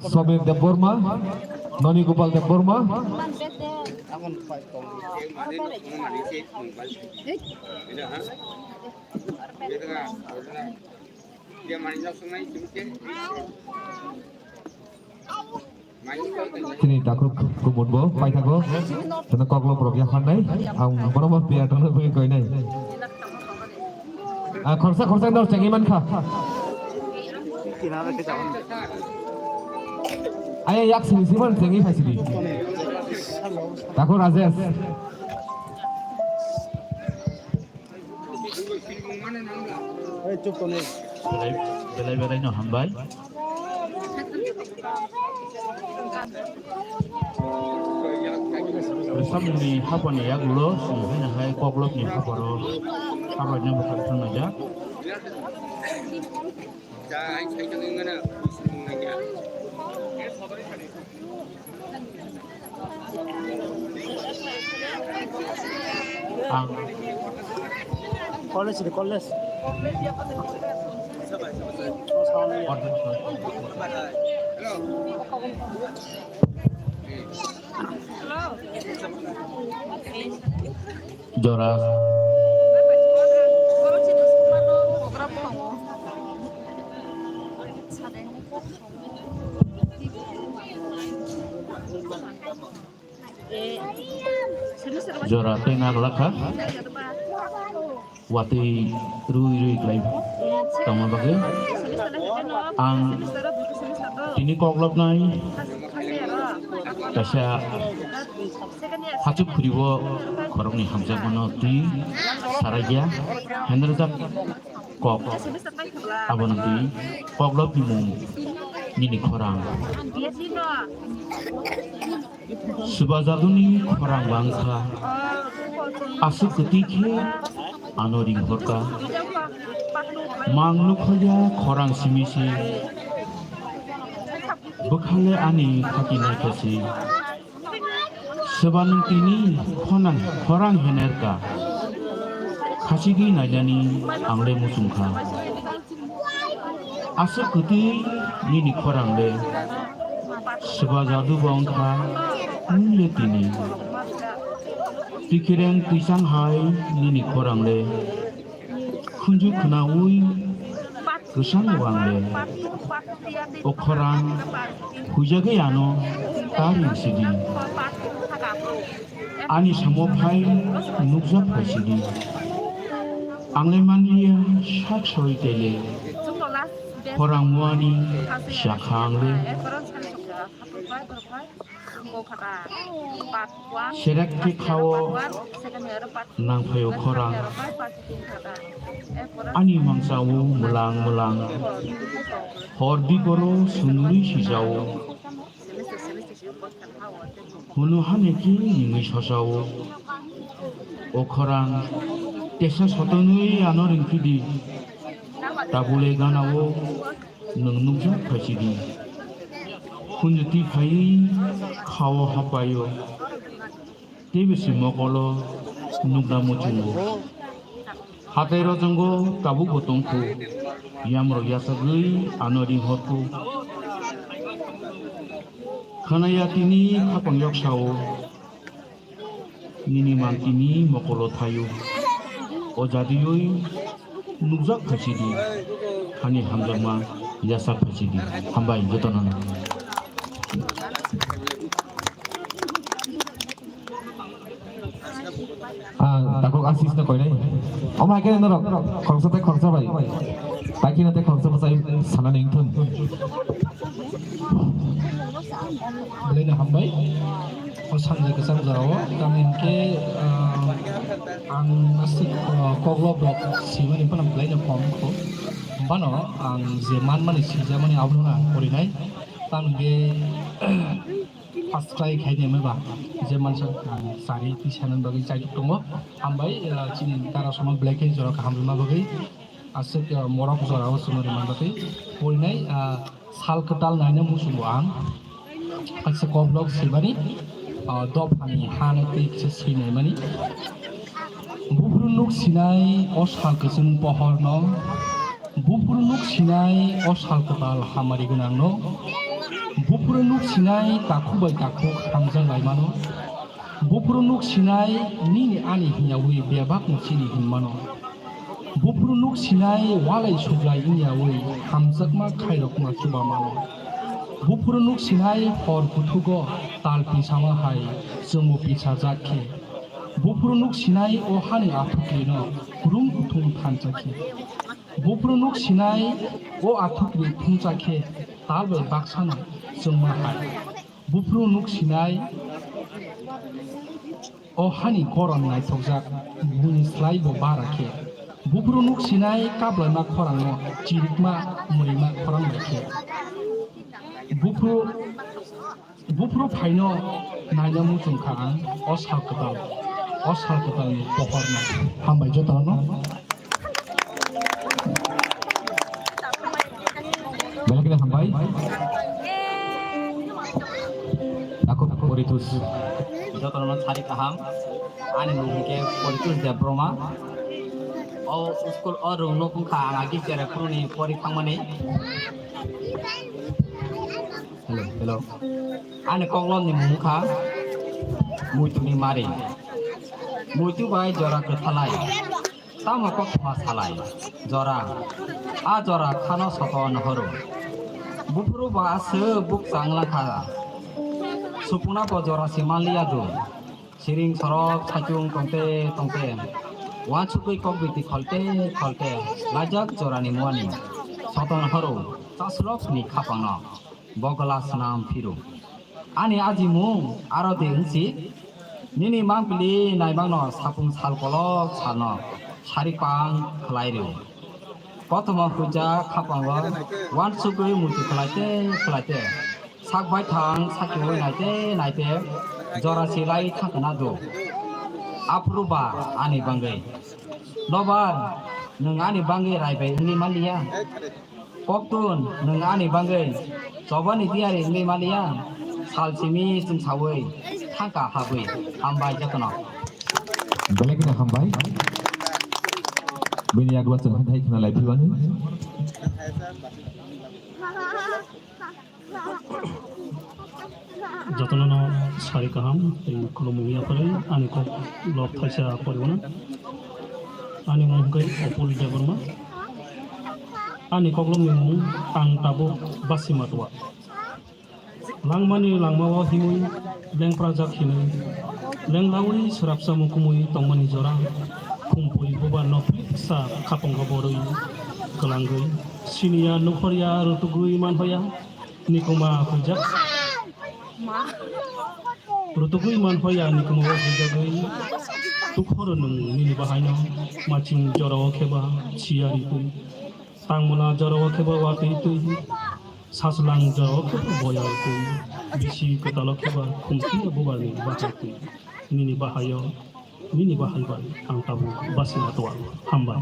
Somir Debbarma, Noni Gopal Debbarma. Chini takhuk kumun bo paithago. Chini koklop rok yapharnai. Ang bono bo tiyar tongna bagwi koinai. Ah, khorsa khorsa nor chengwi mankha. Aya yak sini siman chengwi phaisidi. Takhuk Rajesh. Belai, belai, belai no hambai. Rwchapmungni hapani yagulo, chwng haino hai koklopni haparo habaino bwkhak thangnaijak. Ang college ni college. Jora. Jora tei naglakha. Watwi rwi rwi khlai tongma bagwi ang tini koklopnai kaisa hachuk khuribo khoroknwi hamjakmano twi sarakya henrwjak kok aboni twi koklopni mung nini khorang. Swbajaduni khorang bangkha, aswk kwtwi khe ano ringhorka. Mang nukhorya khorang simi se, bwkhale ani khaki naikha se. Swba nwng tini khonang khorang henerka, khachigwi nainani angle muchungkha. Aswk kwtwi nini khorang le, swba jadu bo wng kha nwng le tini. Twi khereng twi chang hai nini khorang le, khunju khwnaui kwchang wang le. O khorang huijagwi ano ta ring sidi. Ani samo phai nukjak phai sidi. Ang le manliya sak soi tele. Khorang muani sakha ang le. Serak khe khao nangphaio khorang. Ani mangchao mwlang mwlang. Hor bikoro sunuri sijao. Hunu hani khe nini sosao. O khorang tesa sotonwi ano ringphidi. Tabule ganao nwng nukjak phaisidi. Khunju twi phai khao hapaio. Tei bisi mokolo nukna muchungo. Hatai rojongo tabukbo tongkhu. Yamrok yachagwi ano ringhorkhu. Khwnaya tini khapang yoksao. Nini mangtini mokolo thaio. O jadioi nukjak phaisidi. Hani hamjakma yachak phaisidi. Hambai jotono. Ah, takok Ashish no koinai. Omo hai khe norok khoroksa tei khoroksa bai. Bai kheno tei khoroksa bwsai sanani wngthun. Belai no hambai. O sanja kwcham jorao tamni hwnkhe, ah, ang aswk, ah, koklop rok swimani phano belai no kom kho. Bono ang je manmani swijamani abono ang porinai. Tamni hwnkhe First try khai de meba je mansa, ah, sari twi sanani bagwi chaitok tongo. Hambai, ah, chini dara sono belai khe jora kaham rwna bagwi. Aswk, ah, morok jora o chwngno rwna bagwi. Porinai, ah, sal kwtal naina muchungo ang. Kaisa koklop swimani, ah, dophani hano twi kisa swinaimani. Buphuru nuk sinai o sal kwchwng pohorno. Buphuru nuk sinai o sal kwtal hamari gwnangno. Buphuru nuk sinai takhuk bai takhuk hamjak laimano. Buphuru nuk sinai nini ani hwnyaui bebakno chini hinmano. Buphuru nuk sinai walai suglai wngyaui hamjakma khairokma chubamano. Buphuru nuk sinai hor kuthugo tal pisama hai chwngbo pisajak khe. Buphuru nuk sinai o hani athukrino kurum kuthum thansa khe. Buphuru nuk sinai o athukri thumsa khe tal bai baksano chwngma hai. Buphuru nuk sinai o hani goron naithokjak buini slai bo bara khe. Buphuru nuk sinai kablaima khorangno chirikma mwrwima khorang bai khe. Buphuru Buphuru phaino naina muchung kha ang o sal kwtal, o sal kwtalni pohorno. Hambai jotono. Belai khe hambai. Takok Poritus. Jotono sari kaham. Ani mung hwnkhe Poritus Debbarma. O school o rung nuk wngkha ang agi chera phuruni pori thangmani. Hello, hello. Ani koklopni mung kha Muituni Mari. Muitu bai jora kwthalai. Tamo kothoma salai. Jora. A jora khano soto nohoro. Buphuru ba aswk buk changla kha. Supuna bo jora se manliya do. Siring sorok saichung tongte tongte. Wansukgwi kokbiti kholte kholte. Laijak jorani muani. Soto nohoro. Chaslokni khapangno. Bogla swnam phiru. Ani ajimung aro de wngsi. Nini mangpili naimangno sapung sal kolok salno sari pang khlai rw. Kothoma huja khapango wansugwi muitu khlaite khlaite sak baithang sakiui naite naite jora silai thangkna do. Aphuru ba ani bangwi. Nobar, nwng ani bangwi raibai wngwi manliya. Koktun, nwng ani bangwi chobani tiyari wngwi manliya, sal simi chwng saui thangka habwi. Hambai jotono. Belai kheno hambai. Bini yago chwng hai khna lai philmani. Jotono no sari kaham tei khulumung yapharwi ani kok lok thaisa poriwono. Ani mung hwnkhe Opul Debbarma. Ani koklopni mung ang tabuk Basima Towa. Langmani langmao himwi lengprajak hinwi, lenglawi srapsa mukumwi tongmani jora, khumpui bubar nokpliksa khapongo borwi kwlangwi, siniya nukhorya rutugwi manhoya, nikuma huijak. Rutugwi manhoya nikuma o huijagwi, tukhoro nwng nini bahaino maching jorao kheba siyari twi. Tangmula jorao kheba watwi twi, saslang jorao kheba boyar twi, bisi kwtalo kheba khumtwi bubarni bahai twi. Nini bahaio, nini bahai bai ang tabuk Basima Towa. Hambai.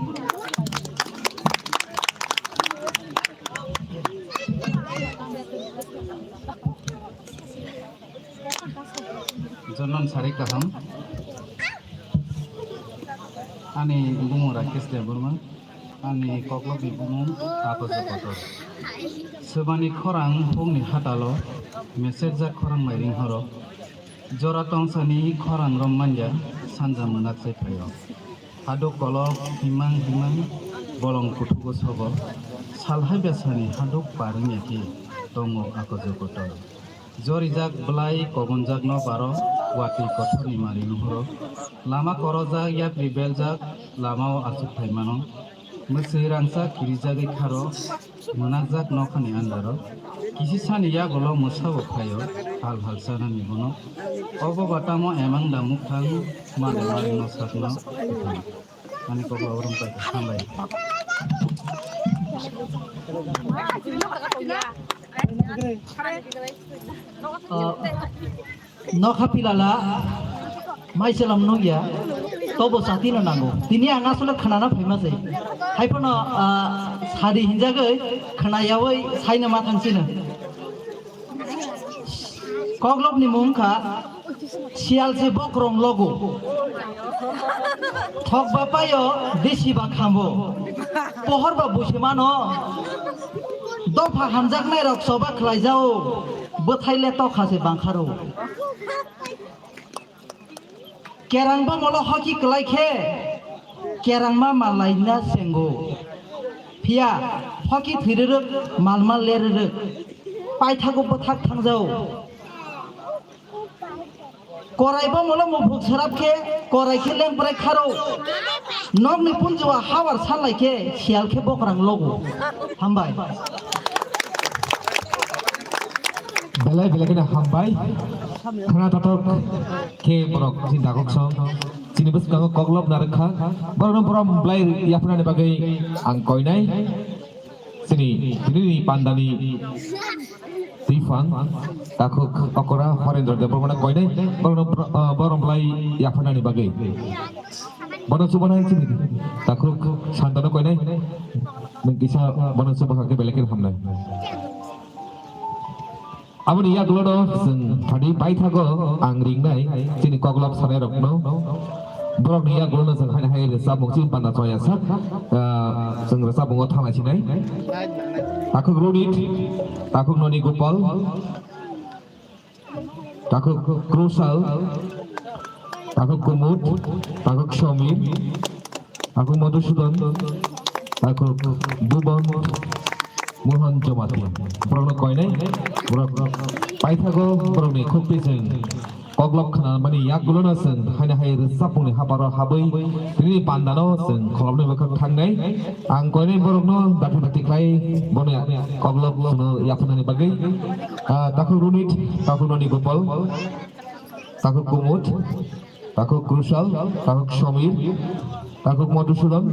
Jonom sari kaham. Ani bumung Rakesh Debbarma. Ani koklopni bumung Akojo Kotor. Swbani khorang hukni hatalo, meserjak khorang mairing horo. Jora tongsani khorang rom manya, sanja mwnak sai phaio. Haduk kolok himang himang, bolong kuthugo sogo. Sal hai besani haduk paring ya khe, tongo Akojo Kotor. Jorijak bwlai kobonjakno baro, watwi kothorni mari nuhuro. Lama korojak yapri beljak, lamao achukthai mano. Mwswi rangchak kirijagwi kharo, mwnakjak nokhani andaro. Kisisani yagulo mwsabo phaio, hal hal chanani bono. Obo ba tamo emang da mukhang, made mari no sakno. Ani kok rok rwng pai kha, hambai. Ah, nokha pilala, mai selam nungya, tobo sati no nango. Tini ang asole khnana phaima se. Haiphano, ah, sadi hinjagwi khnayawi saino ma thangsino. Koklopni mung kha Siyal se bokrong logo. Thok ba paio, desi ba khambo. Pohor ba busi mano. Dopha hamjaknai rok soba khlai jao. Bwthai le tokha se bangkharo. Kerang ba molo hoki klai khe. Kerang ma malai na sengo. Phiya, hoki thwi rwrwk, mal mal le rwrwk. Paithago bwthak thangjao. Korai bo molo muphuk srap khe, korai khe lengprai kharo. Nokni punjua hawar salai khe, siyal khe bokrang logo. Hambai. Belai belai kheno hambai. Khna tatok khe borok chini dagok song. Chini bwskango koklop narwk kha. Borokno borom belai yapharnani bagwi ang koinai. Chini, chini pandani twiphang, takhuk okora Horendra Debbarmano koinai, borokno bro-, ah, borom belai yapharnani bagwi. Bono chubanai chini, takhuk Santano koinai, nwng kisa bono chuba kha khe belai khe hamnai. Aboni yagulono chwng thani paithago ang ringnai chini koklop sanairokno. Borokni yagulono chwng haino hai rwchapmung chini panda choya sak, ah, chwng rwchapmungo thangna sinai. Takhuk Ronit, takhuk Noni Gopal, takhuk Krusal, takhuk Kumud, takhuk Somir, takhuk Madhusudan, takhuk Bhuban Mohan Jamatia. Borokno koinai, borok paithago borokni khukti chwng koklop khnamani yagulono chwng haino hai rwchapmungni haparo habwi tini pandano chwng kholopnai bwkhak thangnai. Ang koinai borokno dakti dakti khlai bono koklopno yapharnani bagwi, ah, takhuk Ronit, takhuk Noni Gopal, takhuk Kumud, takhuk Krusal, takhuk Somir, takhuk Madhusudan,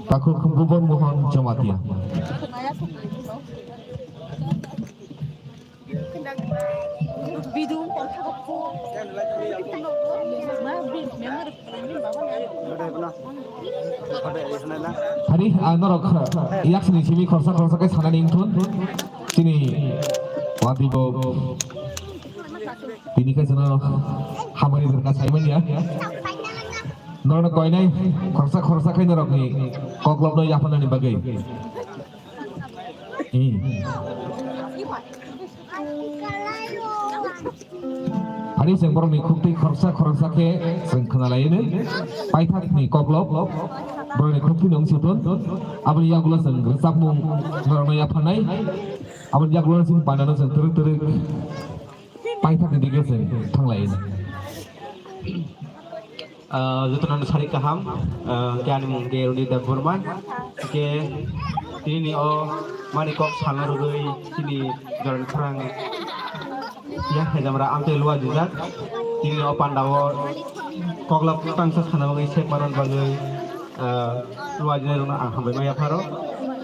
takhuk Bhuban Mohan Jamatia. Hari, ah, norok, ah, yaksini simi khorsa khorsa khe sanani wngthun. Chini wadi bo tini khe chwngno hamari rwkha saimanya. Norokno koinai khorsa khorsa khe norokni koklopno yapharnani bagwi. Hmm. Hari chwng borokni khuktwi khoroksa khoroksa khe chwng khwnalaino paithakni koklop borokni khuktwi nung siton. Aboni yagulo chwng rwchapmung norokno yapharnai. Aboni yagulo chwng panano chwng twrwk twrwk paithakni dige chwng thanglaino. Ah, jotono sari kaham, ah, khe ani mung khe Roni Debbarma, khe tini o mani kok salna rwgwi chini jorani khorang ya hejamra amtwi lua jijak, tini o panda o koklop tangsa sana bagwi sep maron bagwi, ah, lua jijak rwna ang hambai maya pharo.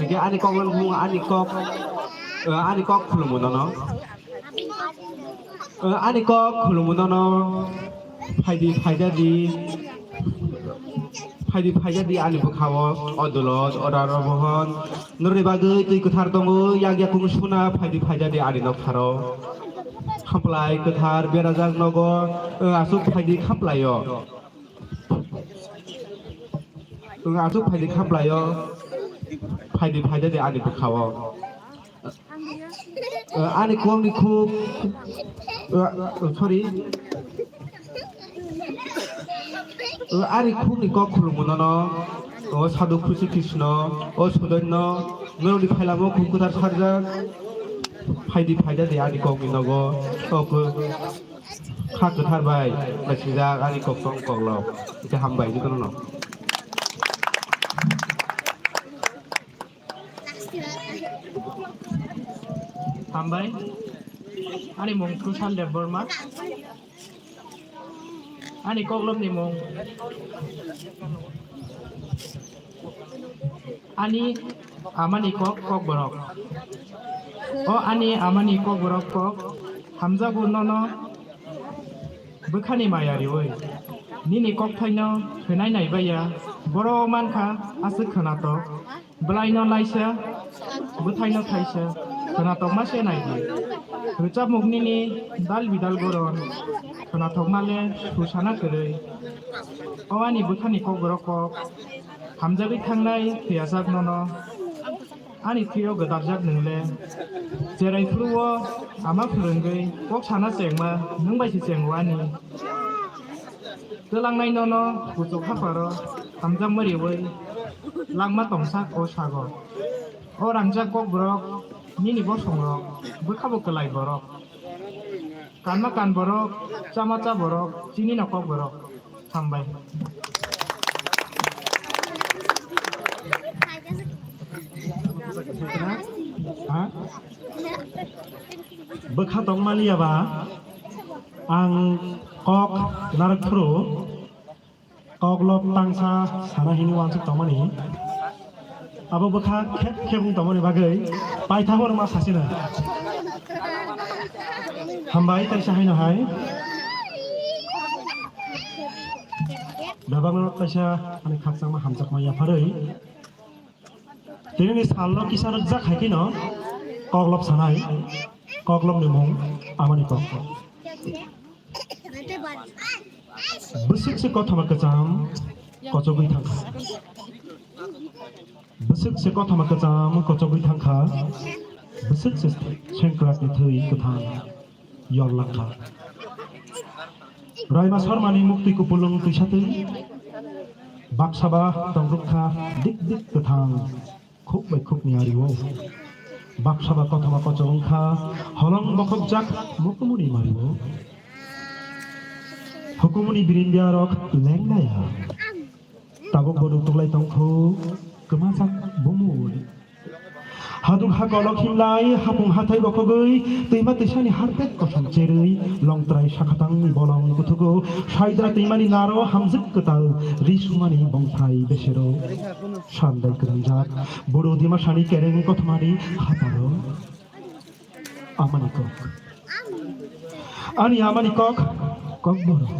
Hingke ani kok lang bung ani kok, ah, ani kok khulumo nono. Ah, ani kok khulumo nono. Phaidi phaida di. Phaidi phaida di ani bwkhao. O dulot, o daro bohon. Norni bagwi twi kwthar tongo, yak yakung suna phaidi phaida di ani noktharo. Khamplai kwthar berajak nogo, ah, aswk phaidi khamplaio. Ah, aswk phaidi khamplaio. Phaidi phaida di ani bwkhao. Uh, ani kokni khuk, uh, uh, sorry. Uh, ani khukni kok khulumno no, o Sadhu Khusi Krishna, o Sudaino, norokni phailamo khuk kwthar sarjak. Phaidi phaida di ani kokni nogo, o kha kwthar bai, naisijak ani kok tong koklop. Ite hambai jotono no. Hambai. Ani mung Kusal Debbarma. Ani koklopni mung. Ani amani kok, kokborok. O ani amani kokborok kok. Hamjago nono bwkhani maya riwi. Nini kokthaino hwnai naibaiya. Boro mankha aswk khwnatok. Bwlaino laisa, bwthaino thaisa, khwnatokma se naidi. Rwchapmung nini dal bidal goron, khwnatokma le thusana kwrwi. O ani bwthani kokborok kok, hamjagwi thangnai thwiyajak nono, ani thwio gwdapjak nwng le. Cherai phuru o ama phwrwngwi kok sana chengma nwng bai se chengo ani. Twlangnai nono kuchuk hapharo hamjakma riwi langma tongsak o sago. O rangjak kokborok nini bosongrok bwkhabo kwlai borok. Kanma kan borok, chama cha borok, chinino kokborok. Hambai. Ha? Bwkha tongmaliya ba ang kok narwk phuru koklop tangsa sana hini wansuk tongmani. Abo bwkha khep khep wng tongmani bagwi paithago rwma sasino. Hambai taisa haino hai. Bebakno taisa ani khakchangma hamjakma yapharwi. Tinini salno kisa rwkjak hai kheno koklop sanai, koklopni mung amani kok. Bwswk se kothoma kwcham kochogwi thangkha. Bwswk se kothoma kwcham kochogwi thangkha. Bwswk se sengkrakni thwi kwthang. Yol langkha. Raima Sarmani muktwi kupulung twisatwi. Baksaba tongrukha dik dik kwthang. Khuk bai khukni ario. Baksaba kothoma kochok wngkha holong bokhokjak mukumuni mario. Hukumuni birindia rok lenglaya. Tabuk bono tuklai tongkhu kwmajak bumui. Haduk ha kolok himlai hapung hathai bokhogwi twima twisani harpet kosom cherwi longtrai sakhatangni bolong kuthugo saidra twimani naro hamjwk kwtal ri sumani bongphai besero sandai kwrwngjak boro dimasani kereng kothomani haparo. Amani kok. Ani amani kok, kok borok.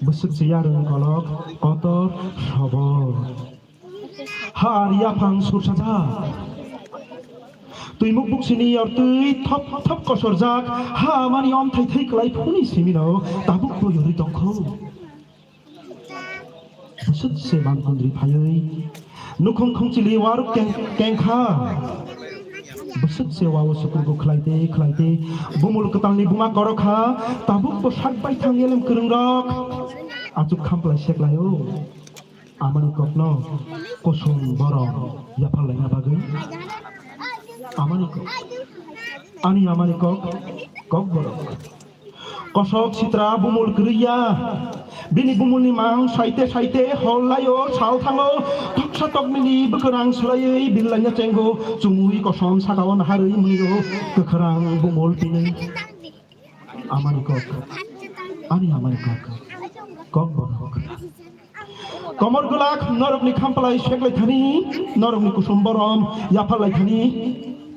Bwswk se yarwng kolok, kotor, sobor. Ha ar yaphang sursajak. Twimuk buksini yortwi thop thop kosorjak, ha amani omthai thai kwlai phuni simino tabuk bo yorwi tongkho. Bwswk se bangkundri phaiwi nukhung khungchili waruk keng-, kengkha. Bwswk se wao sukurgo khlaite khlaite bumul kwtalni buma korokha, tabuk bo sak bai thang yelem kwrwngrok. Achuk khampla seklaio. Amani kokno kusum borok yapharlaina bagwi. Amani kok. Ani amani kok, kok borok. Kosok sitra bumul kwrwi ya. Bini bumulni mang saite saite hor laio, sal thango. Toksa tokmini bwkhrang swlaiwi birlaina chengo. Chumui kosom sakao naharwi mwnio. Kwkhrang bumul tini. Amani kok. Ani amani kok. Kok borok. Komor gwlak norokni khampalai seklai thani, norokni kusum borom yapharlai thani,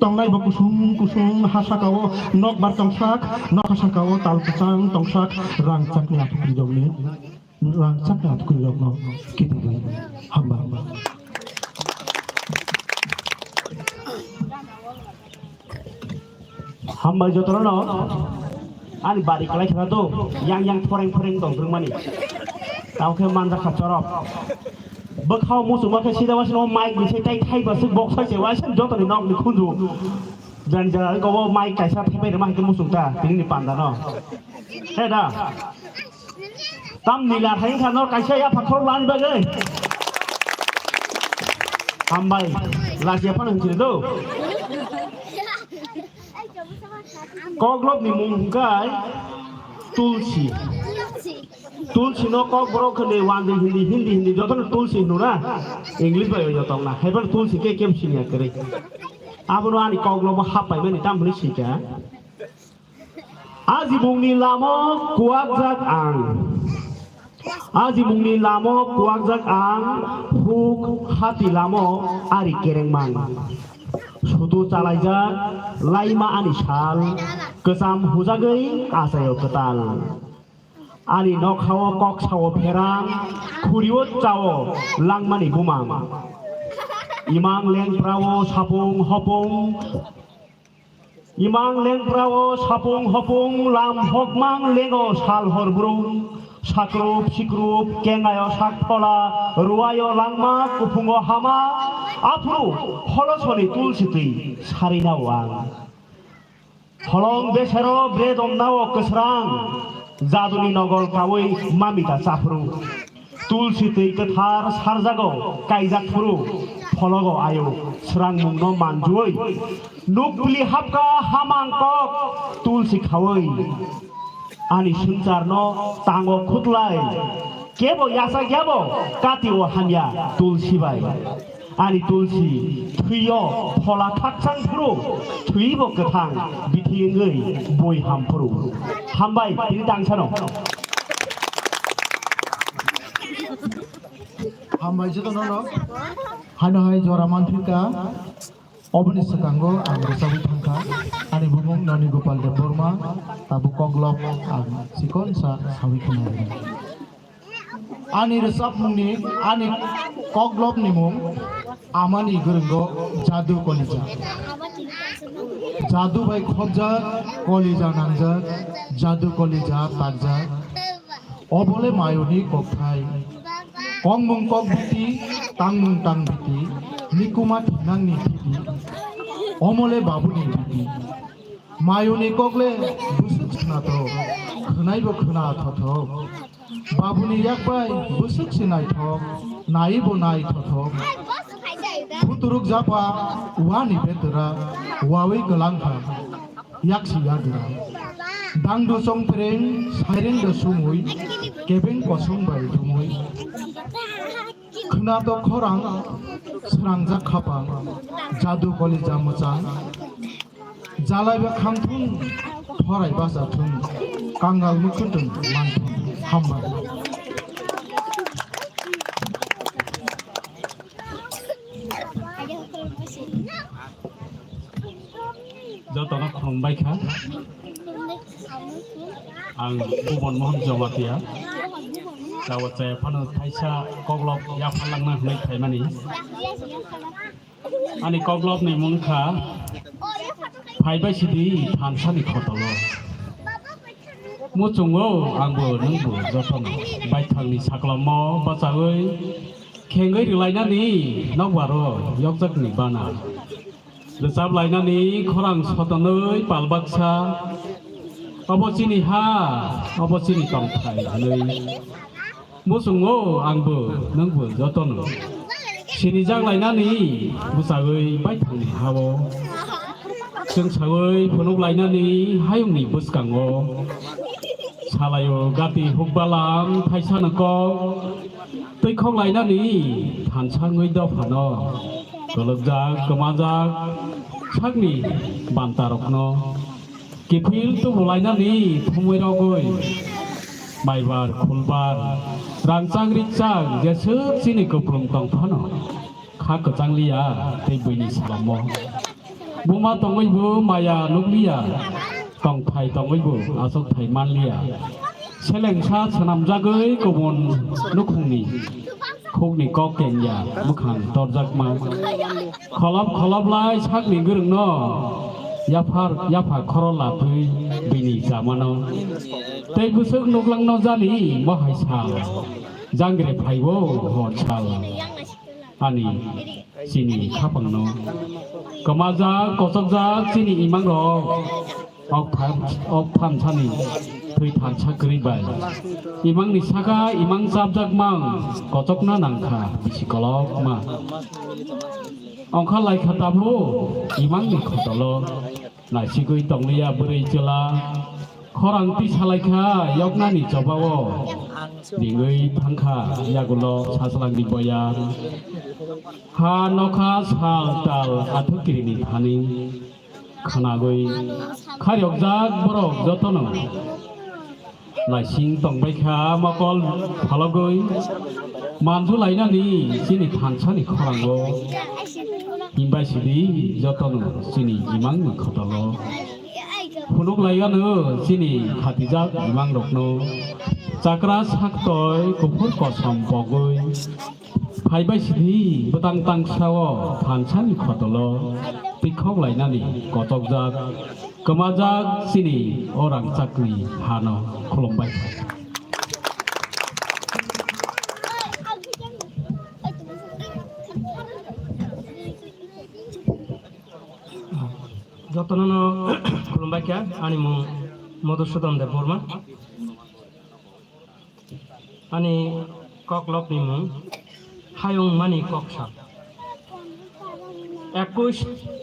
tongnai bo kusum kusum ha sakao nokbar tongsak, nokha sakao tal kwchang tongsak, rangchakni athukri rokni, rangchakni athukri rokno kitingwi hamba. Hambai jotono no ani bari kalai khna do, yang yang phoreng phoreng tong rwmani. Tao khe manjak kha chorop. Bwkhao muchungma khe sida waisano mic ni se tai thai ba swk box sai se waisano jotoni nok ni khunju. Jani jani kobo mic kaisa thepai rwma hai khe muchung ta tini ni panda no. He da. Tam nila hai kha no kaisa ya phakhor lan bagwi. Hambai. Last ya phano hinchiri do. Koklop ni mung hwnkhe Tulsi. Tulsi no kokborok hwnwi wanjwi Hindi, Hindi, Hindi jotono Tulsi hwno na. English bai joto wngna. Haiphano Tulsi khe kebo siniya kwrwi. Abono ani koklobo happaimani tamhwnwi sika. A jibungni lamo kuwakjak ang. A jibungni lamo kuwakjak ang, huk hati lamo ari kerengmang. Sudu chalaijak laima ani sal, kwcham hujagwi achaio kwtal. Ani nokhao kok sao pherang, khuriyo chao langmani bumang. Imang lengprao sapung hopung, Imang lengprao sapung hopung lam hokmang lengo sal hor brung, sakrup sikrup kengayo sak phola, ruwayo langma kuphungo hama, aphuru holosoni tulsi twi sarinao ang. Holong besero bredom nao kwsrang, jaduni nogol kawi mamita chaphru. Tulsi twi kwthar sarjago kaijak phuru, phologo ayo swrangmungno manjuwi. Nukpli hapka hamang kok tulsi khawi. Ani swngcharno tango khutlai. Kebo yachak yabo kati o hamya tulsi bai. Ani tulsi thwiyo phola khakchang phuru, thwibo kwthang bithi wngwi boi ham phuru. Hambai tini tangsano. Hambai jotono no. Haino hai jora manthwika. Oboni swkango ang rwchapwi thangkha. Ani bumung Noni Gopal Debbarma, tabuk koklop ang chikonsa sawi khna rwdi. Ani rwchapmungni, ani koklopni mung Amani Gwrwngo Jadu Kolija. Jadu bai khopjak, kolija nangjak, jadu kolija takjak. Obole mayuni kokthai. Kongmung kokbiti, tangmung tangbiti, nikuma thinangni thiti. Omole babuni thiti. Mayuni kokle bwswk khnathok, khwnaibo khna thothok. Babuni yakbai bwswk se naithok, naibo naithothok. Phuturuk japa wani betra, wawi kwlangkha, yaksi yagra. Dangdu chongpreng, sairengdo sumui, kebeng kosong bai thumui. Khwnathok khorang, srangjak khapang, jadu kolija mwchang. Jalaiba khangthung, thorai bachathung, kangal muchuntung manthung, hambai. Jotono khulumbai kha. Ang Bhuban Mohan Jamatia. Tawa chaya phano thaisa koklop yapharlangna hwnwi phaimani. Ani koklopni mung kha phaibai sidi thansani khotolo. Muchungo angbo nwngbo jotono baithangni saklomo bachawi khengwi rwlainani nokbaro yokjakni bana. Rwchap lainani khorang sotonwi pal baksa, obo chini ha, obo chini tongthai hwnwi. Muchungo angbo nwngbo jotono sinijak lainani bwchagwi baithangni ha-o. Chwngsawi phunuk lainani hayungni bwskango. Salaio gati hukbalam thaisano kok. Twikhok lainani thansa wngwi dophano. Kolokjak, kwmajak, sakni bantarokno. Kiphil tubu lainani thumwi rogwi. Maibar, khulbar, rangchak rijak jeswk chini kwplwng tong phano. Kha kwchang liya tei buini salamo. Buma tongwibo maya nukliya, tongthai tongwibo achukthai manliya. Selengsa swnamjagwi kubun nukhungni khukni kok kengya mwkhang torjakma. Kholop kholop lai sakni gwrwngno yaphar yapha khoro latwi bini chamano. Tei bwswk nuklangno jani mohai sal jangre phaibo hor sal. Ani chini khapangno kwmajak kochokjak chini imangrok ok tham, ok thamsani thwi thansa kwrwi bai. Imangni saka imang chapjak mang kochokna nangkha bisi kolokma. Ongkha laikha tabuk imangni khotolo. Naisigwi tongliya bwrwi chwla, khorang twi salaikha yoknani chobao. Ringwi thangkha yagulo saslangni boya. Ha nokha sal tal athukirini thani. Khanagwi kharyokjak borok jotono. Laising tongbaikha mokol phalogwi manjulainani chini thansani khorango. Himbai sidi jotono chini imangni khotolo. Phunuk laiano chini khatijak imangrokno. Chakra saktoi kuphur kosom pogwi. Phaibai sidi bwtang tangsao thansani khotolo twikhok lainani kochokjak kwmajak chini o rangchakni hano khulumbai. Jotono no khulumbai kha, ani mung Madhusudan Debbarma. Ani koklopni mung Hayung Mani Koksal. Ekush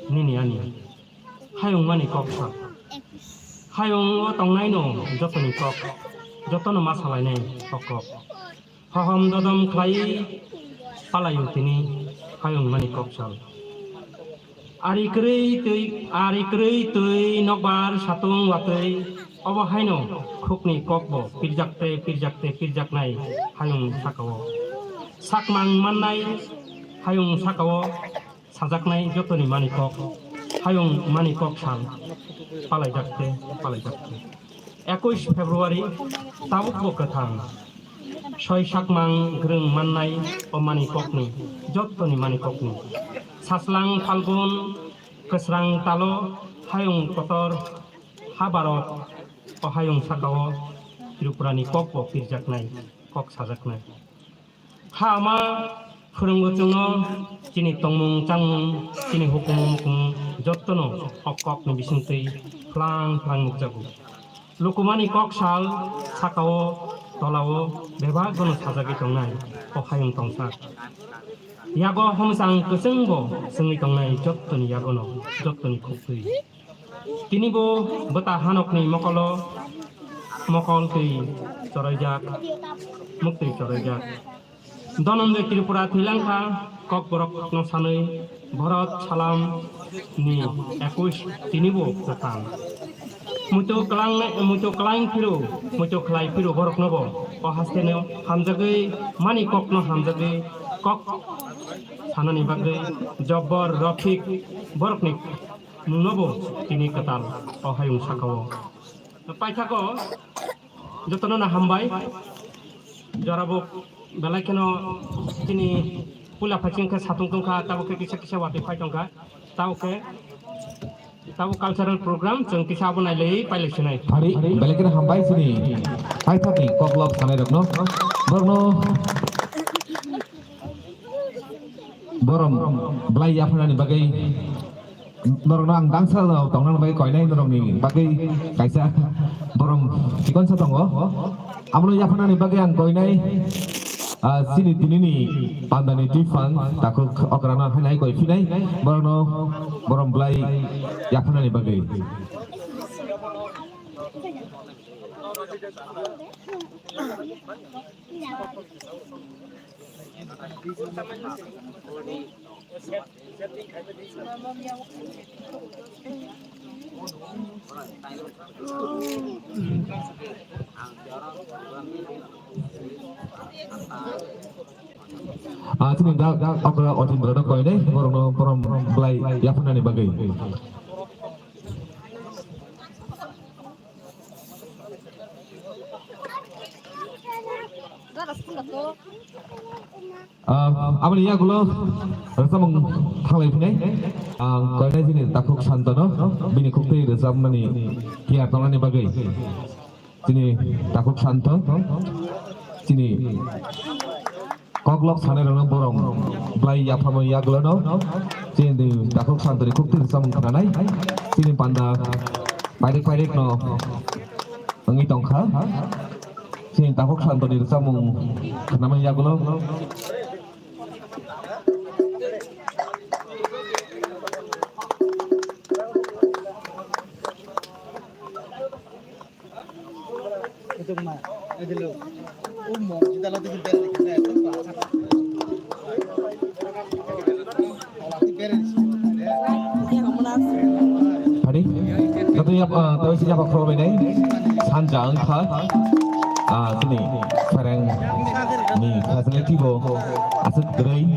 nini ani Hayung Mani Koksal. Hayung o tongnaino jotoni kok, jotono ma salainai kok kok. Hohom dodom khlai palaio tini Hayung Mani Koksal. Ari kwrwi twi, ari kwrwi twi nokbar satung watwi, obo haino khukni kokbo pirjakte, pirjakte, pirjaknai hayung sakao. Sakmang mannai hayung sakao sajaknai jotoni mani kok, hayung mani kok sal palaijakte, palaijakte. Ekush February, tabukbo kwthang. Soi sakmang gwrwng mannai o mani kokni, jottoni mani kokni. Saslang Phalgun, kwsrang talo, hayung kotor, ha Bharat, o hayung sakao Tripurani kokbo pirjaknai, kok sajaknai. Ha ama phwrwngo chwngno chini tongmung changmung, chini hukumu mukumu jottono o kokni bisingtwi phlang phlang nukjago. Lukumani kok sal sakao tolao bebak bono sajagwi tongnai o hayung tongsa. Yago homsang kwchwngbo chwngwi tongnai jottoni yagono, jottoni khuktwi. Tini bo bwta hanokni mokolo mokol twi choroijak, muktwi choroijak. Dhananjay Tripura thwilang kha, kokborokno sanwi Bharat Salam ni ekush tini bo kwthang. Muitu kwlang, muitu kwlang phiro, muitu khlai phiro borokno bo o hasteno hamjagwi mani kokno hamjagwi kok sanani bagwi Jabbar Rafiq borokni mungnobo tini kwtal o hayung sakao. Paithakgo jotono no hambai. Jorabo belai kheno chini pula phaiching khe satung tongkha, tabo khe kisa kisa watwi phai tongkha, tabo khe tabo cultural program chwng kisa abo nailai pailai sinai. Hari, belai kheno hambai chini paithakni koklop sanai rokno. Borokno borom belai yapharnani bagwi Norokno ang dangsa tongnani bagwi koinai norokni bagwi kaisa borom chikonsa tongo. Abono yapharnani bagwi ang koinai, ah, chini tinini pandani twiphang takhuk okrano hainai koi phinai borokno borom bwlai yapharnani bagwi. Ah, chini da, da, okra Otindra no koinai, borokno borom bwlai yapharnani bagwi. Ah, aboni yagulo rwchapmung thanglai phinai. Ang koinai chini takhuk Santono bini khuktwi rwchapmani tiyar tongnani bagwi. Chini takhuk Santo, chini koklok sanai rokno borom bwlai yapharmani yagulono chini takhuk Santoni khuktwi rwchapmung khnanai. Chini panda pairik pairikno wngwi tongkha. Chini takhuk Santoni rwchapmung khnamani yagulo. Hari, katu yap, ah, tawi si yapa khoro bai nai, sanja wngkha, ah, chini phereng ni facility bo aswk kwrwi,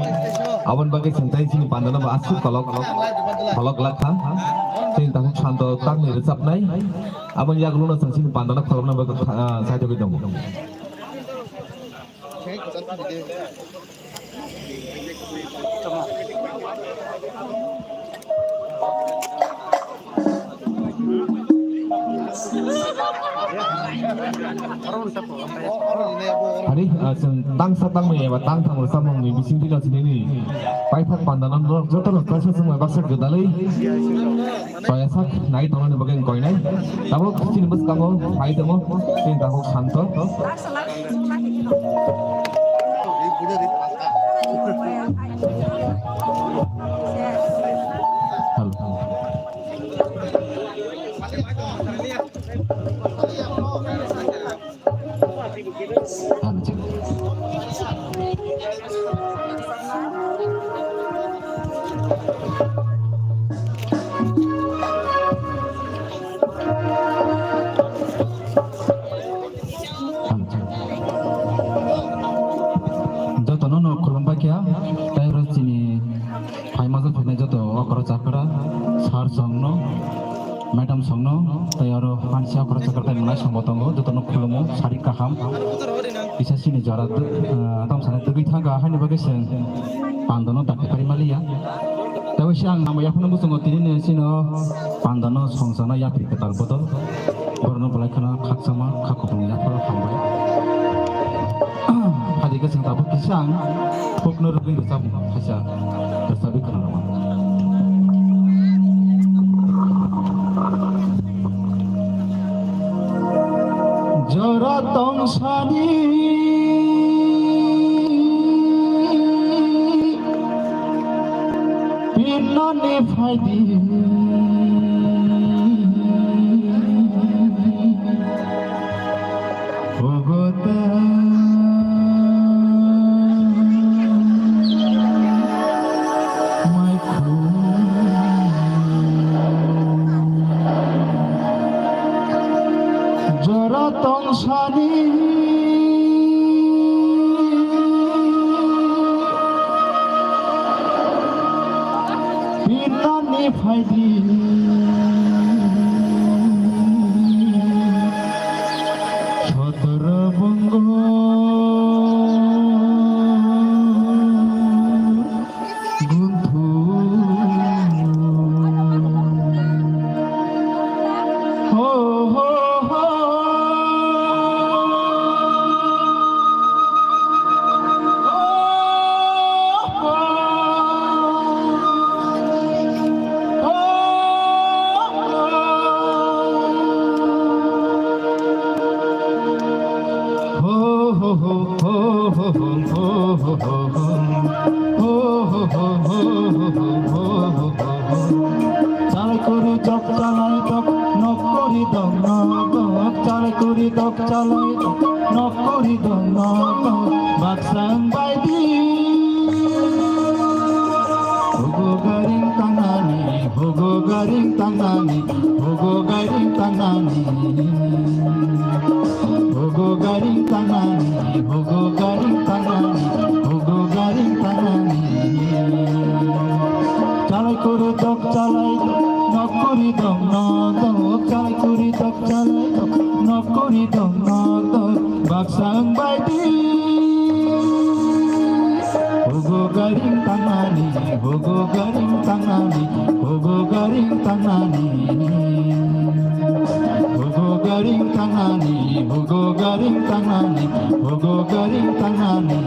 aboni bagwi chwng tai chini pandano bo aswk kolok, kolok lakha, chini takhuk Santo tamni rwchapnai, aboni yagulono chwng chini pandano kholopna bagwi, ah, saitogwi tongo. Hari, ah, chwng tangsa tangmani eba tangtham rwchapmungni bisingtwi no chinini paithak pandano norok jotono kaisa chwngbai baksa gwdalwi Toya sak nai tongnani bagwi wng koinai. Tabuk chini bwskango phai tongo chini takhuk Santo. Hal. Jotono no khulumbai kha, tei oro chini Phaima jok phainai joto okra chakra, sir songno, madam songno, tei oro mansi okra chakra tei manai songbo tongo, jotono khulumo, sari kaham. Kisa sini jora, ah, tamsani tugui thangkha, haini bagwi se pandano dakti pari maliya. Tei se ang namo yaphano muchungo tini sino pandano songchana yapri kwtal bodol. Borokno belai kheno khakchangma kha kupulung yapharo hambai. Phaidi khe chwng tabuk kisa ang hukno rwgwi rwchapmung khaisa rwchapwi khwnarokma. Jora tongsani pinani phaidi. Ogote maikhu jora tongsani pinani phaidi. Sotor bongo guntu. Ho, ho, ho. Dong nok dok, chalai kuri dok, chalai dok, nok kuri dong nok dok, baksa wng bai di. Hugo garing tangnani, hugo garing tangnani, hugo garing tangnani. Hugo garing tangnani, hugo garing tangnani, hugo garing tangnani. Chalai kuri dok, chalai dok, nok kuri dong nok dok, chalai kuri dok, chalai dok, nok kuri dong nok dok, baksa wng bai di. Hugo garing tangnani, hugo garing tangnani, hugo garing tangnani. Hugo garing tangnani, hugo garing tangnani, hugo garing tangnani.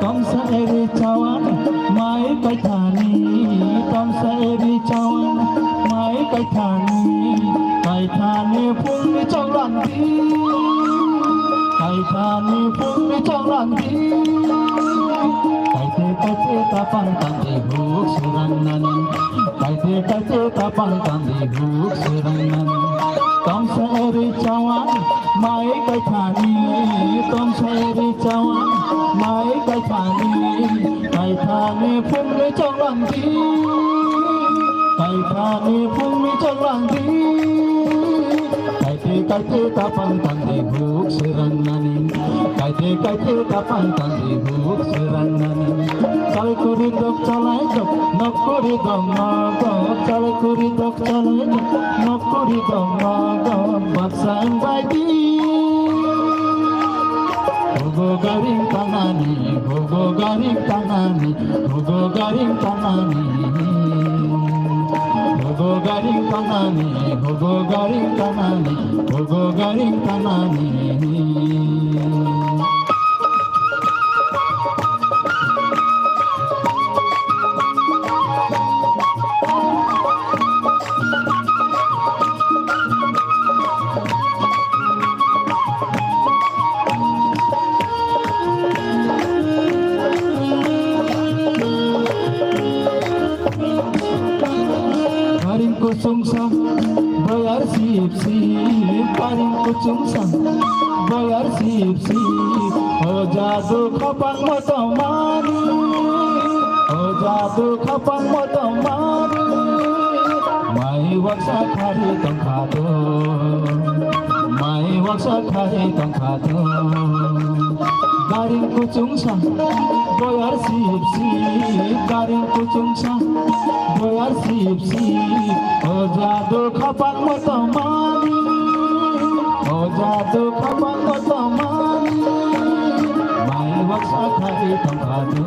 Tomsa eri chawan mai kaithani, tomsa eri chawan mai kaithani, kaithani phungni choklang di, kaithani phungni choklang di. Kaite kaite tapang tangdi huk srangnani, kaite kaite tapang tangdi huk srangnani. Tomsa eri chawan mai kaithani, tomsa eri chawan mai kaithani, kaithani phungni choklang di, kaithani phungni choklang di. Kaite kaite tapang tangdi huk srangnani, kaite kaite tapang tangdi huk srangnani. Chalai kuri dok, chalai dok, nok kuri dong nok dok, chalai kuri dok, chalai dok, nok kuri dong nok dok, baksa wng bai di. Hugo garing tangnani, hugo garing tangnani, hugo garing tangnani. Hugo garing tangnani, hugo garing tangnani, hugo garing tangnani. Karing kuchung sa boyar sip sip, karing kuchung sa boyar sip sip. O jadu khapang motomani, o jadu khapang motomani. Mai waksa khari tongkha do, mai waksa khari tongkha do. Karing kuchung sa boyar sip sip, karing kuchung sa boyar sip sip. O jadu khapang motomani, o jadu khapang motomani. Mai waksa khari tongkha do,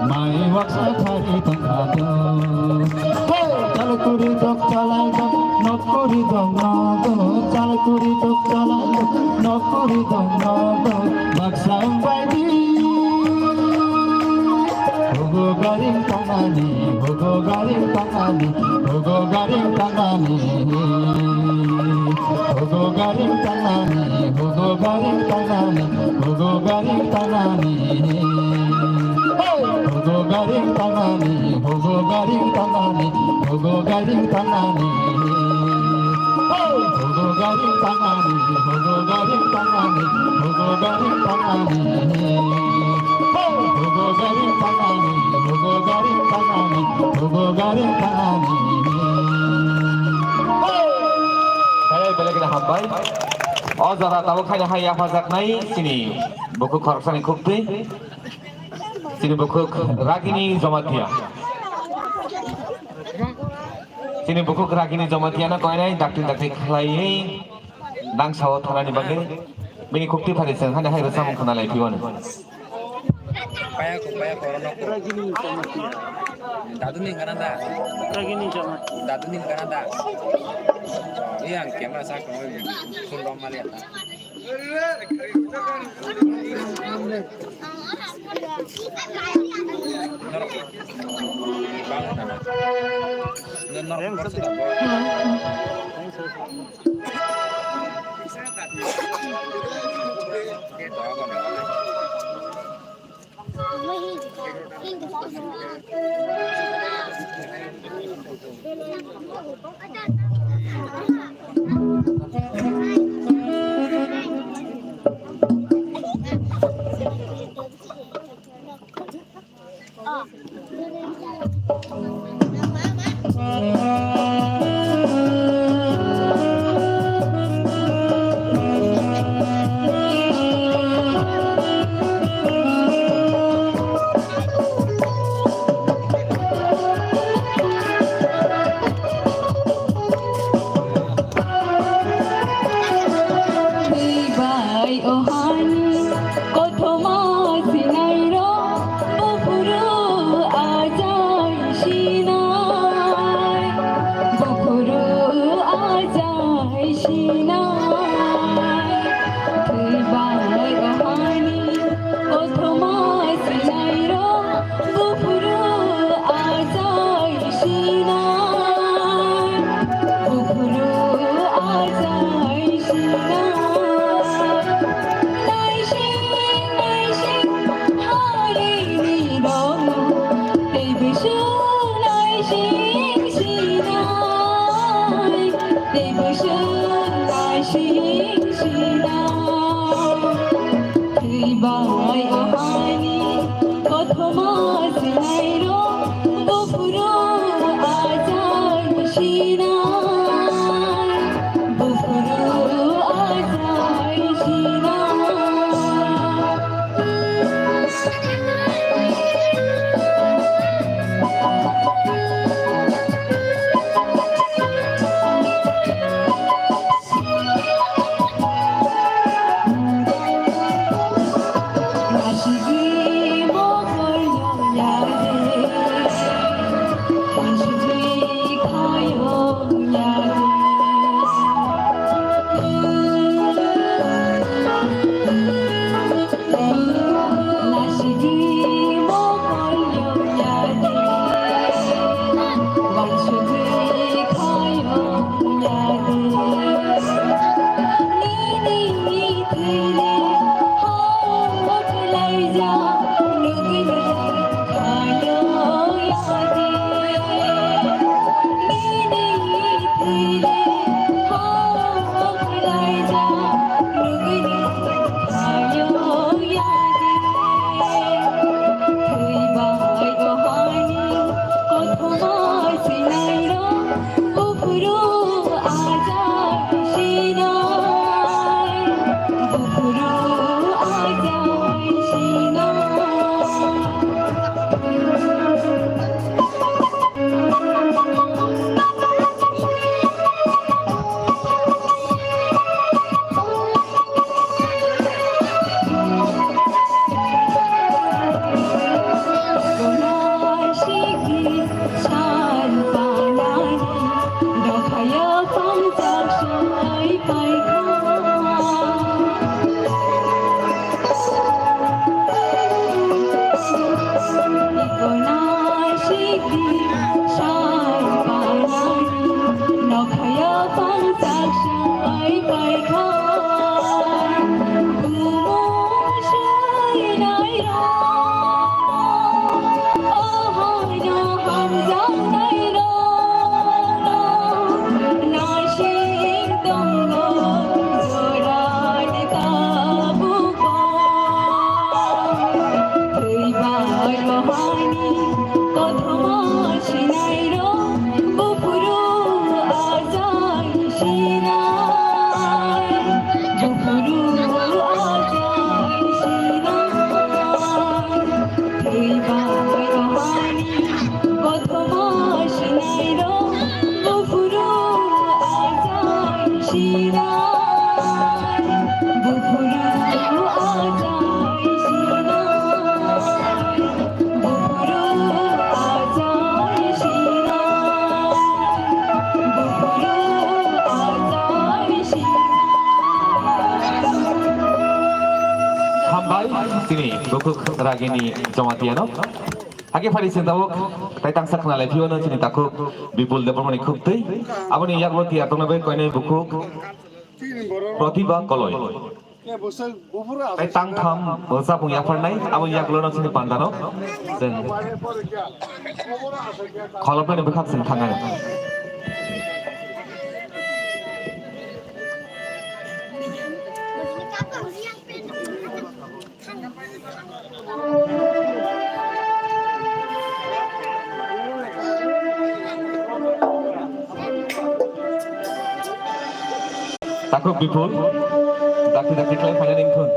mai waksa khari tongkha do. Hey, chalai kuri dok, chalai dok, nok kuri dong nok dok, chalai kuri dok, chalai dok, nok kuri dong nok dok, baksa wng bai di. Hugo garing tangnani, hugo garing tangnani, hugo garing tangnani. Hugo garing tangnani, hugo garing tangnani, hugo garing tangnani. Hey! Hugo garing tangnani, hugo garing tangnani, hugo garing tangnani. Hey! Hugo garing tangnani, hugo garing tangnani, hugo garing tangnani. Hey! Hugo garing tangnani, hugo garing tangnani, hugo garing tangnani. Hey! Belai belai kheno hambai. O jora tabuk khaina hai yaphajaknai chini bukhuk khoroksani khuktwi. Chini bukhuk Ragini Jamatia. Chini bukhuk Ragini Jamatiano koinai dakti dakti khlaiwi nang sao thanani bagwi. Bini khukti phari chwng hani hai rwchapmung khna lai phiyano. Paya ko, paya ko, rono ko. Dadu ni gana da. Dadu ni gana da. Iya, ang camera sa ko, phone rom mali ata. Bai o hani kothoma sinai ro, buphuru ajai sinai, buphuru ajai sinai. Bai o hani kothoma sinai ro, buphuru ajai sinai, buphuru ajai sinai. Naising, naising, harini dongmo, tei bwswk naising sinai, tei bwswk naising sinai. Twi bai o hani kothoma sinai ro, buphuru ajai sinai, buphuru ajai sinai. Chini bukhuk Ragini Jamatia no. Hake phari sin tabuk, tai tangsa khna lai phiyano chini takhuk Bipul Debbarmani khuk twi. Aboni yaklo tiya tongna bai koinai bukhuk Pratibha Koloi. Tai tang tham, o, sapung yapharnai, aboni yaklo no chini pandano. Chwng kholopnani bwkhak chwng thangnai. Takhuk Bipul, dakti dakti khlai phainani wngthun.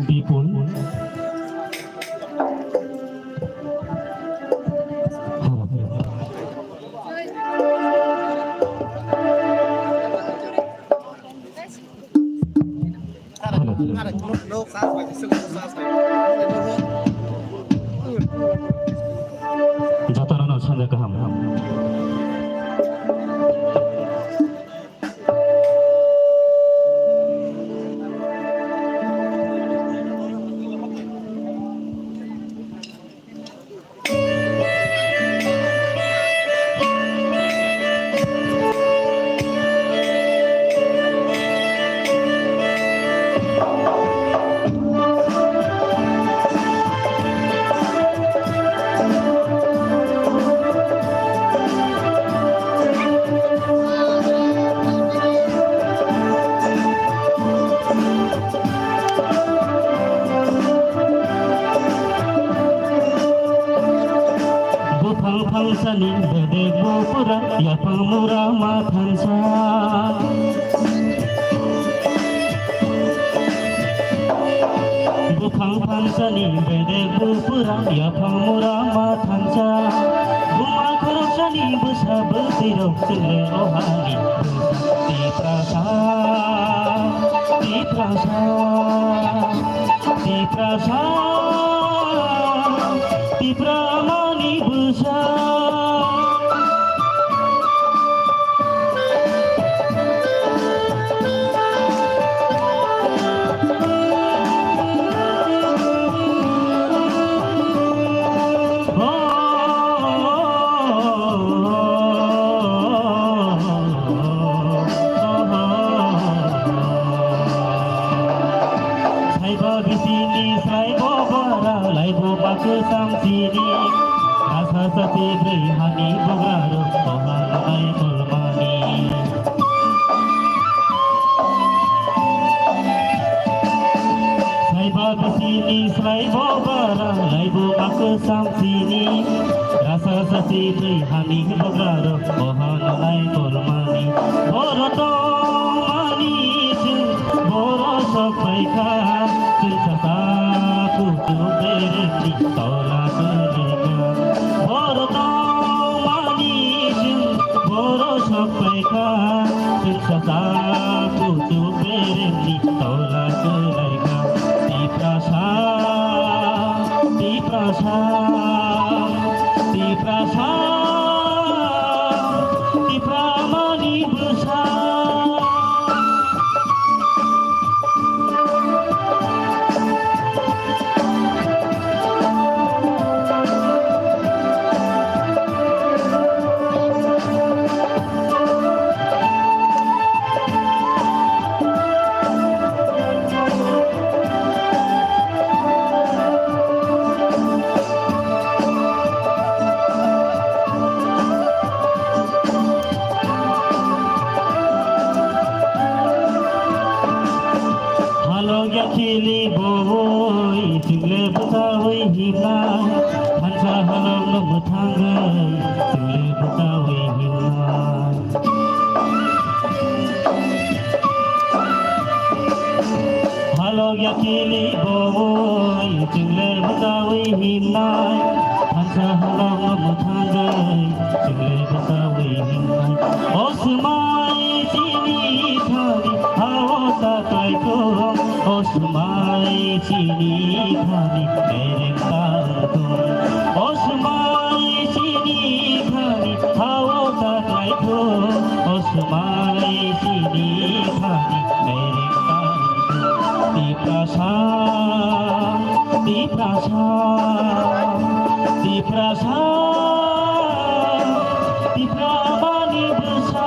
Bipul. Jotono no sanja kaham. Buphang phangsani bedek bupura, yaphang mura ma thansa. Buphang phangsani bedek bupura, yaphang mura ma thansa. Buma khoroksani bwsa bwtwirok chwngno ohani bwsa. Tiprasa, Tiprasa, Tiprasa, Tipra mani bwsa. Saibo bisini saibo bara laibo baksa samsini. Asa sasi brei hani bugra rok oha nanai kolmani. Saiba bisini saibo bara laibo baksa samsini. Rasa sasi brei hani bugra rok oha nanai kolmani. Boro tongmani chwng boro sok phaikha, chwng sasa kuchuk beremni tola kwlaikha. Boro tongmani chwng boro sok phaikha, chwng sasa kuchuk beremni tola kwlaikha. Tiprasa, Tiprasa, Tiprasa, Tipra mani bwsa. Halok ya khili boi, chwng le bwchaui himnai. Thansa halok no mwthangwi, chwng le bwchaui himnai. Halok ya khili boi, chwng le bwchaui himnai. Thansa halok no mwthangwi, chwng le bwchaui himnai. O swmai chini thani hao ta taitung, o swmai chini thani ereng ta wngtung. O swmai chini thani hao ta taitung, Tiprasa, Tipra amani bwsa.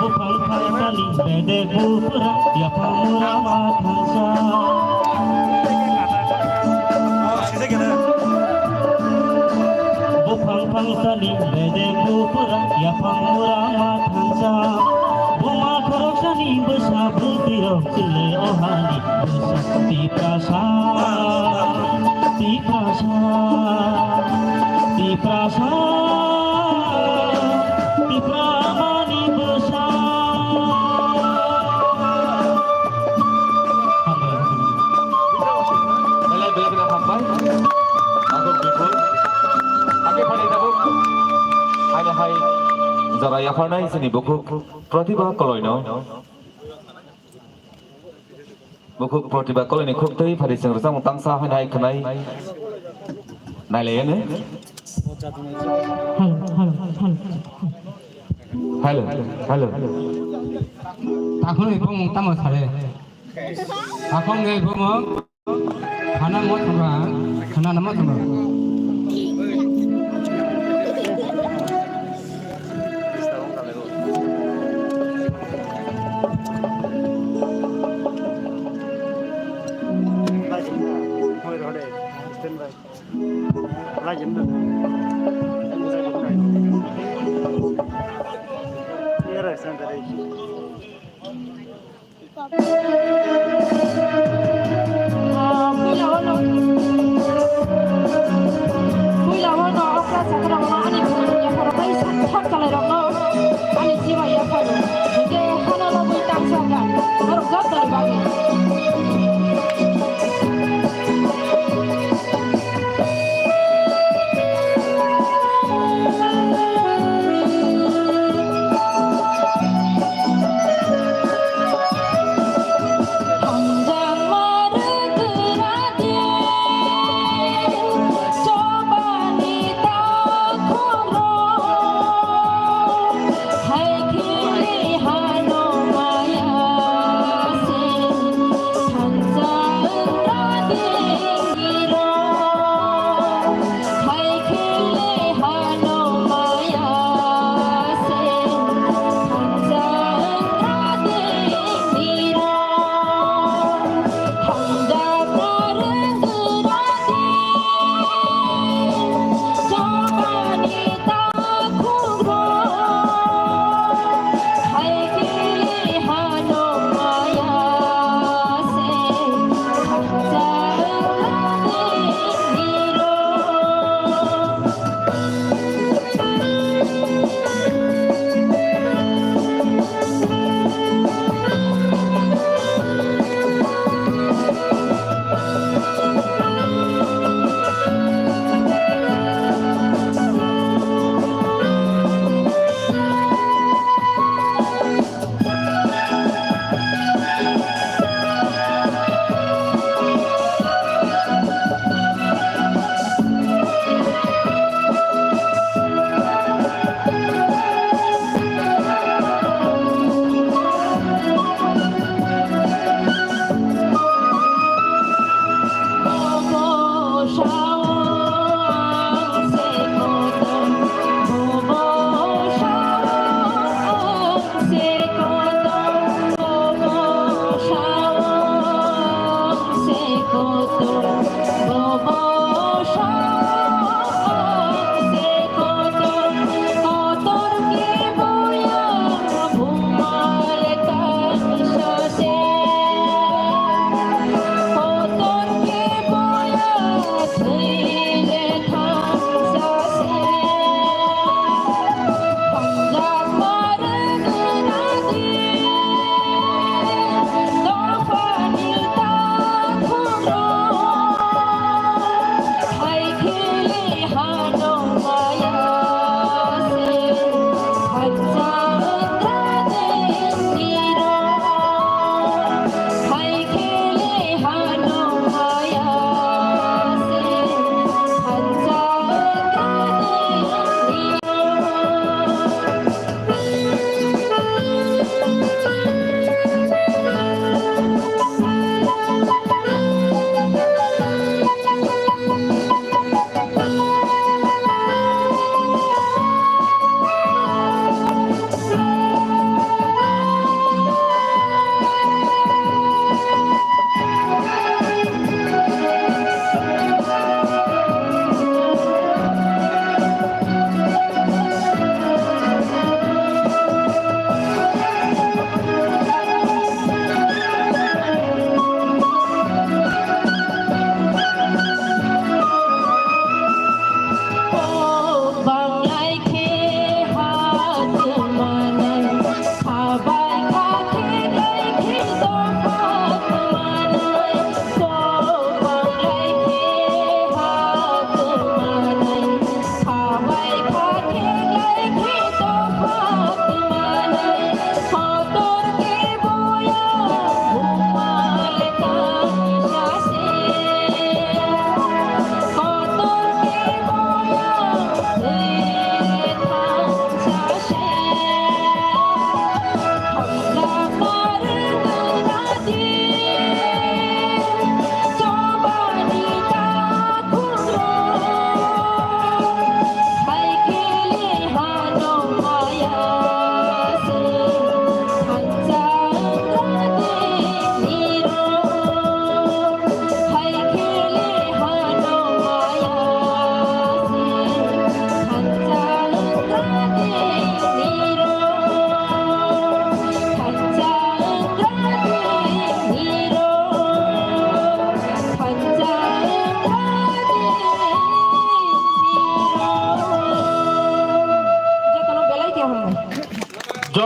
Buphang phangtani bedek bupra, yaphang mura ma thangsa. Buphang phangtani bedek bupra, yaphang mura ma thangsa. Buma khoroksani bwsa bwtwirok chwle ohani bwsa. Tiprasa, Tiprasa, Tiprasa, Tipra amani bwsa. Hambai, hambai. Belai belai belai hambai. Tabuk bipul. Ake phani tabuk. Haino hai jora yapharnai chini bukhuk Pratibha Koloino. Bukhuk Pratibha Koloini khuktwi phari chwng rwchapmung tangsa haino hai khwnai. Nailaiya ne? Hello, hello, hello. Hello, hello. Takhunoi bumung tamo sare? Takhunoi bumung khana mo thwngkha, khana namo thwngkha. Ah, puila o no, puila o no okra chakra o ani bumung yapharo bai sak sak chalai rok no ani chibai yapharo. Hingke hano no bui tangsa ga, norok joto ni bagwi.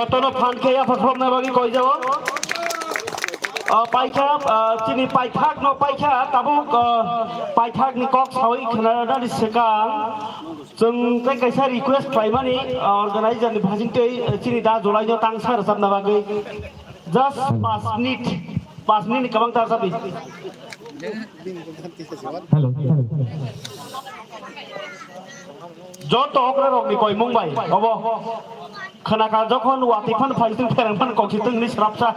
Jotono phan khe yapha khrokna bagwi koi jao. Ah, paikha, ah, chini paithak no paikha, tabuk, ah, paithak ni kok sawi khna nani swkang. Chwng tei kaisa request khlaimani, ah, organizer ni bhasing tei, ah, chini da July no tangsa rwchapna bagwi. Just pas minute, pas minute ni kwbang ta rwchapdi. Hello, hello. Joto okra rok ni koimung bai, obo. Khna kha jokhon watwi phan phai tong pherang phan kok si tong ni srapsa.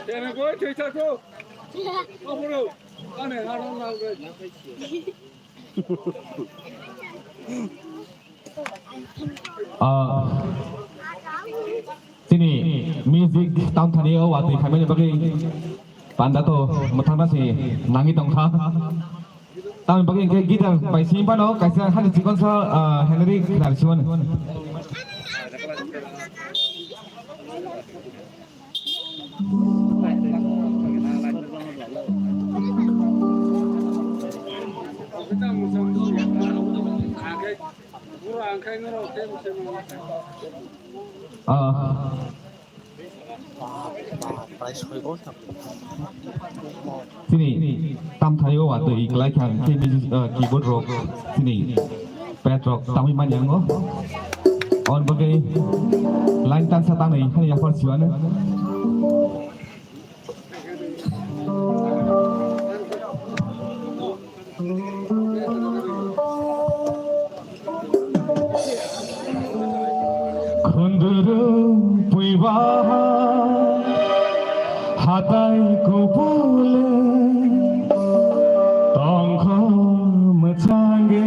Tere boi thwi thakho. Ophuru. Ane harong nalgoi. Ah, chini music tamthani o watwi khaimani bagwi panda to mwthangna se nangwi tongkha. Tamni bagwi hwnkhe guitar bai simi phano kaisa hani chikon sa, ah, Henry Khnar Simon. Ah. Chini tamthani o watwi kwlai kha, hwnkhe music, ah, keyboard rok chini pad rok tamwi mani ango. On bagwi line tangsa tangwi hani yaphar siwano. Khunduru puiba hatai kubule tongkho mwchangi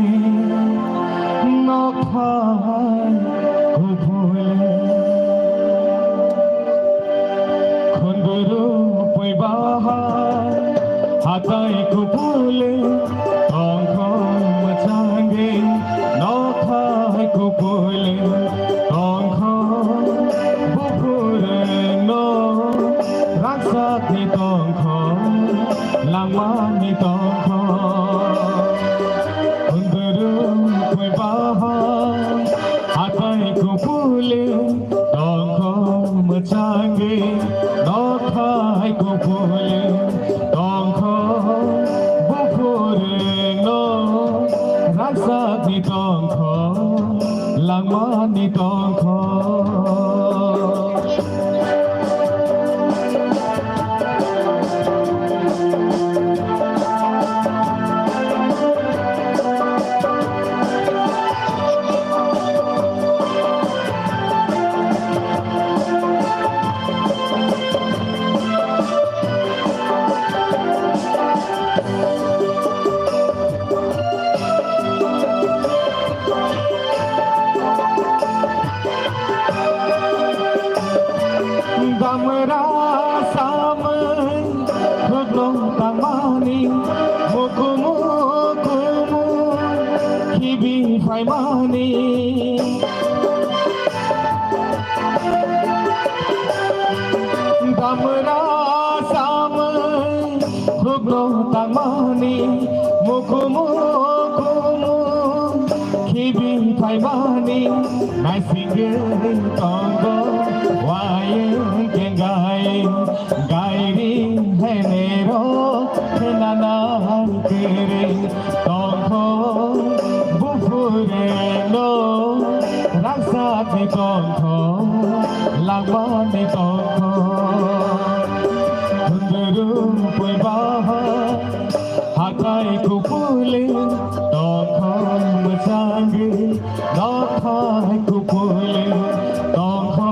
nokthai kubule. Khunduru puiba hatai kubule tongkho mwchangi nokthai kubule tongkho buphuru no rangsakni tongkho langmani tongkho. Khunduru puiba hatai kubule tongkho mwchangi nokthai kubule tongkho buphuru no rangsakni tongkho langmani tongkho. Damra samung khukno tangmani, mukumu kumu khibi phaimani. Damra samung khukno tangmani, mukumu kumu khibi phaimani, naisingwi tongo wayung kengai, gairi henero henanai kere tongkho buphuru no rangsakni tongkho langmani tongkho. Khunduru puiba hatai kubule tongkho mwchangi nokthai kubule tongkho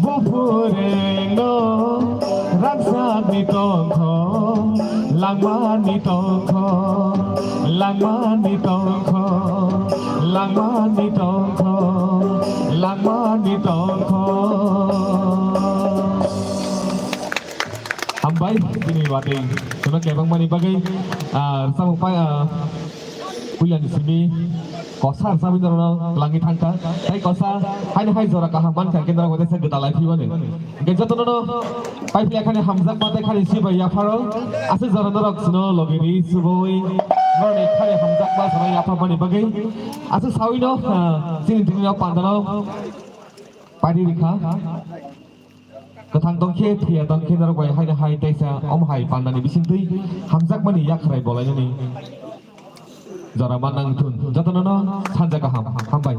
buphuru no rangsakni tongkho langmani tongkho langmani tongkho langmani tongkho langmani tongkho. Hambai, bini watwi, jono kebang mani bagwi, ah, samung pai, ah, puilani simi kosa rwchapwi norokno twlangwi thangkha. Tei kosa haino hai jora kaham mankha, hwnkhe norok bai teisa gwdalai phimani. Hwnkhe jotono no pai phiya khani hamjakma tei khani sibai yapharo, aswk jora norok chwngno logi ri subui. Boroni khani hamjakma sana yapharmani bagwi. Aswk sawino, ah, chini dini pandano pari rikha. Kwthang tongkhe, thuya tongkhe norok bai haino hai teisa om hai pandani bisingtwi hamjakmani yakhrai bolainani jora mannang thun. Jotono no sanja kaham. Hambai.